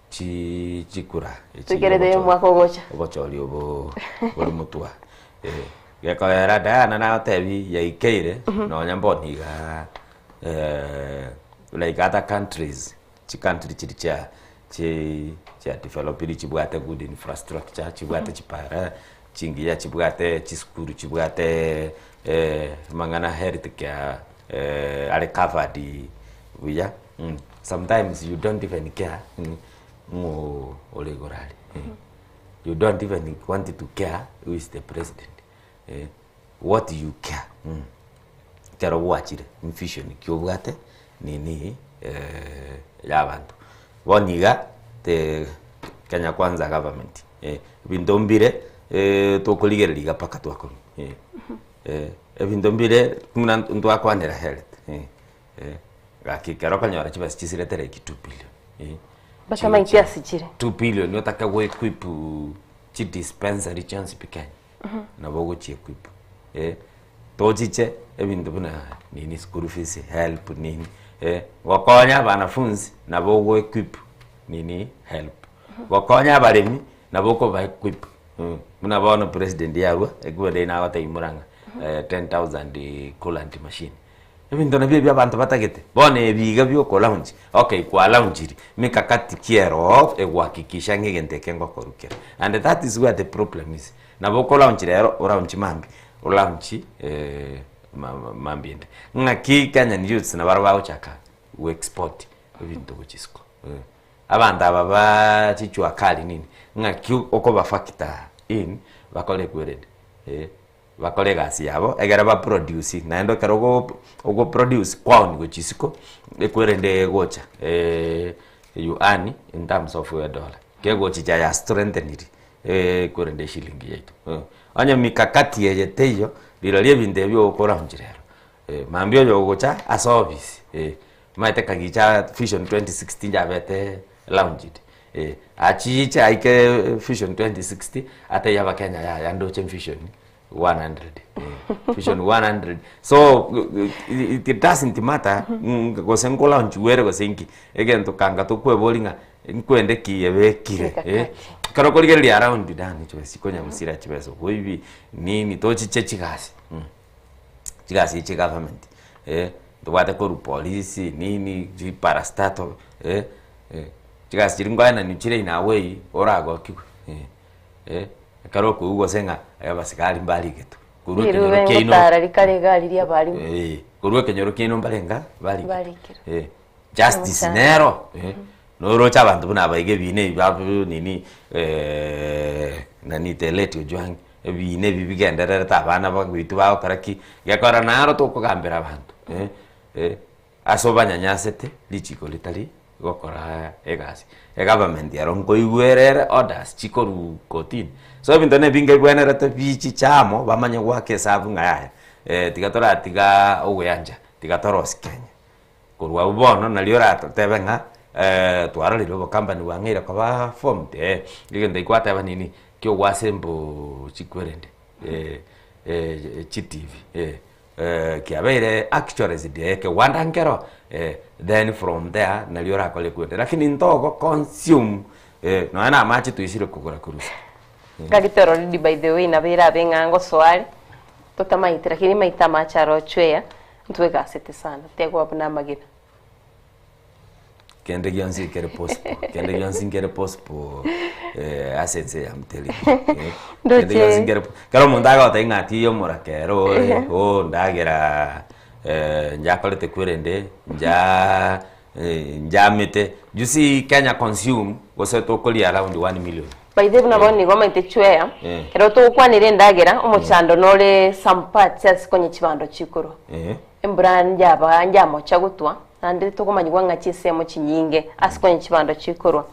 chi chikura echi Toikerete obochori omwaka ogocha. obochori obo bore motwa eh. Gekoera Diana nagotebi yaikeire nonya mbono igaa like other countries chicountry chiria chia chi chia developiri chibwate good infrastructure chibwate chipara chingiya chibwate chisukuru chibwate amang'ana health care are covered buya sometimes you don't even care ng'o ore igoro aria. You don't even want to care who is the president eh, what you care mm. Ekero gwachire vision ki obwate nini eh, ya abanto. Bono iga the Kenya Kwanza government eh, ebinto mbire eh, tokorigereria iga mpaka twakong'u eh, eh, ebinto mbire buna ntwakwanera health eh, eh, gaki ekero okonyora chibesa chisirete like 2 billion eh. Batamaiti ase chire. 2 billion otake go equip chi dispensary chionsi pi Kenya nabo ogochi equip eh, tochiche ebinto buna nini school fees help nini eh, gokonya abanafunzi nabo ogo equip nini help gokonya abaremi nabo okoba equip buna bono president yarwa ekwende nagotebia Murang'a 10000 coolant machine Ebinto nabio ebi abanto batagete. Bono ebi iga bia okolaunch, okay kwalaunchiri, mikakati ki eroo egohakikisha ng'a egento eke ngokorwa kere. And that is where the problem is. Nabo okolaunch rero, olaunch mambia, olaunch mambia ende. Ng'aki Kenyan youths nabarabwo bagochaka go export ebinto gochia isiko. Abanto aba ba chichua kali nini, ng'aki okoba factor in bakore ekwerende. Bakore egasi yabo egere ba produce naende ekero ogo ogo produce kwaoni gochia isiko ekwerende egocha you earn in terms of a dollar kegochicha ya strengtheniri ekwerende eshilingi yaito. Onye mikakati eye teiyo rirorio ebinto ebi ogokora onchi rero mambia oyo ogocha ase office omanyete kagicha vision 2060 yabete launched Achiche aike vision 2060 atebie abakenya yaya ndoche vision 100 vision 100 so it doesn't matter gose nkolaunchiwa ere gose inki egento kanga tokweboria ng'a nkwende ki ebekire ekero okorigereria around dani chibesa chikonya gosira chibesa oboibi nini tochiche chigasi chigasi echi chia egovernment ntobwate korwa polisi nini chiparastato. Chigasi chiria nkoenani chire in a way oragokigwe ekero okoigwa gose ng'a abasigari mbarigetwe korwa Riruba ekenyoro kiaino ngotara rikare egari ria abarimu. Korwa ekenyoro kiaino mbarenga barikire. Barikire. Eh, justice Omochando. nero eh, noroche abanto buna abaiga ebina ebi ba nini nani the late Ojwang, ebina ebi bigendererete abana bagoitwa bagokora ki, gekora naro tokogambera abanto eh, eh, ase obanyanyasete richiko ritari gokora egasi. Egovernment ero nkoigwera ere orders chikorwa kotini. So ebinto na ebinge bibwenerete bichiche amo bamanye goaka esabu ng'a yaya tiga toratiga ogoyancha, tiga torosie Kenya. Korwa abwo bono nario oratotebe ng'a twarorire obocompany bwang'eire koba formed eh, egento ekio gwateba nini, ki ogwasemble chikwerende chitivi eh. Kiabeire actualized ekegwanda nkero then from there nario orakore ekwende lakini ntogo consume nonya na amache twaisire kogora korwa isiko. Gaki tororidi by the way nabo erabe ng'a ngosoa are totamaeti lakini maete amache aro chweya ntwegasete sana tegoa buna amagena. Kende gionsi kere possible, kende gionsi nkere possible eh, ase ense ya mteri. Eh, Ndoche. Kende gionsi nkere po- kero omonto agotebia ng'a tiyo omorakera ore, oh ndagera eh, njakorete kwerende, nja eh, njamete. You see Kenya consume gose tokoria around 1 million. By the way buna bono nigo omanyete chweya Eh. ekero togokwanera endagera omochando nore some parts ase konya chibando chikorwa Eh. Embura njaba njamocha gotwa, naende tokomanyigwa ng'a chinsemo chinyinge ase konya chibando chikorwa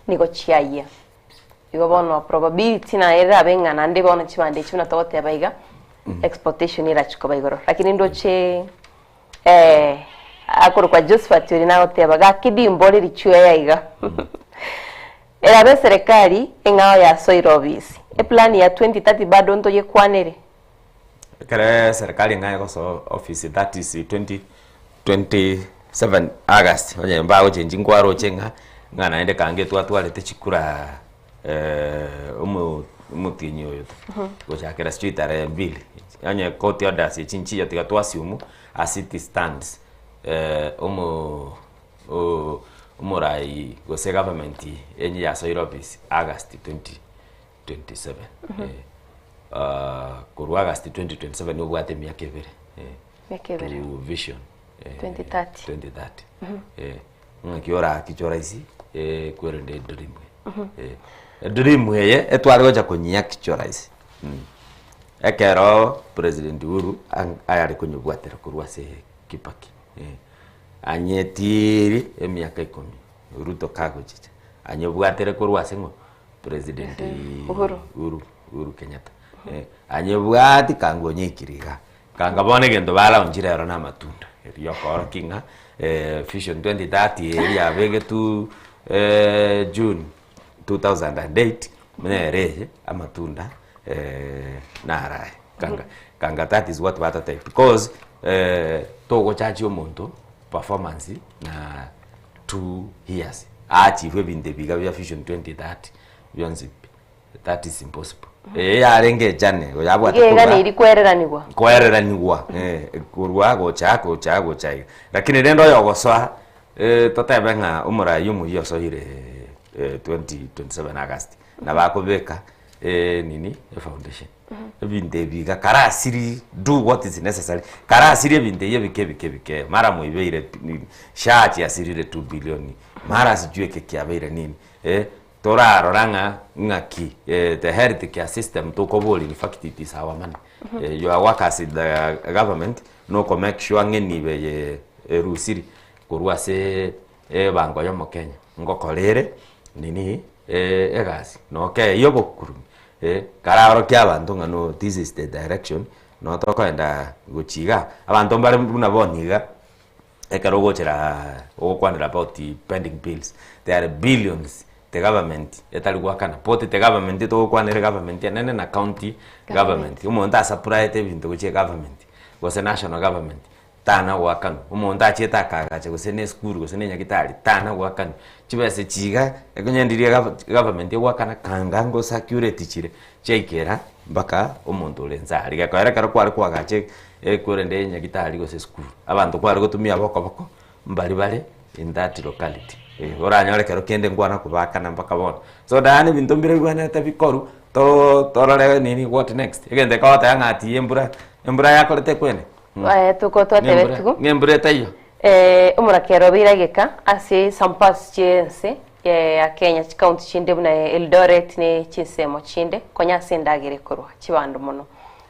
nigo chiayia. Igo bono probability naye erabe ng'a naende bono chibando echi buna togoteba iga, exportation erachie koba igoro. Lakini ndoche akorokwa Josphat oria nagoteba gaki ndimbore richweya iga. Erabe eserekari eng'ao yasoire obisi, eplan ya 2030 bado ntoyekwanere. Ekere serikali ng'a egosoa office that is 2027 August, onye mbagochengi nkwaroche ng'a, ng'a naende kange twatwarete chikura omo omotienyi oyo gochakera sijui tarehe mbili, onye court orders echi nchiyo tiga to assume as it stands omo o- omorai gose government enye yasoire office August 2027 Korwa August 2027 nobwate emiaka ebere Emiaka ebere. to vision 2030. 2030 Ng'aki orakiche oraisi kwerende edream Edream eye etware gocha konyiakicha oraisi Ekero President Uhuru ayare konyebwatera korwa ase Kibaki anyetiiri emiaka ikomi Ruto kagochicha anyebwatere korwa ase ng'o? President Uhuru. Uhuru, Uhuru Kenyatta. Eh, anyebwati kanga onyeikire iga. Kanga bono egento balaunchire ero na amatunda. Erio okorokia ng'a eh, Vision 2030 eri yabegetwe eh, June 2008 nere eye amatunda eh, naraye. Kanga, kanga that is what batatebia because eh, togochachia omonto performance na 2 years aachieve ebinto ebi iga bia vision 2030 bionsi pi that is impossible eye yarenge echane oyabwate Iga korwa eganeri kwereranigwa. koereranigwa eh, korwa gocha gocha gocha iga lakini rende oyogosoa eh, totebe ng'a omorai omoyia osoire eh, 2027 August nabo akobeka eh, nini efoundation Ebinto ebi iga karasiri do what is necessary karasiri ebinto ebi ebike ebike ebike mara moibeire pi nini SHA chiasirire 2 billion mara sijui eke kiabeire nini eh, torarora ng'a ng'aki the health care system tokoboria in fact it is our money your work as the government noko make sure ng'a enibo eye erusiri korwa ase ebango ya omokenya ngokora ere nini egasi nokeyia obokurumi Eh, karaorokie abanto ng'a no this is the direction, no tokoenda gochia igaa. Abanto mbare buna bono iga, ekero ogochera ogokwanera about pending bills, there are billions the government etari goakana, both the government togokwanera egovernment enene na county government. Omonto asuppliete ebinto gochia egovernment, gose national government, tana goakanwa, omonto achiete akaagacha gose na esukuru gose na enyagitari tana goakanwa, chibesa echi iga ekonye ndiria gava government egoakana kanga ngo circulate chire chiaikera mpaka omonto ore nse aria. Gekoera ekero kware koagacha ekwerende enyagitari gose esukuru, abanto kware gotumia bokoboko mbari bare in that locality eh, oranyore ekero kende nkwana kobaakana mpaka bono. So naende ebinto mbire bibwenerete bikorwa to torore nini what next, egento ekogoteba ng'a ati embura, embura yakorete kwene. Eh, toko twatebetigwe. Ng'embura etaiyo. Eh, omorakera obeire ageka ase some parts chi'ense eh, ya Kenya chikaunti chinde buna Eldoret ne chinsemo chinde konya ase endagera ekorwa chibando mono.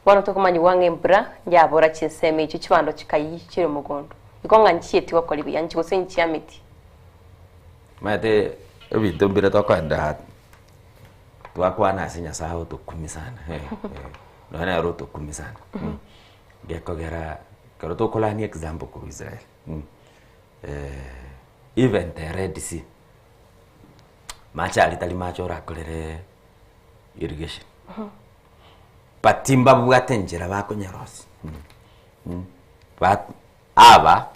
Bono tokomanyigwa ng'a embura yabora chinsemo echio chibando chikayia chire mogondo. Igo ng'a nchieti gokora buya nchi gose nchiameti. Omanyete ebinto mbire tokoenda twakwana ase Nyasaye otokumia sana eh, nonya nere otokumia sana gekogera ekero tokorania example korwa Israel even the Red Sea, mache aria tari mache orakorere irrigation, but mbabwate enchera bakonyarosia ba aba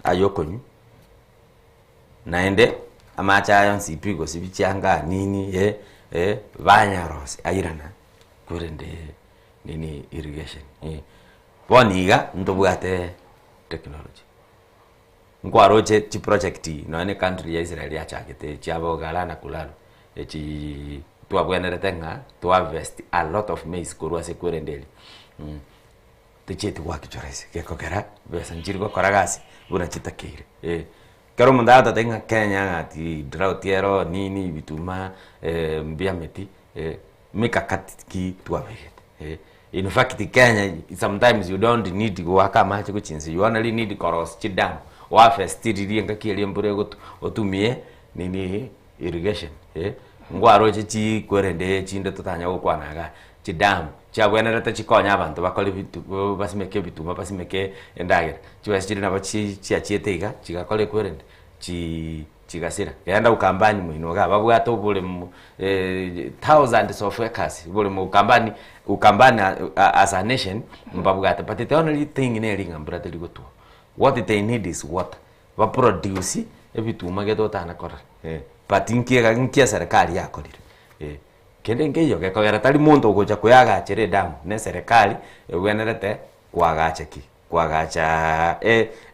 aywo okonywa. Naende amache aya onsi pi gose bichianga nini eh eh banyarosia airana korende nini irrigation eh. Bono iga ntobwate technology, nkwaroche chiproject nonye na ecountry ya Israel yachagete chiabo gala na kulalu echiiii twabwenerete ng'a toharvest a lot of maize korwa ase kwerende eria. Tichieti goakichwa rahisi, gekogera besa nchiri gokora gasi buna chitakeire eh. Ekero omonto agototebi ng'a Kenya ng'a ati drought ero nini bituma mbiameti mikakati ki twabegete eh. In fact Kenya sometimes you don't need goaka amache gochia inse, you only need korosia chidamu, oharvest riria engaki eria embura egotwa otumie nini irrigation eh, nkwaroche chikwerende chinde totanya gokwana igaa, chidamu chiabwenerete chikonye abanto bakore ebitu basimeke ebituma basimeke endagera, chibesa chiria nabo chi chiachiete iga chigakora ekwerende chii chigasira. Genda Ukambani moino igaa babwate oboremo thousands of acres oboremo Ukambani Ukambani as a nation mbabwate but the only thing neri ng'a mbura teri gotwa. What they need is water. Ba produce ebituma gete otana korora eh, but nki ega nki eserekari yakorire eh. Kende nkeiyo gekogera tari monto ogocha koyagachera edamu, na eserekari ebwenerete koagacha ki? Koagacha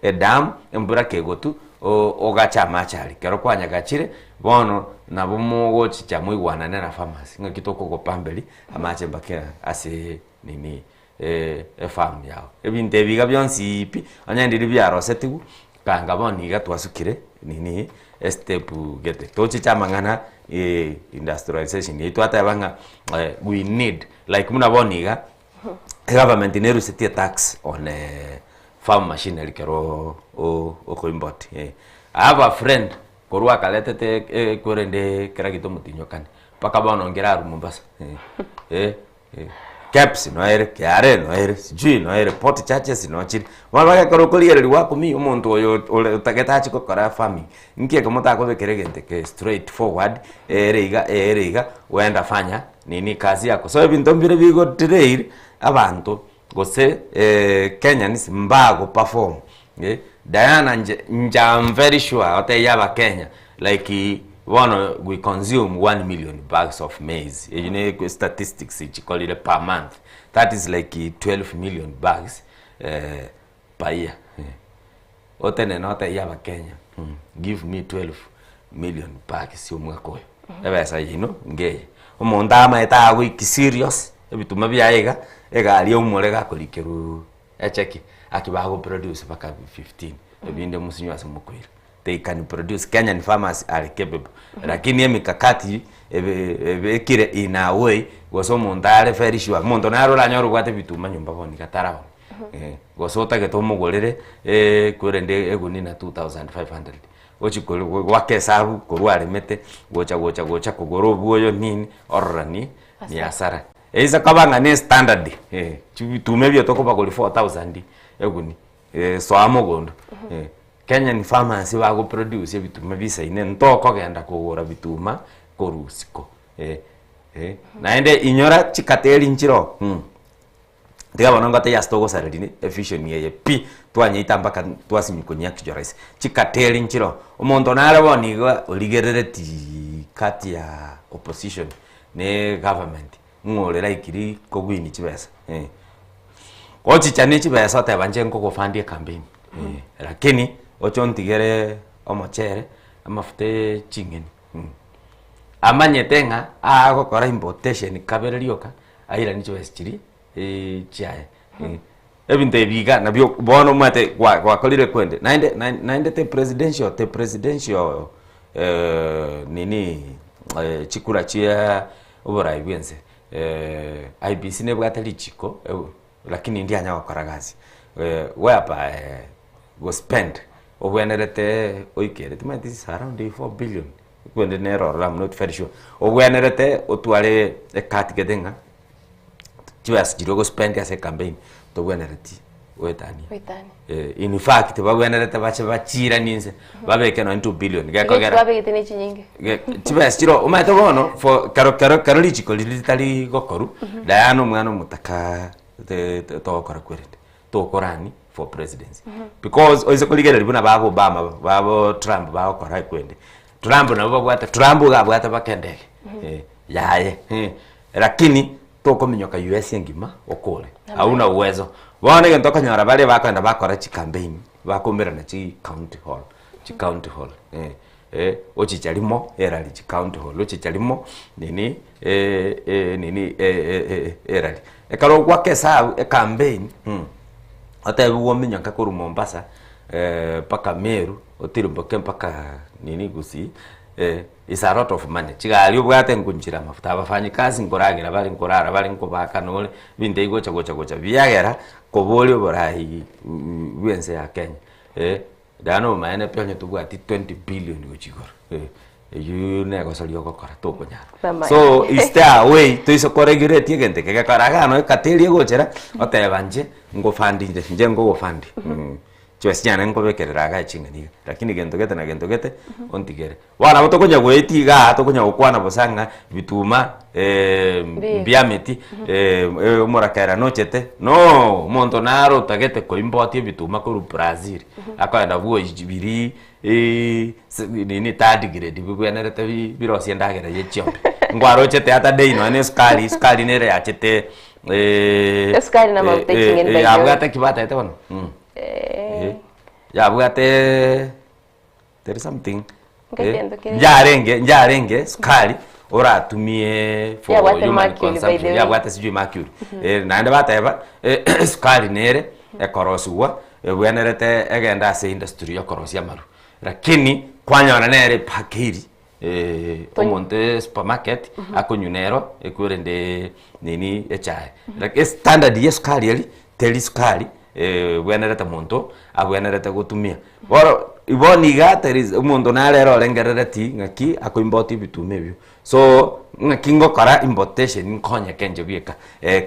edamu, embura kegotwa ogache amache aria. Ekero kwanyagachire, bono nabo mogochicha moigwanane na farmers ng'aki tokogopamberia amache mpaka ase nini efarm yao. Ebinto ebi iga bionsi pi, onye ndiri biarosetigwe, kanga bono iga twasukire nini estep gete. Tochiche amang'ana industrialization eywo twateba ng'a we need like buna bono iga, egovernment nerusetie etax on farm machinery ekero okoimport. I have a friend korwa akaretete ekwerende kera gento omotinyokani, mpaka bono nkere arwa Mombasa. Kebs noere, KRA noere, sijui noere, port charges nochire. Bono ekero okorigereria gwakumia omonto oyo ore otagete achie gokora farming, nki ekemo otakobekera egento eke straight forward, ere iga ere iga, wenda fanya nini kazi yako. So ebinto mbire bigo derail abanto gose Kenyans mbago perform Diana inche inche am very sure otebie abakenya like bono we consume one million bags of maize eywo ne statistics chikorire per month that is like 12 million bags per year otenene otebie abakenya give me 12 million bags omwaka oyo ebesa yaino ngeye omonto amaete agoiki serious ebituma biaye iga egari eumore gakorikerwa Echeki, aki bago produce mpaka 15 ebinde musinywe ase mokoira. They can produce, Kenyan farmers are capable. Lakini emikakati ebe ebekire in a way gose omonto are very sure, omonto nare oranyore obwate ebituma nyomba bono iga taraoni eh, gose otagete omogorere kwerende egunia na 2500 ochie kore goaka esabu korwa aremete gocha gocha gocha kogora obwoyo nini orora ni ni hasara. Eisa koba ng'a ne standard eh, chibituma ebio tokobagoria 4000 eguni eh, soa mogondo eh. Kenyan farmers bago produce ebituma bisaine ntokogenda kogora bituma korwa isiko eh, eh. Naende inyora chikateri nchiroo mh, tiga bono ngotebie ase togosareria evision eye pi, twanyeita mpaka twasinywa konya actualize. Chikateri nchiroo, omonto nare bono iga origereretiiii kati ya opposition ne government ng'a ore likely kowin chibesa eh. Gochicha ne chibesa oteba inche nkogofundia ecampaign eh, lakini oche ontigere omochere, amafuta ya ching'eni Amanyete ng'a agokora importation kabere rioka airanie chibesa chiria chiaye. Ebinto ebi iga nabio bono omanyete gwa gwakorire kwende naende naende te presidential te presidential nini chikura chia oborai bwa ense IEBC nebwate richiko lakini ndianya gokora gasi whereby gospend obwenerete oikere timanyeti is around 4 billion kwende nere ororo am not very sure obwenerete otware ecard gete ng'a chibesa chiria ogospend ase ecampaign tobwenereti goetania. Goetania. Eh, in fact babwenerete bache bachiranie inse babeke nonye 2 billion Igo gekogera babegete ne chinyinge. chibesa chiro omanyete bono for kero kero kero richiko riria ritari gokorwa Diana omwana omotaka te togokora kwerende tokorani for presidency because oise korigereria buna babo Obama babo Trump bagokora ekwende Trump nabo babwate Trump iga abwate mpaka endege yaye Lakini tokominyoka US engima okore, hauna uwezo. Bono egento okonyora baria bakoenda bakora chicampaign, bakomerana chi county hall, chi county hall eh, eh, ochicha rimo erari chi county hall, ochicha rimo nini nini erari. Ekero ogwaka esabu ecampaign otebiwe ominyoke korwa Mombasa mpaka Meru, otirimboke mpaka nini Gusii. Is a lot of money, chigari obwate nkunchire amafuta, abafanyikazi nkoragera bare nkorara bare nkobakana ore, ebinto ebi gocha gocha gocha biagera koboria oborai bwa ense ya Kenya eh, yaani obomaene pi onye tobwati 20 billion gochia igoro eh, eywo negosoria ogokora tokonyara. Namaene. So is there a way toise koregulate egento eke gekora iga noe ekata eria egochera, oteba inche ngofund inde, inche nkogofund Chibesa chiane nkobekerera iga ching'ani iga, lakini gento gete na gento gete ontigere. Bono nabo tokonya goetia igaa tokonya gokwana bosa ng'a bituma mbiameti omorakera nochete, no omonto nare otagete koimportia ebituma korwa Brazil, akoenda bwoyi biria nini third grade bibwenerete birosie endagera ya chiombe. Nkwarochete ata dei nonya na esukari, esukari nere yachete Esukari na amaguta eching'eni by the way. yabwate ki batete bono? Yabwate there is something Nkai gento kere. njarenge njarenge sukari oratumie for Yabwate human mercury, by the consumption way. yabwate sijui mercury naende bateba esukari nere ekorosiwa ebwenerete egende ase industry yokorosia amarwa lakini kwanyora nere epakeiri omonto esupermarket akonywa nero ekwerende nini echae. Like estandard ya esukari eria teri sukari ebwenerete monto abwenerete gotumia. Bono bono iga there is omonto nare ere orengerereti ng'aki akoimport ebituma ebio. So ng'aki ngokora importation nkonyeke inche bweka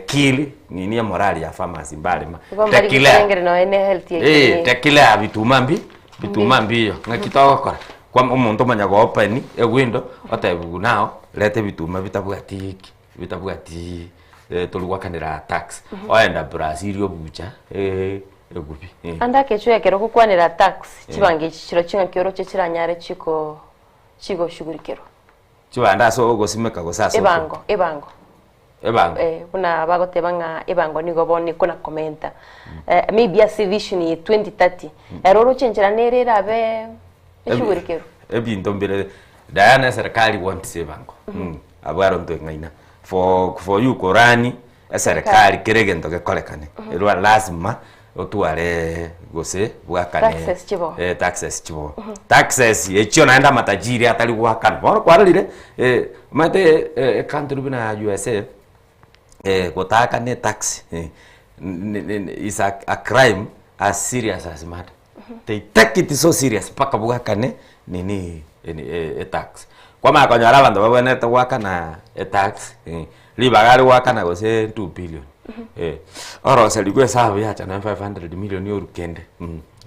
kill nini emorali ya farmers mbarema. Igo mbari Declare gokorengera nonya ne health yaito eh declare bituma mbi bituma mbiyo ng'aki togokora. Kwa omonto omanya go open ewindow otebiwu now reta ebituma bitabwati ki bitabwati tori goakanera tax oenda Brazil obucha egubi. Ande akecho ekero gokwanera tax chibango echi chirochio ng'aki oroche chiranyare chiko chigoshughulikerwa. Chibande ase ogosimeka gose ase oko. Ebango ebango. Ebango. Eh, buna bagoteba ng'a ebango nigo bono ekona komenta eh, maybe ase vision ye 2030 ero oroche enchera nere erabe eshughulikerwe. Ebinto mbire Diana eserikali wants ebango abwo aro ntweng'aina for for you korani eserikali kera egento gekorekane erwa lazima otware gose bwakane Taxes chibo. eh, taxes chibo taxes echio naende amatajiri atari goakana bono kwarorire omanyete ecountry buna USA gotaakana etax is a a crime as serious as murder they take it so serious mpaka bwakane nini etax kwamanya konyora abanto babwenerete goakana etax ribaga are goakana gose 2 billion oroserigwe esabu yacha nonye 500 million orwe kende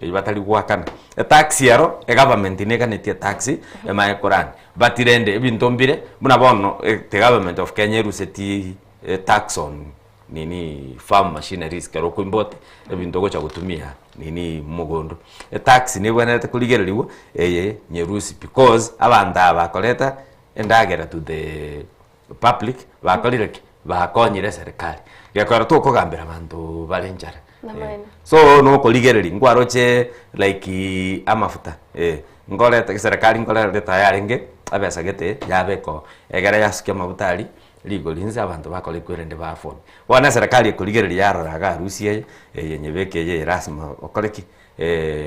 eywo batari goakana. Etax ero egovernment neganetie etax emanye korani but rende ebinto mbire buna bono the government of Kenya erusetie etax on nini farm machineries ekero okoimport ebinto ogocha gotumia nini mogondo. Etax nebwenerete korigereriwa eye nyerusie because abanto aba bakoreta endagera to the public bakorire ki? Bakonyire eserikari. Gekogera tokogambera abanto bare enchara. Namaene. So nokorigereria nkwaroche like amafuta eh, nkoreta eserikari nkoreta yarenge ebesa gete yabeka oo, egere yasukia amafuta aria. rigori inse abanto bakore ekwerende ba afford. Bono eserekari ekorigereria yarora iga arusie eye, eye nyebeke eye lasima okore ki?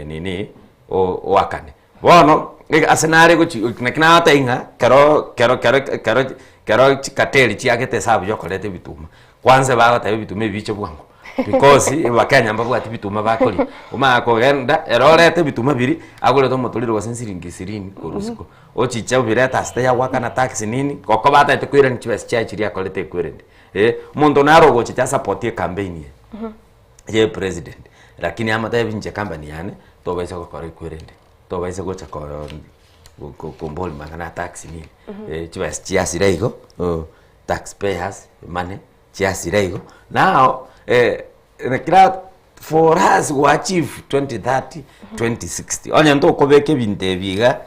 Nini oakane. Bono ase nare gochi naki nagotebia ng'a kero kero kero kero kero chikateri chiagete esabu ya okoreta ebituma, kwanza bagoteba ebituma ebi biche bwango because abakenya mbabwati bituma bakoria, omanye kogenda ere orete ebituma biria, agorete omotoriro gose nsiringi ishirini korwa isiko, ochiche obirete ase tayagwakana tax nini, goko batagete koirania chibesa chiaye chiria akorete ekwerende, eh. Omonto naro ogochicha asapotie ecampaign eye. ye president, lakini amotebi inche company yane tobaisa gokora ekwerende, tobaisa gocha kombori mang'ana a tax nini, chibesa chiasire igo, tax payers money chiasire igo, now kera for us go achieve 2030, 2060, onye ntokobeka ebinto ebi iga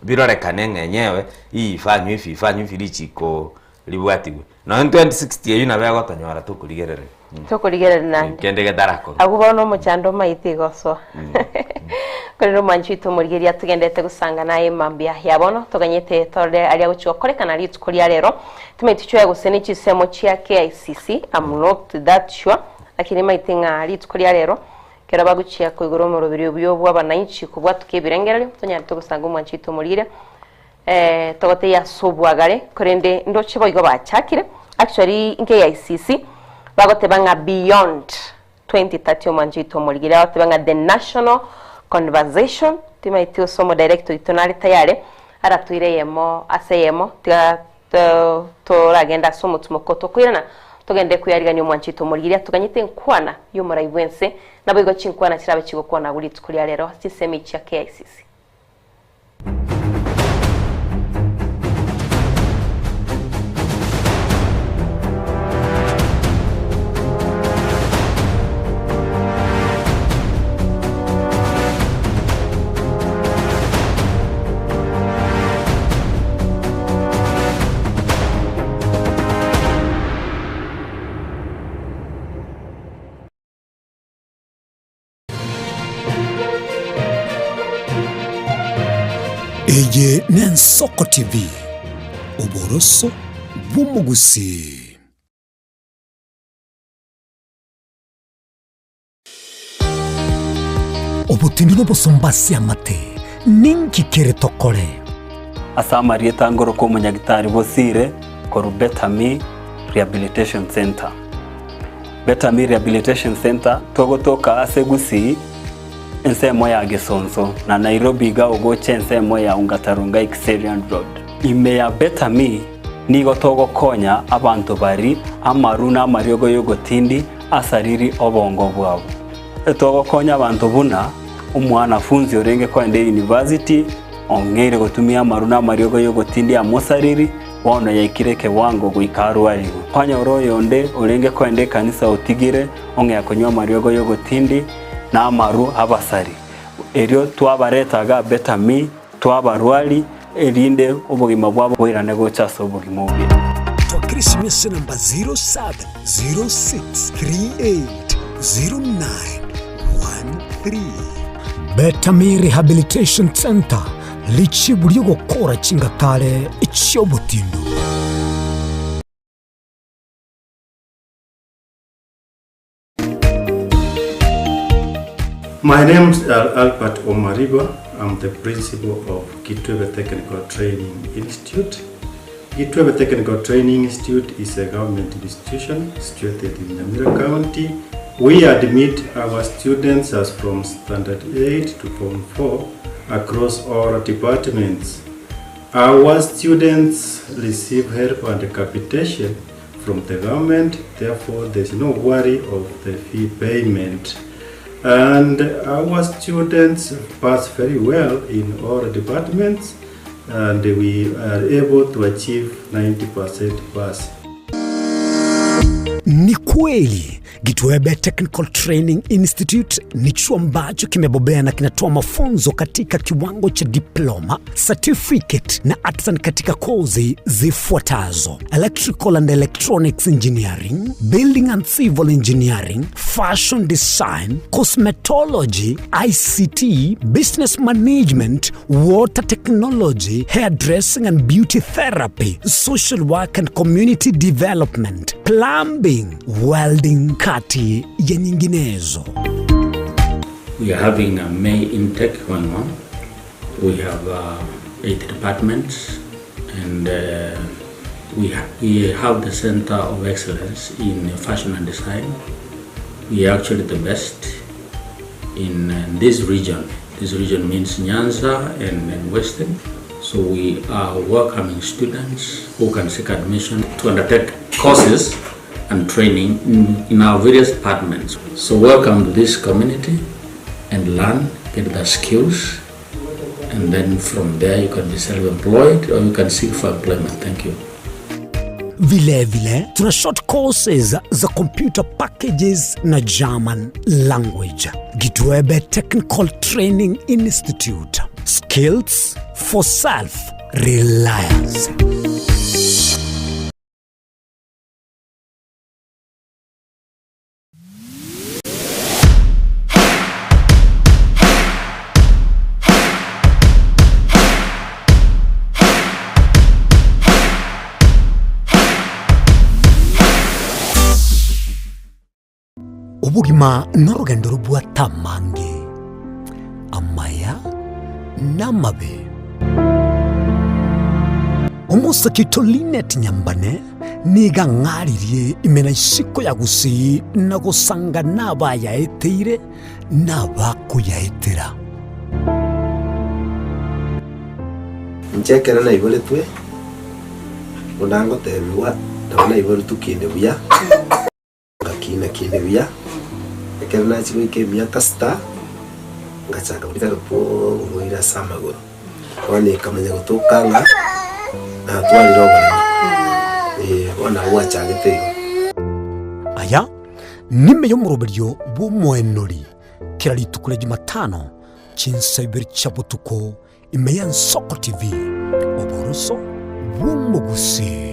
birorekane ng'a enyewe hii ifanywe hivi ifanywe hivi richiko ribwatigwe. Nonya 2060 eyio nabo egotonyora tokorigereria. Tokorigereria naende. Kende getarakorwa. Agwo bono omochando omaete igo osoa. Korende omwanchi oito omorigereria togenderete gosanga naye mambia ya bono toganyete torore aria agochia gokorekana rituko ria rero. Timanyeti chwaya gose ne chinsemo chia KICC, I'm not that sure, lakini maete ng'a rituko ria rero ekero bagochia koigora omoroberio obuya obwa abananchi kobwatuka ebirengererio tonyarete gosanga omwanchi oito omorigereria. Togotebia ase obwagare, korende ndoche boigo bachakire, actually KICC bagoteba ng'a beyond 2030 omwancho oito omorigire bagoteba ng'a the national conversation, timaeti gose omodirector oito nare tayare, aratoire eyemo ase eyemo tiga toragende ase omotimoko tokoirana togende koyarigania omwancho oito omorigire atoganyete enkwana y'omorai bwense, naboigo chinkwana chirabe chigokwana agwo rituko ria rero chinsemo echi chia KICC. Eye n'Ensoko TV, oboroso bw'omogusii. Obotindi n'obosomba ase amate, ninki kere tokore? Ase amarieta ngoroka omonyagitari Bosire korwa Better Me Rehabilitation Centre. Better Me Rehabilitation Centre togotoka ase Gusii ensemo ya Gesonso na Nairobi iga ogocha ensemo ya Ongata Rongai Kiserian Road. Ime ya Better Me nigo togokonya abanto bari amaru na amariogo y'ogotindi asariri obongo bwabo. Togokonya abanto buna omwanafunzi orenge koenda eyunivasiti ong'eire gotumia amaru na amariogo y'ogotindi amosariri Bono yaikire ekewango goika arwarigwe. Kwanyora oyonde orenge koenda ekanisa otigire ong'ea konywa amariogo y'ogotindi na amaru abasari. Erio twabareta iga Betami, twabarwari, erinde obogima bwabo boirane gocha ase obogima obuya. Twakera esimi ase enamba 0706380913. Betami Rehabilitation Centre Richibu ri'ogokora chingatare chi'obotindu. My name is Albert Omariba. I'm the principal of Kitwebe Technical Training Institute. Kitwebe Technical Training Institute is a government institution situated in Nyamira County. We admit our students as from Standard 8 to Form 4 across all departments. Our students receive help and capitation from the government, therefore there's no worry of the fee payment. And our students pass very well in all departments and we are able to achieve 90% pass. Ni kweli. Gitwebe Technical Training Institute ni chuo ambacho kimebobea na kinatoa mafunzo katika kiwango cha diploma, certificate na artisan katika kozi zifuatazo: Electrical and Electronics Engineering, Building and Civil Engineering, Fashion Design, Cosmetology, ICT, Business Management, Water Technology, Hairdressing and Beauty Therapy, Social Work and Community Development, Plumbing, Welding kati ya nyinginezo. We are having a May intake going on. We have 8 departments and we, ha we have the Center of Excellence in Fashion and Design. We are actually the best in this region. This region means Nyanza and Western. So we are welcoming students who can seek admission to undertake courses and training in, in our various departments. So welcome to this community and learn, get the skills, and then from there you can be self-employed or you can seek for employment. Thank you. Vilevile tuna short courses za computer packages na German language. Gitwebe Technical Training Institute. Skills for self reliance. Obogima norogendo robwate amange, amaya na amabe. Omosake oito Linet Nyambane nigo ang'aririe ime na isiko ya Gusii na gosanga nabayaeteire na abakoyaetera. Inche ekero naiboretwe, buna ngotebigwa, nabo naiboretwe kinde buya, ngakina kinde buya, ekero nachia goika emiaka sita, ngachaka gotiga oborwaire ase amagoro. Bono ekamanya gotoka ng'a natwarire oboremo, eh, bono nabo bwachagete igo. Aya nime y'omoroberio bw'omoenori kera rituko ria Jumatano chinsa ibere chia botuko ime y'Ensoko TV, oboroso bw'omogusii.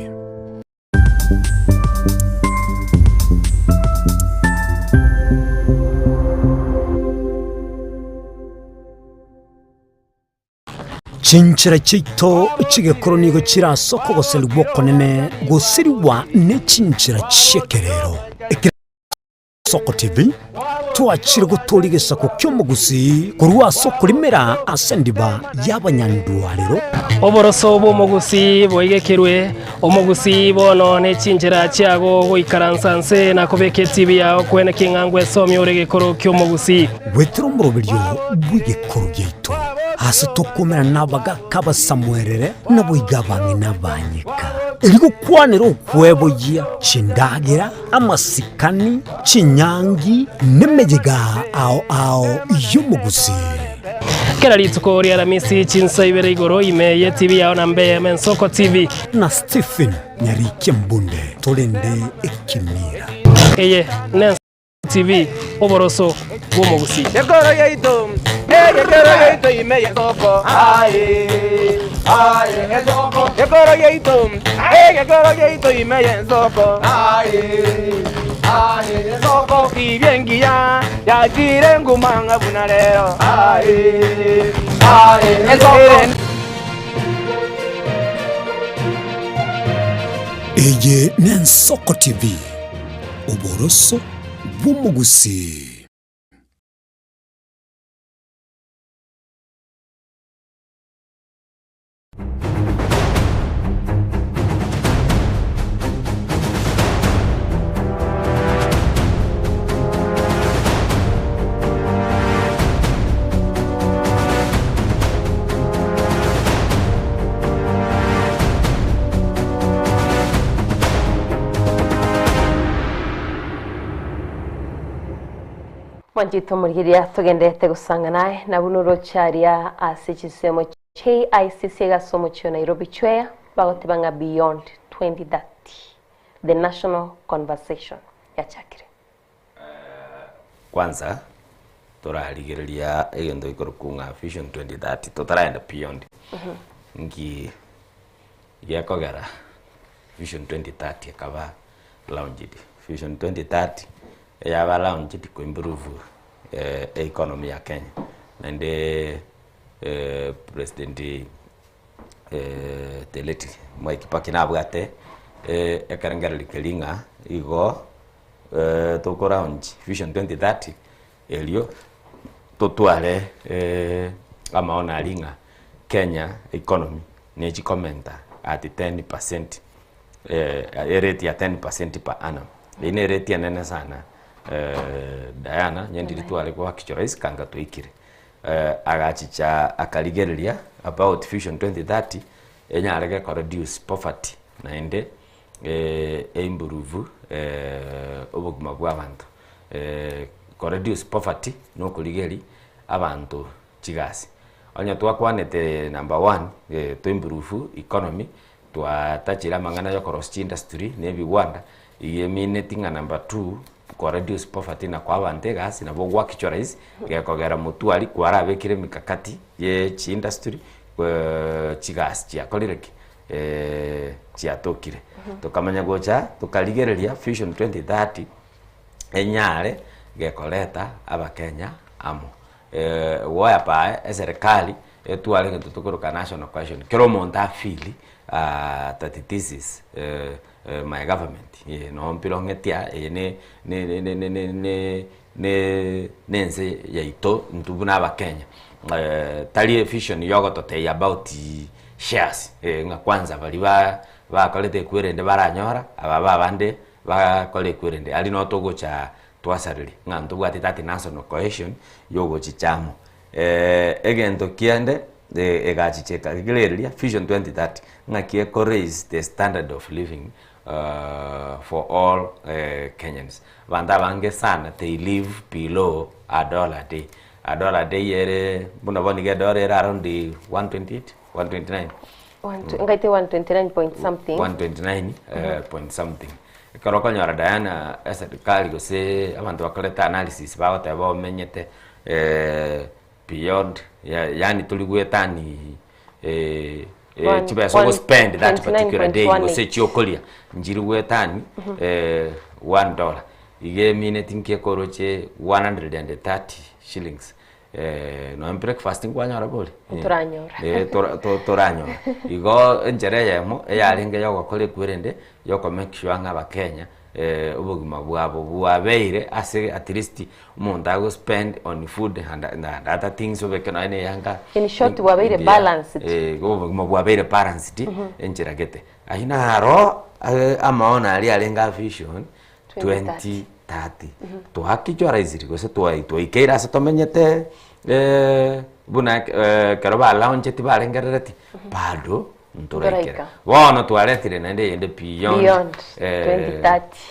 Chinchera chiaito chi'egekoro nigo chire ase okogoserigwa okonene gosirigwa ne chinchera chi'ekerero. Ekero Soko TV twachire gotooria egesaku ki'omogusii korwa ase okorimera ase endiba y'abanyandwarero. Oboroso bw'omogusii boigekerwe, omogusii bono ne chinchera chiago goikaransa nse na kobeka etibi yao kwene king'a ngwesomia ore egekoro ki'omogusii. Goetera omoroberio bw'egekoro giaito, aase tokomerana nabagaaka abasamuerere, naboigo abang'ina abanyeka, erio gokwanera okweboyia chindagera, amasikani, chinyangi, nemeyega ao ao y'omogusii. Kera rituko ria Aramisi chinsa ibere igoro ime ye TV yao na mbe Mensoko TV. Na Stephen Nyarikia Mbunde torende ekemira. Eye ne TV oboroso bw'omogusii. Ekoro yaito, egekero yaito ime y'esoko, aye, aye, esoko. Ekoro yaito, egekero yaito ime y'esoko, aye, aye, esoko. Tibia engiya yachire nguma ng'a buna rero, aye, aye, esoko. Eye n'Ensoko TV, oboroso bw'omogusii. Mwanchete omorigereria togenderete gosanga naye na buna oroche aria ase chinsemo JICC ase omochie o Nairobi Chweya bagoteba ng'a Beyond 2030 The National Conversation yachakire. Kwanza, torarigereria egento gekorokwa ng'a Vision 2030 totaragenda beyond, nki gekogera Vision 2030 ekaba launched. Vision 2030 eyaba launched ko improve economy ya Kenya, naende President the late Mwai Kibaki nabwate ekerengererio keria ng'a igo toko launch Vision 2030 erio totware amaono aria ng'a Kenya economy nechi komenta at 10%, erate ya 10% per annum. Eyio na erate enene sana Diana, onye ndiri tware go actualize kanga twaikire. Agachicha akarigereria about Vision 2030 enyare geko reduce poverty naende eimprove obogima bwa abanto. Ko reduce poverty na okorigeria abanto chigasi. Onye twakwanete number one, to improve economy, twatachire amang'ana ya okorosia chiindustry na ebiwanda, iga emineti ng'a number two, ko reduce poverty na koa abanto egasi nabo ogwa actualize, gekogera motwe aria kwarabekire emikakati ye chiindustry chigasi chiakorire ki? Chiatokire. Tokamanya gocha tokarigereria vision 2030, enyare gekoreta abakenya amo. Goepa eserekari etware egento tokoroka national cohesion, kera omonto a feel that this is my government, noo mpirong'eti aa eye ne ne ne ne ne ne ne ne ense yaito intwe buna abakenya. Tari evision ya ogototebia about shares ng'a kwanza baria ba bakorete ekwerende baranyora, aba ba abande bakore ekwerende, aria noo togocha twasareria ng'a ntobwate that national cohesion ya ogochicha amo. Egento kiande egachicha ekarigereria vision 2030 ng'aki eko raise the standard of living for all Kenyans. Abanto abange sana they live below a dollar a day. A dollar a day ere buna bono iga edollar ere around 128, 129. Ngaite 129 point something. 129 point something. Ekero okonyora Diana eserikari gose abanto bakorete analysis bagoteba omenyete beyond yaani tori goetani chibesa ogo spend that particular day gose echiokoria nchiri goetani one dollar. Iga emineti nki ekoroche 130 shillings. Nonya breakfast nkwanyora bori? Ntoranyora. Eh, tora- to- toranyora. Igo enchera eyemo eyarenge ya ogokora ekwe rende, ya oko make sure ng'a abakenya obogima bwabo bwabeire ase at least omonto ago spend on food and and other things obeke nonya na eyanga. In short, bwabeire balanced. Igo obogima bwabeire balanced enchera gete. Ayio naro amaono aria arenge a vision 2030 Twakichwaraisiri gose twaikeire ase tomenyete buna ekero ba launcheti barengerereti bado ntoraikera. Bono twaretire naende eyende beyond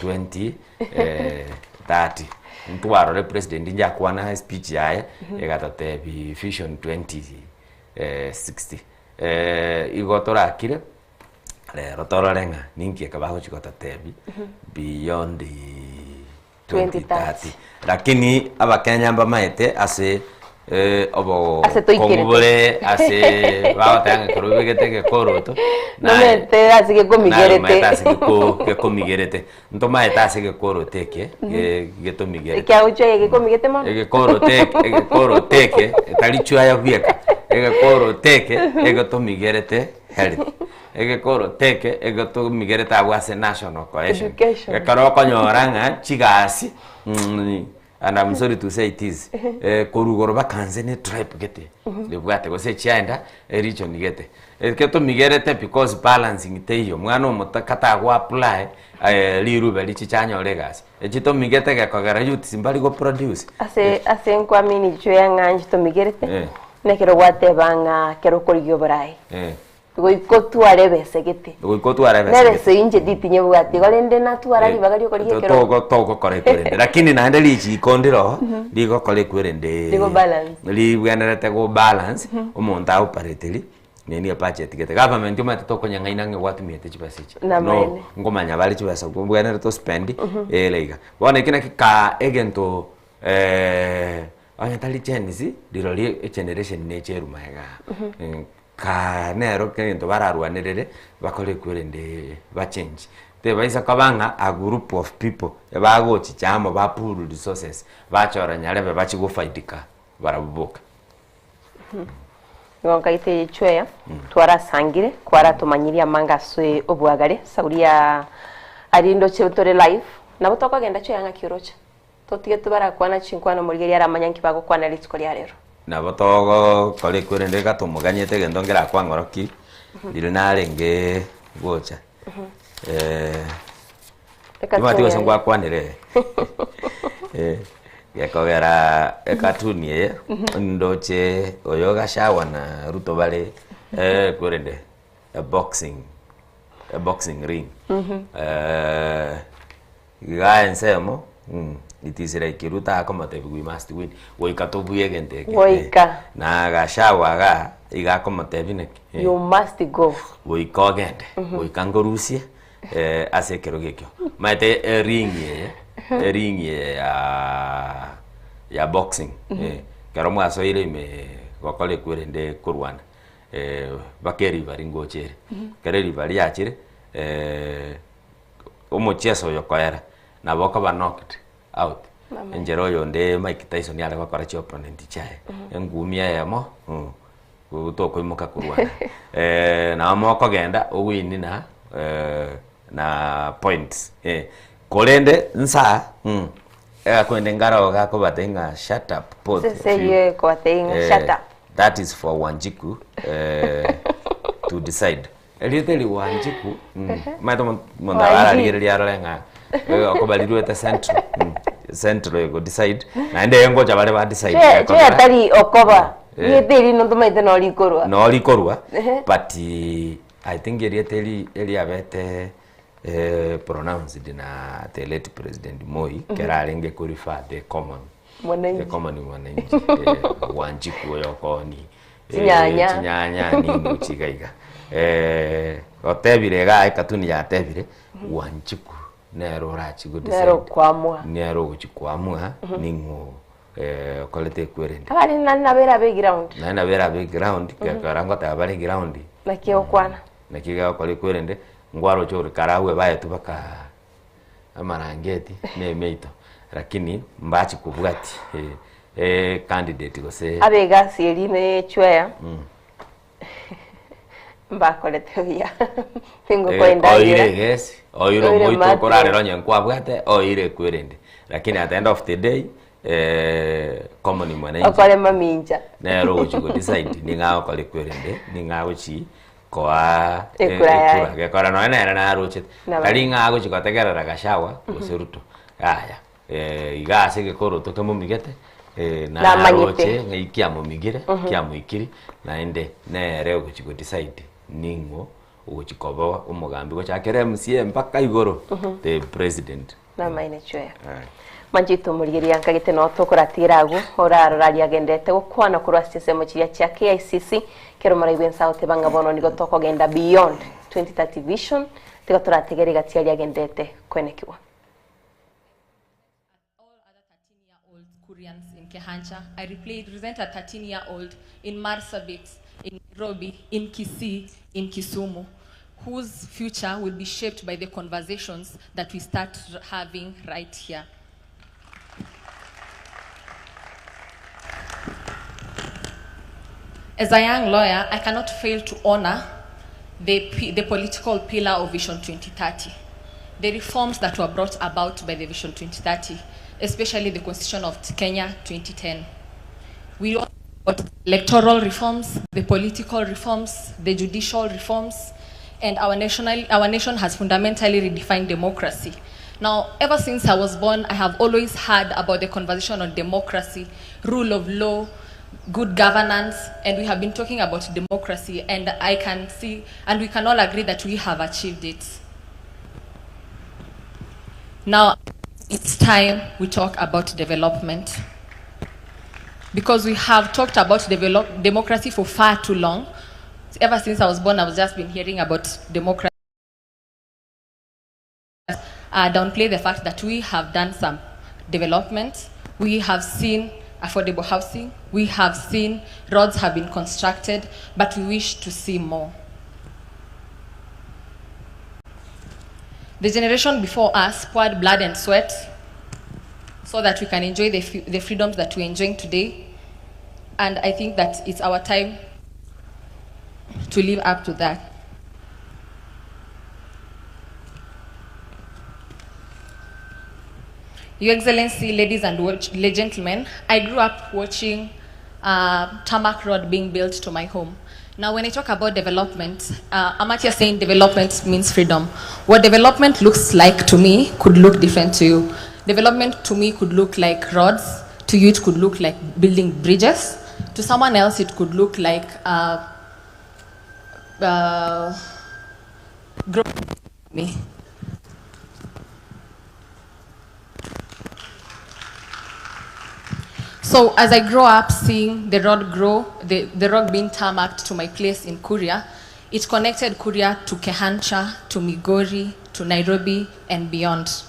2030. Ntwarore president inche akwana espeech yaye egatotebi vision 2060. Igo torakire. Rero torore ng'a ninki eke bagochia gototebia beyond 2030. Lakini abakenya mbamaete ase Ase toikerete. obokong'u bore ase bagoteba ng'a ekero obegete egekoroto naye Nomanyete ase gekomigerete. naye ase geko gekomigerete. Ntomaete ase egekoroto eke getomigerete. Ekiagochia eye gekomigete mono. Egekoroto eke egekoroto eke tari chwaya bweka, egekoroto eke egetomigerete health, egekoroto eke egetomigerete abwo ase national cohesion. Education. Ekero okonyora ng'a chigasi and I'm sorry to say this, korwa igoro mpaka nse ne tribe gete ebwate gose echiaenda eregion gete. Ekero tomigerete because balancing teiyo, omwana omotaka tago apply rirube richiche anyore egasi. Echi tomigete gekogera youths mbari go produce. Ase ase nkwamini chwe ng'a inche tomigerete, nekero gwateba ng'a ekero okorigia oboraai. Goika otware ebesa gete. Goika otware ebesa gete. Nebesa eyio inche titinyebwati, igo rende natwara ribaga riokorigia ekerogo. Togo togokora ekwerende lakini naende richiko ndiro rigokora ekwerende Rigo balance. ribwenerete go balance omonto a operate nini ebudget gete. Government omanyete tokonyang'aina ng'a gwatumiete chibesa echi. Namaene. No, nkomanya bare chibesa obwenerete o spend ere iga. Bono eki naki kaa egento. Eh, onye tari Gen Z, rirorio egeneration neche eruma igaa. Kaa nero kera egento bararwanerere, bakore ekwerende bachange. Tebaisa koba ng'a a group of people ebagochicha amo ba pool resources, bachora nyarebe bachie gofaidika barabwo boka. Igo nkaite echweya twarasangire kwaratomanyirie amanga ase obwagare sauria aria ndoche tore live nabo tokogenda chweya ng'aki oroche totige tobarakwana chinkwano morigereria aramanya nki bagokwana rituko ria rero. Nabo togokora ekwerende iga tomoganyete egento nkerakwang'ora ki, riria narenge gocha Timanyeti gose ngwakwanire gekogera ecartoon eye ndoche oyo Gachagua na Ruto bare kwerende eboxing eboxing ring iga ensemo it is like Ruto akomotebia we must win goika tobue egento eke Goika. na Gachagua igaa iga akomotebia naki You must go. Goika ogende goika nkorusie ase ekerogo ekio. Omanyete ering eye, ering eye ya ya boxing, ekero mwasoire ime gokora ekwe rende korwana, mpaka eribari ngocha ere. Ekero eribari riachire, omocheso oyo koera, nabo okoba knocked out, enchera oyonde Mike Tyson are gokora chiopponent chiaye, engumi eyemo. Tokoimoka korwa aa. Nabo mokogenda owini na na points korende nsa egakwende nkaroo gakobatebia ng'a shut up both of Sese you. eyio ekobatebia ng'a shut up. That is for Wanjiku to decide. Erieta eri Wanjiku omanyete omonto aba ararigereria arore ng'a okoba riruete central central ego decide naende engocha bare ba decide Chwe chwe atari okoba rieta eri nontomaete noo rikorwa. Noo rikorwa but I think erieta eri eriabete pronounced na the late president Moi ekero arenge ko refer the common Mwananchi. the common mwananchi Wanjiku oyo okooni Chinyanya. Chinyanya ning'o chiga iga. Otebire igaa ekatuni yatebire, Wanjiku nere orachi go decide. Nere okoamua. Nere ogochi koamua ning'o okorete ekwerende. Abare nari nabo erabe eground. Naende nabo erabe eground, gekogera ngoteba bare eground. Naki egokwana. Naki gegokora ekwerende, ngwaroche ore kare abwo ebaetwe baka amarangeti na emeito, lakini mbachi kobwati ecandidate gose. Abe egasi eria ime y'echweya mbakorete buya ningokwa endagera. Oire egesi, oire Oire omoito mattress. okorarera onye nkwabwate, oire ekwerende. Lakini at the end of the day, common mwananchi Okore mamincha. nere ogochi go decide ning'o agokora ekwerende, ning'o agochi koa Ekura yaye. ekura gekora nonya nere narochete Nabo. tari ng'a agochi gotegerera Gachagua gose Ruto yaya iga ase egekoroto kemomigete Namanyete. naroche ng'ai kiamomigire kiamoikiri naende nere ogochi go decide ning'o ogochi koba omogambi gochakera MCA mpaka igoro the president. Namaene chwea. Manchete omorigereria nkagete noo tokoratigera agwo orarora aria agenderete gokwana korwa ase chinsemo chiria chia KICC kero moraigwe ense agoteba ng'a bono nigo tokogenda beyond 2030 vision tiga torategere egati aria agenderete koenekigwa. Kurians in Kehancha. I represent a 13-year-old in Marsabit, in Nairobi, in Kisii, in Kisumu, whose future will be shaped by the conversations that we start having right here. As a young lawyer, I cannot fail to honor the, the political pillar of Vision 2030, the reforms that were brought about by the Vision 2030, especially the Constitution of Kenya 2010. We got electoral reforms, the political reforms, the judicial reforms, and our, national, our nation has fundamentally redefined democracy. Now, ever since I was born, I have always heard about the conversation on democracy, rule of law, good governance, and we have been talking about democracy, and I can see, and we can all agree that we have achieved it. Now, it's time we talk about development. Because we have talked about develop, democracy for far too long. Ever since I was born, I've just been hearing about democracy. Downplay the fact that we have done some development. We have seen affordable housing, we have seen roads have been constructed, but we wish to see more. The generation before us poured blood and sweat so that we can enjoy the, the freedoms that we're enjoying today. And I think that it's our time to live up to that. Your Excellency, ladies and gentlemen, I grew up watching tarmac road being built to my home. Now, when I talk about development, Amartya saying development means freedom. What development looks like to me could look different to you. Development to me could look like roads. To you, it could look like building bridges. To someone else, it could look like grow me. So as I grow up seeing the road grow, the road being tarmacked to my place in Kuria, it connected Kuria to Kehancha, to Migori, to Nairobi, and beyond.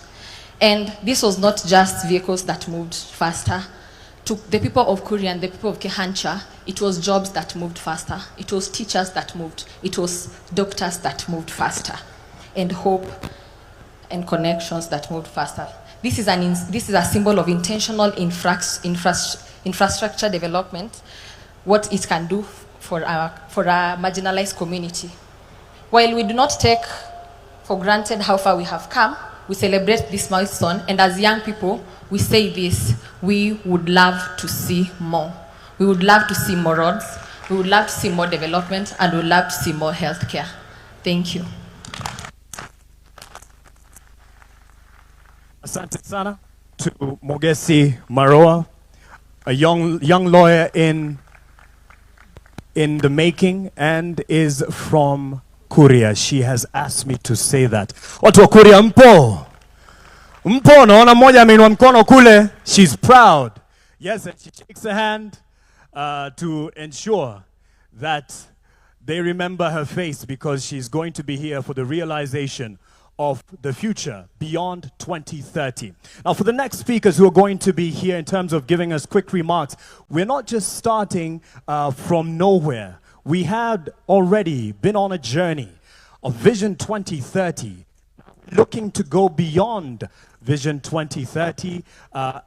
And this was not just vehicles that moved faster. To the people of Kuria and the people of Kehancha, it was jobs that moved faster. It was teachers that moved. It was doctors that moved faster. And hope and connections that moved faster. This is, an this is a symbol of intentional infrastructure development, what it can do for our marginalized community. While we do not take for granted how far we have come, we celebrate this milestone, and as young people, we say this, we would love to see more. We would love to see more roads, we would love to see more development, and we would love to see more healthcare. Thank you. Asante sana to Mogesi Maroa, a young lawyer in the making and is from Kuria. She has asked me to say that. Watu wa Kuria mpo? Mpo, naona mmoja ameinua mkono kule. She's proud. Yes, and she shakes her hand to ensure that they remember her face, because she's going to be here for the realization of the future beyond 2030. Now, for the next speakers who are going to be here in terms of giving us quick remarks, we're not just starting from nowhere. We had already been on a journey of Vision 2030, looking to go beyond Vision 2030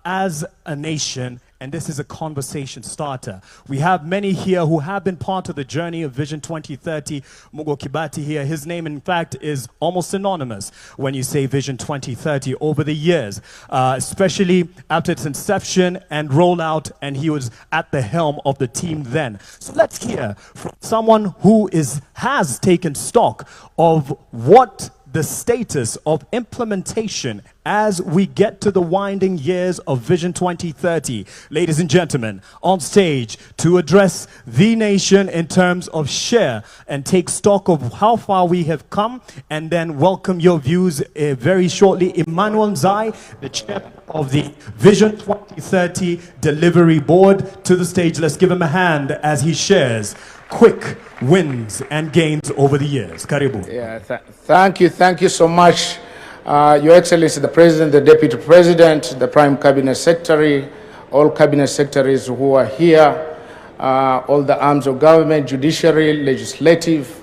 as a nation, and this is a conversation starter. We have many here who have been part of the journey of Vision 2030. Mugo Kibati here, his name in fact is almost synonymous when you say Vision 2030 over the years, especially after its inception and rollout, and he was at the helm of the team then. So let's hear from someone who has taken stock of what the status of implementation as we get to the winding years of Vision 2030. Ladies and gentlemen, on stage to address the nation in terms of share and take stock of how far we have come, and then welcome your views very shortly, Emmanuel Nzai, the chair of the Vision 2030 Delivery Board, to the stage. Let's give him a hand as he shares quick wins and gains over the years. Karibu. Yeah, thank you. Thank you so much, Your Excellency, the President, the Deputy President, the Prime Cabinet Secretary, all Cabinet Secretaries who are here, all the arms of government, judiciary, legislative.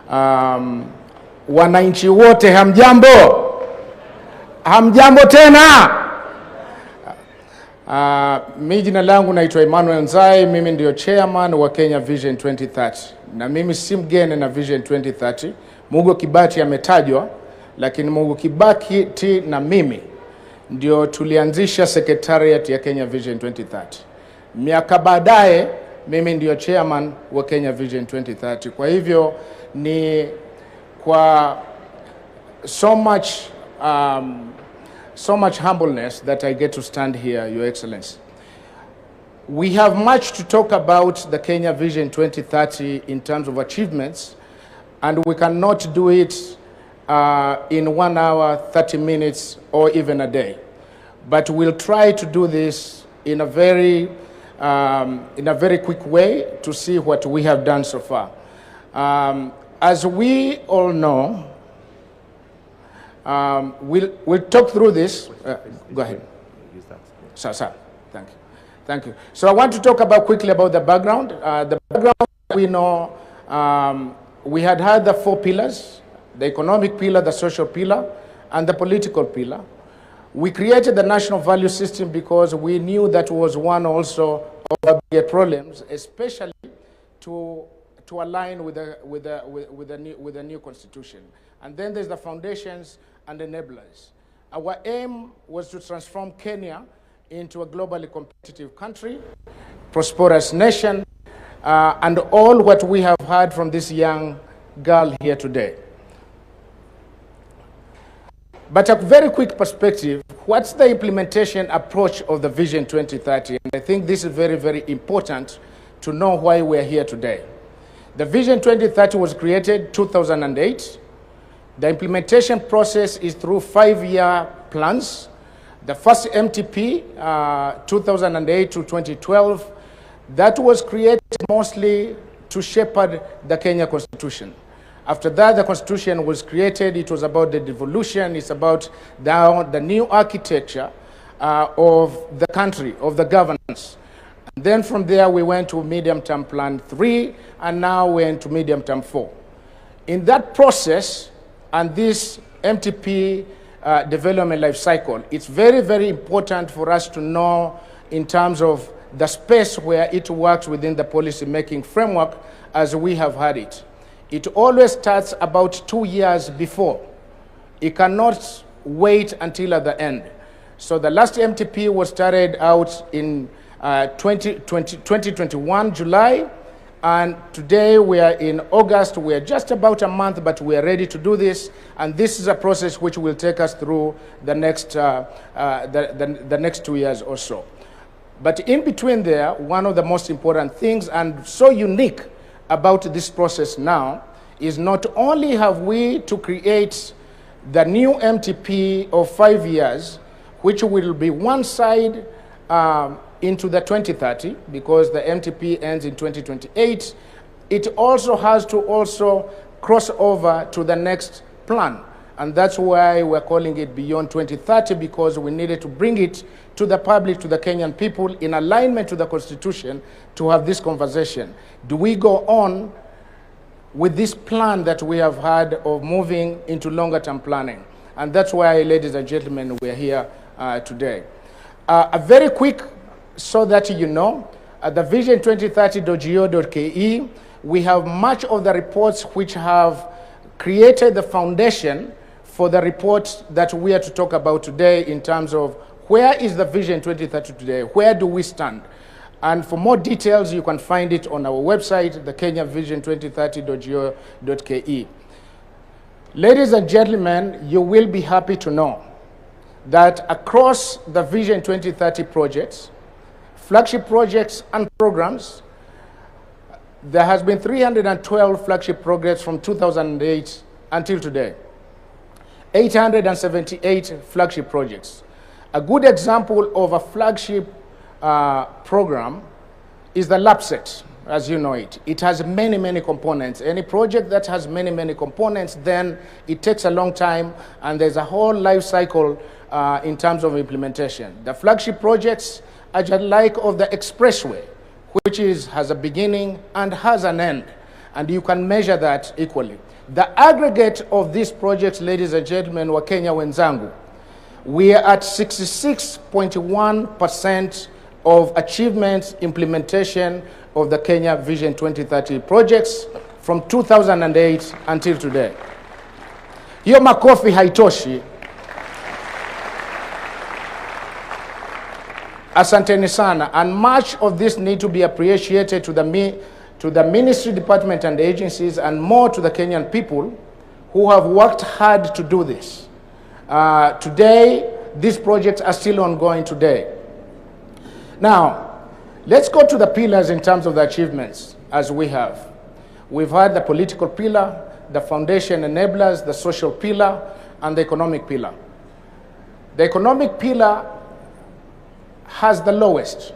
Wananchi wote hamjambo? Hamjambo tena? Mi jina langu naitwa Emmanuel Nzai, mimi ndio chairman wa Kenya Vision 2030. Na mimi si mgeni na Vision 2030. Mugo Kibati ametajwa, lakini Mugo Kibati na mimi ndio tulianzisha secretariat ya Kenya Vision 2030. Miaka baadaye mimi ndio chairman wa Kenya Vision 2030. Kwa hivyo ni kwa so much humbleness that I get to stand here, Your Excellency. We have much to talk about the Kenya Vision 2030 in terms of achievements, and we cannot do it in 1 hour, 30 minutes, or even a day. But we'll try to do this in a very quick way to see what we have done so far. As we all know, we'll talk through this. Go ahead. Sir. Thank you. Thank you. So I want to talk about quickly about the background. The background we know, we had had the four pillars, the economic pillar, the social pillar, and the political pillar. We created the national value system because we knew that was one also of our bigger problems, especially to align with the new constitution. And then there's the foundations and enablers. Our aim was to transform Kenya into a globally competitive country, prosperous nation, and all what we have heard from this young girl here today. But a very quick perspective, what's the implementation approach of the Vision 2030? And I think this is very, very important to know why we're here today. The Vision 2030 was created 2008. The implementation process is through 5-year plans. The first MTP, 2008 to 2012, that was created mostly to shepherd the Kenya Constitution. After that, the Constitution was created. It was about the devolution. It's about the new architecture of the country, of the governance. And then from there, we went to medium-term plan 3, and now we're into medium-term 4. In that process, and this MTP development life cycle, it's very, very important for us to know in terms of the space where it works within the policy-making framework as we have had it. It always starts about 2 years before. It cannot wait until at the end. So the last MTP was started out in 2021, July, and today we are in August. We are just about a month, but we are ready to do this. And this is a process which will take us through the next 2 years or so. But in between there, one of the most important things and so unique about this process now is not only have we to create the new MTP of 5 years, which will be one side into the 2030, because the MTP ends in 2028, it also has to also cross over to the next plan. And that's why we're calling it Beyond 2030, because we needed to bring it to the public, to the Kenyan people, in alignment to the Constitution, to have this conversation. Do we go on with this plan that we have had of moving into longer-term planning? And that's why, ladies and gentlemen, we're here today. A very quick, so that you know, at the vision twenty thirty dot G O dot K E, we have much of the reports which have created the foundation for the report that we are to talk about today in terms of where is the Vision 2030 today? Where do we stand? And for more details, you can find it on our website, the Kenya Vision twenty thirty dot G O dot K E. Ladies and gentlemen, you will be happy to know that across the Vision 2030 projects, flagship projects and programs, there has been 312 flagship projects from 2008 until today. 878 flagship projects. A good example of a flagship program is the LAPSSET, as you know it. It has many, many components. Any project that has many, many components, then it takes a long time, and there's a whole life cycle in terms of implementation. The flagship projects are just like of the expressway, which has a beginning and has an end, and you can measure that equally. The aggregate of these projects, ladies and gentlemen, wa Kenya wenzangu, we are at 66.1% of achievements implementation of the Kenya Vision 2030 projects from 2008 until today. Hiyo makofi haitoshi. Asanteni sana. And much of this need to be appreciated to the ministry, department and agencies, and more to the Kenyan people who have worked hard to do this. Today, these projects are still ongoing today. Now, let's go to the pillars in terms of the achievements as we have. We've had the political pillar, the foundation enablers, the social pillar, and the economic pillar. The economic pillar has the lowest.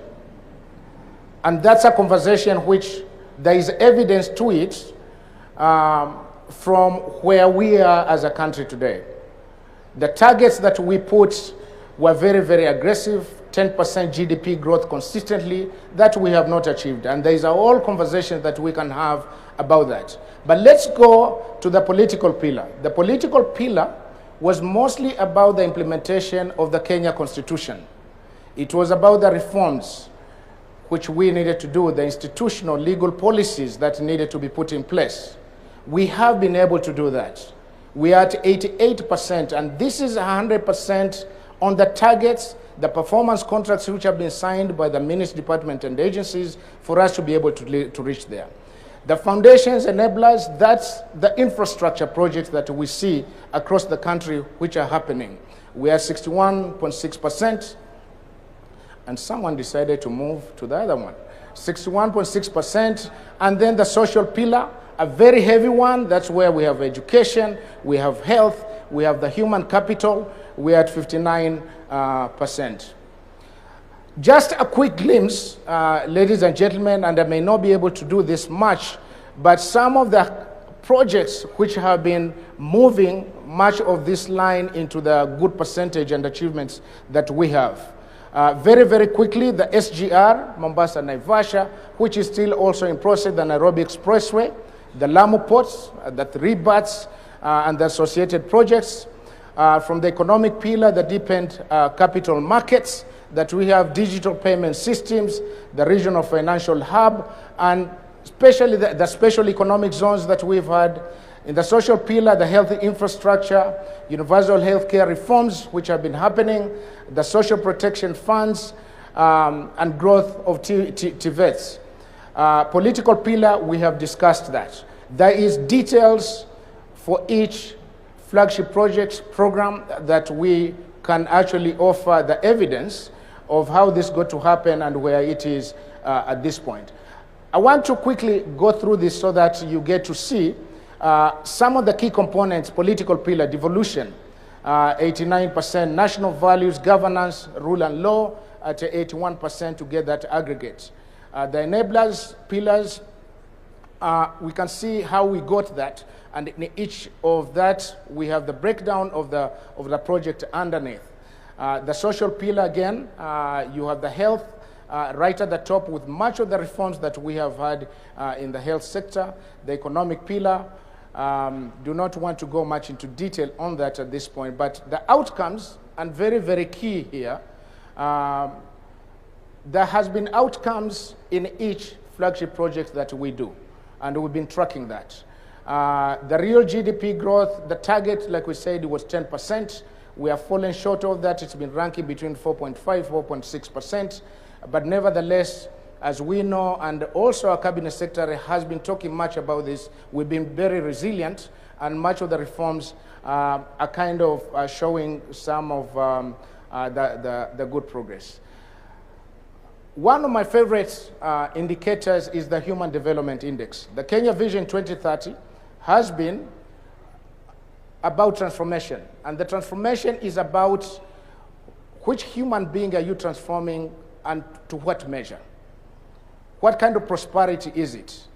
And that's a conversation which there is evidence to it from where we are as a country today. The targets that we put were very, very aggressive. 10% GDP growth consistently that we have not achieved. And there is a whole conversation that we can have about that. But let's go to the political pillar. The political pillar was mostly about the implementation of the Kenya Constitution. It was about the reforms which we needed to do, the institutional legal policies that needed to be put in place. We have been able to do that. We are at 88%, and this is 100% on the targets, the performance contracts which have been signed by the ministry, department, and agencies for us to be able to, to reach there. The foundations enablers, that's the infrastructure projects that we see across the country which are happening. We are 61.6%, and someone decided to move to the other one. 61.6%, and then the social pillar, a very heavy one, that's where we have education, we have health, we have the human capital, we are at 59%. Just a quick glimpse, ladies and gentlemen, and I may not be able to do this much, but some of the projects which have been moving much of this line into the good percentage and achievements that we have. Very, very quickly, the SGR, Mombasa Naivasha, which is still also in process, the Nairobi Expressway, the Lamu ports, the three BATs, and the associated projects. From the economic pillar, the deepened capital markets, that we have digital payment systems, the regional financial hub, and especially the special economic zones that we've had. In the social pillar, the health infrastructure, universal health care reforms, which have been happening, the social protection funds, and growth of TVETs. Political pillar, we have discussed that. There is details for each flagship project program that we can actually offer the evidence of how this got to happen and where it is at this point. I want to quickly go through this so that you get to see some of the key components: political pillar, devolution, 89%, national values, governance, rule and law at 81% to get that aggregate. The enablers, pillars, we can see how we got that, and in each of that, we have the breakdown of the project underneath. The social pillar, again, you have the health right at the top with much of the reforms that we have had in the health sector. The economic pillar, do not want to go much into detail on that at this point, but the outcomes, and very, very key here, there has been outcomes in each flagship project that we do, and we've been tracking that. The real GDP growth, the target, like we said, was 10%. We have fallen short of that. It's been ranking between 4.5, 4.6%. But nevertheless, as we know, and also our cabinet secretary has been talking much about this, we've been very resilient, and much of the reforms are kind of showing some of the good progress. One of my favorite indicators is the Human Development Index. The Kenya Vision 2030 has been about transformation, and the transformation is about which human being are you transforming and to what measure? What kind of prosperity is it?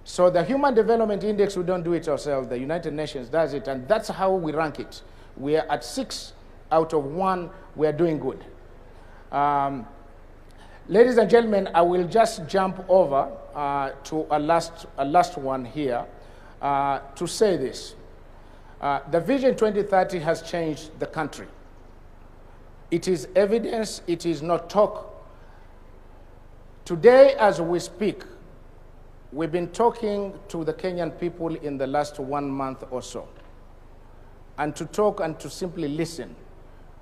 So the Human Development Index, we don't do it ourselves. The United Nations does it, and that's how we rank it. We are at 6 out of 1. We are doing good. Ladies and gentlemen, I will just jump over to a last one here to say this. The Vision 2030 has changed the country. It is evidence, it is not talk. Today, as we speak, we've been talking to the Kenyan people in the last 1 month or so, and to talk and to simply listen.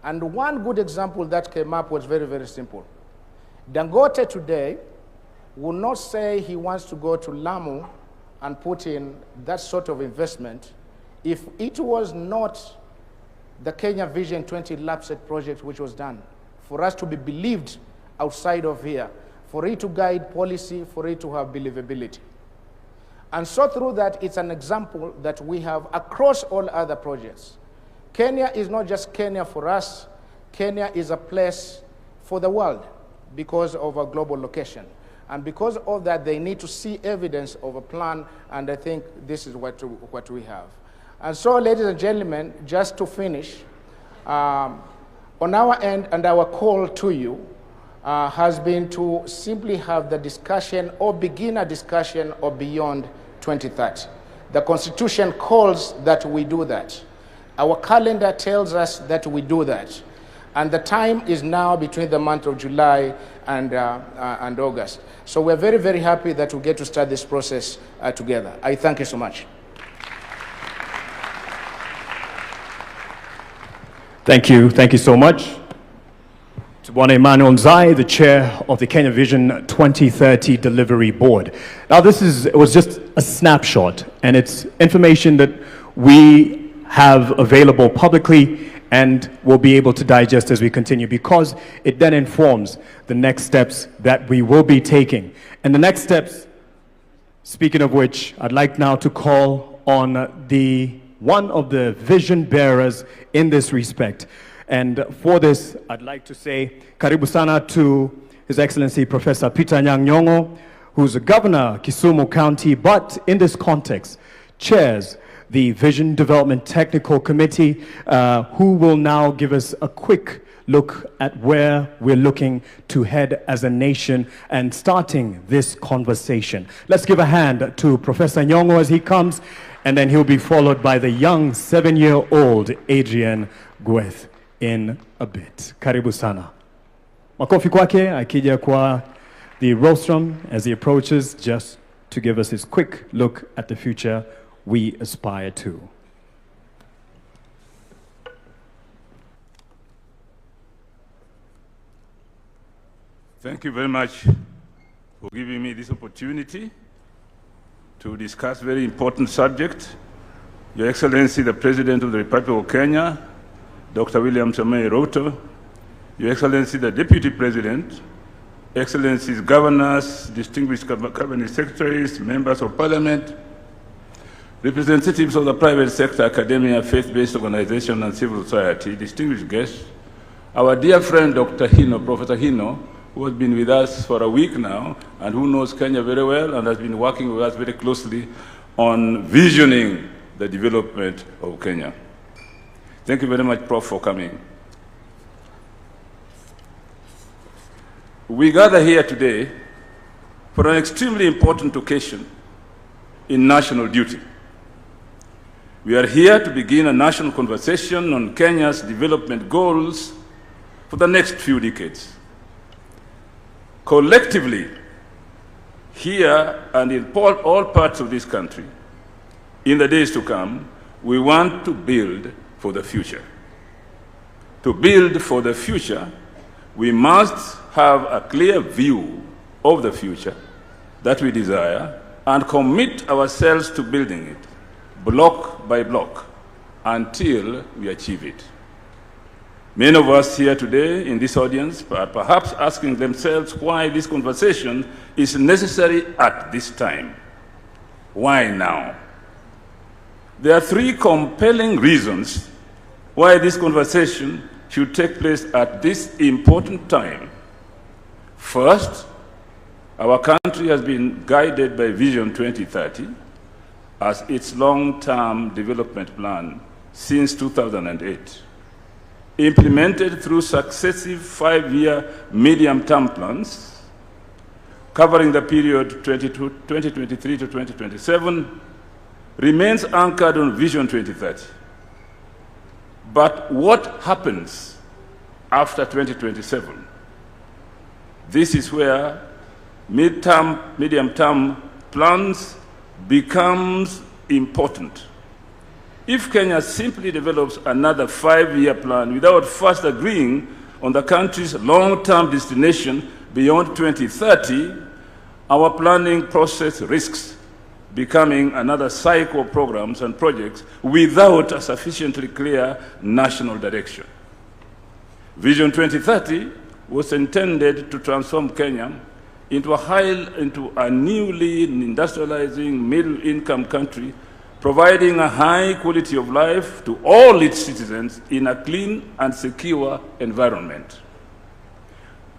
And one good example that came up was very, very simple. Dangote today will not say he wants to go to Lamu and put in that sort of investment if it was not the Kenya Vision 20 LAPSSET project which was done, for us to be believed outside of here, for it to guide policy, for it to have believability. And so through that, it's an example that we have across all other projects. Kenya is not just Kenya for us. Kenya is a place for the world because of our global location. And because of that, they need to see evidence of a plan, and I think this is what we have. And so, ladies and gentlemen, just to finish, On our end and our call to you uh, has been to simply have the discussion or begin a discussion of beyond 2030. The Constitution calls that we do that. Our calendar tells us that we do that. And the time is now between the month of July and, uh, uh, and August. So we're very, very happy that we get to start this process uh, together. I thank you so much. Thank you. Thank you so much. To Bwana Emmanuel Nzai, the chair of the Kenya Vision 2030 Delivery Board. Now, this is, was just a snapshot, and it's information that we have available publicly and will be able to digest as we continue because it then informs the next steps that we will be taking. And the next steps Speaking of which, I'd like now to call on the one of the vision bearers in this respect. And for this, I'd like to say karibu sana to His Excellency Professor Peter Anyang' Nyong'o, who's the governor, Kisumu County, but in this context, chairs the Vision Development Technical Committee, who will now give us a quick look at where we're looking to head as a nation and starting this conversation. Let's give a hand to Professor Nyong'o as he comes, and then he'll be followed by the young 7-year-old Adrian Gweth in a bit. Karibu sana. Makofi kwake akija kwa the rostrum as he approaches just to give us his quick look at the future we aspire to. Thank you very much for giving me this opportunity to discuss very important subject. Your Excellency, the President of the Republic of Kenya, Dr. William Samoei Ruto, Your Excellency, the Deputy President, Excellencies, Governors, distinguished Cabinet Secretaries, Members of Parliament, representatives of the private sector, academia, faith-based organization, and civil society, distinguished guests, our dear friend, Dr. Hino, Professor Hino, who has been with us for a week now and who knows Kenya very well and has been working with us very closely on visioning the development of Kenya. Thank you very much, Prof, for coming. We gather here today for an extremely important occasion in national duty. We are here to begin a national conversation on Kenya's development goals for the next few decades. Collectively, here and in all parts of this country, in the days to come, we want to build for the future. To build for the future, we must have a clear view of the future that we desire and commit ourselves to building it, block by block, until we achieve it. Many of us here today in this audience are perhaps asking themselves why this conversation is necessary at this time. Why now? There are three compelling reasons why this conversation should take place at this important time. First, our country has been guided by Vision 2030 as its long-term development plan since 2008, implemented through successive 5-year medium-term plans covering the period 2023 to 2027, remains anchored on Vision 2030. But what happens after 2027? This is where medium-term plans becomes important. If Kenya simply develops another 5-year plan without first agreeing on the country's long-term destination beyond 2030, our planning process risks becoming another cycle of programs and projects without a sufficiently clear national direction. Vision 2030 was intended to transform Kenya into a newly industrializing middle-income country, providing a high quality of life to all its citizens in a clean and secure environment.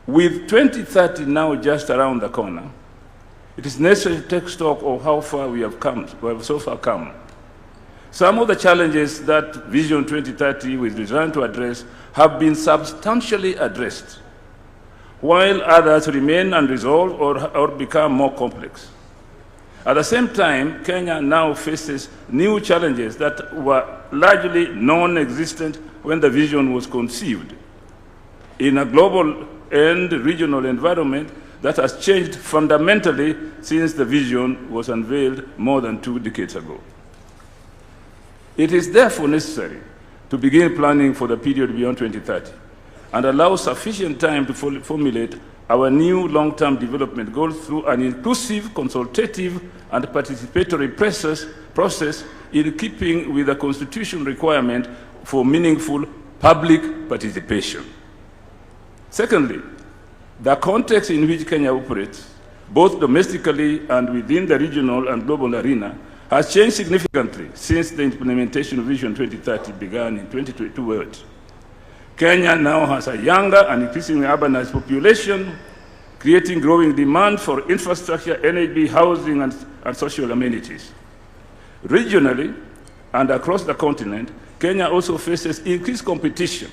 With 2030 now just around the corner, it is necessary to take stock of how far we have come, we have so far come. Some of the challenges that Vision 2030 was designed to address have been substantially addressed, while others remain unresolved or, or become more complex. At the same time, Kenya now faces new challenges that were largely non existent when the vision was conceived. In a global and regional environment that has changed fundamentally since the vision was unveiled more than two decades ago. It is therefore necessary to begin planning for the period beyond 2030 and allow sufficient time to formulate our new long-term development goals through an inclusive, consultative, and participatory process, process in keeping with the constitution requirement for meaningful public participation. Secondly, the context in which Kenya operates, both domestically and within the regional and global arena, has changed significantly since the implementation of Vision 2030 began in 2028. Kenya now has a younger and increasingly urbanized population, creating growing demand for infrastructure, energy, housing, and, and social amenities. Regionally and across the continent, Kenya also faces increased competition,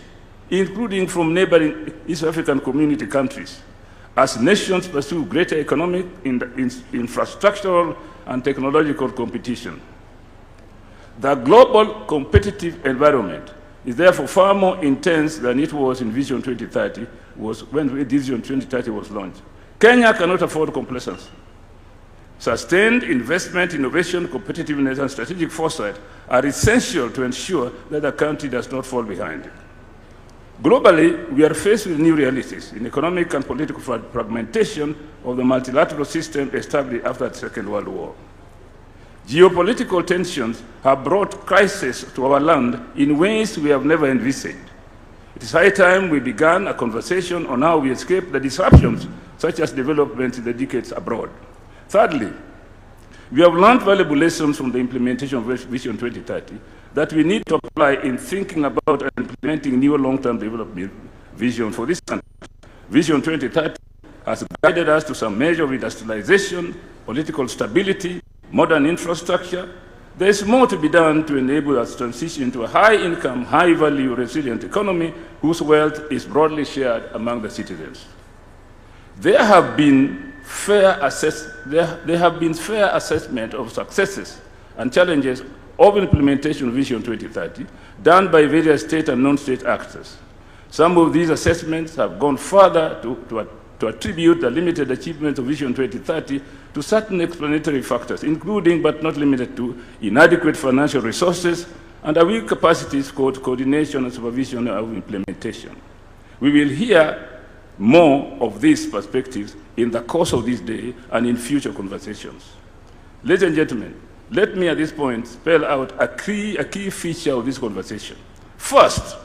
including from neighboring East African community countries, as nations pursue greater economic, in, in, infrastructural, and technological competition. The global competitive environment is therefore far more intense than it was in Vision 2030 was when Vision 2030 was launched. Kenya cannot afford complacency. Sustained investment, innovation, competitiveness, and strategic foresight are essential to ensure that the country does not fall behind. Globally, we are faced with new realities in economic and political fragmentation of the multilateral system established after the Second World War. Geopolitical tensions have brought crisis to our land in ways we have never envisaged. It is high time we began a conversation on how we escape the disruptions such as developments in the decades abroad. Thirdly, we have learned valuable lessons from the implementation of Vision 2030 that we need to apply in thinking about and implementing new long-term development vision for this country. Vision 2030 has guided us to some measure of industrialization, political stability, modern infrastructure. There is more to be done to enable us transition to a high-income, high-value, resilient economy whose wealth is broadly shared among the citizens. There have been fair assess there, there have been fair assessment of successes and challenges of implementation of Vision 2030 done by various state and non-state actors. Some of these assessments have gone further to, to, to attribute the limited achievements of Vision 2030 to certain explanatory factors, including but not limited to inadequate financial resources and a weak capacities for coordination and supervision of implementation. We will hear more of these perspectives in the course of this day and in future conversations. Ladies and gentlemen, let me at this point spell out a key, a key feature of this conversation. First,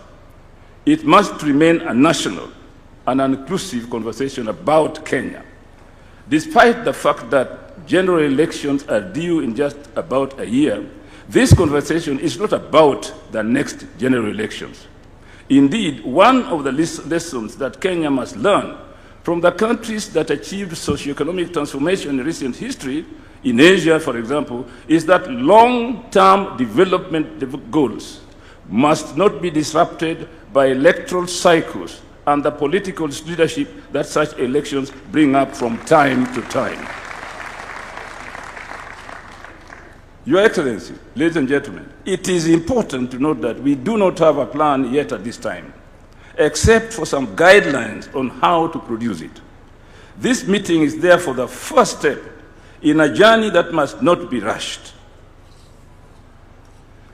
it must remain a national and an inclusive conversation about Kenya. Despite the fact that general elections are due in just about a year, this conversation is not about the next general elections. Indeed, one of the lessons that Kenya must learn from the countries that achieved socioeconomic transformation in recent history, in Asia, for example, is that long-term development goals must not be disrupted by electoral cycles and the political leadership that such elections bring up from time to time. Your Excellency, ladies and gentlemen, it is important to note that we do not have a plan yet at this time, except for some guidelines on how to produce it. This meeting is therefore the first step in a journey that must not be rushed.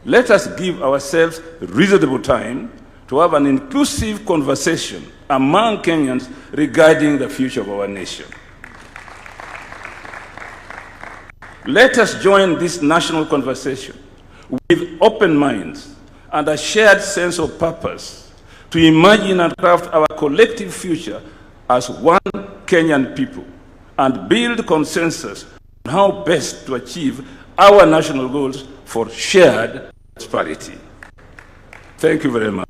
Let us give ourselves reasonable time to have an inclusive conversation among Kenyans regarding the future of our nation. Let us join this national conversation with open minds and a shared sense of purpose to imagine and craft our collective future as one Kenyan people and build consensus on how best to achieve our national goals for shared prosperity. Thank you very much.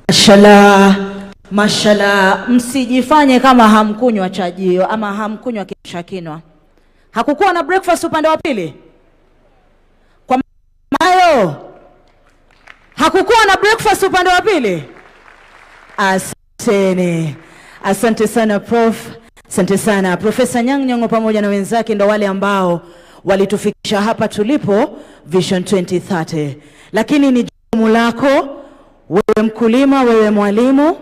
Mashallah. Mashallah, msijifanye kama hamkunywa chajio ama hamkunywa kiamsha kinywa. Hakukuwa na breakfast upande wa pili? Kwa mayo hakukuwa na breakfast upande wa pili? Asanteni, asante sana Prof, asante sana Profesa Nyang' Nyong'o pamoja na wenzake, ndo wale ambao walitufikisha hapa tulipo Vision 2030. Lakini ni jukumu lako wewe mkulima, wewe mwalimu,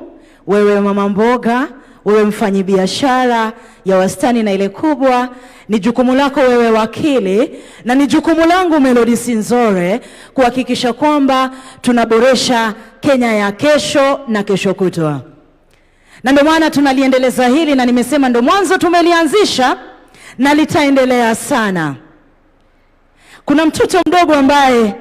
wewe mama mboga, wewe mfanyibiashara ya wastani na ile kubwa, ni jukumu lako wewe wakili, na ni jukumu langu Melody Sinzore kuhakikisha kwamba tunaboresha Kenya ya kesho na kesho kutwa. Na ndio maana tunaliendeleza hili, na nimesema ndo mwanzo tumelianzisha na litaendelea sana. Kuna mtoto mdogo ambaye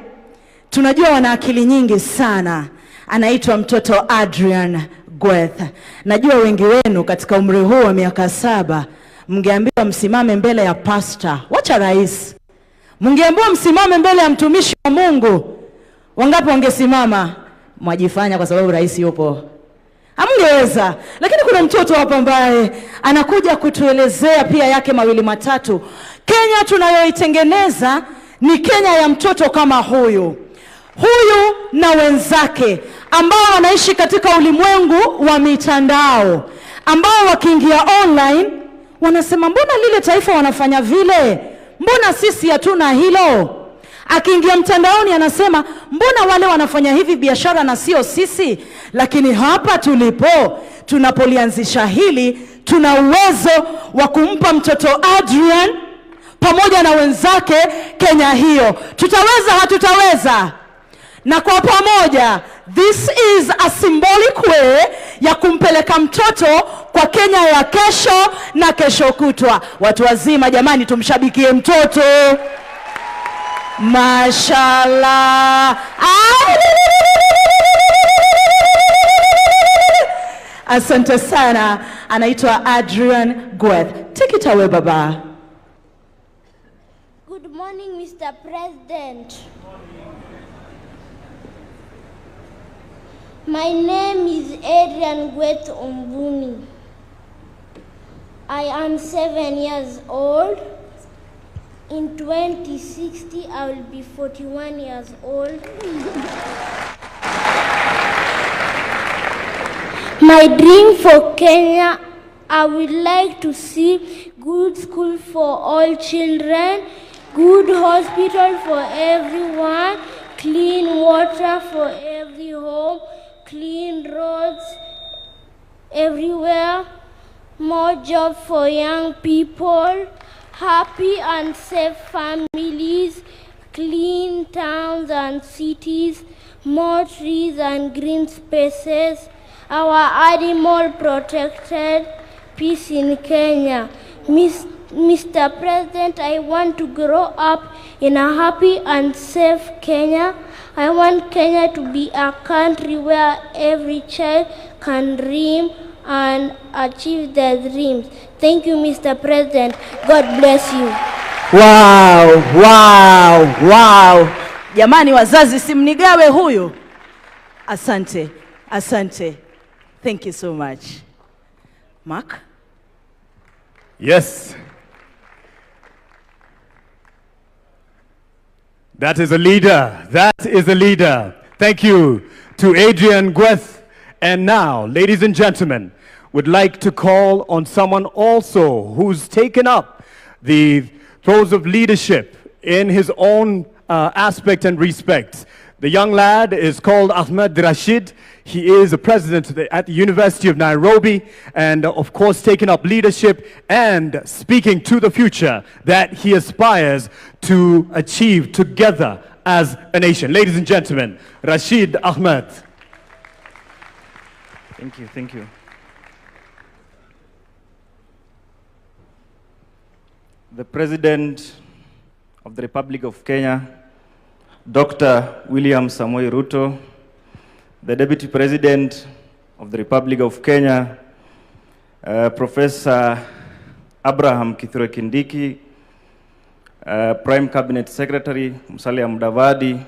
tunajua wana akili nyingi sana, anaitwa mtoto Adrian Gweth. Najua wengi wenu katika umri huu wa miaka 7 mngeambiwa msimame mbele ya pasta, wacha rais, mngeambiwa msimame mbele ya mtumishi wa Mungu, wangapi wangesimama? Mwajifanya kwa sababu rais yupo, hamngeweza. Lakini kuna mtoto hapa ambaye anakuja kutuelezea pia yake mawili matatu. Kenya tunayoitengeneza ni Kenya ya mtoto kama huyu huyu na wenzake ambao wanaishi katika ulimwengu wa mitandao, ambao wakiingia online wanasema mbona lile taifa wanafanya vile, mbona sisi hatuna hilo? Akiingia mtandaoni anasema mbona wale wanafanya hivi biashara na sio sisi? Lakini hapa tulipo, tunapolianzisha hili, tuna uwezo wa kumpa mtoto Adrian pamoja na wenzake Kenya hiyo. Tutaweza, hatutaweza? Na kwa pamoja, this is a symbolic way ya kumpeleka mtoto kwa Kenya ya kesho na kesho kutwa. Watu wazima jamani, tumshabikie mtoto. Mashallah. Asante sana. Anaitwa Adrian Gweth. Take it away baba. Good morning, Mr. President. My name is Adrian Gweth Ombuni. I am 7 years old. In 2060, I will be 41 years old. My dream for Kenya, I would like to see good school for all children, good hospital for everyone, clean water for every home, clean roads everywhere, more job for young people, happy and safe families, clean towns and cities, more trees and green spaces, our animal protected, peace in Kenya. Mr. President, I want to grow up in a happy and safe Kenya. I want Kenya to be a country where every child can dream and achieve their dreams. Thank you, Mr. President. God bless you. Wow, wow, wow. Jamani wazazi, simnigawe huyu. Asante, asante. Thank you so much. Mark? Yes. That is a leader. That is a leader. Thank you to Adrian Gweth. And now, ladies and gentlemen, would like to call on someone also who's taken up the throes of leadership in his own aspect and respect. The young lad is called Ahmed Rashid. He is a president at the University of Nairobi and, of course, taking up leadership and speaking to the future that he aspires to achieve together as a nation. Ladies and gentlemen, Rashid Ahmed. Thank you, thank you. The President of the Republic of Kenya, Dr. William Samoei Ruto, the Deputy President of the Republic of Kenya, Professor Abraham Kithure Kindiki, Prime Cabinet Secretary Musalia Mudavadi,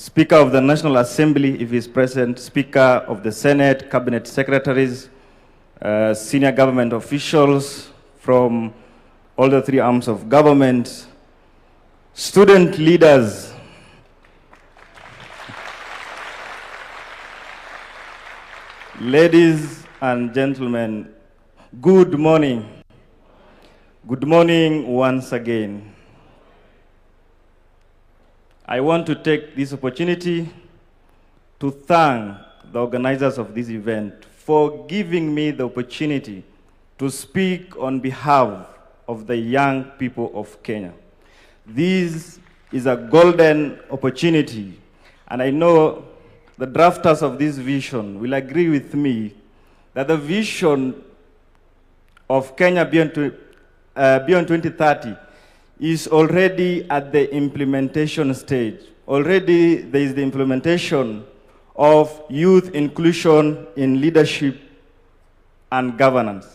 Speaker of the National Assembly, if he is present, Speaker of the Senate, Cabinet Secretaries, senior government officials from all the three arms of government, student leaders, ladies and gentlemen, good morning. Good morning once again. I want to take this opportunity to thank the organizers of this event for giving me the opportunity to speak on behalf of the young people of Kenya. This is a golden opportunity, and I know the drafters of this vision will agree with me that the vision of Kenya beyond 2030 is already at the implementation stage. Already there is the implementation of youth inclusion in leadership and governance.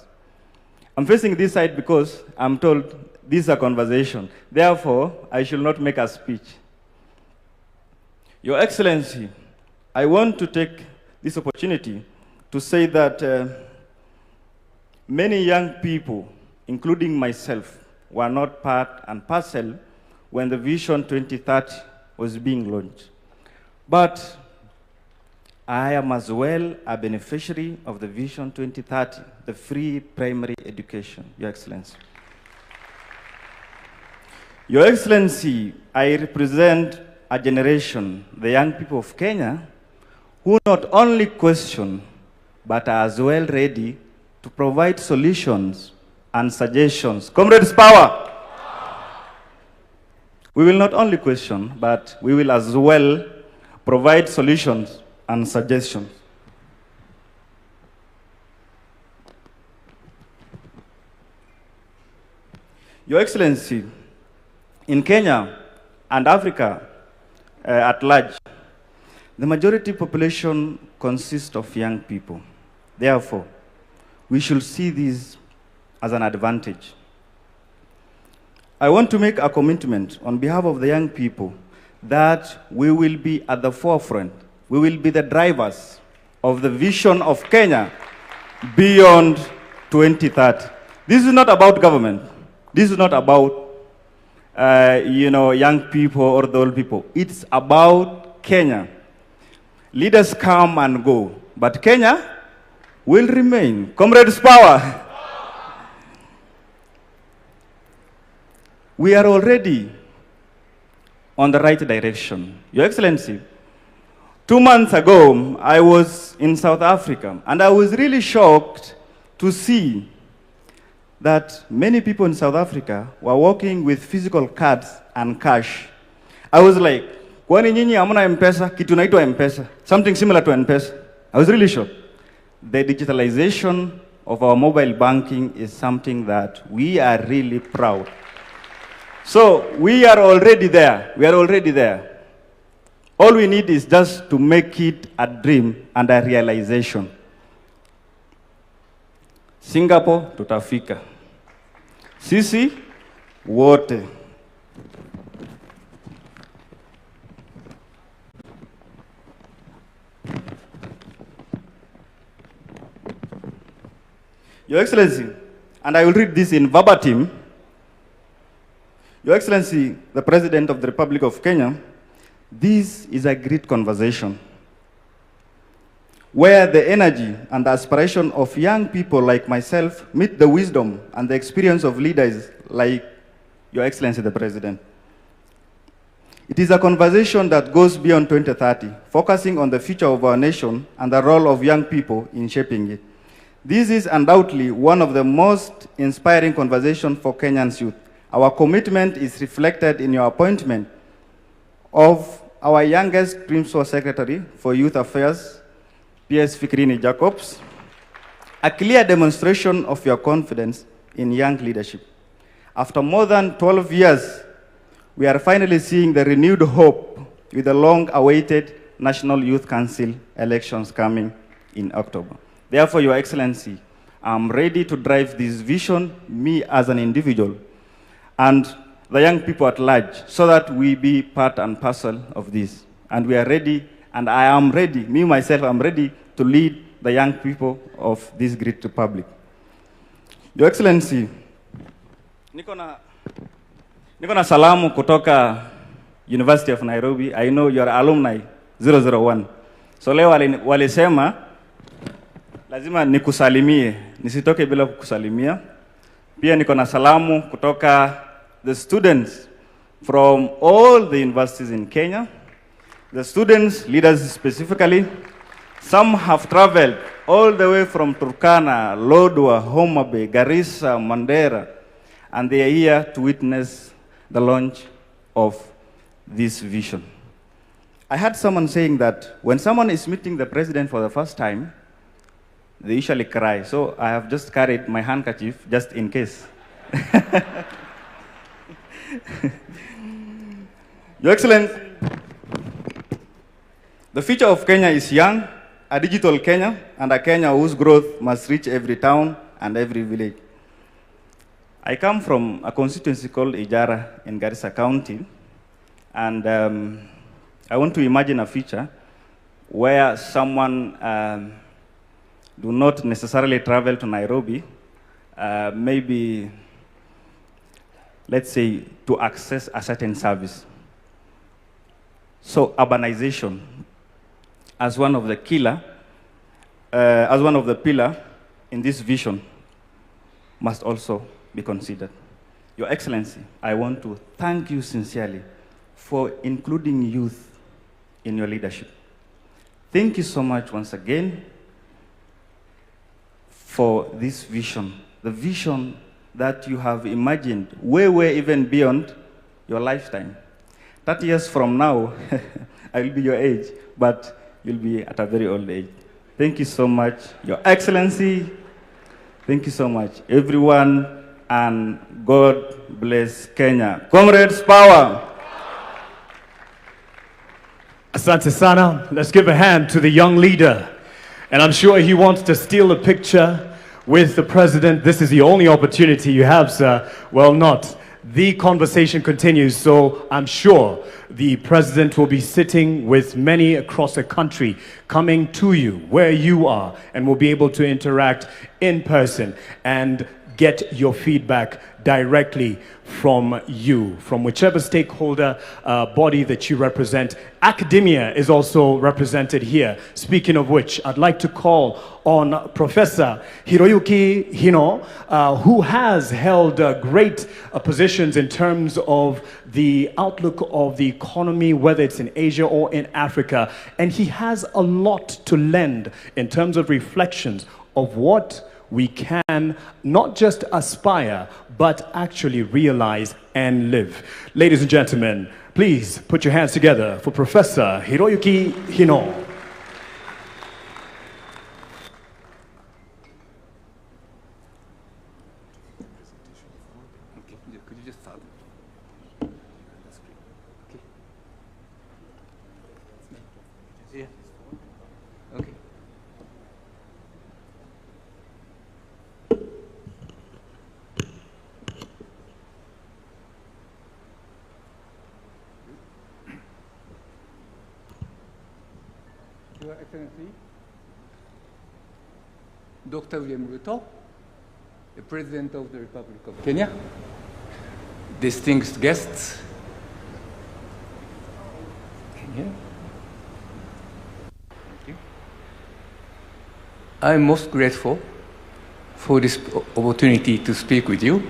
I'm facing this side because I'm told this is a conversation. Therefore, I should not make a speech. Your Excellency, I want to take this opportunity to say that many young people, including myself, were not part and parcel when the Vision 2030 was being launched. But I am as well a beneficiary of the Vision 2030, the free primary education, Your Excellency. Your Excellency, I represent a generation, the young people of Kenya, who not only question, but are as well ready to provide solutions and suggestions. Comrades, power! We will not only question, but we will as well provide solutions and suggestions. Your Excellency, in Kenya and Africa at large, the majority population consists of young people. Therefore, we should see this as an advantage. I want to make a commitment on behalf of the young people that we will be at the forefront. We will be the drivers of the vision of Kenya beyond 2030. This is not about government. This is not about young people or the old people. It's about Kenya. Leaders come and go, but Kenya will remain. Comrades, power. We are already on the right direction. Your Excellency, 2 months ago, I was in South Africa, and I was really shocked to see that many people in South Africa were working with physical cards and cash. I was like, kwani nyinyi hamna M-Pesa? Kitu inaitwa M-Pesa. Something similar to M-Pesa. I was really shocked. The digitalization of our mobile banking is something that we are really proud. So we are already there. We are already there. All we need is just to make it a dream and a realization. Singapore, tutafika. Sisi, wote. Your Excellency, and I will read this in verbatim. Your Excellency, the President of the Republic of Kenya, this is a great conversation where the energy and the aspiration of young people like myself meet the wisdom and the experience of leaders like Your Excellency the President. It is a conversation that goes beyond 2030, focusing on the future of our nation and the role of young people in shaping it. This is undoubtedly one of the most inspiring conversations for Kenyan's youth. Our commitment is reflected in your appointment of our youngest Principal Secretary for Youth Affairs, P.S. Fikirini Jacobs, a clear demonstration of your confidence in young leadership. After more than 12 years, we are finally seeing the renewed hope with the long-awaited National Youth Council elections coming in October. Therefore, Your Excellency, I'm ready to drive this vision, me as an individual, and the young people at large, so that we be part and parcel of this. And we are ready, and I am ready, me myself, I'm ready to lead the young people of this great republic. Your Excellency, niko na niko na salamu kutoka University of Nairobi. I know you are alumni 001. So leo walisema lazima nikusalimie, nisitoke bila kukusalimia. Pia niko na salamu kutoka the students from all the universities in Kenya, the students leaders specifically. Some have traveled all the way from Turkana, Lodwar, Homa Bay, Garissa, Mandera, and they are here to witness the launch of this vision. I heard someone saying that when someone is meeting the president for the first time, they usually cry. So I have just carried my handkerchief just in case. Your Excellency, the future of Kenya is young, a digital Kenya, and a Kenya whose growth must reach every town and every village. I come from a constituency called Ijara in Garissa County, and I want to imagine a future where someone do not necessarily travel to Nairobi, maybe, let's say, to access a certain service. So urbanization as one of the killer, as one of the pillar in this vision must also be considered. Your Excellency, I want to thank you sincerely for including youth in your leadership. Thank you so much once again for this vision, the vision that you have imagined way, way even beyond your lifetime. 30 years from now, I will be your age, but you'll be at a very old age. Thank you so much, Your Excellency. Thank you so much, everyone, and God bless Kenya. Comrades, power! Asante sana. Let's give a hand to the young leader. And I'm sure he wants to steal a picture with the president. This is the only opportunity you have, sir. Well, not. The conversation continues, so I'm sure the president will be sitting with many across the country coming to you where you are and will be able to interact in person and get your feedback directly from you, from whichever stakeholder body that you represent. Academia is also represented here. Speaking of which, I'd like to call on Professor Hiroyuki Hino, who has held great positions in terms of the outlook of the economy, whether it's in Asia or in Africa. And he has a lot to lend in terms of reflections of what we can not just aspire, but actually realize and live. Ladies and gentlemen, please put your hands together for Professor Hiroyuki Hino. Okay, could you just start? Okay. Yeah. Okay. Your Excellency, Dr. William Ruto, the President of the Republic of Kenya, distinguished guests, Kenya. Thank you. I am most grateful for this opportunity to speak with you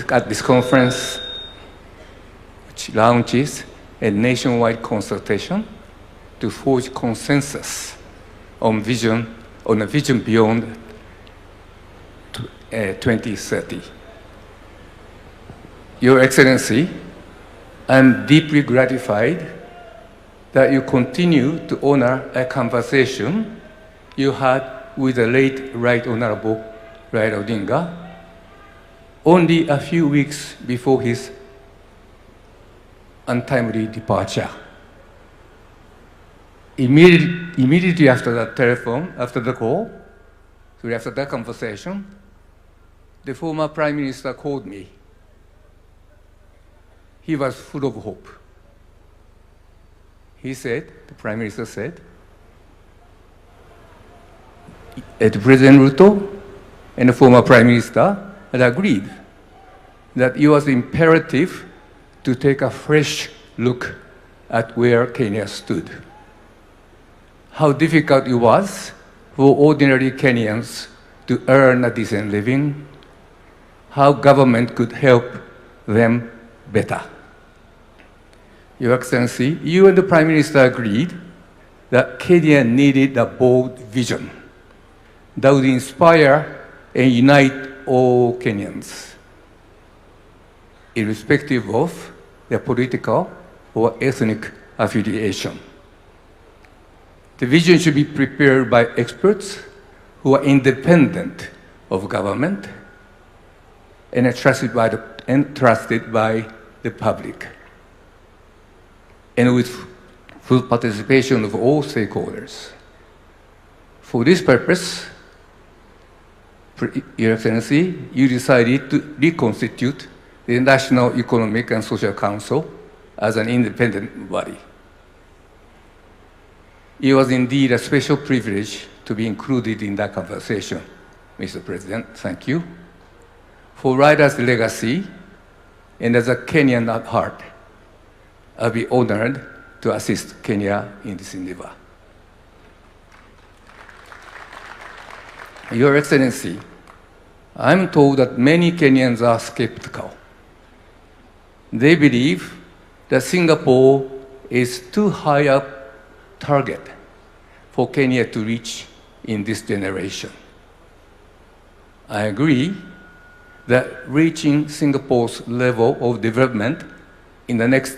at this conference, which launches a nationwide consultation to forge consensus on a vision beyond 2030. Your Excellency, I am deeply gratified that you continue to honor a conversation you had with the late Right Honorable Raila Odinga only a few weeks before his untimely departure. Immediately after that telephone, after the call, so after that conversation, the former Prime Minister called me. He was full of hope. He said, the Prime Minister said, that President Ruto and the former Prime Minister had agreed that it was imperative to take a fresh look at where Kenya stood. How difficult it was for ordinary Kenyans to earn a decent living, how government could help them better. Your Excellency, you and the Prime Minister agreed that Kenya needed a bold vision that would inspire and unite all Kenyans, irrespective of their political or ethnic affiliation. The vision should be prepared by experts who are independent of government and trusted by the, and trusted by the public, and with full participation of all stakeholders. For this purpose, Your Excellency, you decided to reconstitute the National Economic and Social Council as an independent body. It was indeed a special privilege to be included in that conversation, Mr. President. Thank you. For Raila's legacy, and as a Kenyan at heart, I'll be honored to assist Kenya in this endeavor. Your Excellency, I'm told that many Kenyans are skeptical. They believe that Singapore is too high a target for Kenya to reach in this generation. I agree that reaching Singapore's level of development in the next